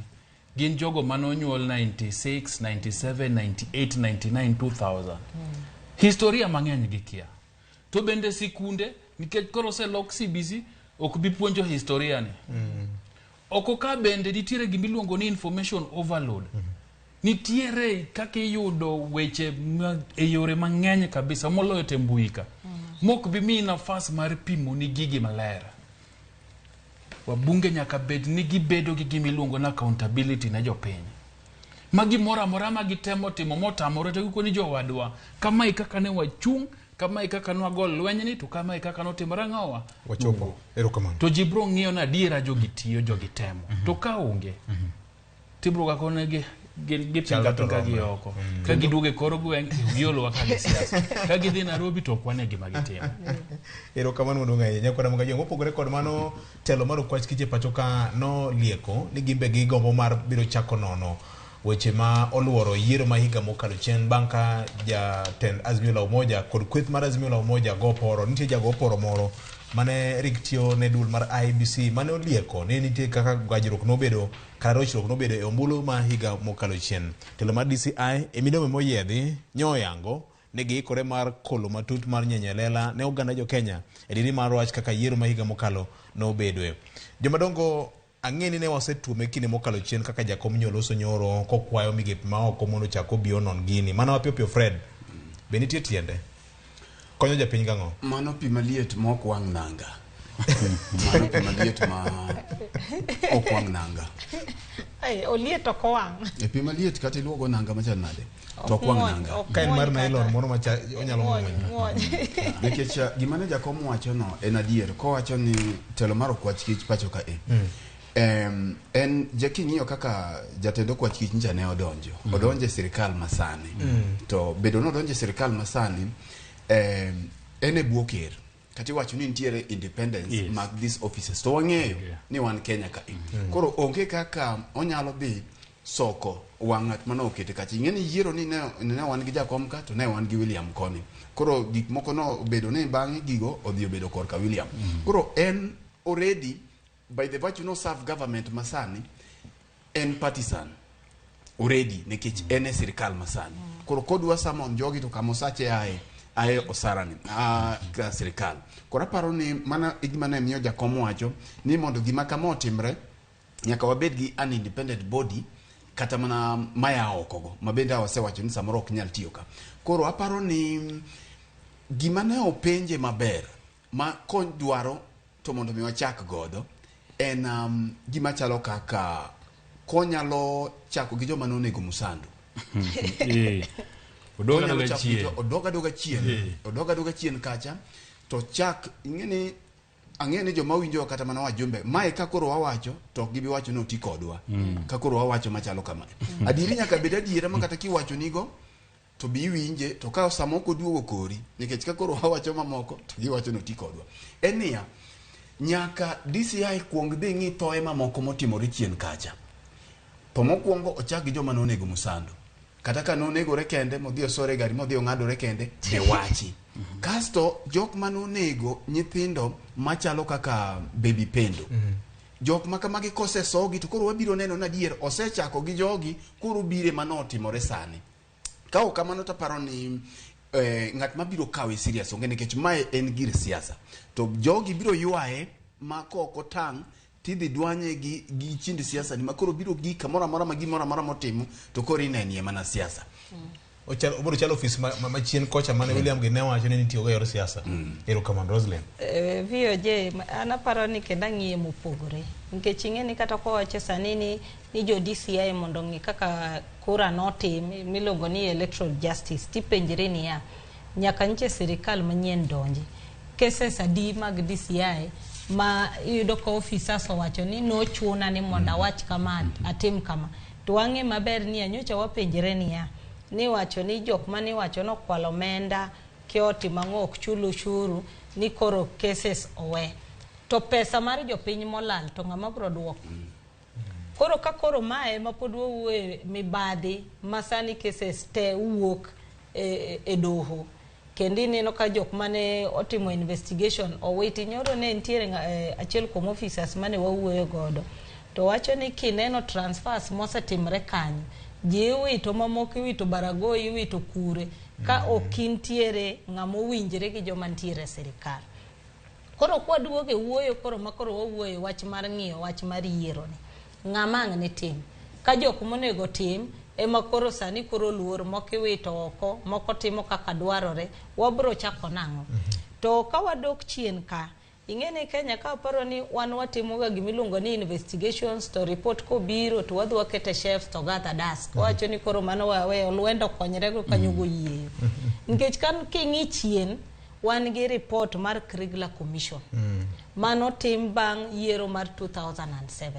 gin jogo manonyuol 96, 97, 98, 99, 2000. Historia mang'eny gikia. To bende sikunde, nikech koro oselok CBC, ok bi puonjo historia ni. Oko ka bende nitiere gimiluongo ni information overload. Nitiere kaka iyudo weche e yore mang'eny kabisa moloyo te mbui ka. Mok bi miyi nafas mar pimo ni gigi maler. Wabunge nyaka bed ni gibedo gi gimiluongo ni accountability ne jopiny. Ma gimoro amora ma gitemo timo motamore to gikoni jowadwa, kamae kaka ne wachung', kamae kaka ne wago lwenyni, to kamae kaka notimore ang'owa. Wachopo. Erokamano. To ji biro ng'iyo ni adiera jogi tiyo, jogi temo. To ka onge, tibiro ga konegi Gipinga pinga gi oko. Ka giduogo e kor gweng' to giolowa ka gi siasa. Ka gidhi Nairobi to ok wane gima gitimo. Erokamano maduong' ahinya. Nyakwara Mogajwang', mopogore kod mano, telo mar okwach kich e pacho ka nolieko ni gimbe gigombo mar biro chako nono weche ma oluoro yiero ma higa mokalo chien bang' ka jatend Azimio la Umoja kod kweth mar Azimio la Umoja go poro. Nitie jago poro moro mane rik tiyo ne duol mar IEBC mane olieko ni nitie kaka gajruok nobedo kata rochruok nobedo e ombulu ma higa mokalo chien. Telo mar DCI e milome moyiedhi nyoyango ne giikore mar kolo matut mar nyenyo e lela ne oganda jo Kenya e diri mar wach kaka yiero ma higa mokalo nobedoe. Jomadongo ang'e ni ne wasetuome kinde mokalo chien kaka jakom nyoloso nyoro kokwayo migepe ma oko mondo ochak obi onon gini. Mana mapiyo piyo Fred, be nitie tiende? Konyo japiny gang'o? Mano pi maliet ma ok wang' nanga. Mano pi maliet ma ok wang' nanga. Ai, oliet ok owang'. E pi maliet kata iluogo nanga machal nade to ok wang' muony, nanga. ok Ka en mar muony nylon kata. moro macha onyalo Muony, muony. muony. Nikech gima ne jakom wacho no en adier kowacho ni telo mar okwach kich pacho ka e. En ja king'iyo kaka jatend okwach kich ncha ne odonjo. Odonjo e sirikal masani. To bedo ni odonjo e sirikal masani en e bwo ker. Kata iwacho ni nitiere independence Yes. mag these offices. To wang'eyo ni wan Kenya ka e. Koro onge kaka onyalo dhi soko wang' ng'at mane okete kacha. Ing'e ni yiero ni ne wan gi jakom ka to ne wan gi William koni. Koro gik moko no obedo ni bang'e gigo odhi obedo korka William. Koro en already by the virtue no serve government masani en partisan already nikech en e sirikal masani. Koro kodwa summon jogi to kama osache ae ae osarani ka sirikal. Koro aparo ni mana e gima ne miyo jakom wacho ni mondo gima kama otimre nyaka wabed gi an independent body kata mana maya oko go ma bende wasewacho ni samoro ok nyal tiyo ka. Koro aparo ni gima ne openje maber ma kony dwaro to mondo mi wachak godo en gima chalo kaka konyalo chako gi joma nonego Musandu. Odog Onyalo adoga chako gi chien. odog adoga chien. Odog adoga chien kacha to chak ing'e ni ang'e ni joma winjo kata mana wajumbe mae ka koro wawacho to ok gibi wacho ni oti kodwa. Ka koro wawacho machalo kama. Adieri nyaka bed adiera ma kata kiwacho nigo to bi iwinje to ka sama ok oduogo kori nikech ka koro wawacho mamoko to giwacho ni oti kodwa. En niya, nyaka DCI kuong dhi ng'i thoe mamoko motimore chien kacha. To mokwongo ochak gi joma nonego Musandu. Kata ka nonegore kende modhi osore e gari modhi ong'adore kende be wachi. Kasto jok manonego nyithindo machalo kaka Baby Pendo. Jok ma kamagi kosesogi to koro wabiro neno ni adier osechako gi jogi koro bire manotimore sani. Ka ok kamano to aparo ni ng'at mabiro kawe serious onge nikech mae en gir siasa. To jogi biro ywaye ma kok otang' tidhi dwanye gi chind siasa ni ma koro biro gik kamoro amora ma gimoro amora motimo to koro inenie mana siasa. Obiro chalo ofis machien kocha mane William gi ne wacho ni nitiyogo e yor siasa. Erokamano Roslyn. VOJ, an aparo ni kendo ang'iye mopogore. Nikech ing'e ni kata kowacho sani ni jo DCI mondo ong'i kaka kura notim miluongo ni electoral justice, tipenjri niya, nyaka nyiche sirikal manyien donji. Cases adi mag DCI ma iyudo ka officers owacho ni nochuna ni mondo awach kama, atim kama. To wang'e maber ni anyocha wapenjre niya, niwacho ni jok maniwacho nokwalo omenda, kia otimo ang'o ok chul ushuru, ni koro cases owe. To pesa mar jopiny molal to ng'ama biro duoko? Koro ka koro mae ma pod wawuoye mibadhi ma sani cases te wuok e doho. Kendo ineno ka jok mane otimo investigation owiti. Nyoro ne nitiere achiel kuom officers mane wawuoyo godo. To wacho ni kineno transfers mosetimre kanyo, ji iwito mamoko iwito Baragoi, iwito kure, ka ok intiere ng'ama owinjre gi joma nitiere e sirikal. Koro kwaduogo e wuoyo koro ma koro wawuoyo wach mar ng'iyo wach mar yiero ni. Ng'ama ang' ne tim? Ka jok monego tim ema koro sani koro luor, moko iwito oko, moko timo kaka dwarore, wabro chako nang'o? To ka wadok chien ka, ing'e ni Kenya ka aparo ni wan watimoga gimiluongo ni investigations to report kobiro to wadhi wakete shelves to gather dust. Wawacho ni koro mano wawe olwendo okonyre go kanyo goyieyo. Nikech kan king'i chien, wan gi report mar Kriegler Commission. Mano tim bang' yiero mar 2007.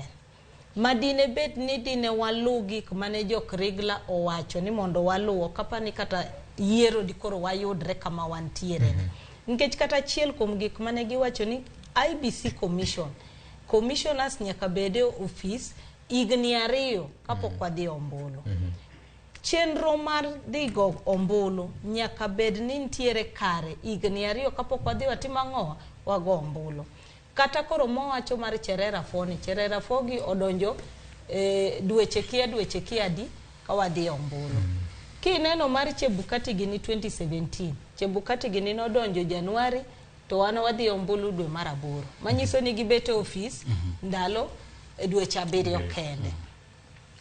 Ma dine bed ni dine waluw gik mane jo Kriegler owacho ni mondo waluw, ok apar ni kata yiero dikoro wayudre kama wantiere ni. Nikech kata achiel kuom gik mane giwacho ni IEBC Commission, commissioners nyaka bed e ofis higni 2 kapok wadhi e ombulu. Chenro mar dhi go ombulu nyaka bed ni nitiere kare higni 2 kapok wadhi watimo ang'o, wago ombulu. Kata koro mowacho mar Cherera 4 ni, Cherera 4 gi odonjo dweche kia adi ka wadhi e ombulu. Kineno mar Chebukati gini 2017, Chebukati gini nodonjo Januari to wan wadhi e ombulu dwe mar 8. Manyiso ni gibet e ofis ndalo dweche 7 kende.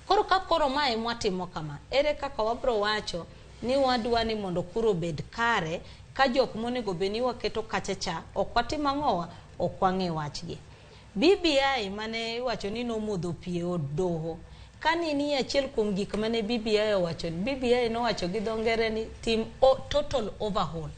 Koro ka koro mae mwatimo kama, ere kaka wabro wacho ni wadwa ni mondo kuro obed kare ka jok monego bed ni waketo kacha cha ok watim ang'owa, ok wang'e wachgi. BBI mane iwacho ni nomodho pi e od doho, kani ni achiel kuom gik mane BBI owacho, BBI nowacho gi dho ngere ni tim total overhaul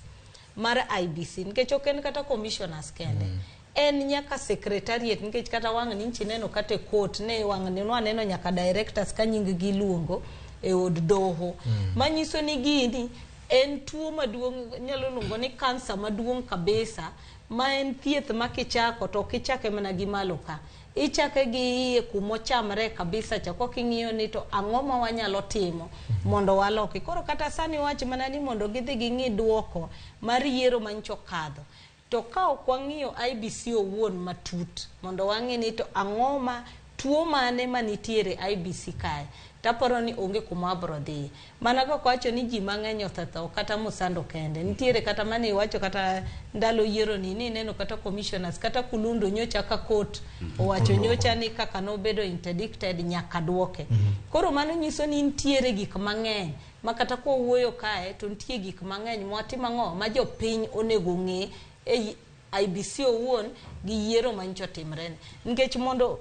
mar IEBC, nikech ok en kata commissioners kende. En nyaka secretariat, nikech kata wang' ni nchi neno kata e court ne wang' ni nwaneno nyaka directors ka nying gi iluongo e od doho. Manyiso ni gini en tuo maduong', nyalo luongo ni kansa maduong' kabisa, ma en thieth ma kichako to ok ichake mana gi malo ka. Ichake gi iye kumochamre kabisa cha, kok ing'iyo ni to ang'o ma wanyalo timo mondo waloki. Koro kata sani wach mana ni mondo gidhi ging'i duoko mar yiero manyicho okadho. To ka ok wang'iyo IEBC owuon matut mondo wang'i ni to ang'o ma tuo mane manitiere IEBC kae, taparo ni onge kuma wabro dhiye. Mana kaka wacho ni ji mang'eny osetho kata Musando kende. Nitiere kata mane iwacho kata ndalo yiero ni ineno kata commissioners kata Kulundu nyocha ka court owacho nyocha ni kaka nobedo interdicted nyaka duoke. Koro mano nyiso ni nitiere gik mang'eny ma kata kwa wuoyo kae to nitie gik mang'eny mwatimo ang'o ma jopiny onego ng'e e IEBC owuon gi yiero manyicho timre ni. Nikech mondo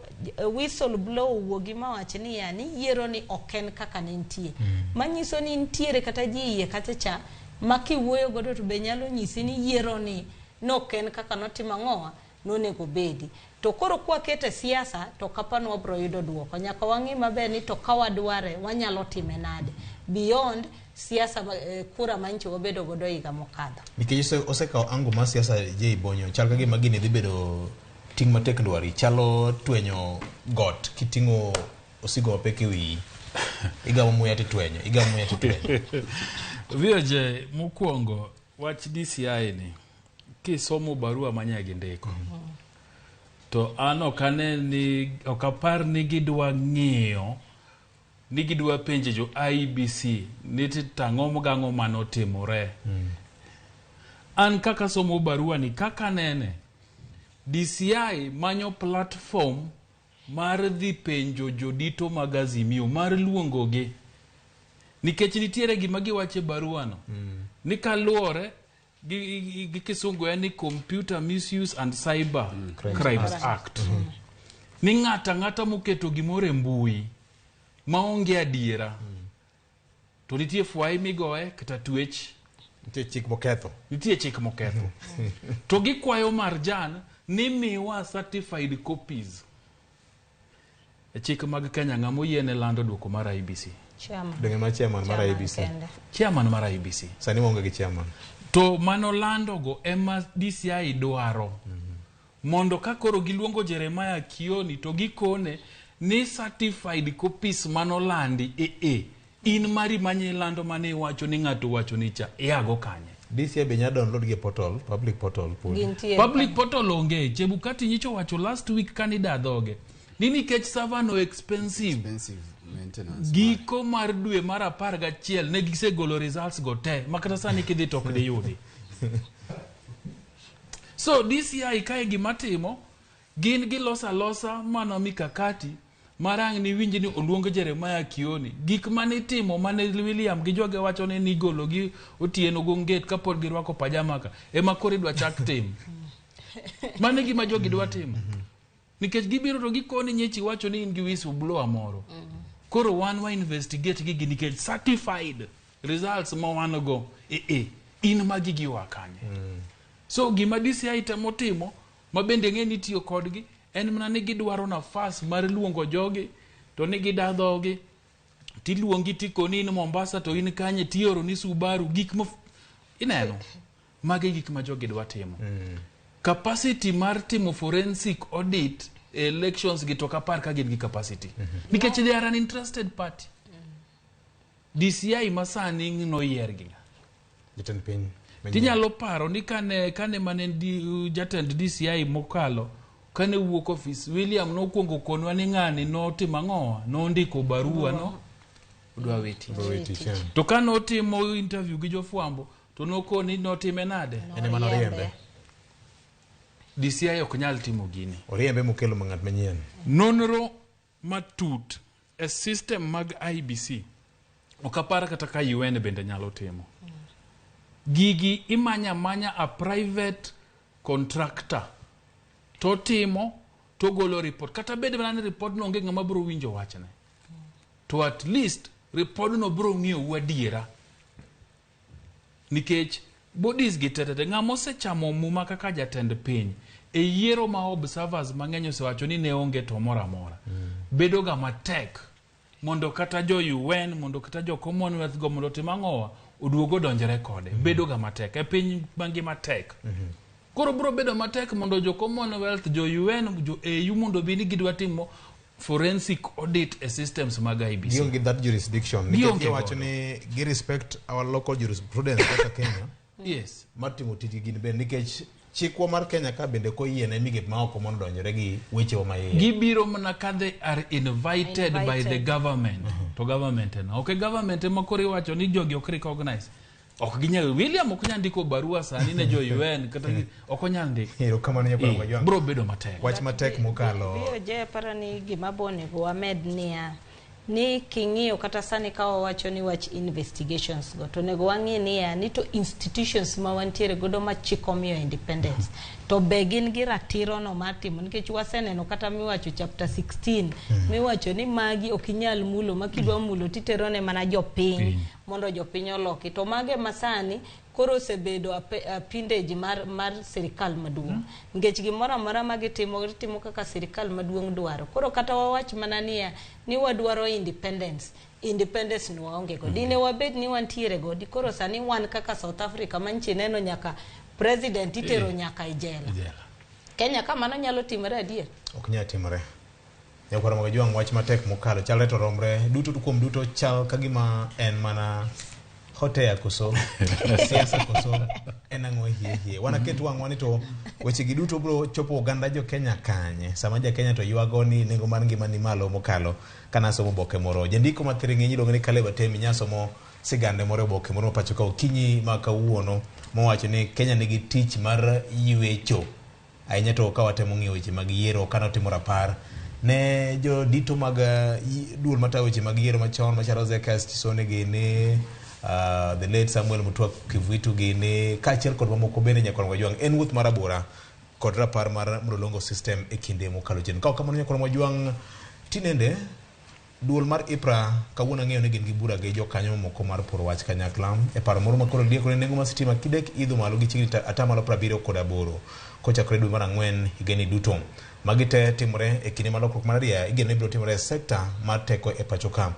whistle blow owuogi mawach ni ya ni yiero ni ok en kaka ne nitie. Manyiso ni nitiere kata ji iye kacha cha ma kiwuoyo godo to be nyalo nyisi ni yiero ni nok en kaka notimo ang'owa nonego bedi. To koro kwakete siasa to kapano wabro yudo duoko. Nyaka wang'i maber ni to ka wadware wanyalo time nade beyond siasa kura manyicho wabedo godo higa mokadho. Nikech osekawo ango mar siasa J Bonyo, chal ka gima gini dhi bedo ting' matek dwari, chalo twenyo got kiting'o osigo mapek e wiyi. Igamo muya titwenyo, igamo muya titwenyo. VOJ mokwongo wach DCI ni kisomo barua manye gindiko to an ok ane ni ok apar ni gidwa ng'iyo ni gidwa penjo jo IEBC ni tang'o gang'o manotimore. An kaka somo barua ni kaka nene DCI manyo platform mar dhi penjo jodito mag Azimio mar luongogi nikech nitiere gima giwacho e barua no ni kaluwore gi kisungu en ni Computer Misuse and Cyber Crimes Act. Ni ng'ata ng'ata moketo gimoro e mbui maonge adiera to nitie fwai migoye kata twech. Nitie chik moketho. Nitie chik moketho. To gikwayo Marjan ni miwa certified copies. E chik mag Kenya ng'ama oyiene lando duoko mar IEBC? Chairman. Donge ma chairman mar IEBC? Chairman mar IEBC. Sani waonge gi chairman. To mano landogo ema DCI dwaro. Mondo ka koro giluongo Jeremiah Kioni to gikone ni certified copies manolandi in mari manye lando mane iwacho ni ng'ato wacho ni cha iago kanye. DCI be nyalo download gi e portal, public portal. Public portal onge. Chebukati nyicho wacho last week kanida dhoge ni nikech server no expensive. Maintenance. Giko mar dwe mar 11 ne gisegolo results go te makata sani kidhi to ok diyudi. So DCI kae gima timo gin giloso alosa mana mikakati marang' ni winji ni oluong Jeremiah Kioni. Gik mane itimo mane William gi joge wacho ni nigolo gi Otieno go nget kapod girwako pajama ka ema koro idwa chak tim. Mano e gima jogi dwa timo. Nikech gibiro to gikoni nyechi wacho ni in gi whistleblower moro. Koro wan wa investigate gigi nikech certified results ma wan go in magi giwa kanye. So gima DCI temo timo ma bende ng'e ni tiyo kodgi En mana ni gidwaro nafas mar luongo jogi to ni gida dhogi tiluongi tikoni in Mombasa to in kanye tioro ni Subaru gik ma ineno magi gik ma jogi dwa timo. Capacity mar timo forensic audit e elections gi to kapar ka gin gi capacity nikech they are an interested party. DCI masani noyier gi ng'a? Jatend piny manyien. Tinyalo paro ni kane mane jatend DCI mokalo kane wuok ofis William nokwongo konwa ni ng'ani notimo ang'owa nondiko barua no odwa we tich. Odwa we tich, yeah. To ka notimo interview gi jofwambo to nokoni notime nade? En ema noriembe. DCI ok nyal timo gini. Oriembe mokelo ng'at manyien. Nonro matut e system mag IBC ok apar kata ka UN bende nyalo timo. Gigi imanya manya a private contractor to timo to golo report kata bed mana ni report no onge ng'ama biro winjo wachne to at least report no biro ng'iyo adiera nikech bodies gi tetete ng'ama osechamo muma kaka jatend piny e yiero ma observers mang'eny osewacho ni ne onge to moro amora bedo ga matek mondo kata jo UN mondo kata jo Commonwealth go mondo otim ang'owa oduog odonjre kode bedo ga matek e piny mangima tek. Koro biro bedo matek mondo jo Commonwealth, jo UN, jo AU mondo bi ni gidwa timo forensic audit e systems mag IBC. Gionge that jurisdiction. Nikech Gionge giwacho godo. ni gi respect our local jurisprudence kaka Kenya. Yes. Mar timo tijgi gin bende nikech chikwa mar Kenya ka bende koyiene migepe ma oko mondo odonjore gi wechewa ma iye. Gibiro mana ka they are invited by the Invited. government. To government en. Ok government ema koro iwacho ni jogi ok recognize. Ok ginyal William ok nyal ndiko barua sani ne jo UN kata ok onyal ndiko. Erokamano nyakwar Majwang'. Biro bedo matek. Wach matek mokalo. BOJ aparo ni gima bonego wamed niya ni king'iyo kata sani ka wawacho ni wach investigations go to onego wang'i niya ni to institutions ma wantiere godo ma chik omiyo independence to be gin gi ratiro no mar timo nikech waseneno kata miwacho chapter 16 miwacho ni magi ok inyal mulo ma kidwa mulo titero ne mana jopiny Piny. mondo jopiny oloki to mage masani koro osebedo appendage mar sirikal maduong' nikech gimoro amora ma gitimo gitimo kaka sirikal maduong' dwaro koro kata wawach mana niya ni wadwaro independence independence ni waonge go dine wabed ni wantiere go di koro sani wan kaka South Africa manchi neno nyaka president itero nyaka e jela Kenya ka mano nyalo timore adier Ok nyal timore. Nyakwar Majwang' wach matek mokalo chalre to romre duto kuom duto chal ka gima en mana hot air koso siasa koso en ang'o hie hie wanaket wang'wa ni to weche gi duto biro chopo oganda jo Kenya kanye sama ja Kenya to ywago ni nengo mar ngima ni malo mokalo kana somo oboke moro jandiko ma thiring'inyi iluongo ni Caleb Atemi nyasomo sigande moro e oboke moro ma pacho ka okinyi ma kawuono mowacho ni Kenya nigi tich mar ywecho ahinya to ka watemo ng'iyo weche mag yiero ka notimo rapar ne jodito mag duol matayo weche mag yiero machon machalo Zacchaeus Chisone gini the late Samuel Mutua Kivuitu gini kaachiel kod mamoko bende nyakwar Majwang' en wuoth mar abora kod rapar mar mlolongo system e kinde mokalo chien. Ka ok kamano nyakwar Majwang' tinende duol mar IPRA kawuono ang'eyo ni gin gi bura gi jokanyo mamoko mar poro wach kanyakla e paro moro ma koro lieko ne nengo mar sitima kidek idho malo gi chiegni 78% kochakore dwe mar ang'wen higani duto. Magi te timore e kinde ma lokruok mar ariya igeno ni biro timore e sekta mar teko e pacho ka.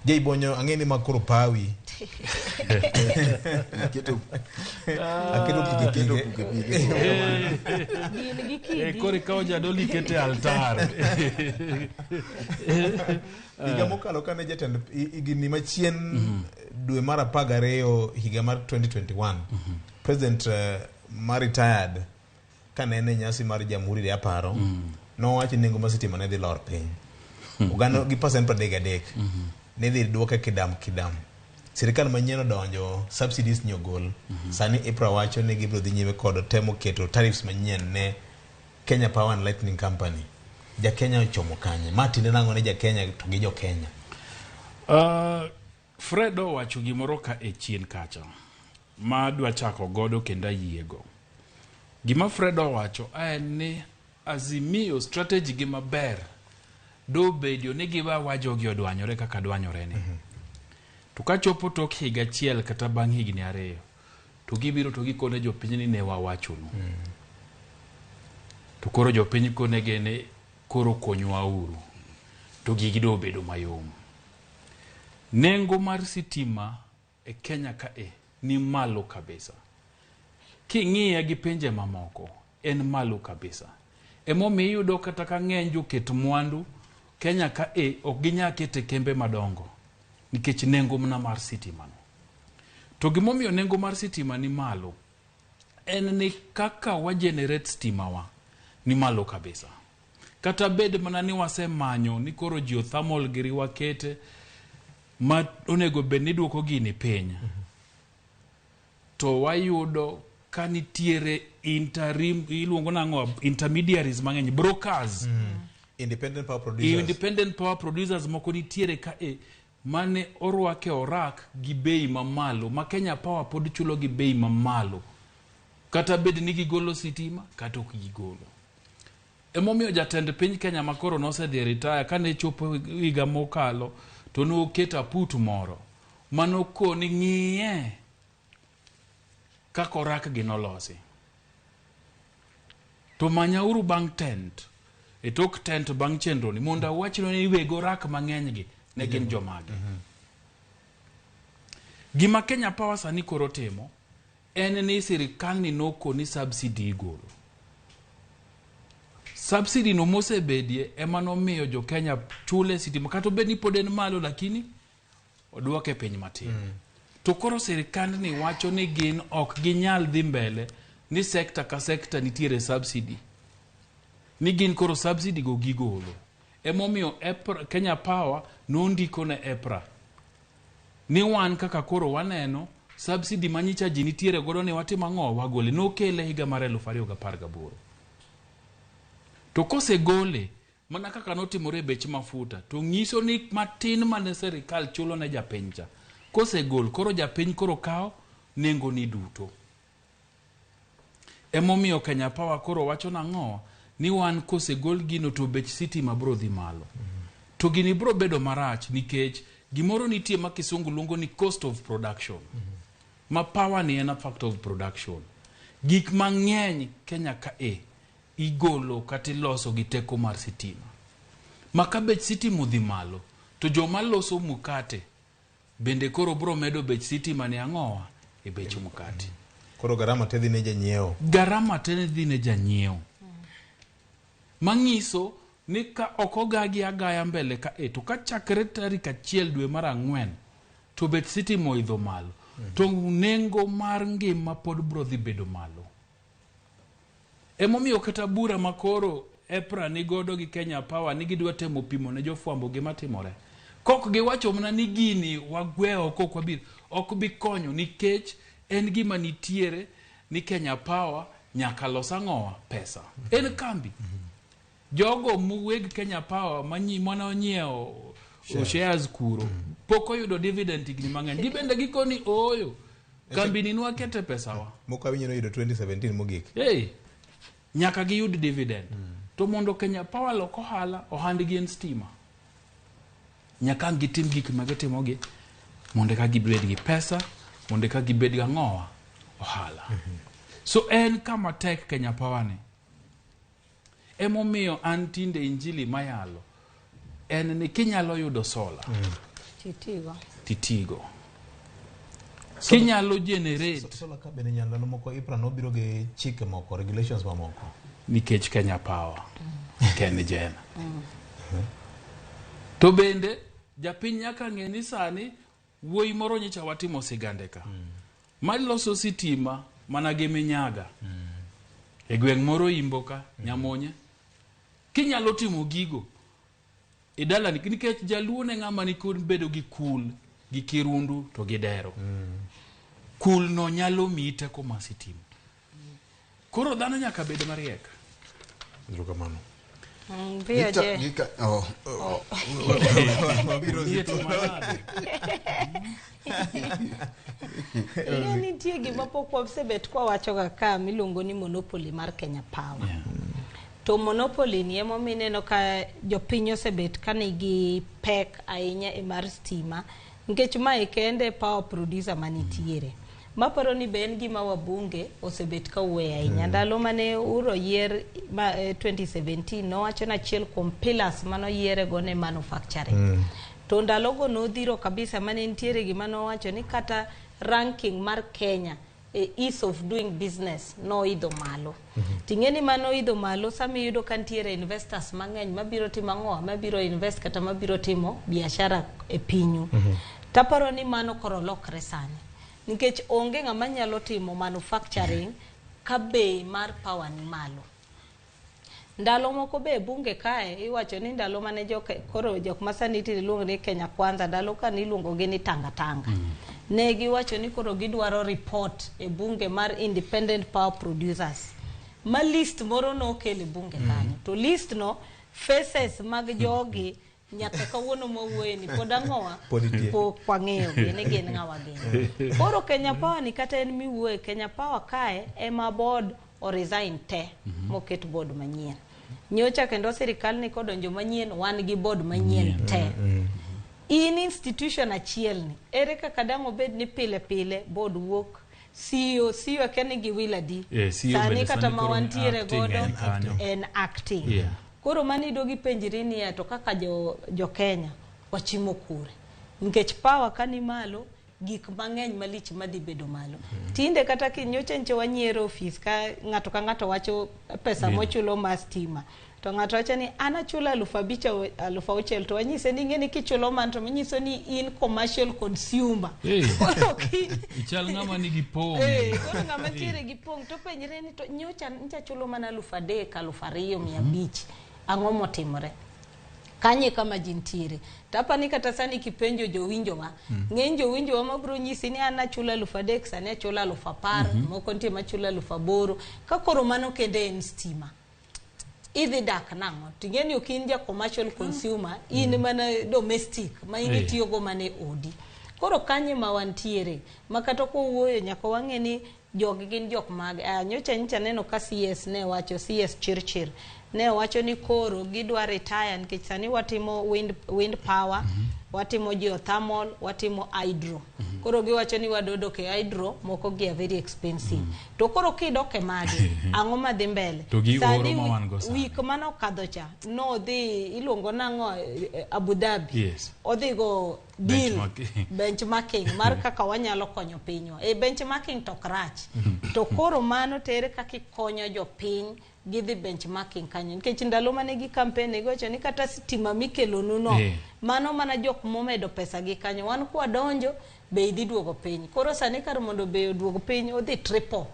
Jay Bonyo ang'e ni ma koro pawi. Aketo pige pige. Gin gi kidi. Koro ikawo jadolo ikete e altar. Higa mokalo kane jatend higni machien dwe mar 12 higa mar 2021 president ma retired kane en e nyasi mar Jamhuri de aparo nowacho ni nengo mar sitima ne dhi lor piny oganda gi percent 33 ne dhi duoke kidam kidam sirikal manyien odonjo subsidies ni ogol sani IPRA wacho ni gibiro dhi nyime kod temo keto tariffs manyien ne Kenya Power and Lightning Company ja Kenya ochomo kanye ma tiende nang'o ne ja Kenya to gi jo Kenya Fred owacho gimoro ka e chien kacha ma adwa chako godo kendo ayiego. Gima Fred owacho en ni Azimio strategy gi maber dobedo ni giwa wa jogi odwanyore kaka dwanyore ni. To kachopo tok higa achiel kata bang' higni 2 to gibiro to gikone jopiny ni ne wawachonu. To koro jopiny konegi ni Koro konywa uru. To gigi do obedo mayom. Nengo mar sitima e Kenya kae ni malo kabisa. King'iye gi pinje mamoko, en malo kabisa. Emomiyo iyudo kata ka ng'eny joket mwandu Kenya kae ok ginyal kete kembe madongo nikech nengo mana mar sitima no. To gimomiyo nengo mar sitima ni malo en ni kaka wa generate stima wa ni malo kabisa. Kata bed mana ni wasemanyo ni koro geothermal giri wakete ma onego bed ni duoko gini piny. To wayudo ka nitiere interim iluongo nang'o intermediaries mang'eny brokers Independent power producers. Independent power producers moko nitiere ka e mane orwake orak gi bei mamalo ma Kenya Power pod chulo gi bei mamalo kata bed ni gigolo sitima kata ok gigolo. Emomiyo jatend piny Kenya makoro nosedhi e retire kane chopo higa mokalo to noketo aput moro manokoni ng'iye kaka orak gi nolosi. To manyauru bang' tent e tok tent bang' chenro ni mondo awachnu ni weg orak mang'eny gi ne gin jomage. Gima Kenya Power sani koro timo en ni sirikal ni nokoni subsidy igolo. Subsidy no mosebedie ema nomiyo jo Kenya chule sitima kata obed ni pod en malo lakini oduoke piny matin. To koro sirikandni wacho ni gin ok ginyal dhi mbele ni sekta ka sekta nitiere subsidy. Ni gin koro subsidy go gigolo. Emomiyo EPRA, Kenya Power nondiko ne EPRA ni wan kaka koro waneno subsidy manyicha ji nitiere godo ni watimo ang'o wagole nokele higa mar 2018 to kosegole mana kaka notimore e bech mafuta to nyiso ni matin mane sirikal chulo ne japiny cha kosegol koro japiny koro kawo nengo ni duto emomiyo Kenya Power koro wacho nang'o ni wan kosegol gino to bech sitima bro dhi malo to gini bro bedo marach nikech gimoro nitie ma kisungu luongo ni cost of production ma power ni en a factor of production gik mang'eny Kenya ka e igolo kata iloso gi teko mar sitima ma ka bech sitima odhi malo to joma loso mukate bende koro bro medo bech sitima ni ang'owa e bech mukate Koro garama te dhi ne janyiewo. Garama te dhi ne janyiewo. Manyiso ni ka ok ogagi agaya mbele ka e to ka chakre tarik 1 dwe mar 4 to bech sitima oidho malo to nengo mar ngima pod bro dhi bedo malo. Emomiyo kata bura makoro EPRA ni godo gi Kenya Power ni gidwa temo pimo ne jofwambo gima timore. Kok giwacho mana ni gini wagweyo kok wabiro ok bi konyo nikech en gima nitiere ni Kenya Power nyaka los ang'owa pesa. En kambi. Jogo weg Kenya Power mane onyiewo shares kuro pok oyudo dividend higni mang'eny. Gibende gikoni ooyo kambi ni nwakete pesawa. Moko awinjo noyudo 2017 mogik. Hey, nyaka giyud dividend. To mondo Kenya Power lok ohala, ohandgi en stima. Nyaka gitim gik ma gitimogi mondo eka gibed gi pesa, mondo eka gibed gi ang'owa ohala. So en kama tek Kenya Power ni. Emomiyo an tinde injili mayalo en ni kinyalo yudo sola Titigo. titigo. Kinyalo generate Sola ka bende nyalo ndalo moko IPRA nobiro gi chike moko, regulations mamoko. Nikech Kenya Power KenGen. To bende japiny nyaka ng'e ni sani wuoyi moro nyocha watimo sigande ka. Maloso sitima mana gi minyaga. E gweng' moro Imbo ka, Nyamonye. Kinyalo timo gigo e dalani nikech jaluo ne ng'ama nikod bedo gi kul gi kirundu to gi dero. Kul no nyalo miyi teko mar sitima. Koro dhano nyaka bed mariek. Erokamano. VOJ. Oh. Ing'e nitie gima pok wasebet kwawachoga ka miluongo ni monopoly mar Kenya Power. To monopoly ni emomiyo ineno ka jopiny osebet ka nigi pek ahinya e mar stima nikech mae kende power producer manitiere. Maparo ni be en gima wabunge osebet ka wuoye ahinya. Ndalo mane uro yier ma, 2017 nowacho ni achiel kuom pillars manoyiere go ne manufacturing. To ndalogo nodhiro kabisa mane nitiere gima nowacho ni kata ranking mar Kenya e ease of doing business noidho malo. Ting'e ni mano idho malo sama iyudo ka nitiere investors mang'eny mabiro timo ang'o, mabiro invest kata mabiro timo biashara e pinyu. Taparo ni mano koro lokre sani nikech onge ng'ama nyalo timo manufacturing ka bei mar power ni malo. Ndalo moko be e bunge kae iwacho ni ndalo mane jok koro jok ma sani tinde iluongo ni Kenya Kwanza, ndalo ka niluongo gi ni Tanga Tanga. Ne giwacho ni koro gidwaro report e bunge mar independent power producers. Ma list moro nokel e bunge kanyo. To list no faces mag jogi nyaka kawuono mwawuoye ni pod ang'owa Pod nitie. pok wang'eyo gi ni gin ng'awa gini. Koro Kenya Power ni kata en miwuoye Kenya Power kae ema board o resign te moket board manyien. Nyocha kendo sirikal ni kodonjo manyien wan gi board manyien te. In institution achiel ni ere kaka dang' obed ni pile pile board wuok CEO CEO akia ni giwil adi. CEO Sani bende kata sani ma koro ni wantiere acting godo en kanyo. en acting. Koro mano idogi penjri niya to kaka jo Kenya wachimo kure nikech power ka ni malo gik mang'eny malich madhi bedo malo. Tinde kata nyocha nche wanyiero ofis ka ng'ato ka ng'ato wacho pesa mochulo mar stima to ng'ato wacho ni an achulo 5000 6,000 to wanyise ni ing'e ni kichulo mano to manyiso ni in commercial consumer. Hey. Koro Ichal ng'ama nigi pong'. Koro ng'ama ntiere gi pong' to penjre ni to nyocha ncha chulo mana 3000 2,500 ang'o motimore kanye kama ji ntiere to apani kata sani kipenjo jowinjowa ng'eny jowinjowa mabiro nyisi ni an achulo 3000 sani achulo 10,000 moko nitie machulo 8,000 ka koro mano kende en stima idhi dak nang'o ting'e ni ok in ja commercial consumer in mana domestic ma in itiyogo mana e odi koro kanye ma wantiere ma kata kwawuoyo nyaka wang'e ni jogi gin jok mage. Nyocha nyocha neno ka CS ne wacho CS Chirchir ne wacho ni koro gidwa retire nikech sani watimo wind power watimo geothermal watimo hydro koro giwacho ni wadodok e hydro moko gi are very expensive to koro kidok e magi ang'o madhi mbele To gi Sani oro ma wan go sani. week manokadho cha nodhi iluongo nang'o Abu Dhabi odhi go deal Benchmarking. benchmarking mar kaka wanyalo konyo pinywa e benchmarking to ok rach to koro mano tere kaka ikonyo jopiny gidhi benchmarking kanyo nikech ndalo mane gi campaign giwacho ni kata sitima mikelonu no mano mana jok momedo pesa gi kanyo wan kwadonjo bei dhi duogo piny koro sani kar mondo bei oduog piny odhi triple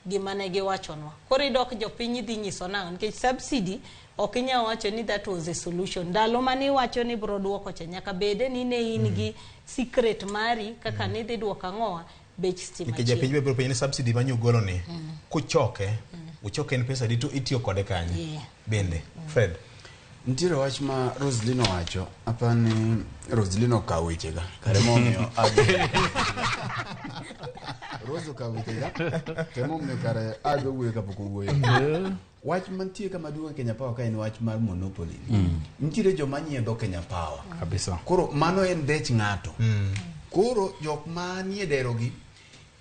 gima ne giwachonwa koro idok jopiny idhi nyiso nang'o nikech subsidy ok inyal wacho ni that was a solution ndalo mane iwacho ni bro duoko cha nyaka bede ni ne in gi secret mari kaka nidhi duoko ang'owa bech stima Nikech chien. japiny be biro penjo ni subsidy ma nyugolo ni kuchoke uchoke en pesa adi to itiyo kode kanye bende Fred Nitiere wach ma Roslyn owacho, apani Roslyn okawo wechega. Kare momiyo Rose okawo wechega, to emomiyo kare adwa wuoyo kapok owuoyo. Wach mantie kama duong' e Kenya Power ka en wach mar monopoly. Nitiere joma nyiedho Kenya Power. Kabisa. Koro mano en dech ng'ato. Koro jok manie dero gi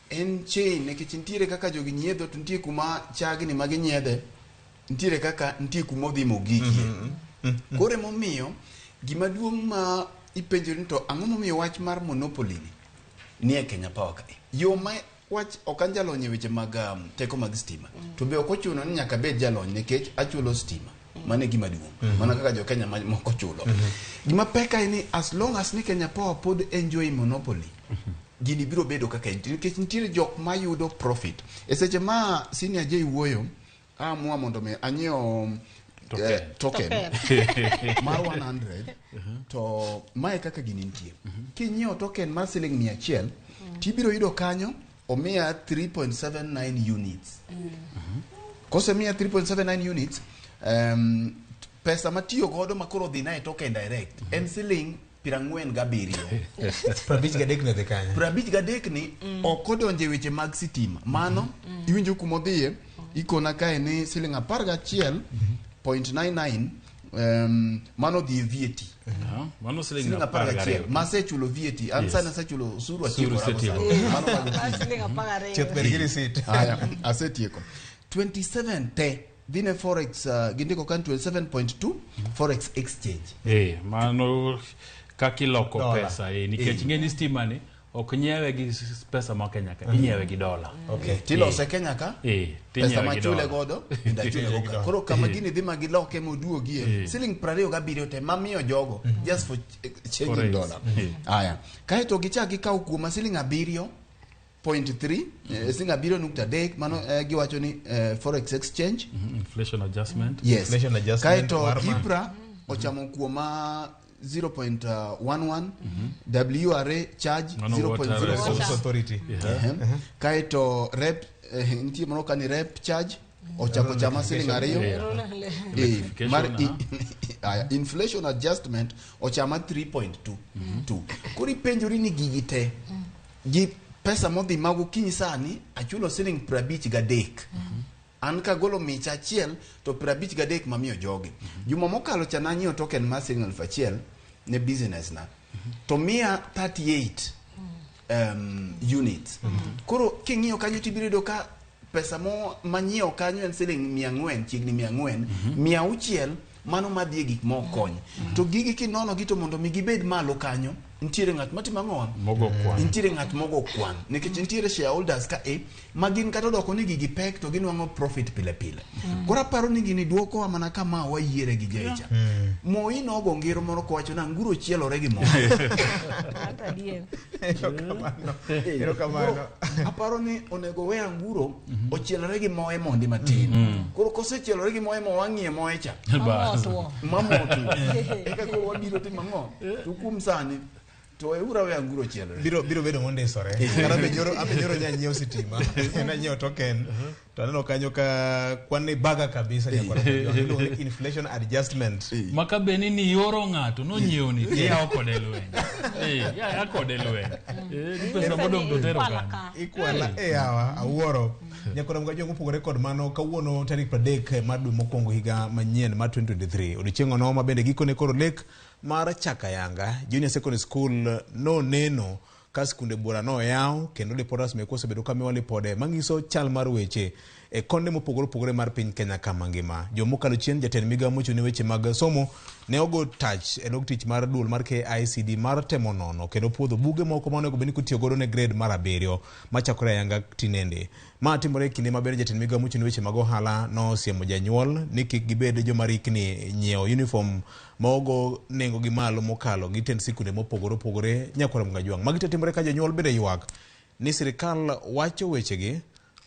en chain nikech nitiere kaka jogi nyiedho to nitie kuma chagni ma ginyiedhe nitiere kaka nitie kuma odhi mogikie. Koro emomiyo gima duong' ma ipenjori ni to ang'o momiyo wach mar monopoly ni ni e Kenya Power ka. Yo ma wach ok an jalony e weche mag teko mag stima to be ok ochuno ni nyaka abed jalony nikech achulo stima. Mano e gima duong'. Mana kaka jo Kenya moko chulo. Gima pek en ni as long as ni Kenya Power pod enjoy monopoly gini biro bedo kaka entie nikech nitiere jok mayudo profit. E seche ma Senior J wuoyo aamua mondo mi anyiew token mar 100 to mae kaka gini nitie. Kinyiewo token mar siling 100 tibiro yudo kanyo omiya 3.79 units. Kosemiya 3.79 units pesa matiyo godo makoro dhi na e token direct en siling 47. 53 ne dhi kanye? 53 ni ok odonjo e weche mag sitima. Mano iwinjo kumodhiye ikona kae ni siling 11.99 Mano dhi e VAT. Mano siling Siling 12. 11 masechulo VAT an Yes. sani asechulo osuru Osuru atiekora go osetieko. sani. Mano mag Siling 12. Chieth ber gi receipt. Aya, asetieko 27 te dhi ne forex, gindiko kan 27.2 forex exchange. Mano kaka iloko Dola. pesa, nikech ing'e ni stima ni ok nyiewe gi pesa ma Kenya ka, inyiewe gi dola. Okay. Tilose Kenya ka, pesa Tinyewe gi machule dola. godo bende achule go ka. Koro kama gini dhi ma giloke moduogie siling 27 te mamiyo jogo just for changing Forex. dollar. Aya, kaeto gichak gikaw kuoma siling 7.3, siling 7.3 mano, giwacho ni forex exchange. Inflation adjustment. Yes. Inflation adjustment Kaeto mar ma- KIPRA ochamo kuoma 0.11, WRA charge Mano Water 0.04. Resource Authority. Ehem. Kaeto rep, nitie moro kani rep charge ochako chama siling 2. Mar aya, inflation adjustment ochama 3.2. Koro ipenjori ni gigi te gi pesa modhi magokinyi sani achulo siling 53. An kagolo micha achiel to 53 mamiyo jogi. Juma mokalo cha nanyiewo token mar siling 1000 ne business na to miya 38 units. Koro king'iyo kanyo tibiro yudo ka pesa mo manyiewo kanyo en siling 400, chiegni 400, 600 mano madhi e gik mokony. To gigi kinono gi to mondo mi gibed malo kanyo, nitiere ng'at matimo ang'o? Mogo kwan. Nitiere ng'at mogo kwan nikech nitiere shareholders ka e ma gin kata odoko ni gigi pek to ginwang'o profit pile pile. Koro aparo ni gini dwokowa mana kama wayiere gi jecha. Moi nogo ngero moro kowacho ni anguro chielore gi mo. Erokamano. Erokamano. Koro aparo ni onego we anguro ochielore gi moe mondi matin. Koro kosechielore gi moe mo wang'iye moe cha. Bas. Mamotwo. Eka koro wabiro timo ang'o? To kuom sani to weuru we anguro chielore. Biro bedo mondisore. Kata be nyoro abe nyoro nyanyiewo sitima. Nanyiewo token. To aneno kanyo ka kwan ni baga kabisa nyakwara. Iluongo ni inflation adjustment. Maka beni ni ioro ng'ato nonyiewo ni tiyawo kode lweny. Ya kode lweny. Gi pesa modong' to tero kanyo. Ikwala e yawa awuoro. Nyakwara Mgajwang' opogore kod mano kawuono tarik 30 mar dwe mokwongo higa manyien mar 2023. Odiochieng' ono ma bende gikone koro lek mar Chakayanga Junior Secondary School noneno ka skunde buora noyaw kendo lipod mekwa osebedo ka miwa lipode manyiso chal mar weche e konde mopogore opogore mar piny Kenya kama ngima. Jomokalo chien jatend migawo mochung' ne weche mag somo ne ogo tach e log tich mar duol mar KICD mar temo nono kendo puodho buge moko ma onego bed ni kitiyo godo ne grade mar 7 machakore ayanga tinende. Ma timore e kinde maber jatend migawo mochung' ne weche mag ohala nosiemo janyuol ni kik gibed joma rikni nyiewo uniform ma ogo nengo gi malo mokalo gi tend sikunde mopogore opogore nyakwara Mgajwang'. Magi te timore ka jonyuol bende ywak ni sirikal wacho wechegi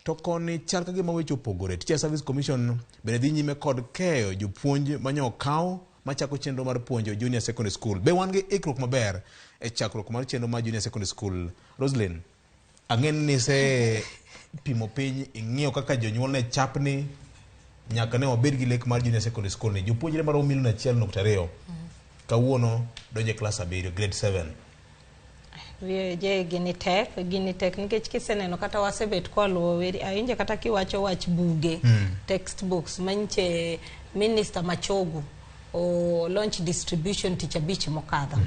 to koni chal ka gima weche opogore. Teacher Service Commission bende dhi nyime kod keyo jopuonj manyo okaw machako chenro mar puonjo junior secondary school. Be wan gi ikruok maber e chakruok mar chenro mar junior secondary school? Roslyn, ang'e ni ise pimo piny, ing'iyo kaka jonyuol ne chapni nyaka ne wabed gi lek mar junior secondary school ni jopuonjre maromo milion 1.2 kawuono donjo e klas 7, grade 7. Je, gini tek nikech kiseneno kata wasebet kwaluwo weri awinjo kata kiwacho wach buge, textbooks manche minister Machogu o launch distribution tich abich mokadho.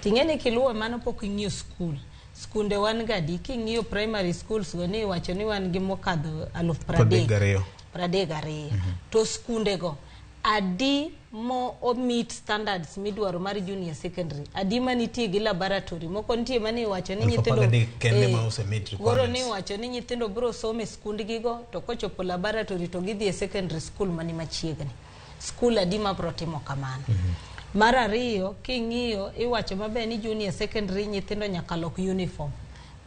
Ting'e ni kiluwo mano pok ing'iyo skul. Skunde wan gadi king'iyo primary schools go ni iwacho ni wan gi mokadho 32,000. 32. To skunde go adi mo o meet standards midwaro mar junior secondary, adi manitie gi laboratory moko nitie mane iwacho ni nyithindo 13,000 kende ma osemeet koro requirements. ni iwacho ni nyithindo biro somo e skundgigo to kochopo laboratory to gidhi e secondary school mani machiegni. Skul adi mabro timo kamano? Mar ariyo, king'iyo iwacho maber ni junior secondary nyithindo nyaka lok uniform,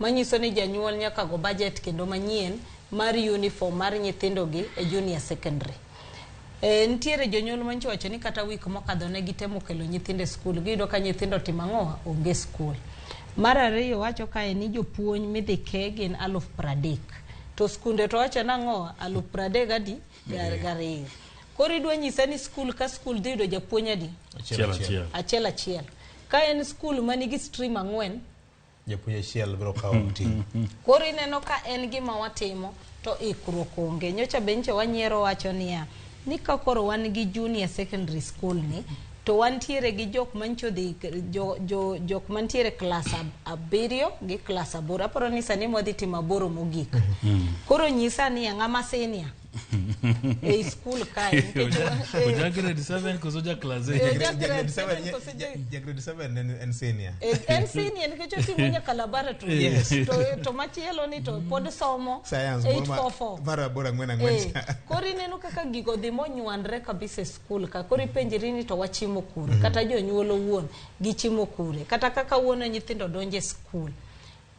manyiso ni janyuol nyaka go budget kendo manyien mar uniform mar nyithindo gi e junior secondary. Nitiere jonyuol manyicho wacho ni kata wik mokadho ne gitemo kelo nyithindo e skul, giyudo ka nyithindo timo ang'o? Onge skul. Mar ariyo wacho kae ni jopuonj midhi ke gin 30,000 to skunde to wacho nang'o? 32,000 adi? 2. Koro idwa nyisa ni skul ka skul dhi yudo japuonj adi? Achiel achiel. Achiel achiel. Ka en skul manigi stream 4, japuonj achiel biro kawo ting'. Koro ineno ka en gima watimo to ikruok onge. Nyocha be nyocha wanyiero wacho niya, Ni ka koro wan gi junior secondary school ni to wantiere gi jok mancho dhi jo, jo, jok mantiere klas 7 gi klas 8. Aparo ni sani mwadhi timo 8 mogik. Koro nyisa ni ng'ama senior ei school kae nikech Oja grade 7 koso ja class 8? Oja grade 7 koso ja grade 7 en senior. En senior nikech otimo nyaka laboratory. Yes. To machielo ni to pod somo Science 844. Mar 8 4 4. Koro ineno kaka gigo dhi monywandre kabisa e skul ka. Koro ipenjri ni to wachimo kure. Kata jonyuol owuon gichimo kure. Kata kaka wuono nyithindo donjo e skul.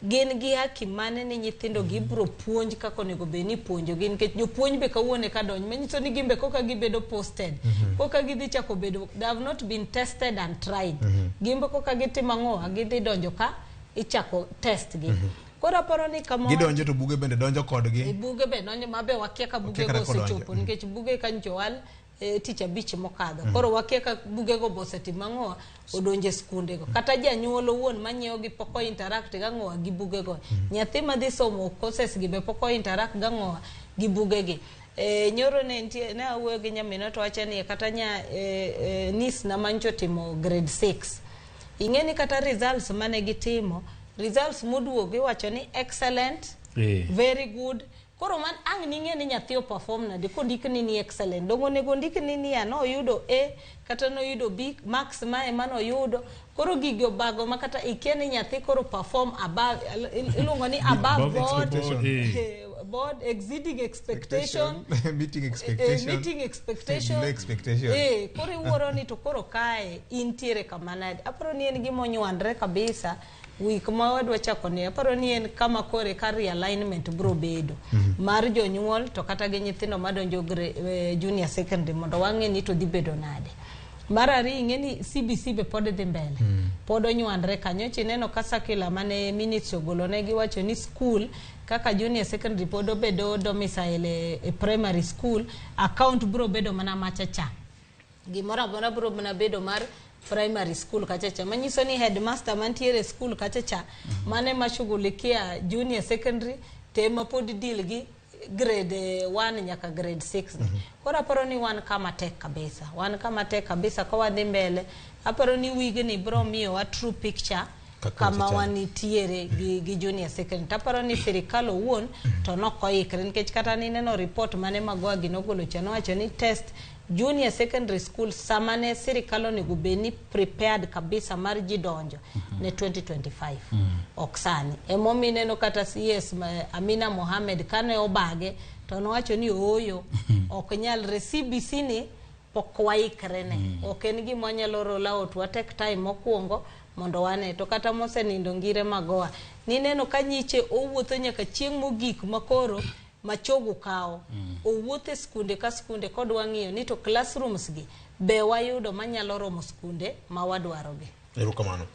Gin gi haki mane ni nyithindo gibro puonj kaka onego bed ni ipuonjogi, nikech jopuonj be kawuono eka donjo, manyiso ni gin be koka gibedo posted, koka gidhi chako bedo, they have not been tested and tried. Gin be koka gitimo ang'o, gidhi donjo ka ichako test gi. Koro aparo ni kama gidonjo to buge bende donjo kodgi. Buge be donjo mabe wakia ka buge go osechopo, nikech buge ka nyocha owal tich abich mokadho. Koro wakia ka buge go bosetimo ang'o, odonje skunde go. Kata janyuol owuon manyiewo gi pok o interact gang'o gi buge go. Nyathi madhi somo courses gi be pok o interact gang'o gi buge gi. Nyoro ne nitie, ne awuoyo gi nyaminwa to wacho ni kata nya niece na mancho timo grade 6. Ing'e ni kata results mane gitimo, results moduogo iwacho ni excellent, very good. Koro man ang' ning'e ni nyathi o perform nade kondik ni excellent. Dongo onego ndik ni niya noyudo A kata noyudo B, marks mae manoyudo. Koro gigi obago ma kata ikia ni nyathi koro perform above, iluongo ni above board, board exceeding expectation, meeting expectation, meeting expectation, below expectation. Koro iwuoro ni to koro kae intiere kama nade. Aparo ni en gima onywandre kabisa. Wik ma wadwa chako ni aparo ni en kama kore ka realignment bro bedo mar jonyuol to kata gi nyithindo madonjo junior secondary mondo wang'e ni to dhi bedo nade. Mar ariyo ing'e ni CBC be pod dhi mbele. Pod onywandre kanyo. Chineno ka circular mane ministry ogolo ne giwacho ni school kaka junior secondary pod obedo domicile e primary school, account bro bedo mana machacha. Gimoro amora bro mana bedo mar primary school kachacha, manyiso ni headmaster mantiere school kachacha mane mashughulikia junior secondary tema pod deal gi grade 1 nyaka grade 6. Koro aparo ni wan kama tek kabisa, wan kama tek kabisa ka wadhi mbele. Aparo ni wigni bro miyo wa true picture kama wanitiere gi junior secondary. Aparo ni sirikal owuon to nokoikre, nikech kata nineno report mane Magoha gi nogolo cha nowacho ni test junior secondary school sama ne sirikal onego bed ni prepared kabisa mar ji donjo ne 2025. Ok sani. Emomiyo ineno kata CS Amina Mohamed kane obage to nowacho ni ooyo ok nyalre, CBC ni pok waikre ne. Ok en gima wanyalo roll out, wa take time mokwongo mondo wane. To kata mosenindo Ngire Magoha nineno ka nyiche owuotho nyaka chieng' mogik makoro machogo kawo. Owuotho e skunde ka skunde kodwa ng'iyo ni to classrooms gi be wayudo manyalo romo skunde ma wadwarogi. Erokamano.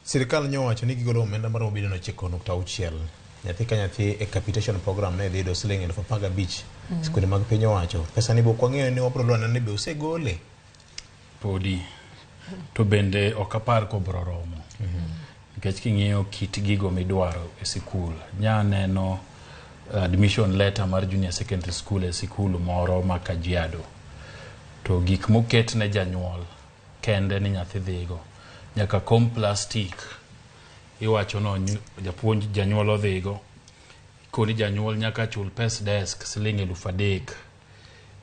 Sirikal nyowacho ni gigolo omenda maromo bilion 9.6. Nyathi ka nyathi e capitation program ne dhi yudo siling 15,000. Skunde mag piny owacho. Pesa ni bok wang'eyo ni wabro lwana ni be osegole. Podi. To bende ok apar kobro romo. Nikech king'iyo kit gigo midwaro e sikul, nya neno admission letter mar junior secondary school e sikul moro ma Kajiado. To gik moket ne janyuol kende ni nyathi dhigo. Nyaka kom plastic iwacho no japuonj janyuol odhigo. Koni janyuol nyaka chul pes desk siling 3,000.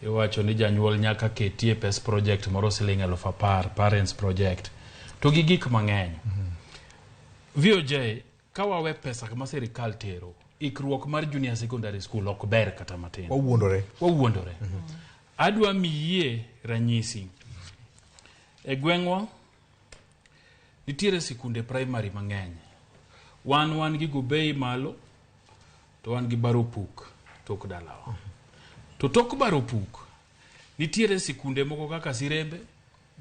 Iwacho ni janyuol nyaka ketie pes project moro siling 10,000, parents project. To gi gik mang'eny. VOJ, ka wawe pesa ma sirikal tero, ikruok mar junior secondary school ok ber kata matin. Wawuondore. Wawuondore. Adwa miyie ranyisi. E gweng'wa nitiere sikunde primary mang'eny. Wan gi Gobei malo to wan gi Baropuk tok dalawa. To tok Baropuk nitiere sikunde moko kaka Sirembe,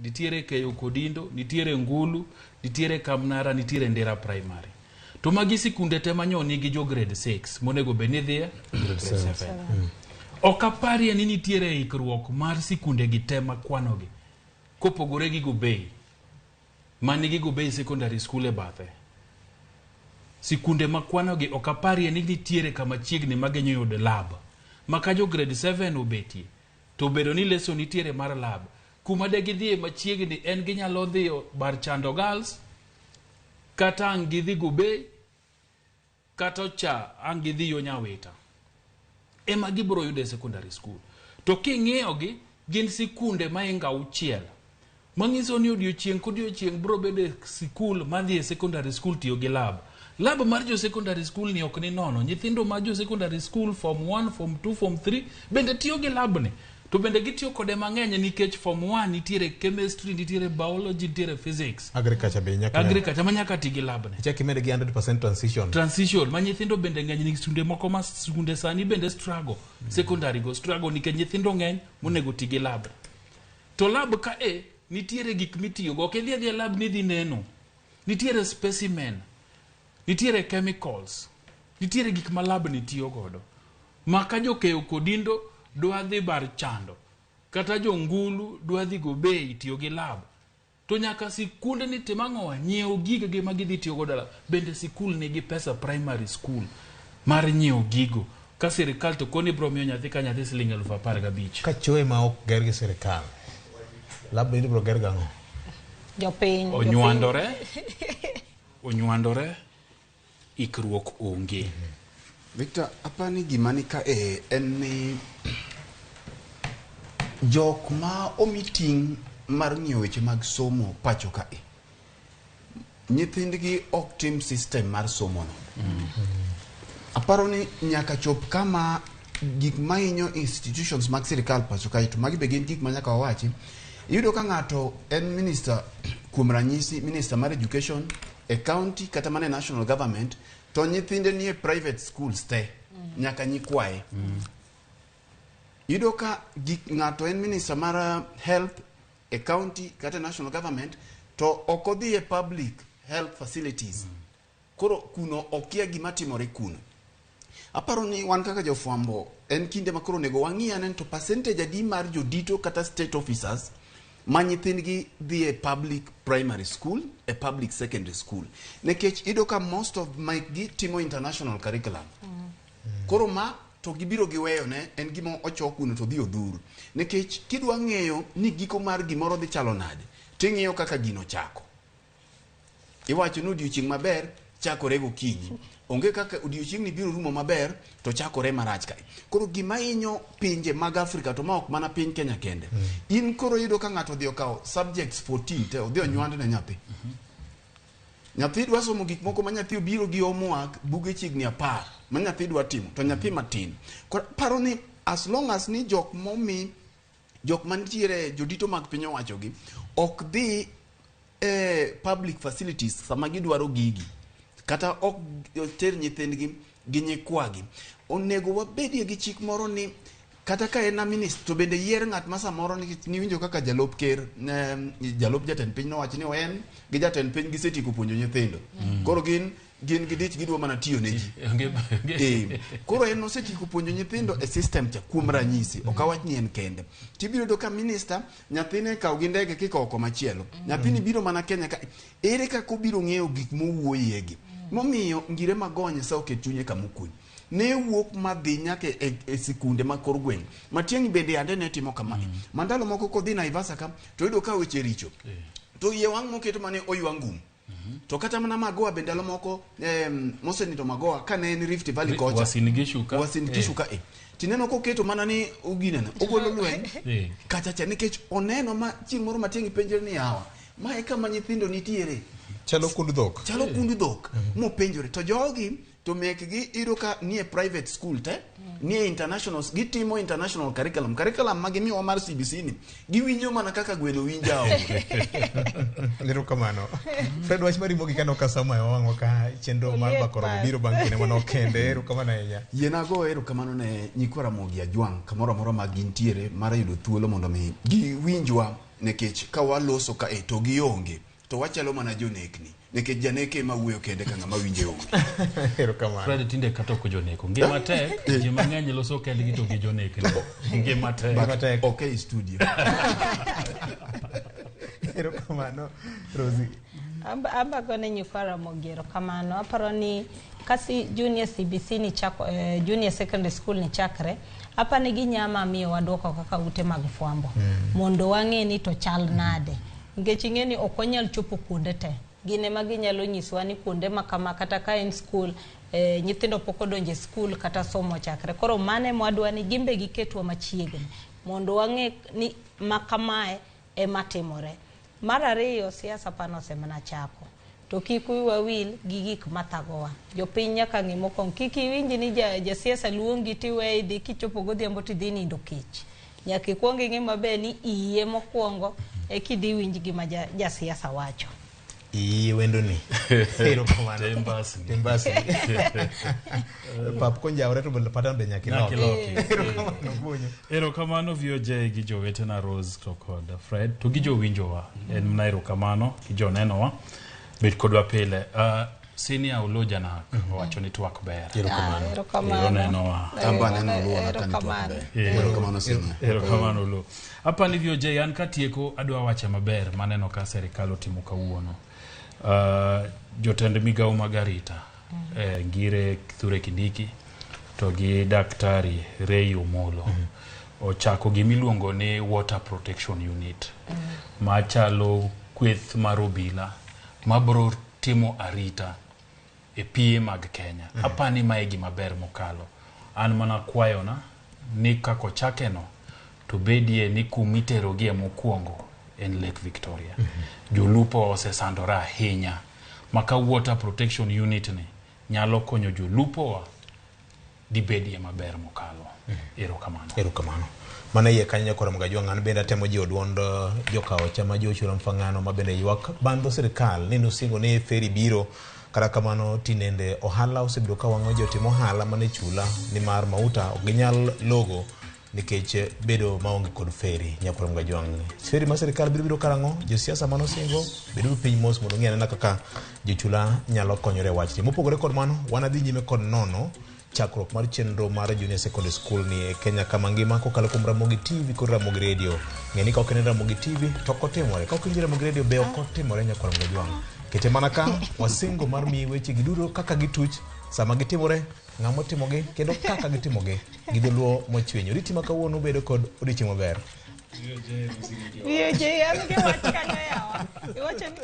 nitiere Keyo Kodindo, nitiere Ngulu, nitiere Kamnara, nitiere Ndera Primary. To magi sikunde te manyo nigi jo grade 6 monego bed ni dhiye grade 7. Ok aparie ni nitiere ikruok mar sikunde gi te makwanogi kopogore gi Gobei manigi Gobei Secondary School e bathe. Sikunde makwanogi ok aparie ni nitiere kama chiegni ma ginyalo yudo lab ma ka jo grade 7 obetie To bedo ni lesson nitiere mar lab. Kuma de gidhiye machiegni en ginyalo dhiyo Bar Chando Girls, kata ang' gidhi Gobey, kata cha ang' gidhi yo Nyawita. Ema gibiro yudo e secondary school. To king'iyogi, gin sikunde maingo 6. Manyiso ni odiochieng' kodiochieng' biro bedo e sikul madhi e secondary school tiyo gi lab. Lab mar jo secondary school ni ok ni nono. Nyithindo ma jo secondary school form 1, form 2, form 3 bende tiyo gi lab ni. To bende gitiyo kode mang'eny nikech form 1 nitiere chemistry, nitiere biology, nitiere physics. Agriculture be nyaka Agriculture ma nyaka ti gi lab ni. Ichak imed gi 100% transition. Transition ma nyithindo bende ng'eny ni skunde moko ma skunde sani bende struggle. Secondary go struggle nikech nyithindo ng'eny monego ti gi lab. To lab ka e nitiere gik mitiyogo. Ok idhi adhiya lab ni idhi neno. Nitiere specimen, nitiere chemicals, nitiere gik ma lab ni tiyo godo. Ma ka jokeyo kodindo dwa dhi Bar Chando, kata jo Ngulu dwa dhi Gobey tiyo gi lab. To nyaka sikunde ni tim ang'owa nyiew gigegi ma gidhi tiyo godo lab. Bende sikul nigi pesa primary school mar nyiewo gigo. Ka sirikal to koni bro miyo nyathi ka nyathi siling 15,000. Ka choe ma ok ger gi sirikal. Lab bende ibiro ger gang'o? Jopiny. Onywandore, onywandore, ikruok onge. Victor, apani gima ni ka e en ni jok ma omi ting' mar ng'iyo weche mag somo pacho ka e nyithindgi ok tim system mar somo no. Aparo ni nyaka chop kama gik mahinyo institutions mag sirikal pacho kae to magi be gin gik ma nyaka wawachi. Iyudo ka ng'ato en minister, kuom ranyisi minister mar education e county kata mana e national government, to nyithinde nie private schools te, nyaka nyikwaye. Iyudo ka gik ng'ato en minister mar health e county kata national government to ok odhi e public health facilities. Koro kuno okia gima timore kuno. Aparo ni wan kaka jofwambo en kinde ma koro onego wang'i ane to percentage adi mar jodito kata state officers ma nyithindgi dhi e public primary school, e public secondary school. Nikech iyudo ka most of mekgi timo international curriculum. Koro ma to gibiro giweyo ne en gima ochok kuno to dhi odhur. Nikech kidwa ng'eyo ni giko mar gimoro dhi chalo nade, ting'iyo kaka gino chako. Iwacho ni odiochieng' maber chakore gokinyi. Onge kaka odiochieng'ni biro rumo maber to chakore marach kae. Koro gima hinyo pinje mag Afrika to ma ok mana piny Kenya kende. In koro iyudo ka ng'ato odhi okawo subjects 14 te odhi onywand ne nyathi. Nyathi dwa somo gik moko ma nyathi obiro gi homework buge chiegni 10 ma nyathi dwa timo to nyathi matin. Koro paro ni as long as ni jok momi jok mantiere jodito mag piny owacho gi ok dhi e public facilities sama gidwaro gigi kata ok ter nyithindgi gi nyikwagi. Onego wabedie gi chik moro ni kata ka en a minister to bende yier ng'at ma samoro nikech niwinjo kaka jalup ker jalup jatend piny nowacho ni en gi jatend piny gisetieko puonjo nyithindo. Koro gin gidich gidwa mana tiyo ne ji. Koro en osetieko puonjo nyithindo e system cha kuom ranyisi ok awach ni en kende. Tibiro yudo ka minister nyathine kaw gi ndege kikowo komachielo. Nyathini biro mana Kenya ka ere kaka obiro ng'eyo gik mowuoyegi. Momiyo Ngire Magonye sa oket chunye kamokwe. Ne wuok madhi nyaka e sikunde mag kor gweng'. Matiang'i bende yande ne timo kamae. Mandalo moko kodhi Naivasha ka to yudo ka weche richo. To iye wang' moketo mane oywa ngum. To kata mana Magoha be ndalo moko mosenindo Magoha ka ne en Rift Valley kocha. Uasin Gishu ka. Uasin Gishu ka. Tineno koketo mana ni oginene ogolo lweny kacha cha nikech oneno ma chieng' moro Matiang'i penjore ni yawa ma e kama nyithindo nitiere. Chalo kund dhok. Chalo kund dhok mopenjore to jogi to mekgi iyudo ka nie private school te, nie international, gitimo international curriculum. Curriculum ma gimiyowa mar CBC ni, giwinjo mana kaka gweno winjo aora. Erokamano. Fred, wach mari mogik aneno ka sama wang'wa ka chenro mar Mbaka Oromo biro bang' kinde manok kende. Erokamano ahinya. Yiena go erokamano ne nyikwa Ramogi Ajwang' kamoro amora ma gintiere mar yudo thuolo mondo mi giwinjwa nikech ka waloso kae to gionge to wachalo mana jonekni nikech janeke ema wuoyo kende ka ng'ama winje onge. Erokamano. Fred tinde kata ok joneko. Ngima tek, ji mang'eny loso kendgi to gi jonekni. Ngima tek. Ngima tek. Ok ei studio. Erokamano, Rosie. Amba gone nyikwa Ramogi erokamano. Aparo ni Kasi junior CBC ni chako, junior secondary school ni chakre, apa ni ginyama miyowa duoko kaka ute mag fwambo. Mondo wang'e ni to chal nade. Nikech ing'e ni ok wanyal chopo kuonde te. Gin ema ginyalo nyisowa ni kuonde ma kama kata ka en skul, nyithindo pok odonjo e skul kata somo chakre. Koro mano ema wadwa ni gin be giketwa machiegni mondo wang'e ni ma kamae ema timore. Mar ariyo, siasa pano osemana chako. To kik wiwa wil gi gik mathagowa. Jopiny nyaka ng'i mokwongo. Kik iwinj ni jasiasa luongi tiweyo idhi kichopo godhiambo tidhi nindo kech. Nyaka ikuong ing'i maber ni iye mokwongo eka idhi winj gima jasiasa wacho. Iye wendoni. Erokamano. Tembasni. Tembasni. Pap konjawre to patan be nyaka iloki. Nyaka iloki. Erokamano Guonyo. Erokamano VOJ gi jowetena Rose to kod Fred to gi jowinjowa. En mana erokamano gi jonenowa. Bet kodwa pile. Senior Oloo Janak owacho ni twak ber. Erokamano. Erokamano. Onenowa. An be aneno Oloo na ka ni twak ber. Erokamano senior. Erokamano Oloo. Apani VOJ an katieko adwa wacho maber maneno ka serikal otimo kawuono. Jotend migawo mag arita Ngire Kithure Kindiki to gi Daktari Ray Omolo ochako gimiluongo ni Water Protection Unit machalo kweth mar obila mabro timo arita e piye mag Kenya. Apani mae gima ber mokalo. An mana kwayona ni kaka ochakeno to bedie ni kumiterogie mokwongo en Lake Victoria. Jolupo osesandore ahinya maka Water Protection Unit ni nyalo konyo jolupowa dibedie maber mokalo. Erokamano. Erokamano. Mana iye kanyo nyakora Mgajwang' an bende atemo jiwo duond jokawo chama jochula mfang'ano ma bende ywak bandho sirikal ni nosingo ni feri biro kata kamano tinende ohala osebedo ka wang'o jotim ohala mane chula nimar mauta ok ginyal logo nikech bedo maonge kod feri. Nyakora Mgajwang', feri ma sirikal biro biro karang'o? Josiasa manosingo beduru piny mos mondo ung'i anena kaka jochula nyalo konyore e wachni. Mopogore kod mano, wan adhi nyime kod nono chakruok mar chenro mar junior secondary school ni e Kenya kama ngima kokalo kuom Ramogi TV kod Ramogi Radio. Ng'e ni ka ok ineno Ramogi TV to ok otimore, ka ok iwinjo Ramogi Radio be ok otimore nyakwar Mgajwang'. Kete mana ka wasingo mar miyi weche gi duto kaka gituch sama gitimore, ng'ama otimogi kendo kaka gitimogi gi dholuo mochwinyo. Oriti ma kawuono bedo kod odiochieng' maber. VOJ an gi wach kanyo yawa. Iwacho ni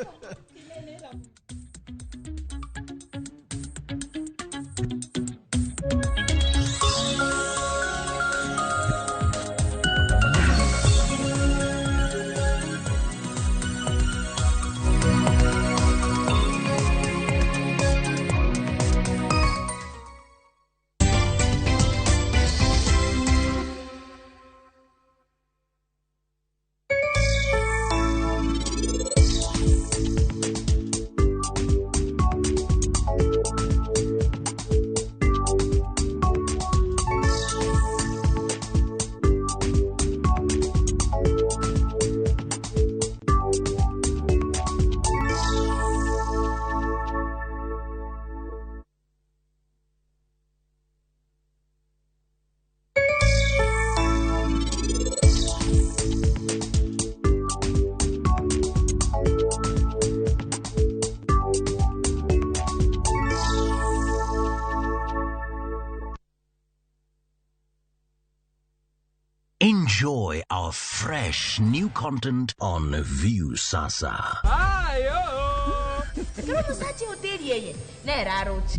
Enjoy our fresh new content on Viusasa.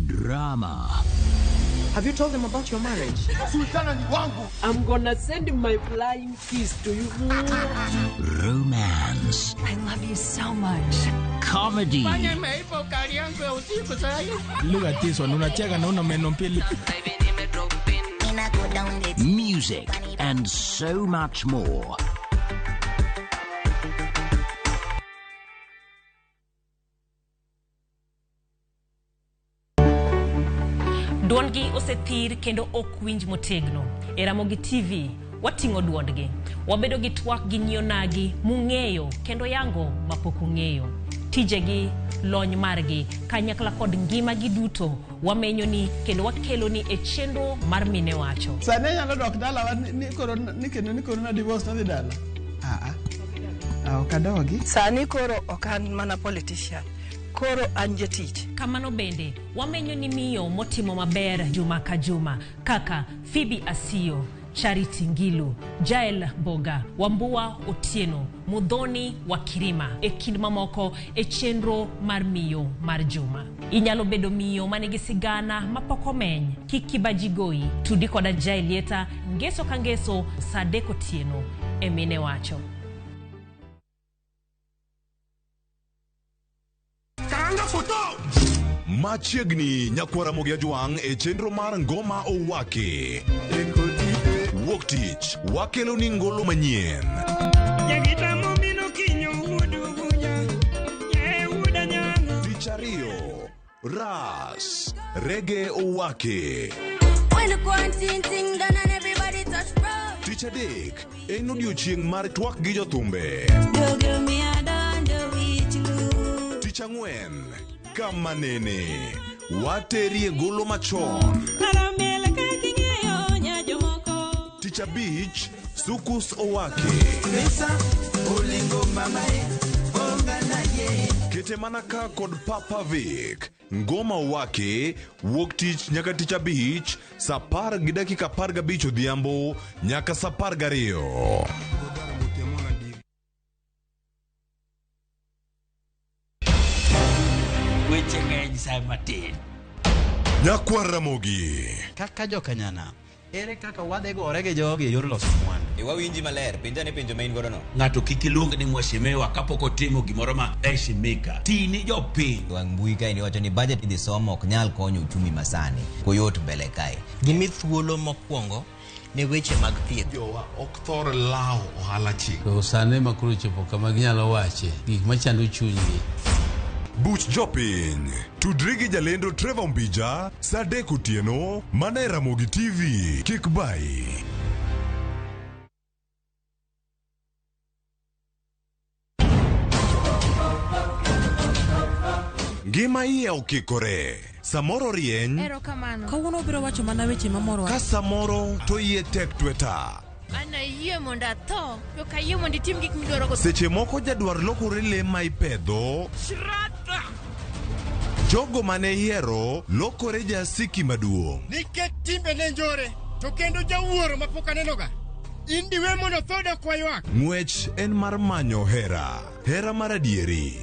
Drama, Have you told them about your marriage? Sultana ni wangu. I'm gonna send my flying kiss to you. romance, I love you so much. comedy, Look at this one, unacheka na una meno mbili. music, and so much more. Duondgi osethir kendo ok winj motegno. E Ramogi TV, wating'o duondgi. Wabedo gi twak gi nyionagi mung'eyo kendo yango mapok ung'eyo. Tijegi, lony margi, kanyakla kod ngimagi duto wamenyoni kendo wakeloni e chenro mar Mine Wacho. Sani anyalo dok dalawa ni koro ni kendo ni koro na divorce nadhi dala. Ah, ah. Ah, ok adogi. Sani koro ok an mana politician. Koro an jatich. Kamano bende, wamenyo ni miyo motimo maber juma ka juma kaka Phoebe Asiyo, Charity Ngilu, Jael Boga, Wambua Otieno, Mudhoni wa Kirima e kind mamoko e chenro mar miyo mar juma. Inyalo bedo miyo manigi sigana mapok omeny, kik kibaji goyi, tudi koda Jael Lieta ngeso ka ngeso saa 3 otieno e Mine Wacho. Machiegni nyakwar Ramogi Ajwang' e chenro mar Ngoma Owaki. Wuok tich wakelo ni ngolo manyien. Tich ariyo, Ras, Rege Owaki. When the quarantine thing done and everybody touch road. Tich adek, en odiochieng' mar twak gi jothumbe. Tich ang'wen, kama nene, waterie golo machon. Tich abich, Sukus Owaki. Kete mana ka kod Papa Vic. Ngoma Owaki, wuok tich nyaka tich abich, saa 10:15 odhiambo nyaka saa 12. Weche ng'eny sa matin. Nyakwar Ramogi. Kaka jokanyana, ere kaka wadhi gore gi jogi e yor loso mwandu? E wawinji maler, penja ne penjo ma in godo no. Ng'ato kik iluong ni mheshimiwa kapok otimo gimoro ma heshimika. Ti ni jopiny. Wang' mbui kae ni wacho ni budget idhi somo ok nyal konyo uchumi masani. Koyot mbele kae. Gimi thuolo mokwongo ne weche mag thieth. Jowa ok thor lawo ohala chik. To sani ma koro chopo kama ginyalo wache gik machando chunygi. Buch jopiny. Tudri gi jalendo Trevor Mbija saa 3 otieno mana e Ramogi TV. Kik bayi. Ngima iye okikore. Samoro rieny. Erokamano. Kawuono obiro wacho mana weche mamorowa. Ka samoro to iye tek tweta. An ayie mondo atho, to ok ayie mondo itim gik midwaro go. Seche moko jadwar lokore le ma ipedho. Shraddha! Jogo mane ihero lokore jasiki maduong'. Nikech timbe ne njore, to kendo jawuoro mapok anenoga. In diwe mondo tho dok waywak. Ng'wech en mar manyo hera. Hera mar adieri.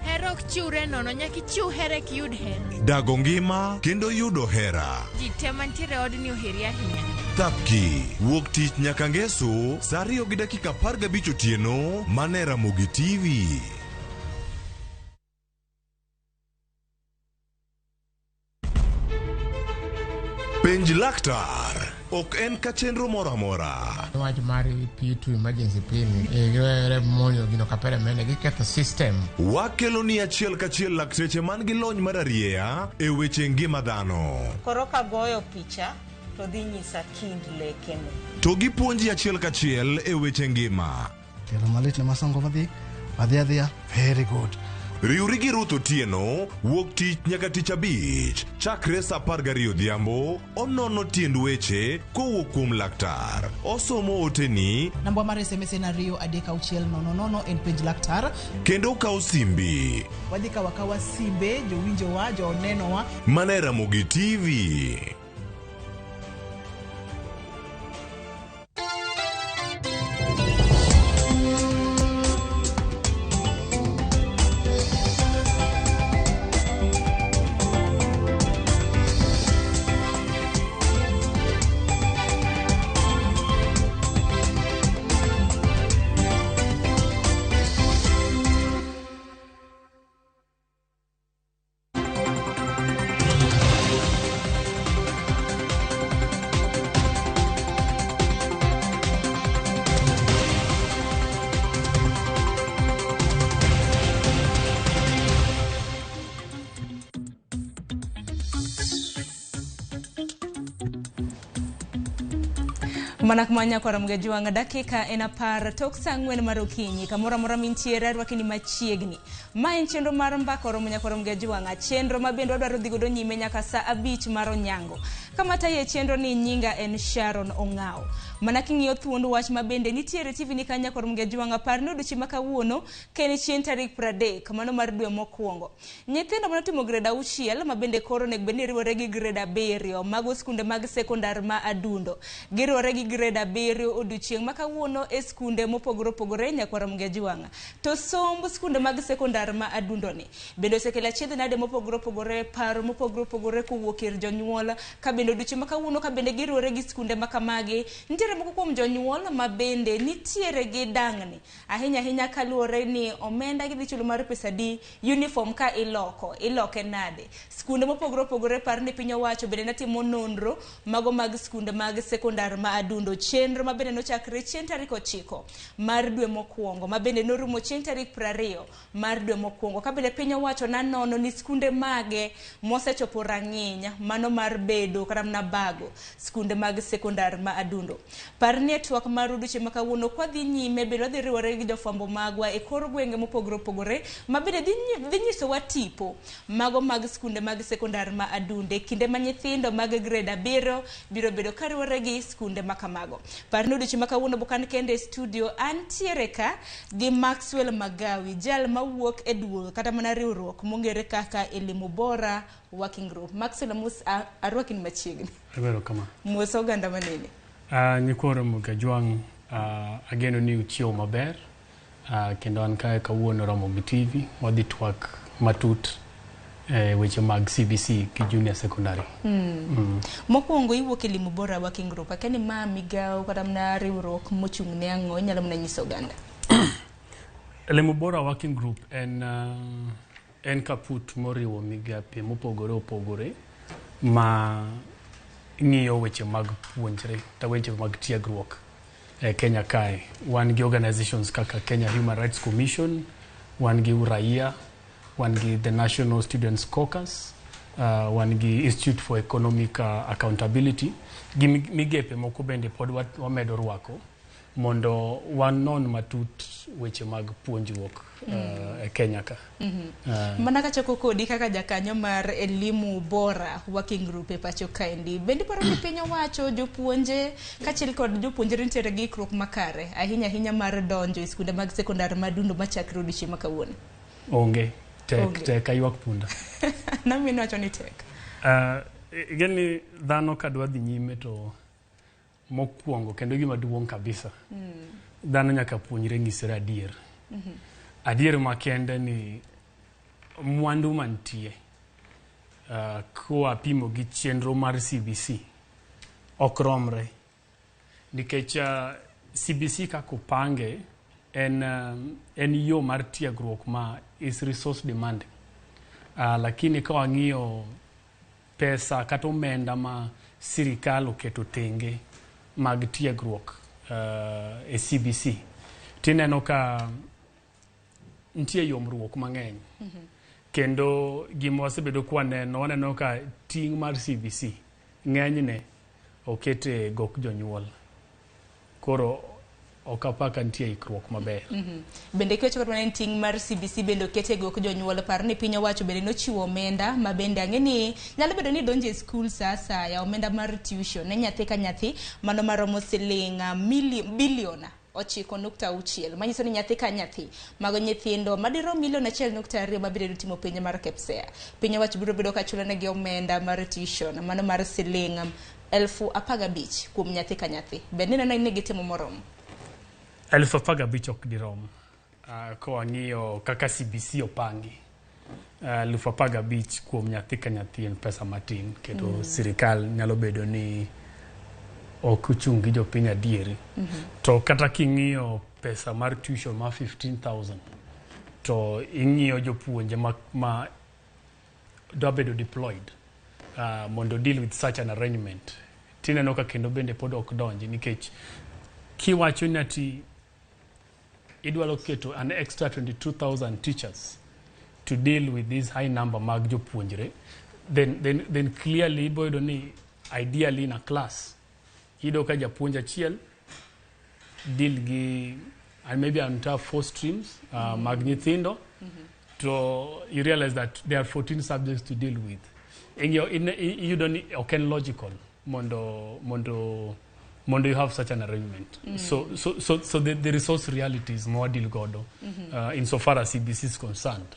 Hera ok chiwre nono, nyaka ichiw hera eka iyud hera. Dago ngima kendo yudo hera. Ji te mantiere e odni oheri ahinya. Thapki, wuok tich nyaka ngeso, saa 2:15 otieno, mana e Ramogi TV. Penj laktar ok en ka chenro moro amora. Wach mar P2 emergency pin, giwere monjo gino kapere mene, giketho system. Wakelo ni achiel kachiel lakteche man gi lony mar arieya e weche ngima dhano. Koro kagoyo picha to dhi nyisa kind lekene. To gipuonji achiel kachiel e weche ngima. Tielo malit ne masongo madhi, adhi adhiya, very good. Riwri gi Ruth Otieno wuok tich nyaka tich abich chakre saa 12 odhiambo onono tiend weche kowuok kuom laktar. Osomo oteni Namba mar SMS en 2 3 6 0 0 en penj laktar. kendo okawo simbi. Wadhi kawo akawa simbe jowinjowa, jonenowa. Mana e Ramogi TV. Mana kuma nyakwara Mgajwang' dakika en 10 tok saa 4 mar okinyi kamoro amora mintiere arwaki ni machiegni. Ma en chenro mar mbaka oromo nyakwara Mgajwang', chenro ma bende wadwaro dhi godo nyime nyaka saa 5 mar onyango. Kama tayo e chenro ni nyinga en Sharon Ong'ao. Mana king'iyo thuond wach ma bende nitiere TV ni kanya kor Mgejwang' apar ni odiochieng' ma kawuono ka en chieng' tarik 30 mano mar dwe mokwongo. Nyithindo manotimo grade 6 ma bende koro onego bed ni riwore gi grade 7 mago skunde mag sekondar ma Adundo. Giriwore gi grade 7 odiochieng' ma kawuono e skunde mopogore opogore nyakwar Mgejwang'. To somb skunde mag sekondar ma Adundo ni bende osekelo achiedh nade mopogore opogore, paro mopogore opogore kowuok ir jonyuol ka bende odiochieng' ma kawuono ka bende giriwore gi skunde ma kamagi. Nitiere moko kuom jonyuol ma bende nitiere gi dang'ni ahinya ahinya kaluwore ni omenda gidhi chulo mar pesa di, uniform ka iloko, iloke nade. Skunde mopogore opogore par ni piny owacho bende netimo nonro mago mag skunde mag sekondar ma Adundo, chenro ma bende nochakre chieng' tarik 9 mar dwe mokwongo ma bende norumo chieng' tarik 20 mar dwe mokwongo. Ka bende piny owacho nanono ni skunde mage mosechopo rang'iny mano mar bedo kata mana bago skunde mag sekondar ma Adundo. Par ni e twak mar odiochieng' ma kawuono kwadhi nyime bende wadhi riwore gi jofwambo magwa e kor gwenge mopogore opogore ma bende dhi nyisowa tipo mago mag skunde mag sekondar ma Adundo e kinde ma nyithindo mag grade 7 biro bedo kariwore gi skunde ma kamago. Par ni odiochieng' ma kawuono bokan kende e studio antiere ka gi Maxwell Magawi, jal mawuok e duol kata mana riwruok mong'ere kaka Elimu Bora Working Group. Maxwell, mos arwaki ni machiegni. Erokamano. Mos oganda manene. Nyikwa Ramogi Ajwang', ageno ni uchiewo maber, kendo an kae kawuono Ramogi TV wadhi twak matut weche mag CBC gi junior secondary. Mokwongo iwuok e Elimu Bora Working Group, akia ni ma migawo kata mana riwruok mochung' ne ang'o, inyalo mana nyiso oganda? Elimu Bora Working Group en kaput moriwo migape mopogore opogore ma ng'iyo weche mag puonjre ta weche mag tiegruok e Kenya kae. Wan gi organizations kaka Kenya Human Rights Commission, wan gi Uraia, wan gi the National Students Caucus, wan gi Institute for Economic Accountability, gi migepe moko bende pod wamedo rwako mondo wanon matut weche mag puonjruok e Kenya ka. Mana kachako kodi kaka jakanyo mar Elimu Bora Working Group e pacho kaendi, bende iparo ni piny owacho jopuonje kaachiel kod jopuonjre nitiere gi ikruok makare ahinya ahinya mar donjo e skunde mag sekondar ma Adundo machakre odiochieng' ma kawuono? Onge. Tek, tek aywak punda. Nami wacho ni tek. Igeni dhano kadwa dhi nyime to mokwongo kendo gima duong' kabisa, dhano nyaka puonjre nyisore adier. Adier makende ni mwandu mantie kwapimo gi chenro mar CBC ok romre, nikech CBC kaka opange en yo mar tiegruok ma is resource demanding. Lakini ka wang'iyo pesa kata omenda ma sirikal oketo tenge mag tiegruok e CBC, tineno ka nitie yomruok mang'eny. Kendo gima wasebedo kwaneno, waneno ka ting' mar CBC ng'enyne okete gok jonyuol. Koro ok apar ka nitie ikruok maber. Bende kiwacho kata mana ni ting' mar CBC bende okete gok jonyuol, par ni piny owacho bende nochiwo omenda ma bende ang'e ni nyalo bedo ni donjo e skul sa asaya, omenda mar tuition ne nyathi ka nyathi mano maromo siling bilion 9.6, manyiso ni nyathi ka nyathi mago nyithindo madirom milion 1.2 mabiro timo penj mar KPSEA. Piny owacho biro bedo ka chulo negi omenda mar tuition mano mar siling 15,000 kuom nyathi ka nyathi. Bende ineno ni gitimo moromo? 15,000 ok dirom. Ka wang'iyo kaka CBC opangi, 15,000 kuom nyathi ka nyathi en pesa matin, kendo sirikal nyalo bedo ni ok ochung' gi jopiny adieri. To kata king'iyo pesa mar tuition ma 15,000, to ing'iyo jopuonje ma dwa bedo deployed mondo deal with such an arrangement, tineno ka kendo bende pod ok donji, nikech kiwacho ni ati idwaro keto an extra 22,000 teachers to deal with this high number mag jopuonjre, then clearly ibo yudo ni ideally in a class iyudo ka japuonj achiel deal gi and maybe entire 4 streams mag nyithindo, to you realize that there are 14 subjects to deal with. Ing'iyo iyudo ni ok en logical mondo you have such an arrangement. So the resource realities ma wadeal godo insofar as CBC is concerned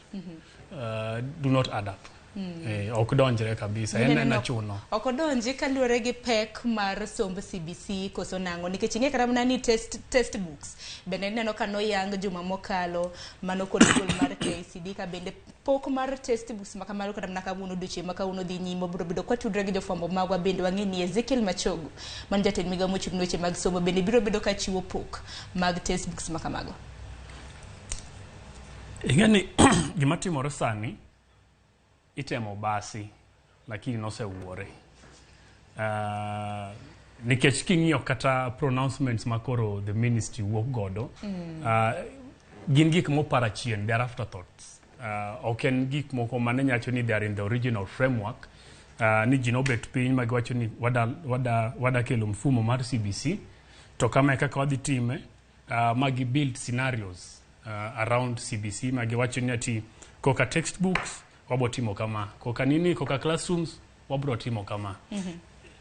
do not add up. Ok donjre kabisa, en achuno. Ok odonji kaluwore gi pek mar somb CBC koso nang'o? Nikech ing'e kata mana ni textbooks bende ineno ka noyang juma mokalo mano kod gol mar KICD, ka bende pok mar textbooks ma kamano kata mana kawuono, odiochieng' ma kawuono dhi nyime. Biro bedo kwatudre gi jofwambo magwa. Bende wang'e ni Ezekiel Machogu man jatend migawo mochung' ne weche mag somo bende biro bedo ka chiwo pok mag textbooks ma kamago. Ing'e ni gima timore sani itemo basi, lakini nosewuore. Nikech king'iyo kata pronouncements ma koro the ministry wuok godo, gin gik mopara chien, they are afterthoughts. Ok en gik moko mane nyacho ni they are in the original framework, ni ji nobet piny ma giwacho ni wada kelo mfumo mar CBC to kama e kaka wadhi time, ma gi build scenarios around CBC, ma giwacho ni ati koka textbooks wabo timo kama, koka nini, koka classrooms wabro timo kama.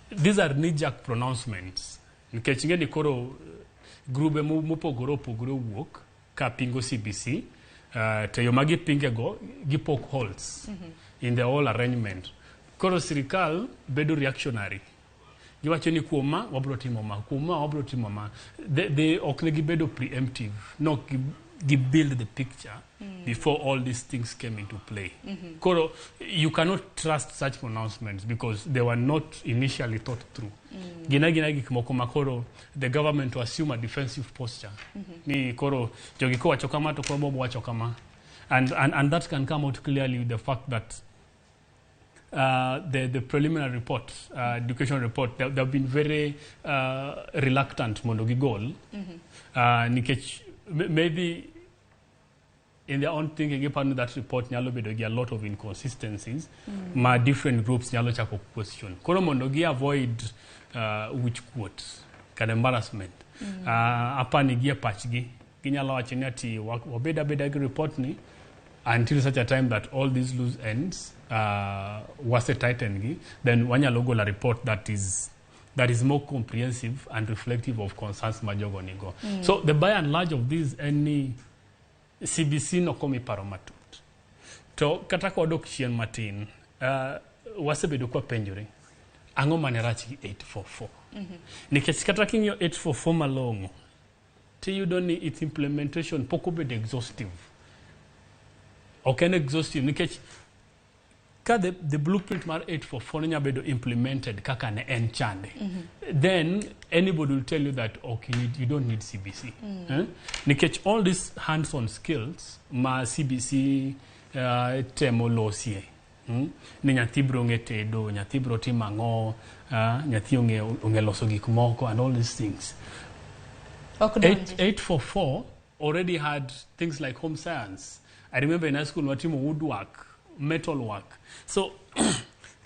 These are knee jerk pronouncements, nikech ing'e ni koro grube mopogore opogore owuok ka pingo CBC, to yo ma gipinge go gipoke holes in the whole arrangement. Koro sirikal bedo reactionary, giwacho ni kuom ma wabro timo ma, kuom ma wabro timo ma. They ok ne gibedo preemptive, no gi build the picture before all these things came into play. Koro you cannot trust such pronouncements because they were not initially thought through. Gina gina gik moko ma koro the government to assume a defensive posture ni koro jogi kowacho kama to koro bobo wacho kama, and that can come out clearly with the fact that the preliminary report, education report, they have been very reluctant mondo gigol, nikech maybe in their own thinking giparo ni that report nyalo bedo gi a lot of inconsistencies ma different groups nyalo chako question. Koro mondo gi avoid wich kuot kata embarrassment, apani gi e pachgi ginyalo wacho ni ati wabed abeda gi report ni until such a time that all these loose ends wase tighten gi, then wanyalo golo a report that is more comprehensive and reflective of concerns ma jogo nigo. So the by and large of this en ni CBC nokomi paro matut. To kata ka wadok chien matin, wasebedo kwapenjore ang'o mane rach gi 844, nikech kata king'iyo 844 malong'o tiyudo ni its implementation pok obedo exhaustive. Ok en exhaustive nikech ka the blueprint mar 844 ne nya bedo implemented kaka ne en chande, then anybody will tell you that okay, you don't need CBC. Eh? Nikech all these hands-on skills ma CBC temo losie, Ni nyathi biro ng'e tedo, nyathi biro timo ang'o, nyathi ong'e loso gik moko and all these things. Ok donji. 844 already had things like home science. I remember in high school watimo woodwork, metal work. So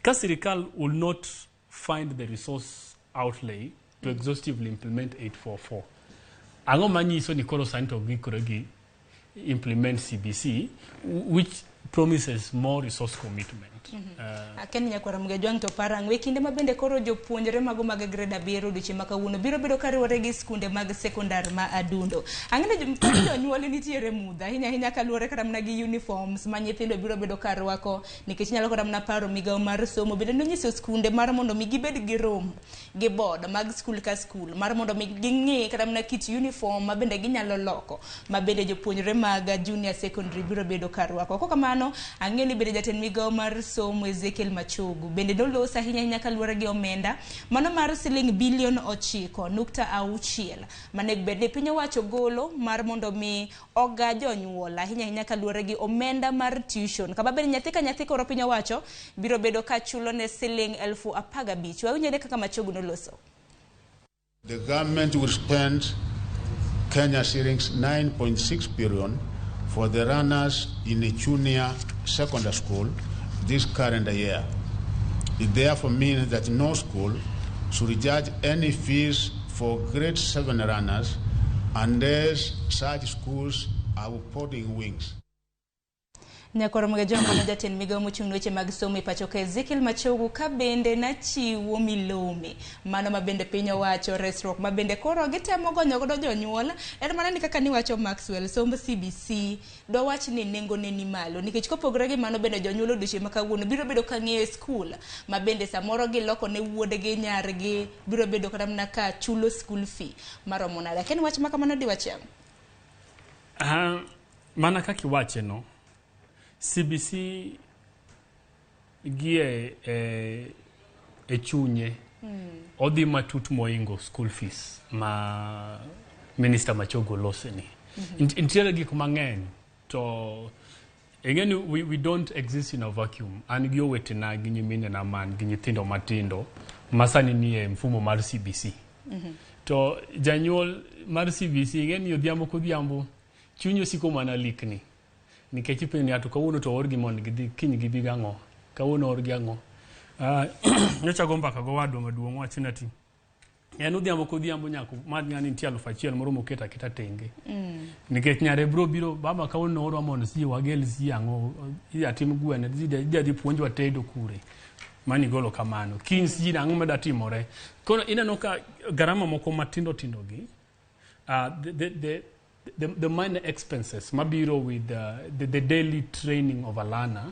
ka sirikal will not find the resource outlay to exhaustively implement 844, ang'o manyiso ni koro sani to gikore gi implement CBC, which promises more resource commitment? Aken nyakwara Mgejwang', to parang'o e kinde ma bende koro jopuonjre mago mag grade 7 odiochieng' ma kawuono biro bedo kariwore gi skunde mag sekondar ma Adundo. Ang'e ni jonyuol nitiere mudho ahinya ahinya kaluwore kata mana gi uniforms ma nyithindo biro bedo ka rwako, nikech inyalo kata mana paro migawo mar somo bende nonyiso skunde mar mondo mi gibed gi romo gi board mag skul ka skul mar mondo mi ging'i kata mana kit uniform ma bende ginyalo loko ma bende jopuonjre mag junior secondary biro bedo ka rwako. Kok kamano, ang'e ni bende jatend migawo mar somo Ezekiel Machogu bende noloso ahinya ahinya kaluwore gi omenda mano mar siling bilion 9.6 manego bed ni piny owacho golo mar mondo mi oga jonyuol ahinya ahinya kaluwore gi omenda mar tuition, kama bende nyathi ka nyathi koro piny owacho biro bedo ka chulo ne siling 15,000. Wawinjore kaka Machogu noloso. The government will spend Kenya shillings 9.6 billion for the learners in a junior secondary school this current year. It therefore means that no school should charge any fees for grade 7 learners unless such schools are boarding wings. Nyakwar Mgajwang' ma jatend migawo mochung' ne weche mag somo e pacho ka Ezekiel Machogu ka bende nachiwo milome mano ma bende piny owacho resruok ma bende koro gitemo gonyo godo jonyuol en mana ni kaka niwacho Maxwell somb CBC dwawach ni nengone ni malo nikech kopogore gi mano bende jonyuol odiochieng' ma kawuono biro bedo ka ng'iyo e skul ma bende samoro giloko ne wuodgi nyargi biro bedo kata mana ka chulo school fee maromo nade akia ni wach ma kamano diwachi ang'o? Mana kaka iwache no, CBC gi e chunye odhi matut moingo school fees ma Minister Machogu oloseni. Nitiere gik mang'eny to ing'e ni we don't exist in a vacuum. An gi owetena gi nyiminena man gi nyithindo matindo ma sani nie mfumo mar CBC. To janyuol mar CBC ing'e ni odhiambo kodhiambo chunyi osiko mana likni. Nikech ipenjo ni to kawuono to oorgi mondo gidhi kiny gibi gang'o, kawuono oorgi ang'o. Nyocha go mbaka gowadwa maduong' wachona ti en odhiambo kodhiambo nyaka mad ng'ani nitie 1000 moro moketo aketa tenge. Nikech nyare bro biro baba kawuono oorwa mondo sijui wagel sijui ang'o idhi tim gweno idhi adhi puonjwa tedo kure. Mani golo kamano. Kiny sijui ang'o mada timore. Koro ineno ka garama moko matindo tindo gi the minor expenses mabiro with the daily training of a learner.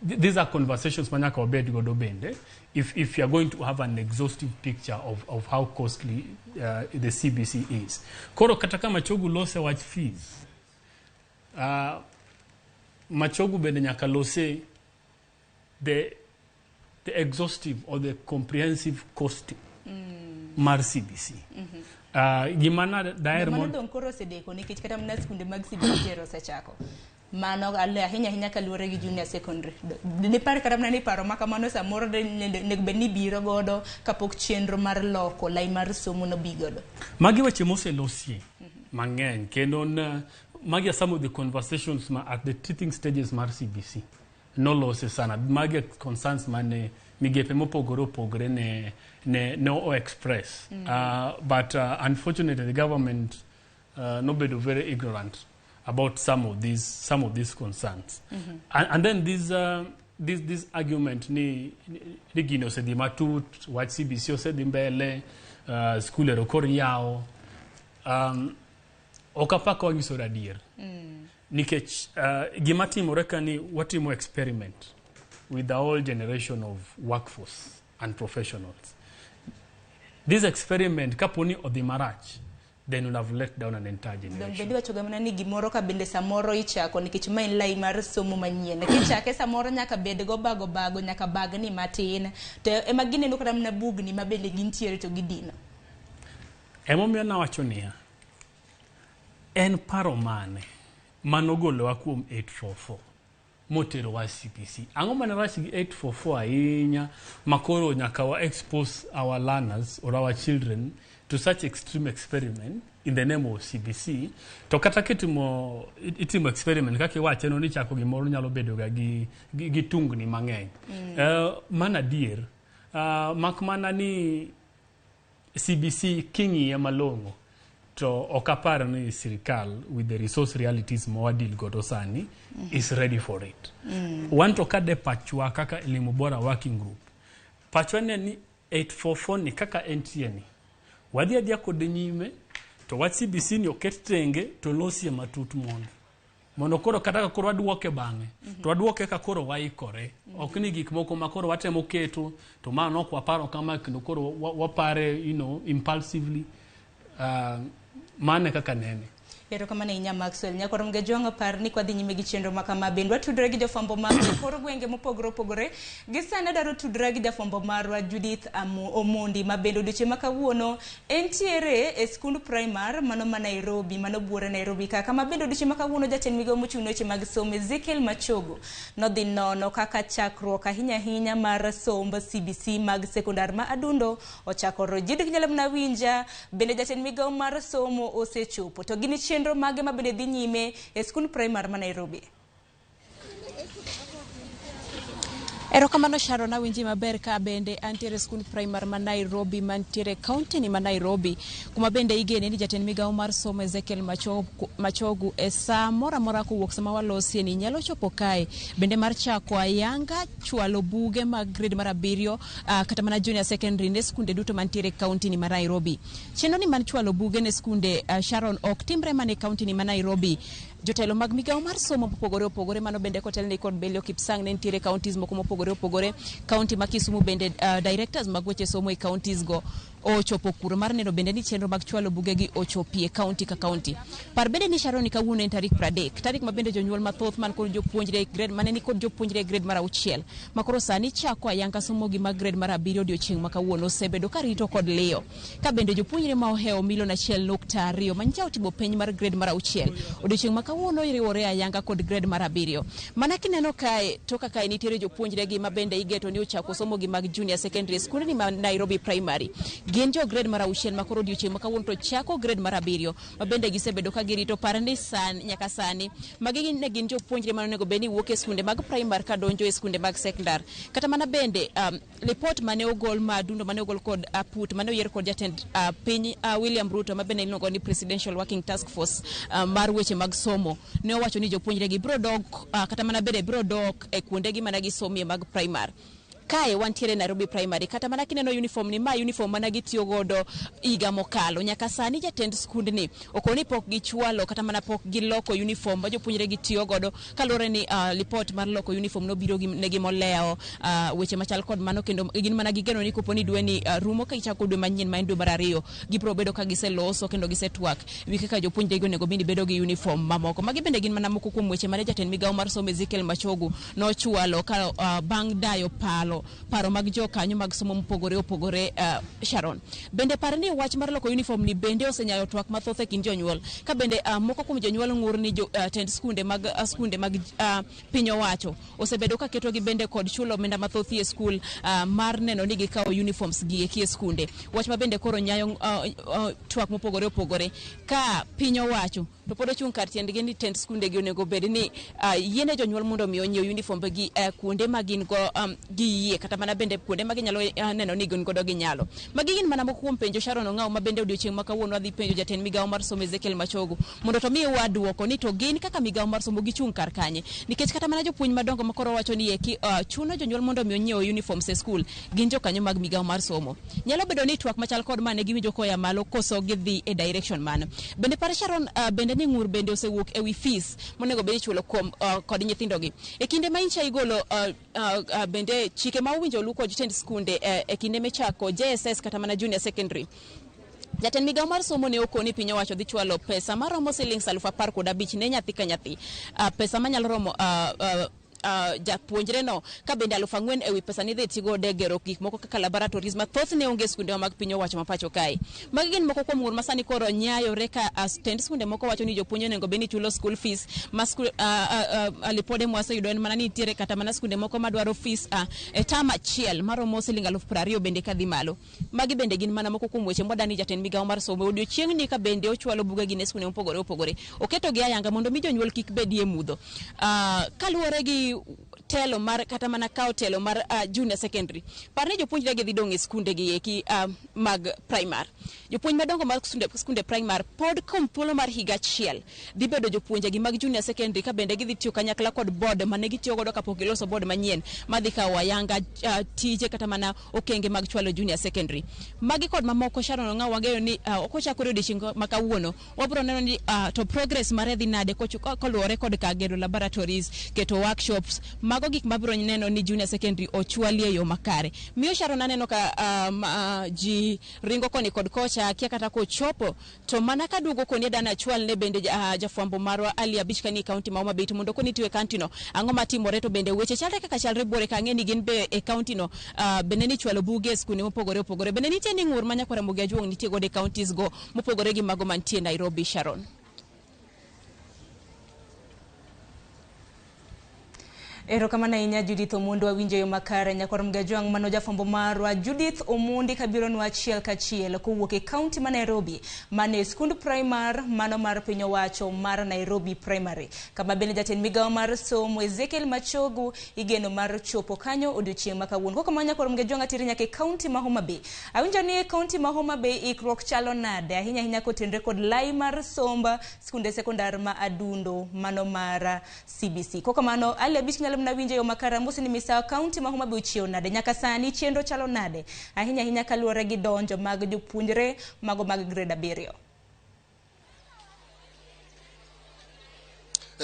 These are conversations manyaka wabed godo bende if you are going to have an exhaustive picture of how costly the CBC is. Koro kata ka Machogu lose wach fees, Machogu bende nyaka lose the exhaustive or the comprehensive costing mar CBC. Gima na daher Mano mon dong' koro osedeko nikech kata mana skunde mag CBC tero osechako mano ahinya ahinya kaluwore gi junior secondary. Dipar kata mana ni paro ma kamano samoro onego bed ni biro godo kapok chenro mar loko lai mar somo nobi godo. Magi weche moselosie mang'eny kendo na, magi are some of the conversations ma at the teething stages mar CBC nolose sana. Magi are concerns mane migepe mopogore opogore ne o express. But unfortunately the government nobedo very ignorant about some of these concerns. And then this argument ni gino osedhi matut, wach CBC osedhi mbele, skul ero koro yawo. Ok apar ka wanyisore adier. Nikech gima timore ka ni watimo experiment with the whole generation of workforce and professionals. This experiment kapo ni odhi marach, then we'll have let down an entire Dong' generation. bende iwachoga mana ni gimoro ka bende samoro ichako nikech ma en lai mar somo manyien kichake samoro nyaka bed go bago bago nyaka bagni matin to ema gineno kata mana bugni ma bende gintiere to gidino. Emomiyo nawacho niya, en paro mane manogolowa kuom 844 moterowa CBC? Ang'o mane rach gi 844 ahinya makoro nyaka wa expose our learners or our children to such extreme experiment in the name of CBC? To kata kitimo itimo experiment kaka iwache no ni chako gimoro nyalo bedo ga gi tungni mang'eny. Mano adier. Mak mana ni CBC king'iye malong'o to ok apar ni sirikal with the resource realities ma wadeal godo sani is ready for it. Wan to kade pachwa kaka Elimu Bora Working Group, pachwa ne ni 844 ni kaka entie ni wadhi adhiya kode nyime to wach CBC ni oket tenge to losie matut mondo koro kata ka koro waduoke bang'e to waduoke ka koro waikore. Ok ni gik moko ma koro watemo keto to ma nok waparo kama kendo koro wapare impulsively. Mano e kaka nene. Erokamano ahinya Maxwell. Nyakwar Mgejwang' par ni kwadhi nyime gi chenro ma kama bende watudore gi jofwambo mag e kor gwenge mopogore opogore. Gi sani adwaro tudore gi jafwambo marwa Judith Omondi ma bende odiochieng' ma kawuono entiere e skund primar mano ma Nairobi, mano buore Nairobi ka kama bende odiochieng' ma kawuono jatend migawo mochung' ne weche mag somo Ezekiel Machogu nodhi nono kaka chakruok ahinya ahinya mar somb CBC mag sekondar ma Adundo ochakore. Judith nyalo mana winja bende jatend migawo mar somo osechopo to gin chenro mage ma bende dhi nyime e skund primar ma Nairobi. Erokamano Sharon, awinji maber ka bende antiere skund primar ma Nairobi mantiere kaunti ni ma Nairobi, kuma bende igene ni jatend migawo mar somo Ezekiel Machogu, Machogu e saa moro amora kowuok sama walosie ni nyalo chopo kae bende mar chako ayanga chwalo buge mag grade mar abiriyo kata mana junior secondary ne skunde duto mantiere kaunti ni ma Nairobi. Chenro ni mar chwalo buge ne skunde Sharon ok timre mana e kaunti ni ma Nairobi. Jotelo mag migawo mar somo mopogore opogore mano bende kotelne kod Belio Kipsang ne nitiere counties moko mopogore opogore. County ma Kisumu bende directors mag weche somo e counties go ochopo kuro mar neno bende ni chenro mag chwalo bugegi ochopie county ka county. Par bende ni Sharon kawuono en tarik 30, tarik ma bende jonyuol mathoth man kod jopuonjre grade mane ni kod jopuonjre e grade mar auchiel ma koro sani chako ayanga somo gi mag grade mar abiriyo odiochieng' ma kawuono osebedo ka rito kod liyo. Ka bende jopuonjre ma ohewo milion 1.2 manyicha otimo penj mar grade mar auchiel odiochieng' ma kawuono riwore ayanga kod grade mar abiriyo. Mana kineno kae to kaka nitiere jopuonjre gi ma bende igeto ni ochako somo gi mag junior secondary school ni ma Nairobi Primary. Gin jo grade mar auchiel ma koro odiochieng' ma kawuono to chako grade mar abiriyo ma bende gisebedo ka girito par ni sani nyaka sani magi ne gin jopuonjre ma onego bed ni wuok e skunde mag primary ka donjo e skunde mag secondary. Kata mana bende lipot mane ogol ma dundo mane ogol kod aput mane oyier kod jatend piny William Ruto ma bende iluongo ni Presidential Working Task Force mar weche mag somo ne owacho ni jopuonjre gi biro dok kata mana bende biro dok e kuondegi mana gisomie mag primary. Kae wantiere Nairobi Primary, kata mana kineno uniform ni ma uniform mana gitiyo godo higa mokalo. Nyaka sani jatend skundni okoni pok gichwalo kata mana pok giloko uniform ma jopuonjre gitiyo godo kaluwore ni lipot mar loko uniform nobiro negi molewo weche machal kod mano, kendo gin mana gigeno ni kopo ni dwe ni rumo ka ichako dwe manyien ma en dwe mar ariyo gibiro bedo ka giseloso kendo gisetwak wi kaka jopuonjre gi onego bed ni bedo gi uniform mamoko. Magi bende gin mana moko kuom weche mane jatend migawo mar somo Ezekiel Machogu nochwalo ka bang' dayo paro mag jokanyo mag somo mopogore opogore. Sharon, bende par ni wach mar loko uniform ni bende osenyayo twak mathoth e kind jonyuol, ka bende moko kuom jonyuol ng'ur ni jotend skunde mag piny owacho osebedo ka ketogi bende kod chulo omenda mathoth e skul mar neno ni gikawo uniforms gi eki e skunde. Wach ma bende koro nyayo twak mopogore opogore ka piny owacho to pod ochung' kar tiendgi ni tend skunde gi onego bed ni yiene jonyuol mondo mi onyiew uniform gi kuonde ma gin go gi yie kata mana bende kuonde ma ginyalo neno ni gin godo gi nyalo. Magi gin mana moko kuom penjo Sharon Ong'aw ma bende odiochieng' ma kawuono adhi penjo jatend migawo mar somo Ezekiel Machogu mondo to mi waduoko ni to gin kaka migawo mar somo gichung' kar kanye, nikech kata mana jopuonj madongo ma koro wacho ni eki chuno jonyuol mondo mi onyiew uniforms e skul gin jokanyo mag migawo mar somo. Nyalo bedo ni twak machal kod mane giwinjo koya malo koso gidhi e direction mano. Bende par Sharon bende ni ng'ur bende osewuok e wi fees monego bed ichulo kuom kod nyithindogi. E kinde ma incha igolo bende chike ma owinjo oluw kod jotend skunde e kinde michako JSS kata mana junior secondary. Jatend migawo mar somo ne okoni piny owacho dhi chwalo pesa maromo siling 15,000 ne nyathi ka nyathi. Pesa manyalo romo japuonjre no ka bende 4,000 ewi pesa ni dhi tigo e gero gik moko kaka laboratories ma thothne onge skunde mag piny owacho ma pacho kae. Magi gin moko kuom ng'ur ma sani koro nyayore ka tend skunde moko wacho ni jopuonj onego bed ni chulo school fees ma skul lipode mwaseyudo en mana ni nitiere kata mana skunde moko madwaro fees e term achiel maromo siling 20,000 bende kadhi malo. Magi bende gin mana moko kuom weche mwadani jatend migawo mar somo odiochieng'ni ka bende ochwalo bugegi ne skunde mopogore opogore oketogi ayanga mondo mi jonyuol kik bedie mudho. Kaluwore gi telo mar kata mana kawo telo mar junior secondary, par ni jopuonjre gi dhi dong' e skunde gi eki mag primary. Jopuonj madongo mag skunde primary pod kuom thuolo mar higa achiel dhi bedo jopuonje gi mag junior secondary ka bende gidhi tiyo kanyakla kod board mane gitiyo godo kapok giloso board manyien madhi kawo ayanga tije kata mana okenge mag chwalo junior secondary. Magi kod mamoko Sharon Ong'aw wang'eyo ni kochakore odiochieng' ma kawuono wabiro neno ni to progress mare dhi nade koluwore kod ka gero laboratories, keto workshops, mago gik mabiro neno ni junior secondary ochwali e yo makare. Miyo Sharon aneno ka ji ringo koni kod kocha akia kata kochopo to mana kaduogo koni dana chwal ne bende jafwambo marwa Ali Abich kani kaunti ma Homa Bay mondo koni tiyo e kaunti no ang'o matimore to bende weche chalre kaka chalre buore ka ang'e ni gin be e kaunti no bende ni chwalo buge e skunde mopogore opogore. Bende nitie ni ng'ur ma nyakwara Ramogi Ajuong' nitie godo e counties go mopogore gi mago mantie Nairobi. Sharon. Erokamano ahinya Judith Omondi, wawinjo yo makare. Nyakwar Mgajwang' mano jafwambo marwa Judith Omondi kabironwa achiel kachiel kowuok e kaunti ma Nairobi mane e skund primar mano mar piny owacho mar Nairobi Primary, kama bende jatend migawo mar somo Ezekiel Machogu igeno mar chopo kanyo odiochieng' ma kawuono. Kokamano nyakwar Mgajwang' ateri nyaka e kaunti ma Homa Bay. Awinjo ni e kaunti ma Homa Bay ikruok chalo nade ahinya ahinya kotenore kod lai mar somb skunde sekondar ma Adundo mano mar CBC. Kokamano Ali Abich nyalo mana winjo yo makare amosi ni misawa kaunti ma Homa Bay ochiew nade nyaka sani chenro chalo nade ahinya ahinya kaluwore gi donjo mag jopuonjre mago mag grade 7.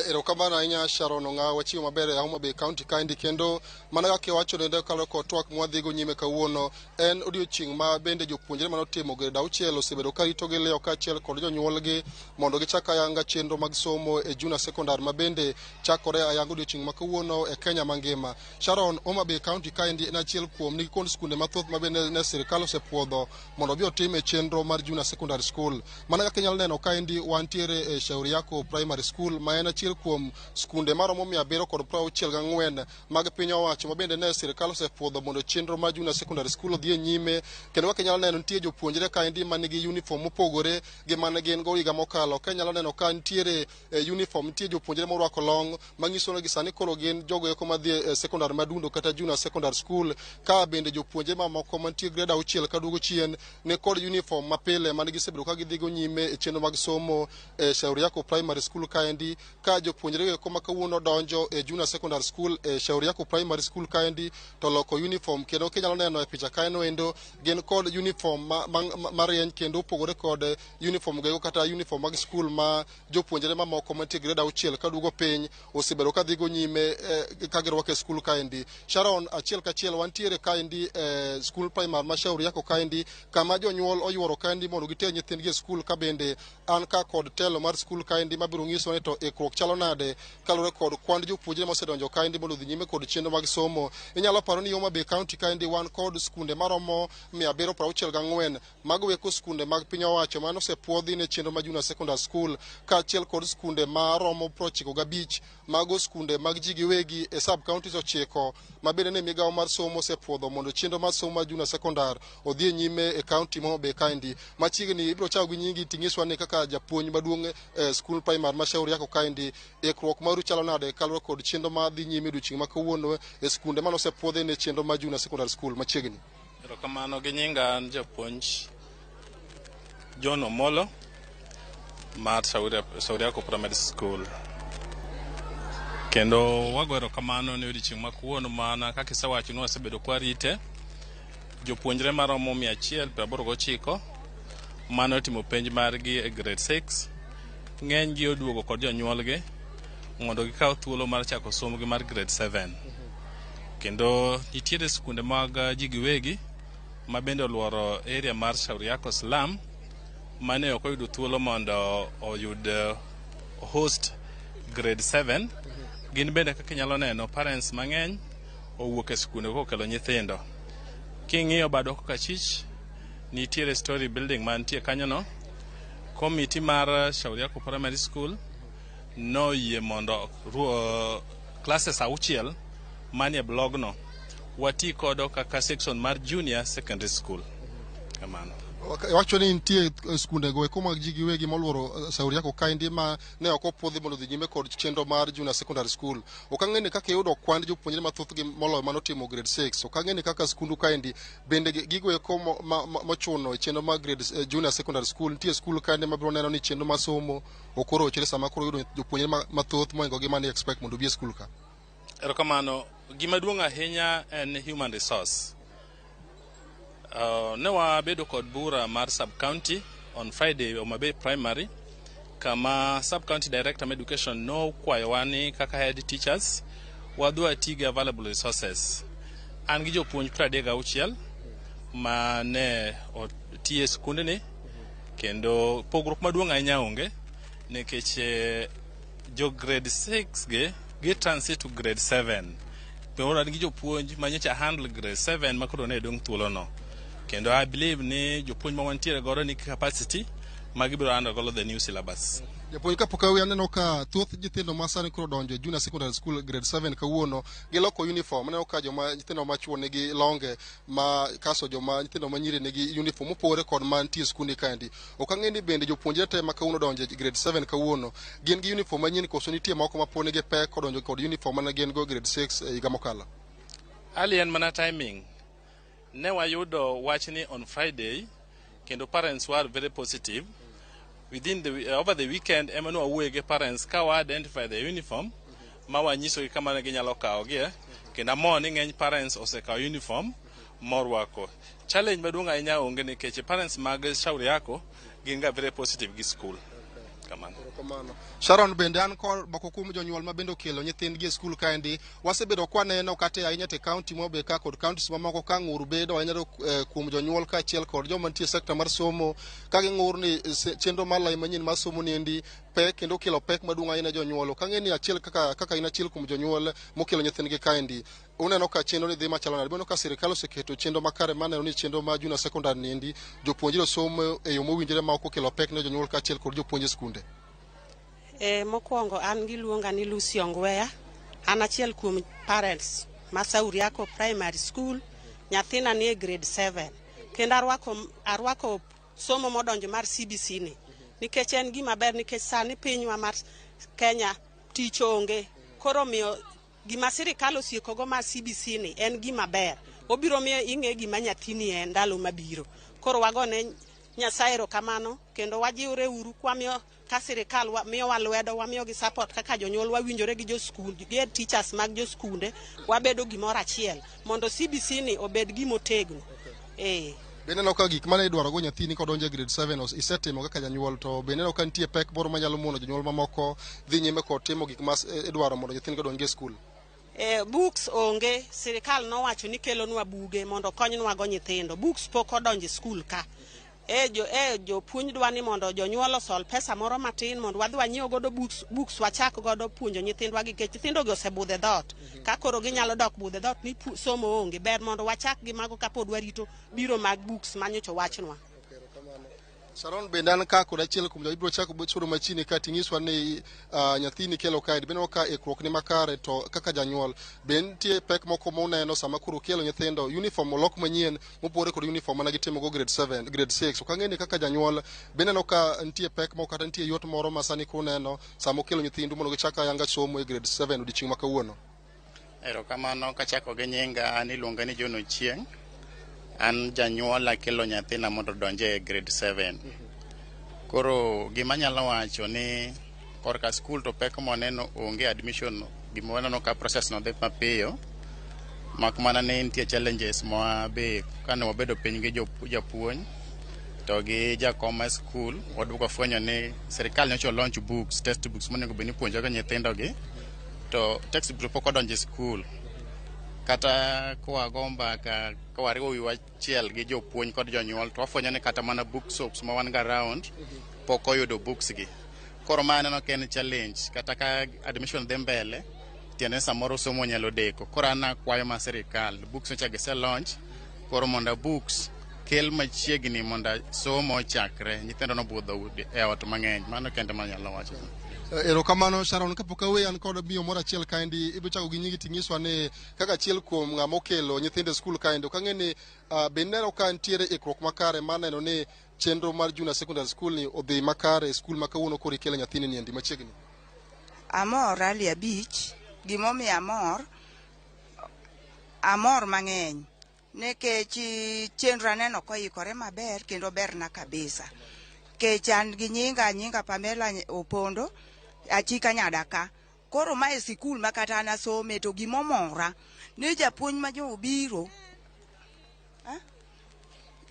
Erokamano ahinya Sharon Ong'awo, wachiwo maber e Homa Bay County kaendi, kendo mana kaka iwacho nende kalo kod twak mwadhigo nyime kawuono en odiochieng' ma bende jopuonjre manotimo grade 6 osebedo ka rito gi liyo kaachiel kod jonyuolgi mondo gichak ayanga chenro mag somo e junior secondary ma bende chakore ayanga odiochieng' ma kawuono e Kenya mangima. Sharon, Homa Bay County kaendi en achiel kuom nigi kuond skunde mathoth ma bende ne sirikal osepuodho mondo obi otim e chenro mar junior secondary school. Mana kaka inyalo neno kaendi wantiere e Shauri Yako Primary School ma en achiel kuom skunde maromo 764 mag piny owacho ma bende ne sirikal osepuodho mondo chenro mar junior secondary school odhi e nyime. Kendo kaka inyalo neno nitie jopuonjre kaendi manigi uniform mopogore gi mane gin go higa mokalo. Ka inyalo neno ka nitiere uniform, nitie jopuonjre morwako long manyiso ni sani koro gin jogo eko madhi e secondary madundo kata junior secondary school, ka bende jopuonjre mamoko mantie grade 6 kaduogo chien ne kod uniform mapile mane gisebedo ka gidhigo nyime e chenro mag somo e Shauri Yako Primary School kaendi. Ka jopuonjre eko ma kawuono donjo e junior secondary school e Shauri Yako Primary School kaendi to loko uniform, kendo kinyalo neno e picha kaeno endo gin kod uniform marieny kendo opogore kod uniform go kata uniform mag school ma jopuonjre mamoko mantie grade 6 kaduogo piny osebedo ka dhigo nyime ka girwako e school kaendi. Sharon, achiel kachiel wantiere kaendi e school primary ma Shauri Yako kaendi kama jonyuol oyuoro kaendi mondo giter nyithindgi e school, ka bende an ka kod telo mar school kaendi mabiro nyiso ni to ikruok chalo nade kaluwore kod kwand jopuonjre mosedonjo kaendi mondo odhi nyime kod chenro mag somo. Inyalo paro ni Homa Bay County kaendi wan kod skunde maromo 764 mago eko skunde mag piny owacho mane osepuodhi ne chenro mar junior secondary school, kaachiel kod skunde maromo 95 mago skunde mag ji giwegi e sub counties 9 ma bende ne migawo mar somo osepuodho mondo chenro mar somo mar junior secondary odhi e nyime e county ma Homa Bay kaendi. Machiegni ibiro chako gi nyingi ting'iswa ni kaka japuonj maduong' e school primary ma Shauri Yako kaendi ikruok maru chalo nade kaluwore kod chenro ma dhi nyime odiochieng' ma kawuono e skunde mane osepuodhi ne chenro mar junior secondary school machiegni. Erokamano, gi nyinga an japuonj John Omolo mar Shauri Yako Primary School. Kendo wago erokamano ne odiochieng' ma kawuono mana kaka isewacho ni wasebedo kwarite. Jopuonjre maromo 189 mane otimo penj margi e grade 6 ng'eny gi oduogo kod jonyuolgi mondo gikaw thuolo mar chako somogi mar grade 7. Kendo nitiere skunde mag ji giwegi ma bende oluoro area mar Shauri Yako slum mane ok oyudo thuolo mondo oyud host grade 7. Gin bende kaka inyalo neno parents mang'eny owuok e skunde kokelo nyithindo. King'iyo badwa kokachich nitiere story building mantie kanyono. Komiti mar Shauri Yako Primary School noyie mondo classes 6 manie blogno wati kodo kaka section mar junior secondary school. Kamano. Iwacho ni nitie skunde go eko mag ji giwegi moluoro Shauri Yako kaendi ma ne ok opuodhi mondo odhi nyime kod chenro mar junior secondary school. Ok ang'e ni kaka iyudo kwand jopuonjre mathoth gi moloyo manotimo grade 6. Ok ang'e ni kaka skundu kaendi bende gigo eko mochuno e chenro mar grade junior secondary school. Nitie skul kaendi mabiro neno ni chenro mar somo ok orochre sama koro yudo jopuonjre mathoth mohingo gi mane expect mondo obi e skul ka. Erokamano. Gima duong' ahinya en human resource. Ne wabedo kod bura mar sub county on Friday Homa Bay Primary kama sub county director of education nokwayowa ni kaka head teachers wadhi wati gi available resources. An gi jopuonj 36 ma ne otiye skundni kendo pogruok maduong' ahinya onge nikech jo grade 6 gi transit to grade 7. Pero an gi jopuonj ma nyocha handle grade 7 ma koro ne dong' thuolono. Kendo I believe ni jopuonj ma wantiere godo nigi capacity ma gibiro undergo the new syllabus. Japuonj, kapok awe, aneno ka thoth nyithindo ma sani koro donjo e junior secondary school grade 7 kawuono giloko uniform. Aneno ka joma nyithindo machuo nigi longe ma kaso joma nyithindo ma nyiri nigi uniform mopogore kod mantie e skunde kaendi. Ok ang'e ni bende jopuonjre te ma kawuono donjo e grade 7 kawuono gin gi uniform manyien koso nitie moko ma pod nigi pek kodonjo kod uniform mane gin go grade 6 e higa mokalo. Ali, en mana timing. Ne wayudo wachni on Friday kendo parents were very positive. Within the, over the weekend ema ne wawuoye gi parents ka wa identify the uniform ma wanyisogi kama ne ginyalo kawogie, kendo amor ni ng'eny parents osekawo uniform morwako. Challenge maduong' ahinya onge nikech parents mag Shauri Yako gin ga very positive gi school. Kamano. Erokamano. Sharon, bende an kod moko kuom jonyuol ma bende okelo nyithindgi e skul kaendi. Wasebedo kwaneno kata ahinya te county Homa ka kod counties mamoko ka ng'ur bedo ahinya kuom jonyuol kaachiel kod joma nitie e sekta mar somo ka ging'ur ni chenro mar lai manyien mar somo ni endi pek kendo okelo pek maduong' ahinya ne jonyuol. Ok ang'e ni achiel kaka in achiel kuom jonyuol mokelo nyithindgi kaendi. Uneno ka chenro ni dhi machalo nade? Uneno ka sirikal oseketo chenro makare maneno ni chenro mar junior secondary ni endi jopuonjre somo e yo mowinjore ma ok okelo pek ne jonyuol kaachiel kod jopuonj e skunde. Mokwongo an giluonga ni Lucy Ongweya. An achiel kuom parents ma Sauriako Primary School. Nyathina ni e grade 7. Kendo arwako somo modonjo mar CBC ni. Nikech en gima ber, nikech sani pinywa mar Kenya tich onge. Koro miyo gima sirikal osiekogo mar CBC ni en gima ber. Obiro miyo ing'e gima nyathini en ndalo mabiro. Koro wagone Nyasaye erokamano kendo wajiwre uru kwamiyo ka sirikal miyowa lwedo, wamiyogi support kaka jonyuol wawinjore gi joskul gi head teachers mag joskunde, wabedo gimoro achiel mondo CBC ni obed gimotegno. Be ineno ka gik mane idwaro go nyathini kodonjo e grade 7 isetimo kaka janyuol, to be ineno ka nitie pek moro manyalo mono jonyuol mamoko dhi nyime kod timo gik ma idwaro mondo nyithindgi odonj e skul? Books onge. Sirikal nowacho ni kelonwa buge mondo okonywa go nyithindo. Books pok odonjo e skul ka. E jopuonj dwa ni mondo jonyuol osol pesa moro matin mondo wadhi wanyiew godo books wachak godo puonjo nyithindwa gi, nikech nyithindo gi osebudho e dhoot. Ka koro ginyalo dok budho e dhoot ni somo onge, ber mondo wachak gi mago kapod warito biro mag books manyocha owachnwa. Sharon, bende an ka kod achiel kuom jo ibiro chako sudo machiegni ka ting'iswa ni nyathini kelo kae, be ineno ka ikruok ni makare, to kaka janyuol be nitie pek moko muneno sama koro ukelo nyithindo uniform olok manyien mopogore kod uniform mana gitimo go grade 7, grade 6? Ok ang'e ni kaka janyuol be ineno ka nitie pek moko kata nitie yot moro ma sani kuneno sama ukelo nyithindu mondo gichak ayanga somo e grade 7 odiochieng' ma kawuono. Erokamano. Kachako gi nyinga, an iluonga ni John Ochieng'. An janyuol, akelo nyathina mondo odonj e grade 7. Koro gima anyalo wacho ni korka skul to pek moneno onge. Admission gima waneno ka process no dhi mapiyo, mak mana ni nitie challenges ma be kane wabedo piny gi japuonj to gi jakom mar skul, waduogo fwenyo ni sirikal nyocha launch books, textbooks monego bed ni ipuonjogo nyithindo gi, to textbook pok odonjo e skul. Kata kwago mbaka ka wariwo wiwa achiel gi jopuonj kod jonyuol, to wafwenyo ni kata mana bookshops ma wan ga around pok oyudo books gi. Koro ma aneno ka en challenge. Kata ka admission dhi mbele, tiende ni samoro somo nyalo deko. Koro an akwayo ma sirikal, books nyocha gise launch, koro mondo books kel machiegni mondo somo ochakre. Nyithindo nobudho e ot mang'eny. Mano kende manyalo wacho. Erokamano Sharon. Kapok aweyi, an kod miyo moro achiel kaendi, ibiro chako gi nyingi ting'iswa ni kaka achiel kuom ng'ama okelo nyithindo e skul kaendi, ok ang'e ni be ineno ka nitiere ikruok makare mar neno ni chenro mar junior secondary school ni odhi makare e skul ma kawuono koro ikelo nyathini ni endi machiegni. Amor ali abich. Gimomiyo amor, amor mang'eny nikech chenro aneno koikore maber kendo berna kabisa. Kech an gi nyinga Pamela Opondo, achika Nyadaka. Koro mae sikul ma kata an asome, to gimomora ni japuonj ma nyo obiro,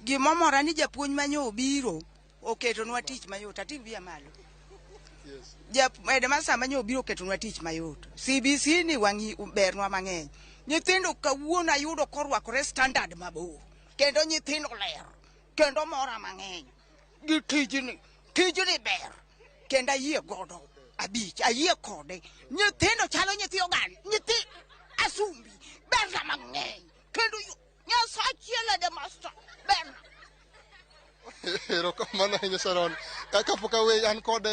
gimomora ni japuonj ma nyo obiro oketonwa tich mayot. Ating' wiya malo. Headmaster ma nyo obiro oketonwa tich mayot. CBC ni wang'i bernwa mang'eny. Nyithindo kawuono ayudo korwakore standard mabor, kendo nyithindo ler, kendo mora mang'eny gi tijni. Tijni ber kendo ayie godo abich, ayie kode. Nyithindo chalo nyithi oganda, nyithi asumbi, berna mang'eny kendo Nyasaye achiel, headmaster berna. Erokamano ahinya Sharon. Kapok awe an kod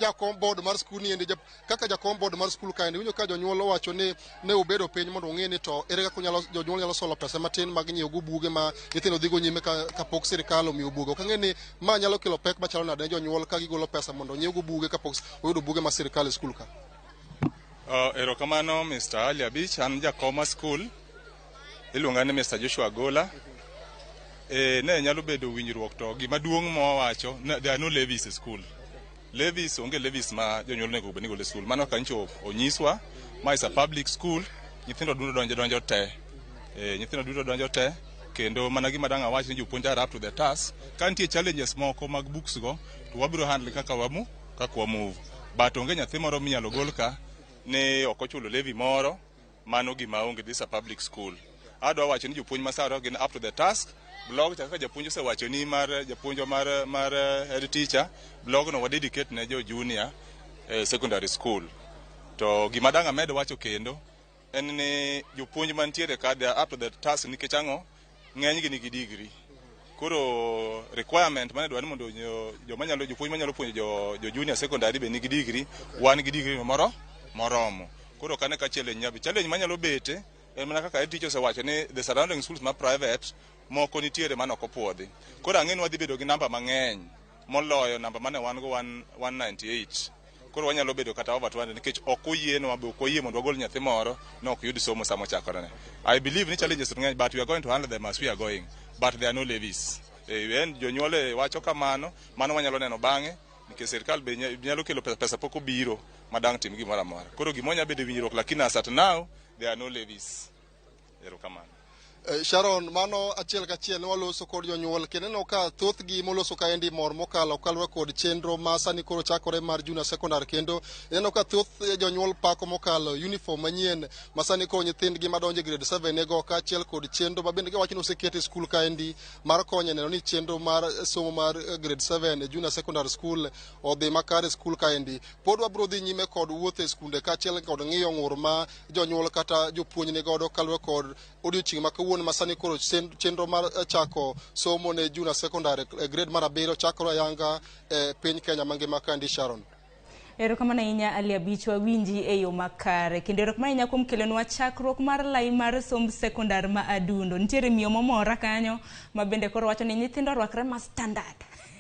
jakom board mar skul ni endi kaka jakom board mar skul kaendi winjo ka jonyuol owacho ni ne ubedo piny mondo ung'e ni to ere kaka unyalo jonyuol nyalo solo pesa matin mag nyiewo go buge ma nyithindo dhigo nyime kapok sirikal omiyo buge. Ok ang'e ni ma nyalo kelo pek machalo nade ne jonyuol ka gigolo pesa mondo onyiew go buge kapok oyudo buge ma sirikal e skul ka. Erokamano Mr. Ali Abich, an jakom mar skul. Iluonga ni Mr. Joshua Gola. Ne nyalo bedo winjruok to gima duong' ma wawacho, there are no levies e school. Levies, onge levies ma jonyuol onego bed ni golo e school. Mano kaka nyocha onyiswa, ma is a public school, nyithindo duto donjo te. Nyithindo duto donjo te, kendo mana gima dang' awach ni jopuonj are up to the task. Ka nitie challenges moko mag books go, to wabiro handle kaka wamu, kaka wa move. But onge nyathi moro minyalo gol ka ni ok ochulo levy moro, mano gima onge, this is a public school. Adwa wacho ni jopuonj ma saro gin up to the task. Blog cha kaka japuonj osewacho ni mar japuonjwa mar head teacher, blog no wa dedicate ne jo junior secondary school. To gima dang' amed wacho kendo en ni jopuonj mantiere ka they are up to the task nikech ang'o? Ng'enygi nigi degree. Koro requirement mane dwaro ni mondo joma nyalo jopuonj manyalo puonjo jo junior secondary be nigi degree, wan gi degree moro moromo. Koro kane ka challenge nyabi, challenge manyalo bete en mana kaka head teacher osewacho ni the surrounding schools ma private moko nitiere mane ok opuodhi. Koro ang'e ni wadhi bedo gi namba mang'eny moloyo namba mane wan go 198. Koro wanyalo bedo kata over 200 nikech ok oyienwa be ok wayie mondo wagol nyathi moro ne ok yud somo sama ochakore. I believe ni challenges ng'eny but we are going to handle them as we are going. But there are no levies. En jonyuol wacho kamano, mano wanyalo neno bang'e nikech sirkal be nyalo kelo pesa, pesa pok obiro ma dang' tim gimoro amora. Koro gima nyalo bedo e winjruok lakini as at now there are no levies. Erokamano. Sharon, mano achiel kachiel ne waloso kod jonyuol kendo ineno ka thothgi moloso kaendi mor mokalo kaluwore kod chenro ma sani koro chakore mar junior secondary kendo ineno ka thoth jonyuol pako mokalo uniform manyien ma sani koro nyithindgi madonjo e grade 7 nego kaachiel kod chenro ma bende giwacho ni oseket e skul kaendi mar konyo neno ni chenro mar somo mar grade 7 e junior secondary school odhi makare e skul kaendi. Pod wabiro dhi nyime kod wuotho e skunde kaachiel kod ng'iyo ng'ur ma jonyuol kata jopuonj ni godo kaluwore kod odiochieng' ma kawuono ma sani koro chenro mar chako somo ne junior secondary e grade mar 7 chakore ayanga e piny Kenya mangima kaendi. Sharon. Erokamano ahinya Ali Abich, wawinji e yo makare. Kendo erokamano ahinya kuom kelonwa chakruok mar lai mar somb sekondar ma Adundo. Nitiere miyo momora kanyo ma bende koro wacho ni nyithindo orwakre ma standard.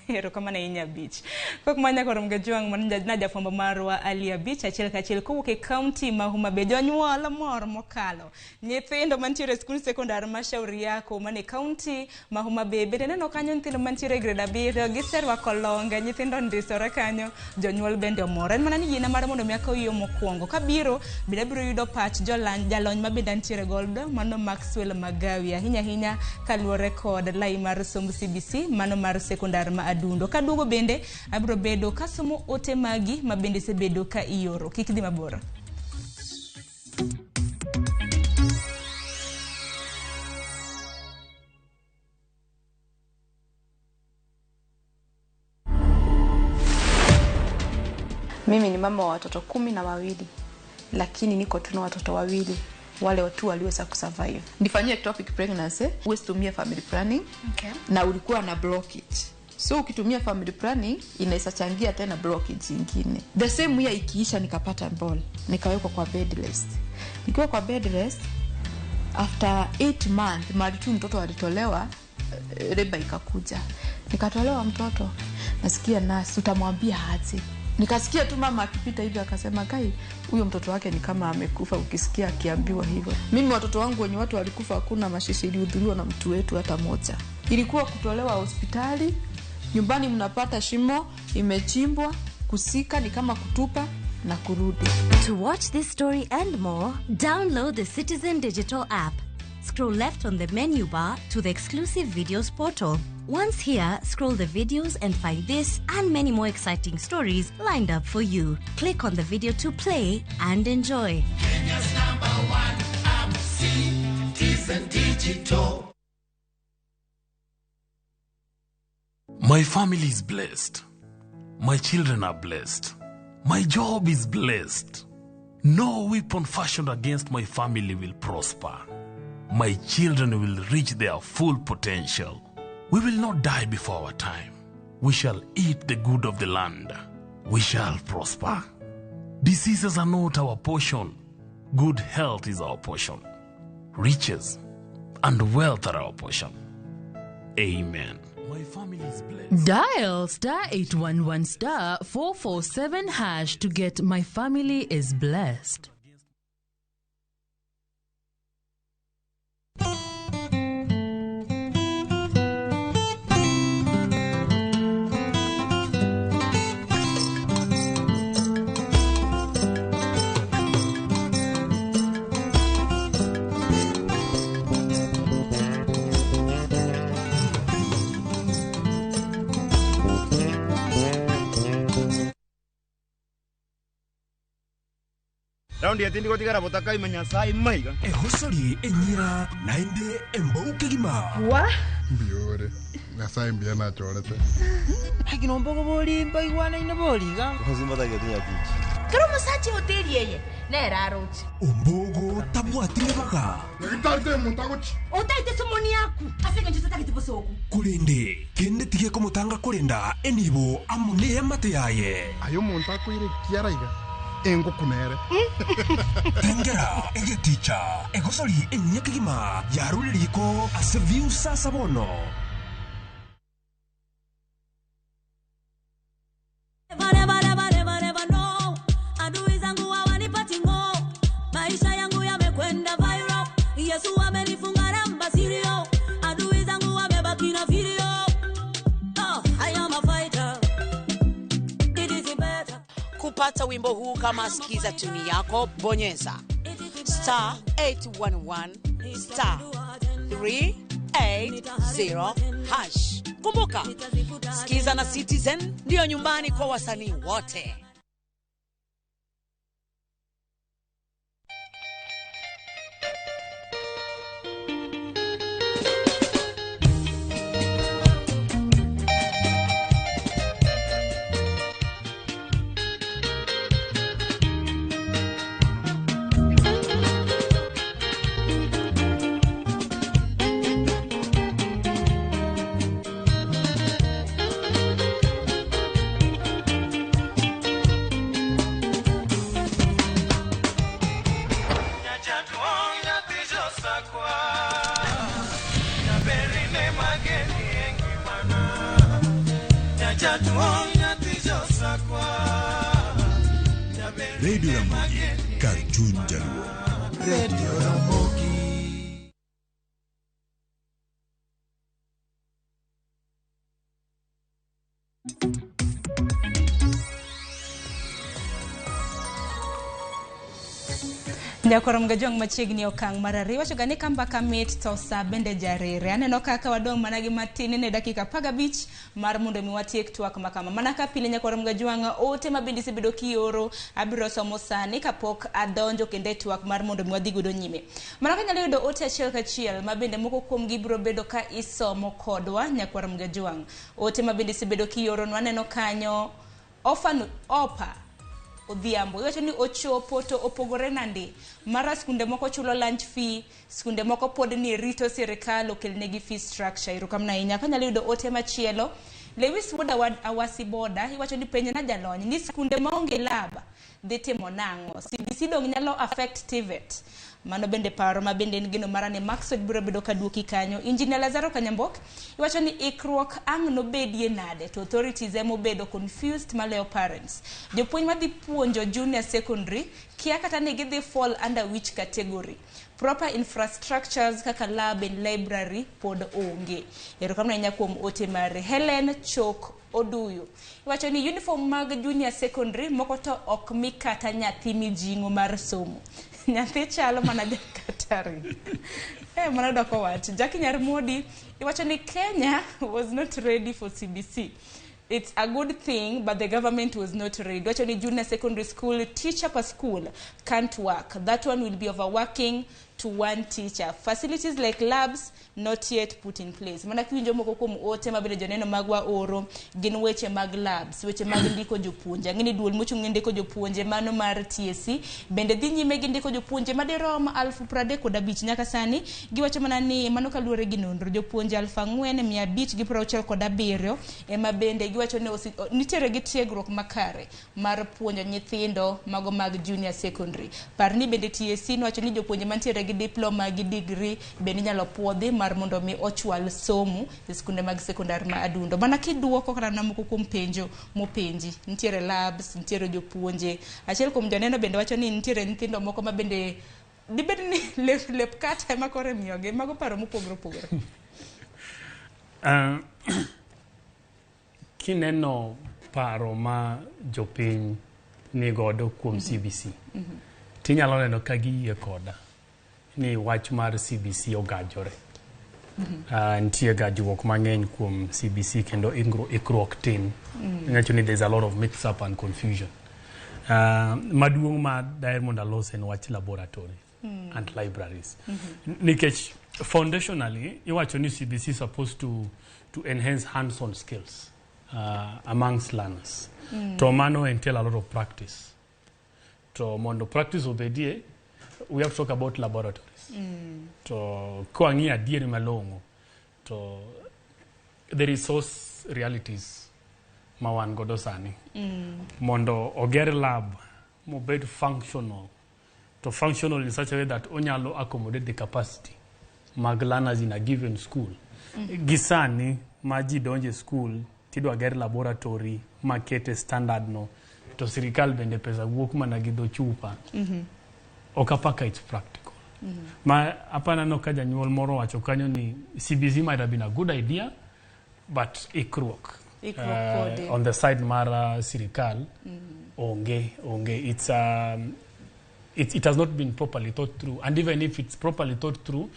Erokamano ahinya Abich. Kok manya koro Mgajwang' na jafwambo marwa Ali Abich achiel kachiel kowuok e kaunti ma Homa Bay. Jonyuol mor mokalo. Nyithindo mantiere e skund sekondar ma Shauri Yako mane kaunti ma Homa Bay bende neno kanyo nyithindo mantiere e grade 7 giserwako longe, nyithindo ndisore kanyo, jonyuol bende omor. En mana ni yiena mar mondo mi akaw yo mokwongo. Kabiro bende abiro yudo pach jalony ma bende antiere godo mano Maxwell Magawi ahinya ahinya kaluwore kod lai mar somb CBC mano mar sekondar ma Adundo. Kaduogo bende abiro bedo kasomo ote magi ma bende isebedo ka ioro. Kik dhi mabor. Mimi ni mama wa watoto 12, lakini niko tu na watoto wawili wale tu waliweza kusurvive. Nifanyie ectopic pregnancy, huwezi tumia family planning. Na ulikuwa na blockage. So ukitumia family planning inaweza changia tena blockage nyingine. The same year ikiisha nikapata ball, nikawekwa kwa bed rest. Nikiwa kwa bed rest after 8 months mali tu mtoto alitolewa, reba ikakuja. Nikatolewa mtoto, nasikia nurse utamwambia aje. Nikasikia tu mama akipita hivi akasema kai huyo mtoto wake ni kama amekufa, ukisikia akiambiwa hivyo. Mimi watoto wangu wenye watu walikufa hakuna mashishi ilihudhuriwa na mtu wetu hata moja. Ilikuwa kutolewa hospitali, nyumbani mnapata shimo imechimbwa, kusika ni kama kutupa na kurudi. To watch this story and more, download the Citizen Digital app. Scroll left on the menu bar to the exclusive videos portal. Once here, scroll the videos and find this and many more exciting stories lined up for you. Click on the video to play and enjoy. Kenya's #1 app, Citizen Digital. My family is blessed. My children are blessed. My job is blessed. No weapon fashioned against my family will prosper. My children will reach their full potential. We will not die before our time. We shall eat the good of the land. We shall prosper. Diseases are not our portion. Good health is our portion. Riches and wealth are our portion. Amen. My family is blessed. Dial star 811 star 447 hash to get My Family is Blessed. Raundi yatindi gotigara botaka imenya sai maiga. Ehosori enyira naende embouke gima. Wa? Mbiore. Nyasaye mbia nachorete. Hakino mbogo boli mbaigwana ina boliga. Hozimba getinya kichi. Kero musache hoteli yeye. Nera arochi. Ombogo tabwatire baga. Nagitarte muntagochi. Otaite somoni yaku. Asenge nchita kitibosoku. Kurinde kende tige komutanga kurenda enibo amune amate yaye. Ayo muntakwire kiaraiga. Engo kunere. Tengera egeticha egosori enyekigima yaruriko ase viusa sabono. Never know. Adui zangu hawanipati ngo. Maisha yangu yamekwenda viral. Yesu amenifunga namba sirio. Adui zangu wamebaki na video. Oh, I am a fighter. It is better. Kupata wimbo huu kama sikiza tuni yako, bonyeza star 811 star 380 hash. Kumbuka, Sikiza na Citizen ndiyo nyumbani kwa wasanii wote. Radio Ramogi, Karchun Jaluo. Radio Ramogi. Nyakoro mgajong machiegni okang' mar ariyo wacho ga ni kamba mit to sa bende jarere. Aneno kaka wadong' mana gi matin ne dakika 15 mar mondo mi watiek twak makama. Mana ka pile nyakoro mgajwang' ote ma bende isebedo kioro abiro somo sani kapok adonjo kendo e twak mar mondo mi wadhi godo nyime. Mana ka nyalo yudo ote achiel kachiel ma bende moko kuom gi biro bedo ka isomo kodwa nyakwar mgajwang'. Ote ma bende isebedo kioro nwaneno kanyo opa Odhiambo iwacho ni ochopo to opogore nandi mara skunde moko chulo lunch fee, skunde moko pod ni rito sirikal okelnegi fee structure. Erokamano ahinya. Kanyalo yudo ote machielo, Lewis Wuoda Awasi Boda iwacho ni penjo na jalony ni skunde maonge lab dhi timo nang'o? CBC dong nyalo affect TVET. Mano bende paro ma bende en geno mara ni Maxwell biro bedo ka duoki kanyo. Engineer Lazaro Kanyambok iwacho ni ikruok ang' nobedie nade to authorities emobedo confused malewo parents. Jopuonj madhi puonjo junior secondary kia kata ni gidhi fall under which category. Proper infrastructures kaka lab and library pod onge. Erokamano ahinya kuom ote mare. Helen Chok Oduyo iwacho ni uniform mag junior secondary moko to ok mi kata nyathi mijing'o mar somo. Nyathi chalo mana jakatari. Mano doko wach. Jackie Nyarmodi iwacho ni Kenya was not ready for CBC. It's a good thing, but the government was not ready. Iwacho ni junior secondary school teacher per school can't work. That one will be overworking to one teacher. Facilities like labs not yet put in place. Mana kiwinjo moko kuom ote ma bende joneno magwa oro gin weche mag labs, weche mag ndiko jopuonje. Ang'e ni duol mochung' ne ndiko jopuonje mano mar TSC bende dhi nyime gi ndiko jopuonje madirom 35,000 nyaka sani. Giwacho mana ni mano kaluwore gi nonro jopuonje 4,567 ema bende giwacho ni nitiere gi tiegruok makare mar puonjo nyithindo mago mag junior secondary. Par ni bende TSC nowacho ni jopuonje mantiere gi diploma gi degree bende inyalo puodhi mar mondo mi ochwal somo e skunde mag sekondar ma Adundo. Mana kiduoko kata mana moko kuom penjo mopenji, nitiere labs, nitiere jopuonje. Achiel kuom joneno bende wacho ni nitiere nyithindo moko ma bende dibed ni lep kata ema koro imiyogi. Mago paro mopogore opogore. Kineno paro ma jopiny nigodo kuom CBC, tinyalo neno ka giyie koda ni wach mar CBC ogajore. Nitie gajruok mang'eny kuom CBC kendo ikruok tin. Iwacho ni there's a lot of mix up and confusion. Maduong' ma daher mondo alos en wach laboratory and libraries. Nikech foundationally iwacho ni CBC is supposed to enhance hands-on skills amongst learners. To mano entail a lot of practice. To mondo practice obedie, we have to talk about laboratories. To kwang'iyo adieri malong'o, to the resource realities ma wan godo sani. Mondo oger lab mobed functional, to functional in such a way that onyalo accommodate the capacity mag learners in a given school. Gi sani ma ji donje school tidwa ger laboratory makete standard no, to sirikal bende pesa wuok mana gi dho chupa. Ok apaka it's practical. Ma apana no ka janyuol moro wacho kanyo ni CBC might have been a good idea, but ikruok Ikruok podi. On the side mar sirikal onge it has not been properly thought through, and even if it's properly thought through,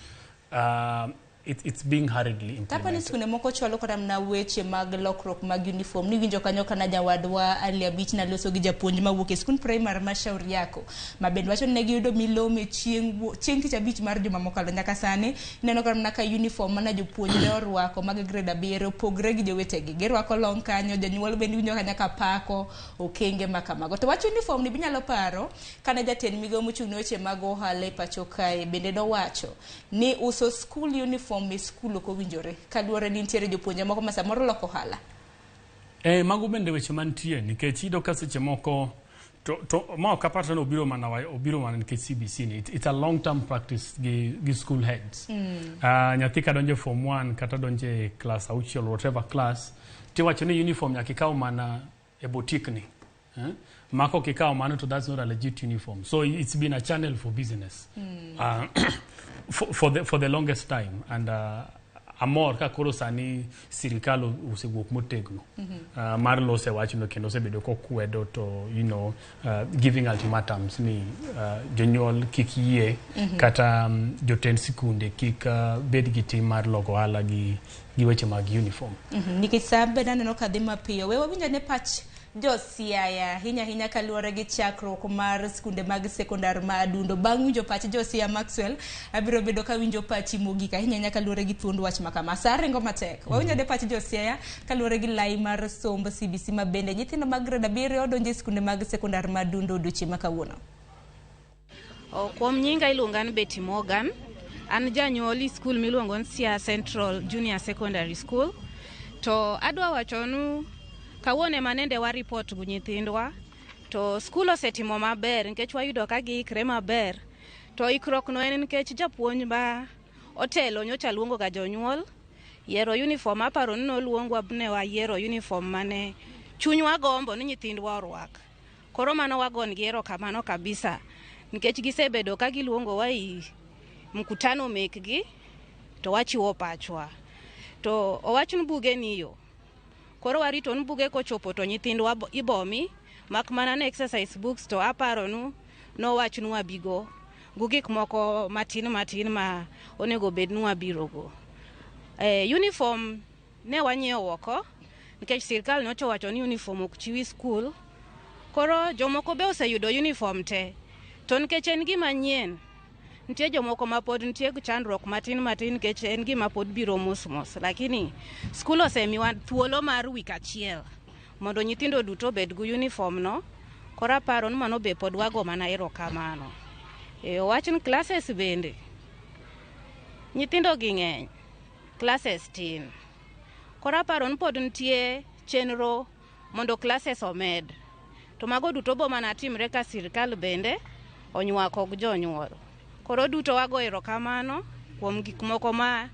it's being hurriedly Tapa ni implemented. Skunde moko chwalo kata mana weche mag lokruok mag uniform. Niwinjo kanyo kana jawadwa Ali Abich naloso gi japuonj mawuok e skund primary ma Shauri Yako ma bende wacho ni ne giyudo milome chieng' tich abich mar juma mokalo. Nyaka sani ineno kata mana ka uniform mana jopuonjre orwako mag grade 7 opogre gi jowetegi. Girwako long kanyo, jonyuol bende winjo ka nyaka pako okenge ma kamago. To wach uniform ni binyalo paro kane jatend migawo mochung' ne weche mag ohala e pacho kae bende nowacho ni uso school uniform e skul ok owinjore kaluwore ni nitiere jopuonje moko ma samoro loko ohala. Mago bende weche mantie nikech iyudo ka seche moko to ma ok apar ni obiro mana nikech CBC ni it's a long term practice gi school heads. Nyathi ka donjo form 1 kata donjo class 6, whatever class, tiwacho ni uniform nyaka ikaw mana e boutique ni. Mako kikaw mano to that's not a legit uniform. So it's been a channel for business for the longest time, and amor ka koro sani sirikal osewuok motegno mar lose wachno kendo osebedo kokwedo to giving ultimatums ni jonyuol kik yie kata jotend sikunde kik bed gi tim mar loko ohala gi weche mag uniform. Nikech sa bende aneno ka dhi mapiyo. We wawinjo ne pach jo Siaya ahinya ahinya kaluwore gi chakruok mar skunde mag sekondar ma Adundo. Bang' winjo pach jo Siaya Maxwell, abiro bedo ka winjo pachi mogik ahinya ahinya kaluwore gi thuond wach ma kama. Sa ringo matek. Wawinjo ne pach jo Siaya kaluwore gi lai mar somb CBC ma bende nyithindo mag grade 7 donjo e skunde mag sekondar ma Adundo odiochieng' ma kawuono. Kuom nyinga iluonga ni Betty Morgan. An janyuol e skul miluongo ni Siaya Central Junior Secondary School. To adwa wachonu kawuono ema nende wa report gi nyithindwa to skul osetimo maber nikech wayudo ka giikre maber. To ikruok no en nikech japuonj ma otelo nyocha luongo ga jonyuol yiero uniform. Aparo ni noluongwa ne wayiero uniform mane chunywa gombo ni nyithindwa orwak. Koro mano wagon gi erokamano kabisa nikech gisebedo ka giluongowa i mkutano mekgi to wachiwo pachwa. To owach ni buge ni yo. Koro warito ni buge kochopo to nyithindwa ibomi mak mana ne exercise books to aparo nu nowach nu wabigo gu gik moko matin matin ma onego bed ni wabirogo. Uniform ne wanyiewo oko nikech sirkal nyocha owacho ni uniform ok chiwi skul. Koro jomoko be oseyudo uniform te to nikech en gima nyien Nitie jomoko ma pod nitie gi chandruok matin matin nikech en gima pod biro mos mos, lakini skul osemiwa thuolo mar wik achiel mondo nyithindo duto obed gi uniform no. Koro aparo ni mano be pod wago mana erokamano. E wach ni classes bende nyithindo gi ng'eny, classes tin. Koro aparo ni pod nitie chenro mondo classes omed. To mago duto bo mana timre ka sirikal bende onywako gi jonyuol. Koro duto wago erokamano kuom gik moko ma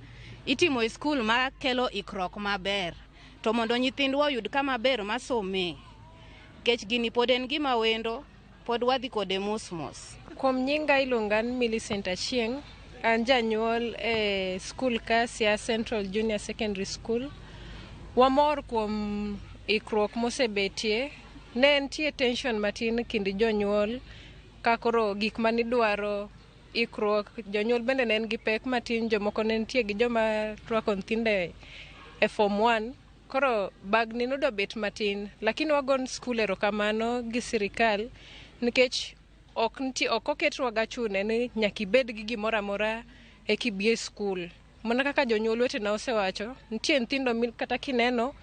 itimo e skul ma kelo ikruok maber. To mondo nyithindwa oyud kama ber masome. Nikech gini pod en gima wendo, pod wadhi kode mos mos. Kuom nyinga iluonga ni Millicent Achieng'. An janyuol e skul ka Siaya Central Junior Secondary School. Wamor kuom ikruok mosebetie. Ne nitie tension matin kind jonyuol ka koro gik manidwaro ikruok. Jonyuol bende ne nigi pek matin, jomoko ne nitie gi joma rwako nyithindo e form 1. Koro bagni nodo bet matin, lakini wagon skul erokamano gi sirikal nikech ok nitie ok oketwa gachune ni nyaka ibed gi gimoro amora eka ibi e skul. Mana kaka jonyuol wetena osewacho, nitie nyithindo kata kineno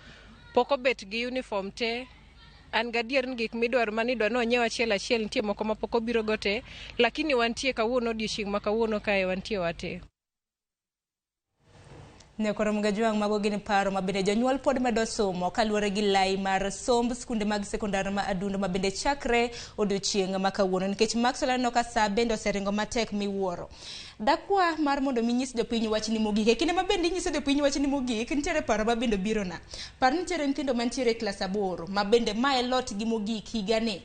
pok obet gi uniform te. An gadier ni gik midwaro manidwa ni onyiew achiel achiel nitie moko ma pok obiro go te, lakini wantie kawuono odiochieng' ma kawuono kae wantie wate. Nyakoro Mgajwang' mago gin paro ma bende jonyuol pod medo somo kaluwore gi lai mar somb skunde mag sekondar ma Adundo ma bende chakre odiochieng' ma kawuono nikech Maxwell aneno ka saa bende oseringo matek miwuoro. Dakwa mar mondo mi nyis jopiny wachni mogik. E kinde ma bende inyiso jopiny wachni mogik, nitiere paro ma bende obirona. Par nitiere nyithindo mantiere e klas 8 ma bende mae lot gi mogik higani.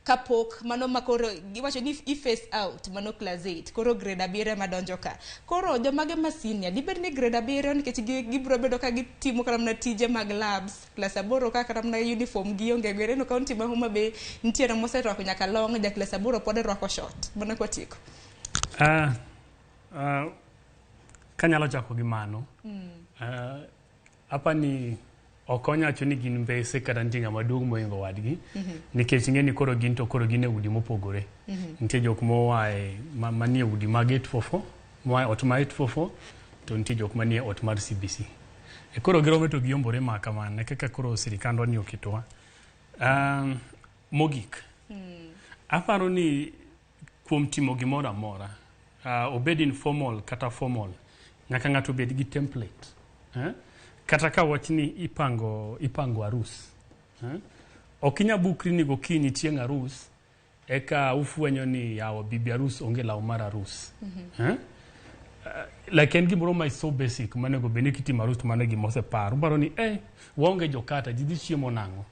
Kapok mano makoro giwacho ni i phase out mano class 8 koro grade 7 ema donjo ka. Koro jomage ma senior dibed ni grade 7 nikech gibiro bedo ka gitimo kata mana tije mag labs class 8 ka kata mana uniform gionge go. Ineno kaunti ma Homa Bay nitiere moserwako nyaka long, ja class 8 pod rwako short. Mana kwatieko. Kanyalo chako gi mano. Apa ni ok onyacho ni gin mbese kata nitie ng'ama duong' mohingo wadgi. Nikech ing'e ni koro gin to koro gin e udi mopogore. Nitie jok moa e manie udi mag 844, moa e ot mar 844, to nitie jok manie ot mar CBC. E koro girome to giombore ma kamano e kaka koro sirikandwa ni oketowa. Mogik, aparo ni kuom timo gimoro amora, obed informal kata formal, nyaka ng'ato obed gi template. Kata ka wach ni ipango arus. Ok inyal bukri ni gokinyi chieng' arus, eka ufwenyo ni yawa bibi arus onge law mar arus. Like en gimoro ma is so basic manego bed ni kitimo arus to mano e gima osepar. Uparo ni waonge jokata, ji dhi chiemo nang'o?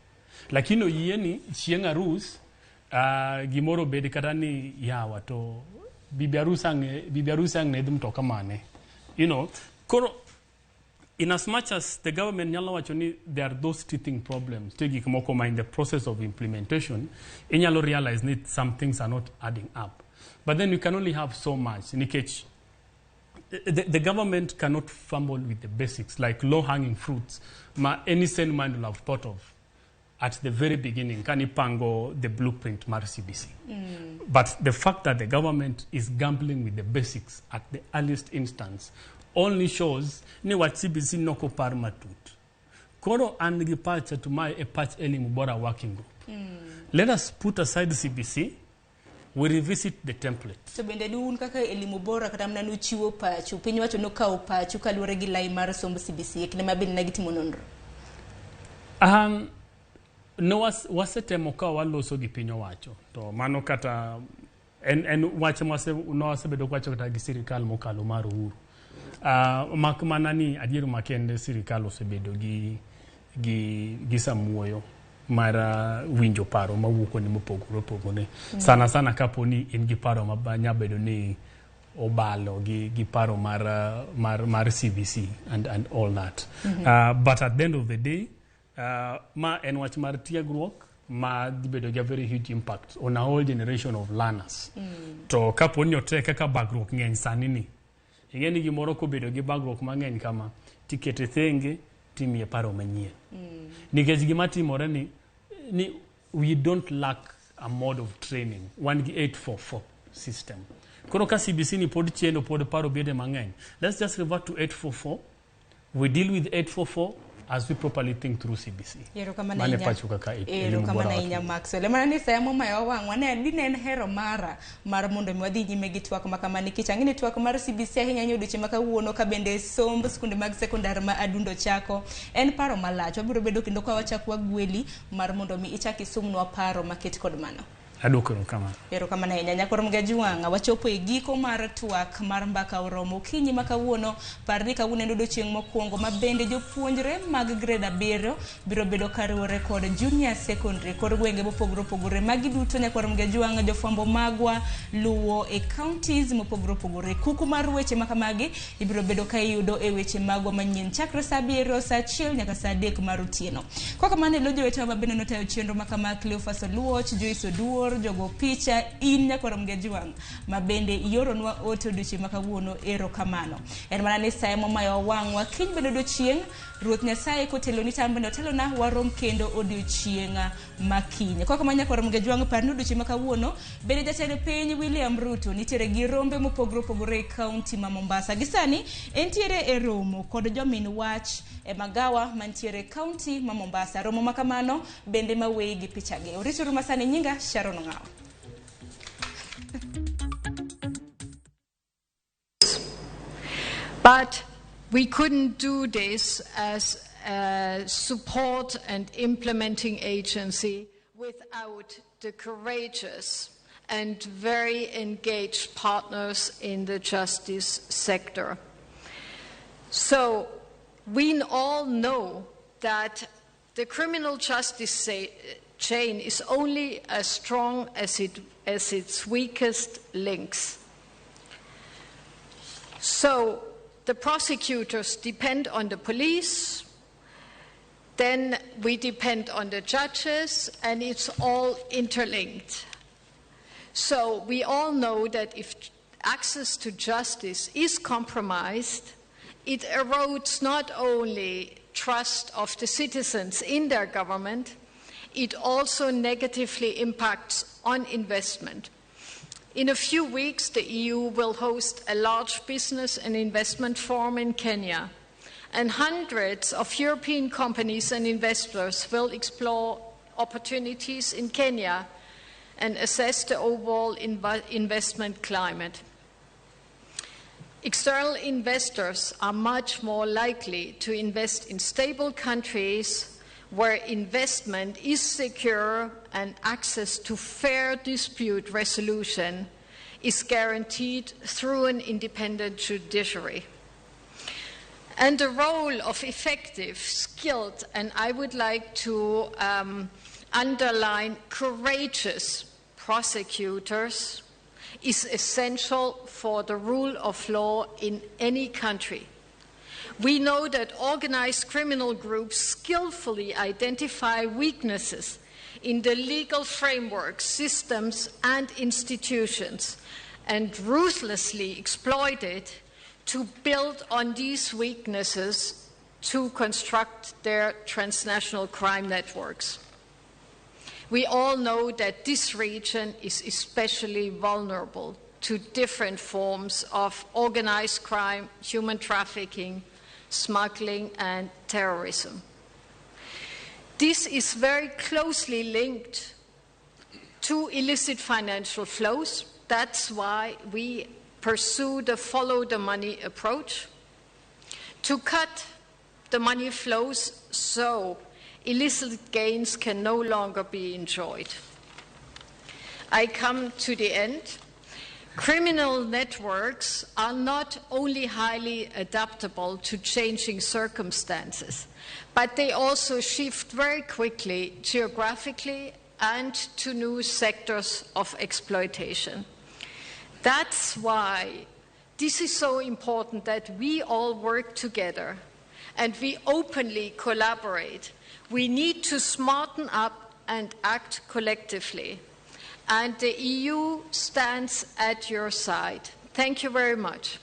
Lakini oyie ni chieng' arus gimoro obed kata ni yawa to bibi arus ang' ne dhi mtoka mane. Koro in as much as the government nyalo wacho ni there are those teething problems, te gik moko ma in the process of implementation, inyalo realize ni some things are not adding up. But then you can only have so much, nikech the government cannot fumble with the basics, like low-hanging fruits, ma any sane mind will have thought of at the very beginning, kanipango the blueprint mar CBC. But the fact that the government is gambling with the basics at the earliest instance only shows ni wach CBC nokopar matut. Koro an gi pacha to my e pach Elimu Bora working group. Let us put aside CBC, we revisit the template. To bende ni un kaka Elimu Bora kata mana nuchiwo pachu, piny wacho nokawo pachu kaluwore gi lai mar somb CBC e kinde ma bende ne gitimo nonro. No wasetemo ka waloso gi piny owacho to mano kata en wach nowasebedo kwacho kata gi sirikal mokalo mar Uhuru. Mak mana ni adier makende sirikal osebedo gi samuoyo mar winjo paro mawuok kuonde mopogore opogore. Sana sana kapo ni in gi paro ma nya bedo ni obalo gi paro mar CBC and all that. But at the end of the day, ma en wach mar tiegruok ma dhi bedo gi a very huge impact on a whole generation of learners. To kapo ni otek kaka bagruok ng'eny sani ni, ing'e ni gimoro kobedo gi bagruok mang'eny kama, tikete thenge timiye paro manyien. Nikech gima timore ni we don't lack a mode of training. Wan gi 844 system. Koro ka CBC ni pod chendo pod paro bede mang'eny. Let's just revert to 844. We deal with 844 as we properly think through CBC. Erokamano Mane ahinya. pacho kaka elimu Erokamano bora ahinya Maxwell. Mana ni sama omayo wang'wa ne dine en hero mara mar mondo mi wadhi nyime gi twak ma kama nikech ang'e ni twak mar CBC ahinya ahinya odiochieng' ma kawuono ka bende somb skunde mag sekondar ma Adundo chako en paro malach. Wabiro bedo kendo ka wachak wagweli mar mondo mi ichak isumnwa paro maket kod mano. Aduoko erokamano. Erokamano ahinya nyakwar Mgajwang'a. Wachopo e giko mar twak mar mbaka oromo okinyi ma kawuono. Par ni kawuono en odiochieng' mokwongo ma bende jopuonjre mag grade 7 biro bedo kariwore kod junior secondary kor gwenge mopogore opogore. Magi duto nyakwar Mgajwang'a jofwambo magwa luwo e counties mopogore opogore. Kuku mar weche ma kamagi ibiro bedo ka iyudo e weche magwa manyien chakre saa 7, saa 1 nyaka saa 3 mar otieno. Kwa kamano e lo jowetewa ma bende notayo chenro ma kama Cleophas Oluoch, Joyce Oduor, jogo picha in nyakwar Mgajwang' ma bende ioronwa ote odiochieng' ma kawuono, erokamano. En mana ni sa momayo wang'wa kiny bende odiochieng' Ruoth Nyasaye koteloni to an bende otelona warom kendo odiochieng' ma kiny. Kwa kamano nyakwar Mgajwang' par ni odiochieng' ma kawuono bende jatend piny William Ruto nitiere gi rombe mopogore opogore e kaunti ma Mombasa. Gi sani entiere e romo kod jomin wach e magawa mantiere e kaunti ma Mombasa. Romo ma kamano bende maweyi gi pichagi. Orituru masani, nyinga Sharon Ong'awo. But we couldn't do this as a support and implementing agency without the courageous and very engaged partners in the justice sector. So we all know that the criminal justice chain is only as strong as its weakest links. So the prosecutors depend on the police, then we depend on the judges, and it's all interlinked. So we all know that if access to justice is compromised, it erodes not only trust of the citizens in their government, it also negatively impacts on investment. In a few weeks, the EU will host a large business and investment forum in Kenya, and hundreds of European companies and investors will explore opportunities in Kenya and assess the overall investment climate. External investors are much more likely to invest in stable countries where investment is secure and access to fair dispute resolution is guaranteed through an independent judiciary. And the role of effective, skilled, and I would like to underline courageous prosecutors is essential for the rule of law in any country. We know that organized criminal groups skillfully identify weaknesses in the legal framework, systems, and institutions, and ruthlessly exploit it to build on these weaknesses to construct their transnational crime networks. We all know that this region is especially vulnerable to different forms of organized crime, human trafficking, smuggling, and terrorism. This is very closely linked to illicit financial flows. That's why we pursue the follow the money approach, to cut the money flows so illicit gains can no longer be enjoyed. I come to the end. Criminal networks are not only highly adaptable to changing circumstances, but they also shift very quickly geographically and to new sectors of exploitation. That's why this is so important that we all work together and we openly collaborate. We need to smarten up and act collectively. And the EU stands at your side. Thank you very much.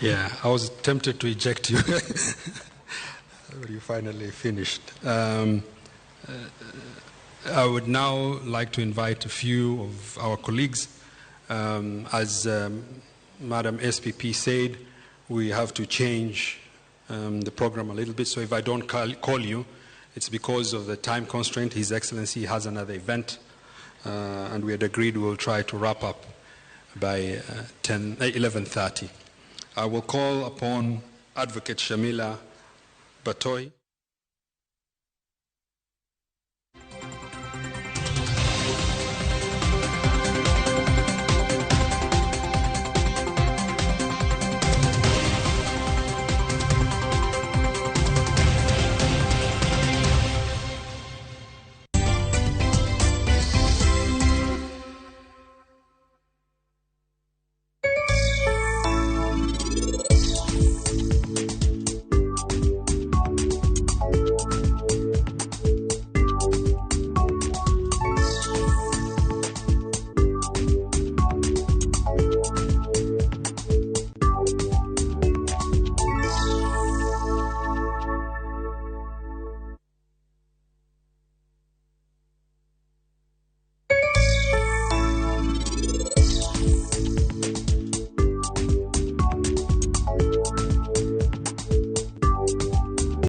Yeah, I was tempted to eject you. But you finally finished. I would now like to invite a few of our colleagues. As Madam SPP said, we have to change the program a little bit. So if I don't call you, it's because of the time constraint. His Excellency has another event, and we had agreed we'll try to wrap up by 11:30. I will call upon Advocate Shamila Batohi.